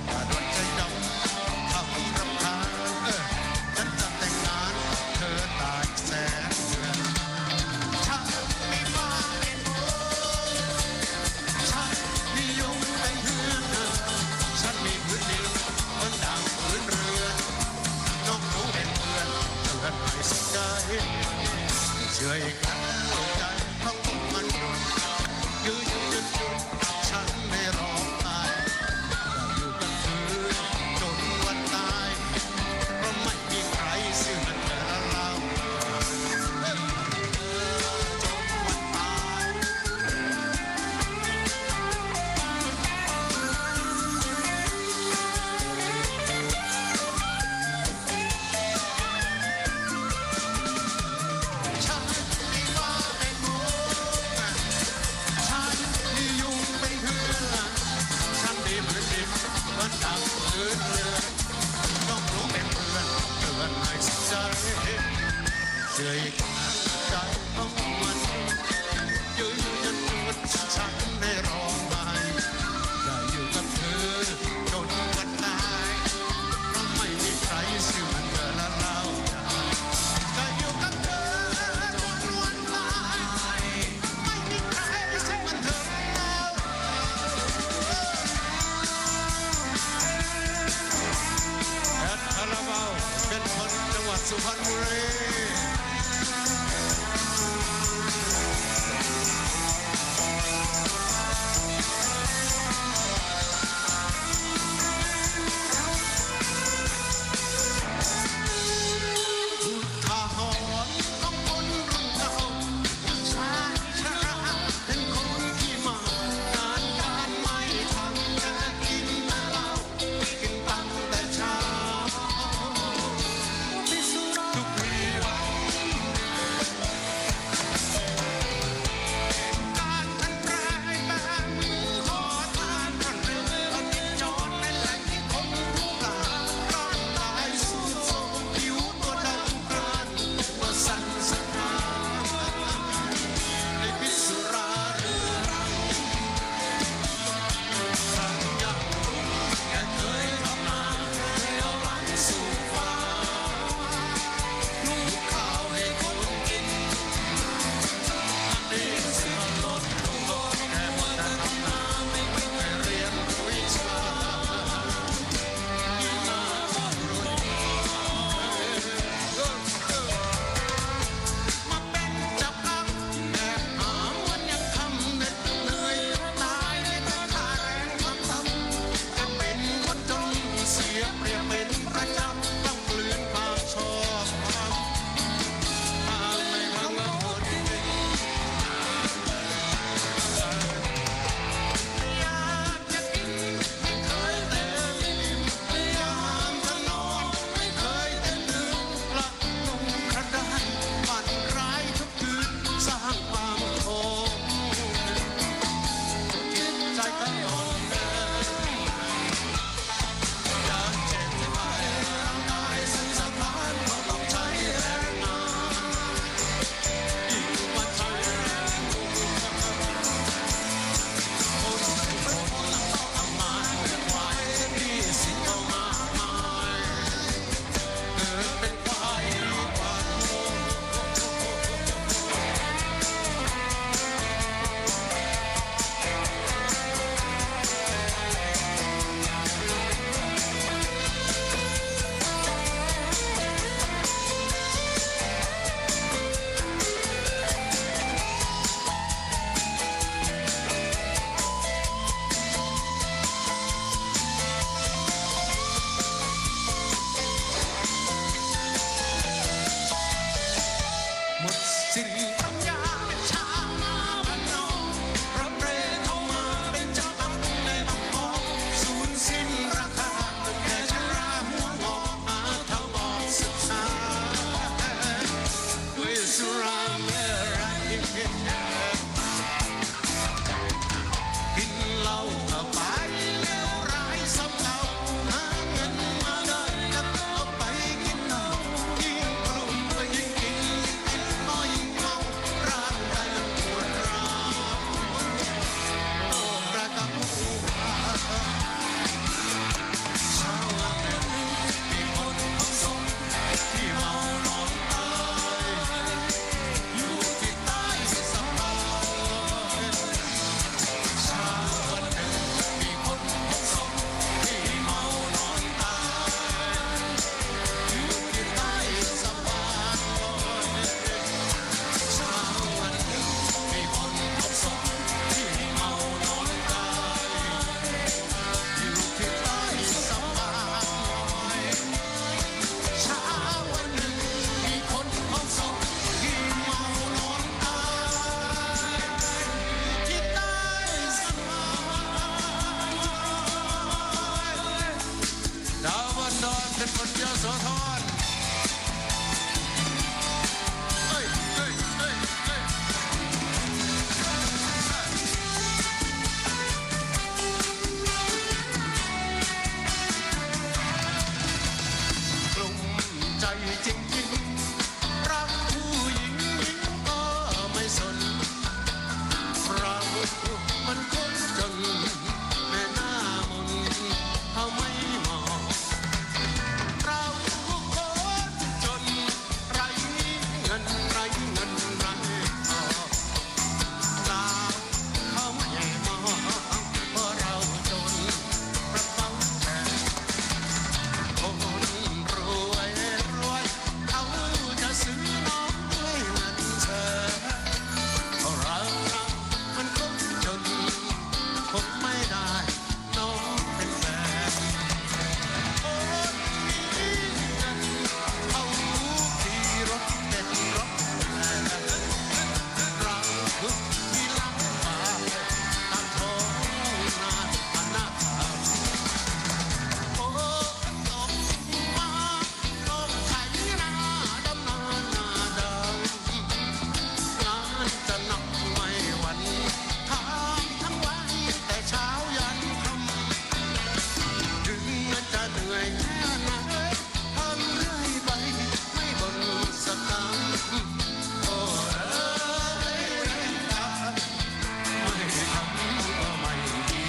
อย่าด่วนใจดำทำรำคาญ เออ ฉันจะแต่งงานกับเธอตายแสนเดือน ฉันมีฟ้าเป็น ฉันมียุ้งเป็นเพื่อน ฉันมีผืนดินเหมือนดังผืนเรือน นกหนูเป็นเพื่อน เพื่อนให้สุขใจ เชื่ออีกแล้วใจของพวกมัน ยื้อยื้อยุดยุด ฉันไม่ร้องไห้ อยู่กับเธอจนวันตาย เพราะไม่มีใครซื่อเหมือนเธอและเรา จนวันตาย ฉันมีฟ้าเป็นมุ้ง ฉันมียุ้งเป็นเพื่อน ฉันมีผืนดินเหมือนดังผืนเรือน นกหนูเป็นเพื่อน เพื่อนให้สุขใจ เชื่ออีกใจของมัน ยื้อยื้อยุดยุด ฉันไม่ร้องไห้ ได้อยู่กับเธอจนวันตาย เพราะไม่มีใครซื่อเหมือนเธอและเรา จะอยู่กับเธอจนวันตาย ไม่มีใครซื่อเหมือนเธอและเรา แอดคาราบาว เป็นคนจังหวัดสุพรรณบุรี อุทาหรณ์ของคนรุ่นเก่า ชายชราเป็นคนขี้เมา งานการไม่ทำ จะกินแต่เหล้า กินตั้งแต่เช้า ทุกวี ดอน เป๋นคนยโสธร เฮ้ย เฮ้ย เฮ้ย เฮ้ย กลุ้มใจ๋จริงๆ รักผู้หญิง หญิงก็ไม่สน เรามันคนจ๋น แม่หน้ามน เฮาไม่เหมาะ เราคนจ๋น ไร้เงิน ไร้เงิน ไร้ทอง เรา เขาไม่มอง เพราะเราจ๋นกระเป๋าแตก คนรวยรวย เขาจะซื้อน้องด้วยเงินแสน เพราะเรา เรามันคนจ๋น คงไม่ได้น้องเป็นแฟน คนมีเงิน เขาขี่รถเบนซ์รถแพง เรามีหลังคาทองนานาคา โอ้ ตกมา ลงไถนาดำนานาดำ งานจะหนักไม่หวั่น ทำทั้งวันแต่เช้ายันค่ำ ถึงจะเหนื่อยแค่ไหน ทำเรื่อยไป ไม่บ่นสักคำ โอ้เอ๋ย ไม่ทำก็ไม่ดี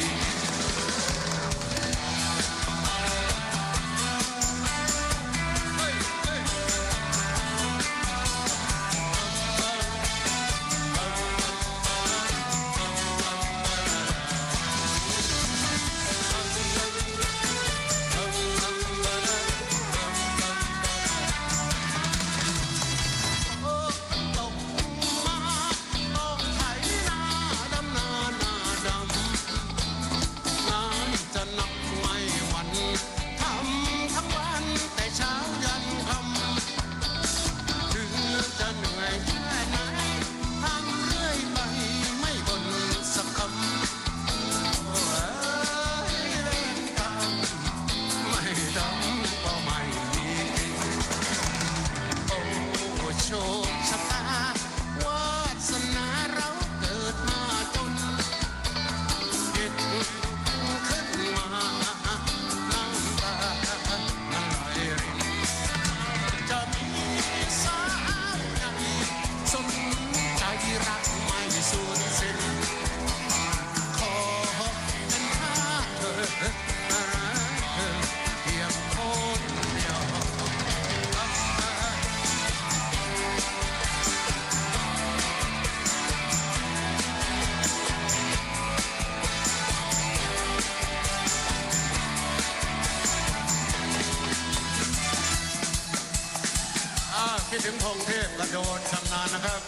ตกมา ต้องไถนาดำนานาดำ งานจะหนักไม่หวั่น ทำทั้งวันแต่เช้ายันค่ำ ถึงจะเหนื่อยแค่ไหน ทำเรื่อยไป ไม่บ่นสักคำ โอ้เอ๋ย เวรกรรม ไม่ทำก็ไม่มีกิน โอ้ โชคชะตา วาสนาเราเกิดมาจ๋น เห็นขึ้นมา น้ำตามันไหลริน จะมีสาวใด สนใจ๋รักไม่สูญสิ้น ขอเป็นทาสเธอ เพียงคนเดียว อ่า คิดถึงพงษ์เทพก็โดนชำนาญนะครับ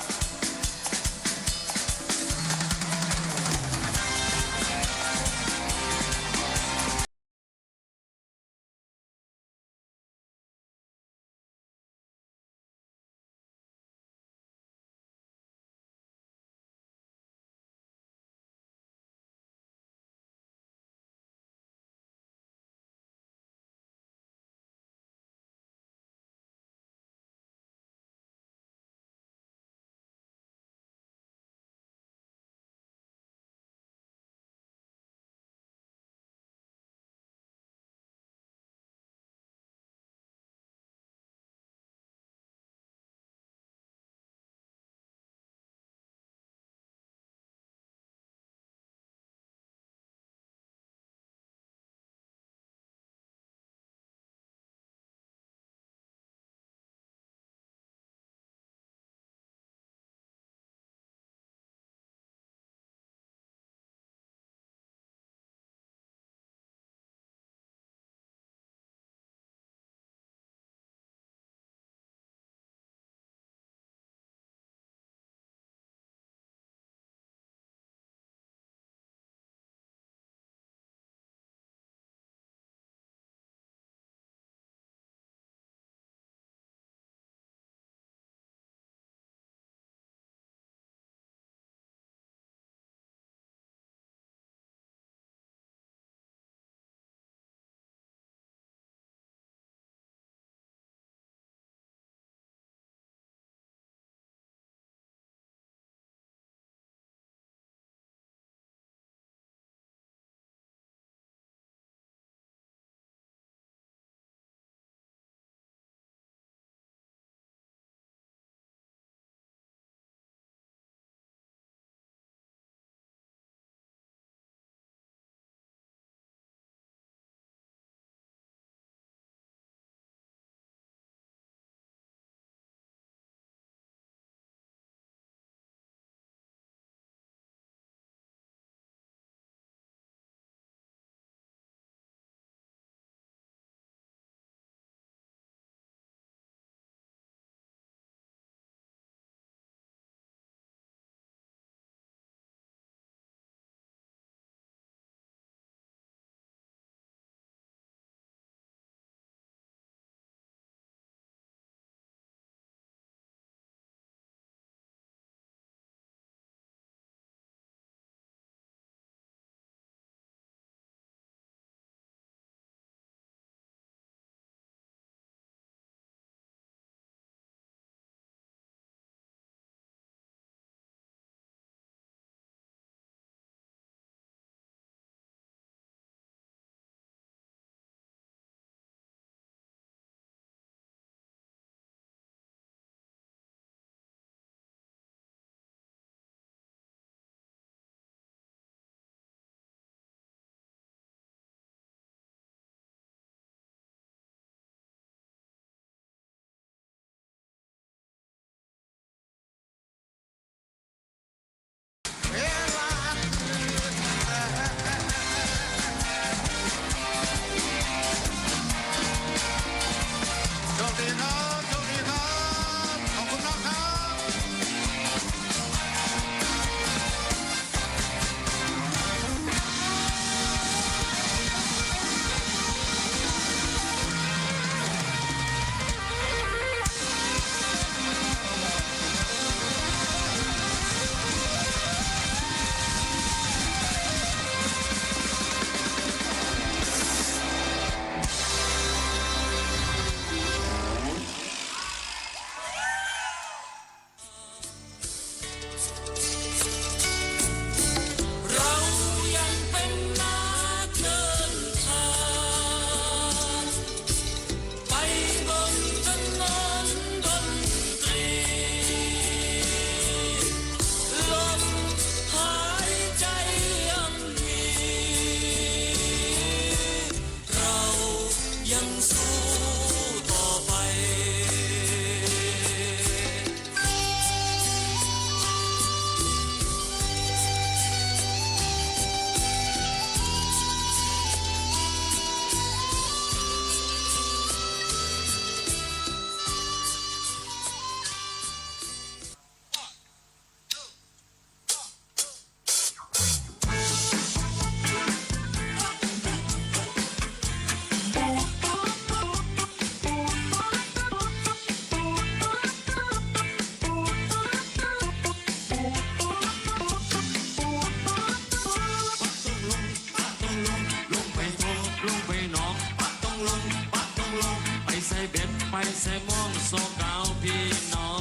แสมองสองกาวปี้น้อ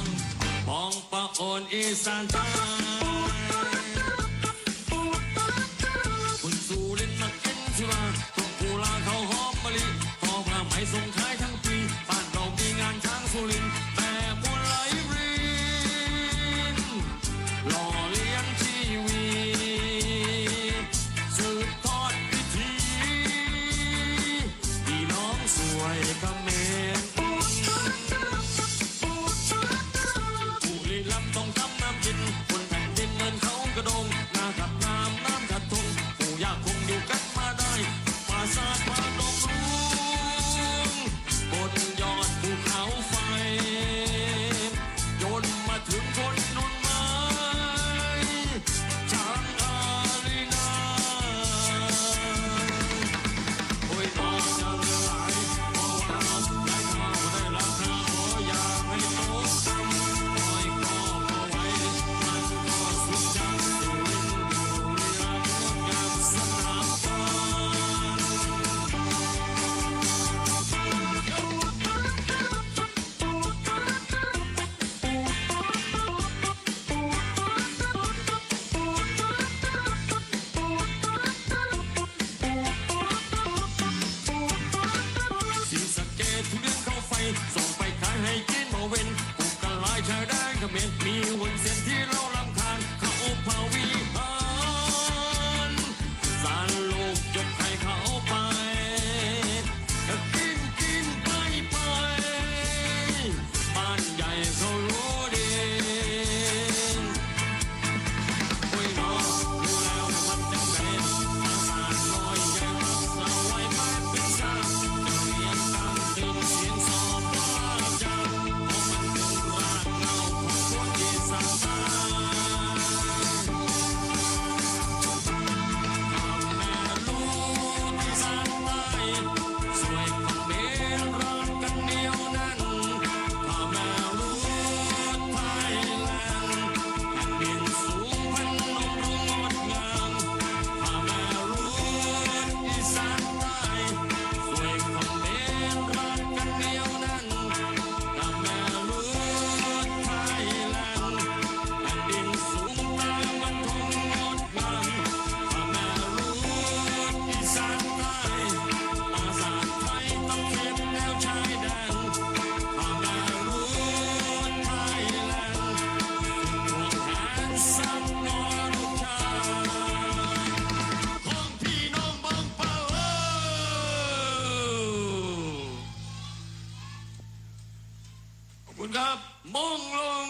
ง ปองปะโอนอีสานใต้ คนสุรินทร์มากิ๋นสุรา ต้มกุลาข้าวหอมมะลิ ห่อผ้าไหมส่งขายทั้งปี๋ บ้านเฮามีงานช้างสุรินทร์ แต่บุญหลายริน หล่อเลี้ยงชีวิต สืบทอดวิถี ปี้น้องสวยเขมร บุรีรัมย์ต้องทำน้ำกิ๋น บนแผ่นดินเนินเขากระโดง นาขับน้ำ น้ำขัดทง ปู่ย่าคงอยู่กั๋นมาได้ ปราสาทพนมรุ้ง บนยอดภูเขาไฟ จนมาถึงคนหนุนไม้ ช้างอารีนา โอ้ย น้องจะเหลือหลาย เพราะว่าได้ข่าวได้ราคา ขออย่าให้ตกต่ำ โอ้ย ก็เอาไว้ มันก็สุดจัง สุรินทร์บุรีรัมย์งดงามสนามบอล ศรีสะเกษทุเรียนเข้าไฟ ส่งไปขายให้จีนบ่เว้น ปลูกกั๋นหลายชายแดนเขมร มีฮุนเซนตี้เล่ารำคาญ เข้าพระวิหาร สารโลกยกให้เข้าไป กิ๋นกิ๋นไปไป บ้านใหญ่เขารู้ดี โอ้ยน้อง รู้แล้วมันจะเป็น ปราสาทน้อยใหญ่ วัดสะไหว้ บ้านเป็นสร้าง จะเรียนตามติดเสียงสอบพระเจ้า เพราะมันเป็นรากเหง้าของคนอีสานใต้ ข้าแม่ลูกอีสานใต้ สวยเขมรรักกั๋นเหนียวแน่น ข้าแม่ลูกไทยแลนด์ แผ่นดินสูงพนมรุ้งงดงาม ข้าแม่ลูกอีสานใต้ สวยเขมรรักกั๋นเหนียวแน่น ข้าแม่ลูกไทยแลนด์ แผ่นดินสูงตามันคงงดงาม ข้าแม่ลูกอีสานใต้ ปราสาทไทยต้องเข็มแนวชายแดน ข้าแม่ลูกไทยแลนด์ สุดห่วงแขนสักหน่อลูกชาย ของพี่น้องเบิ่งเป้าเอ้อ ขอบคุณครับ มงลง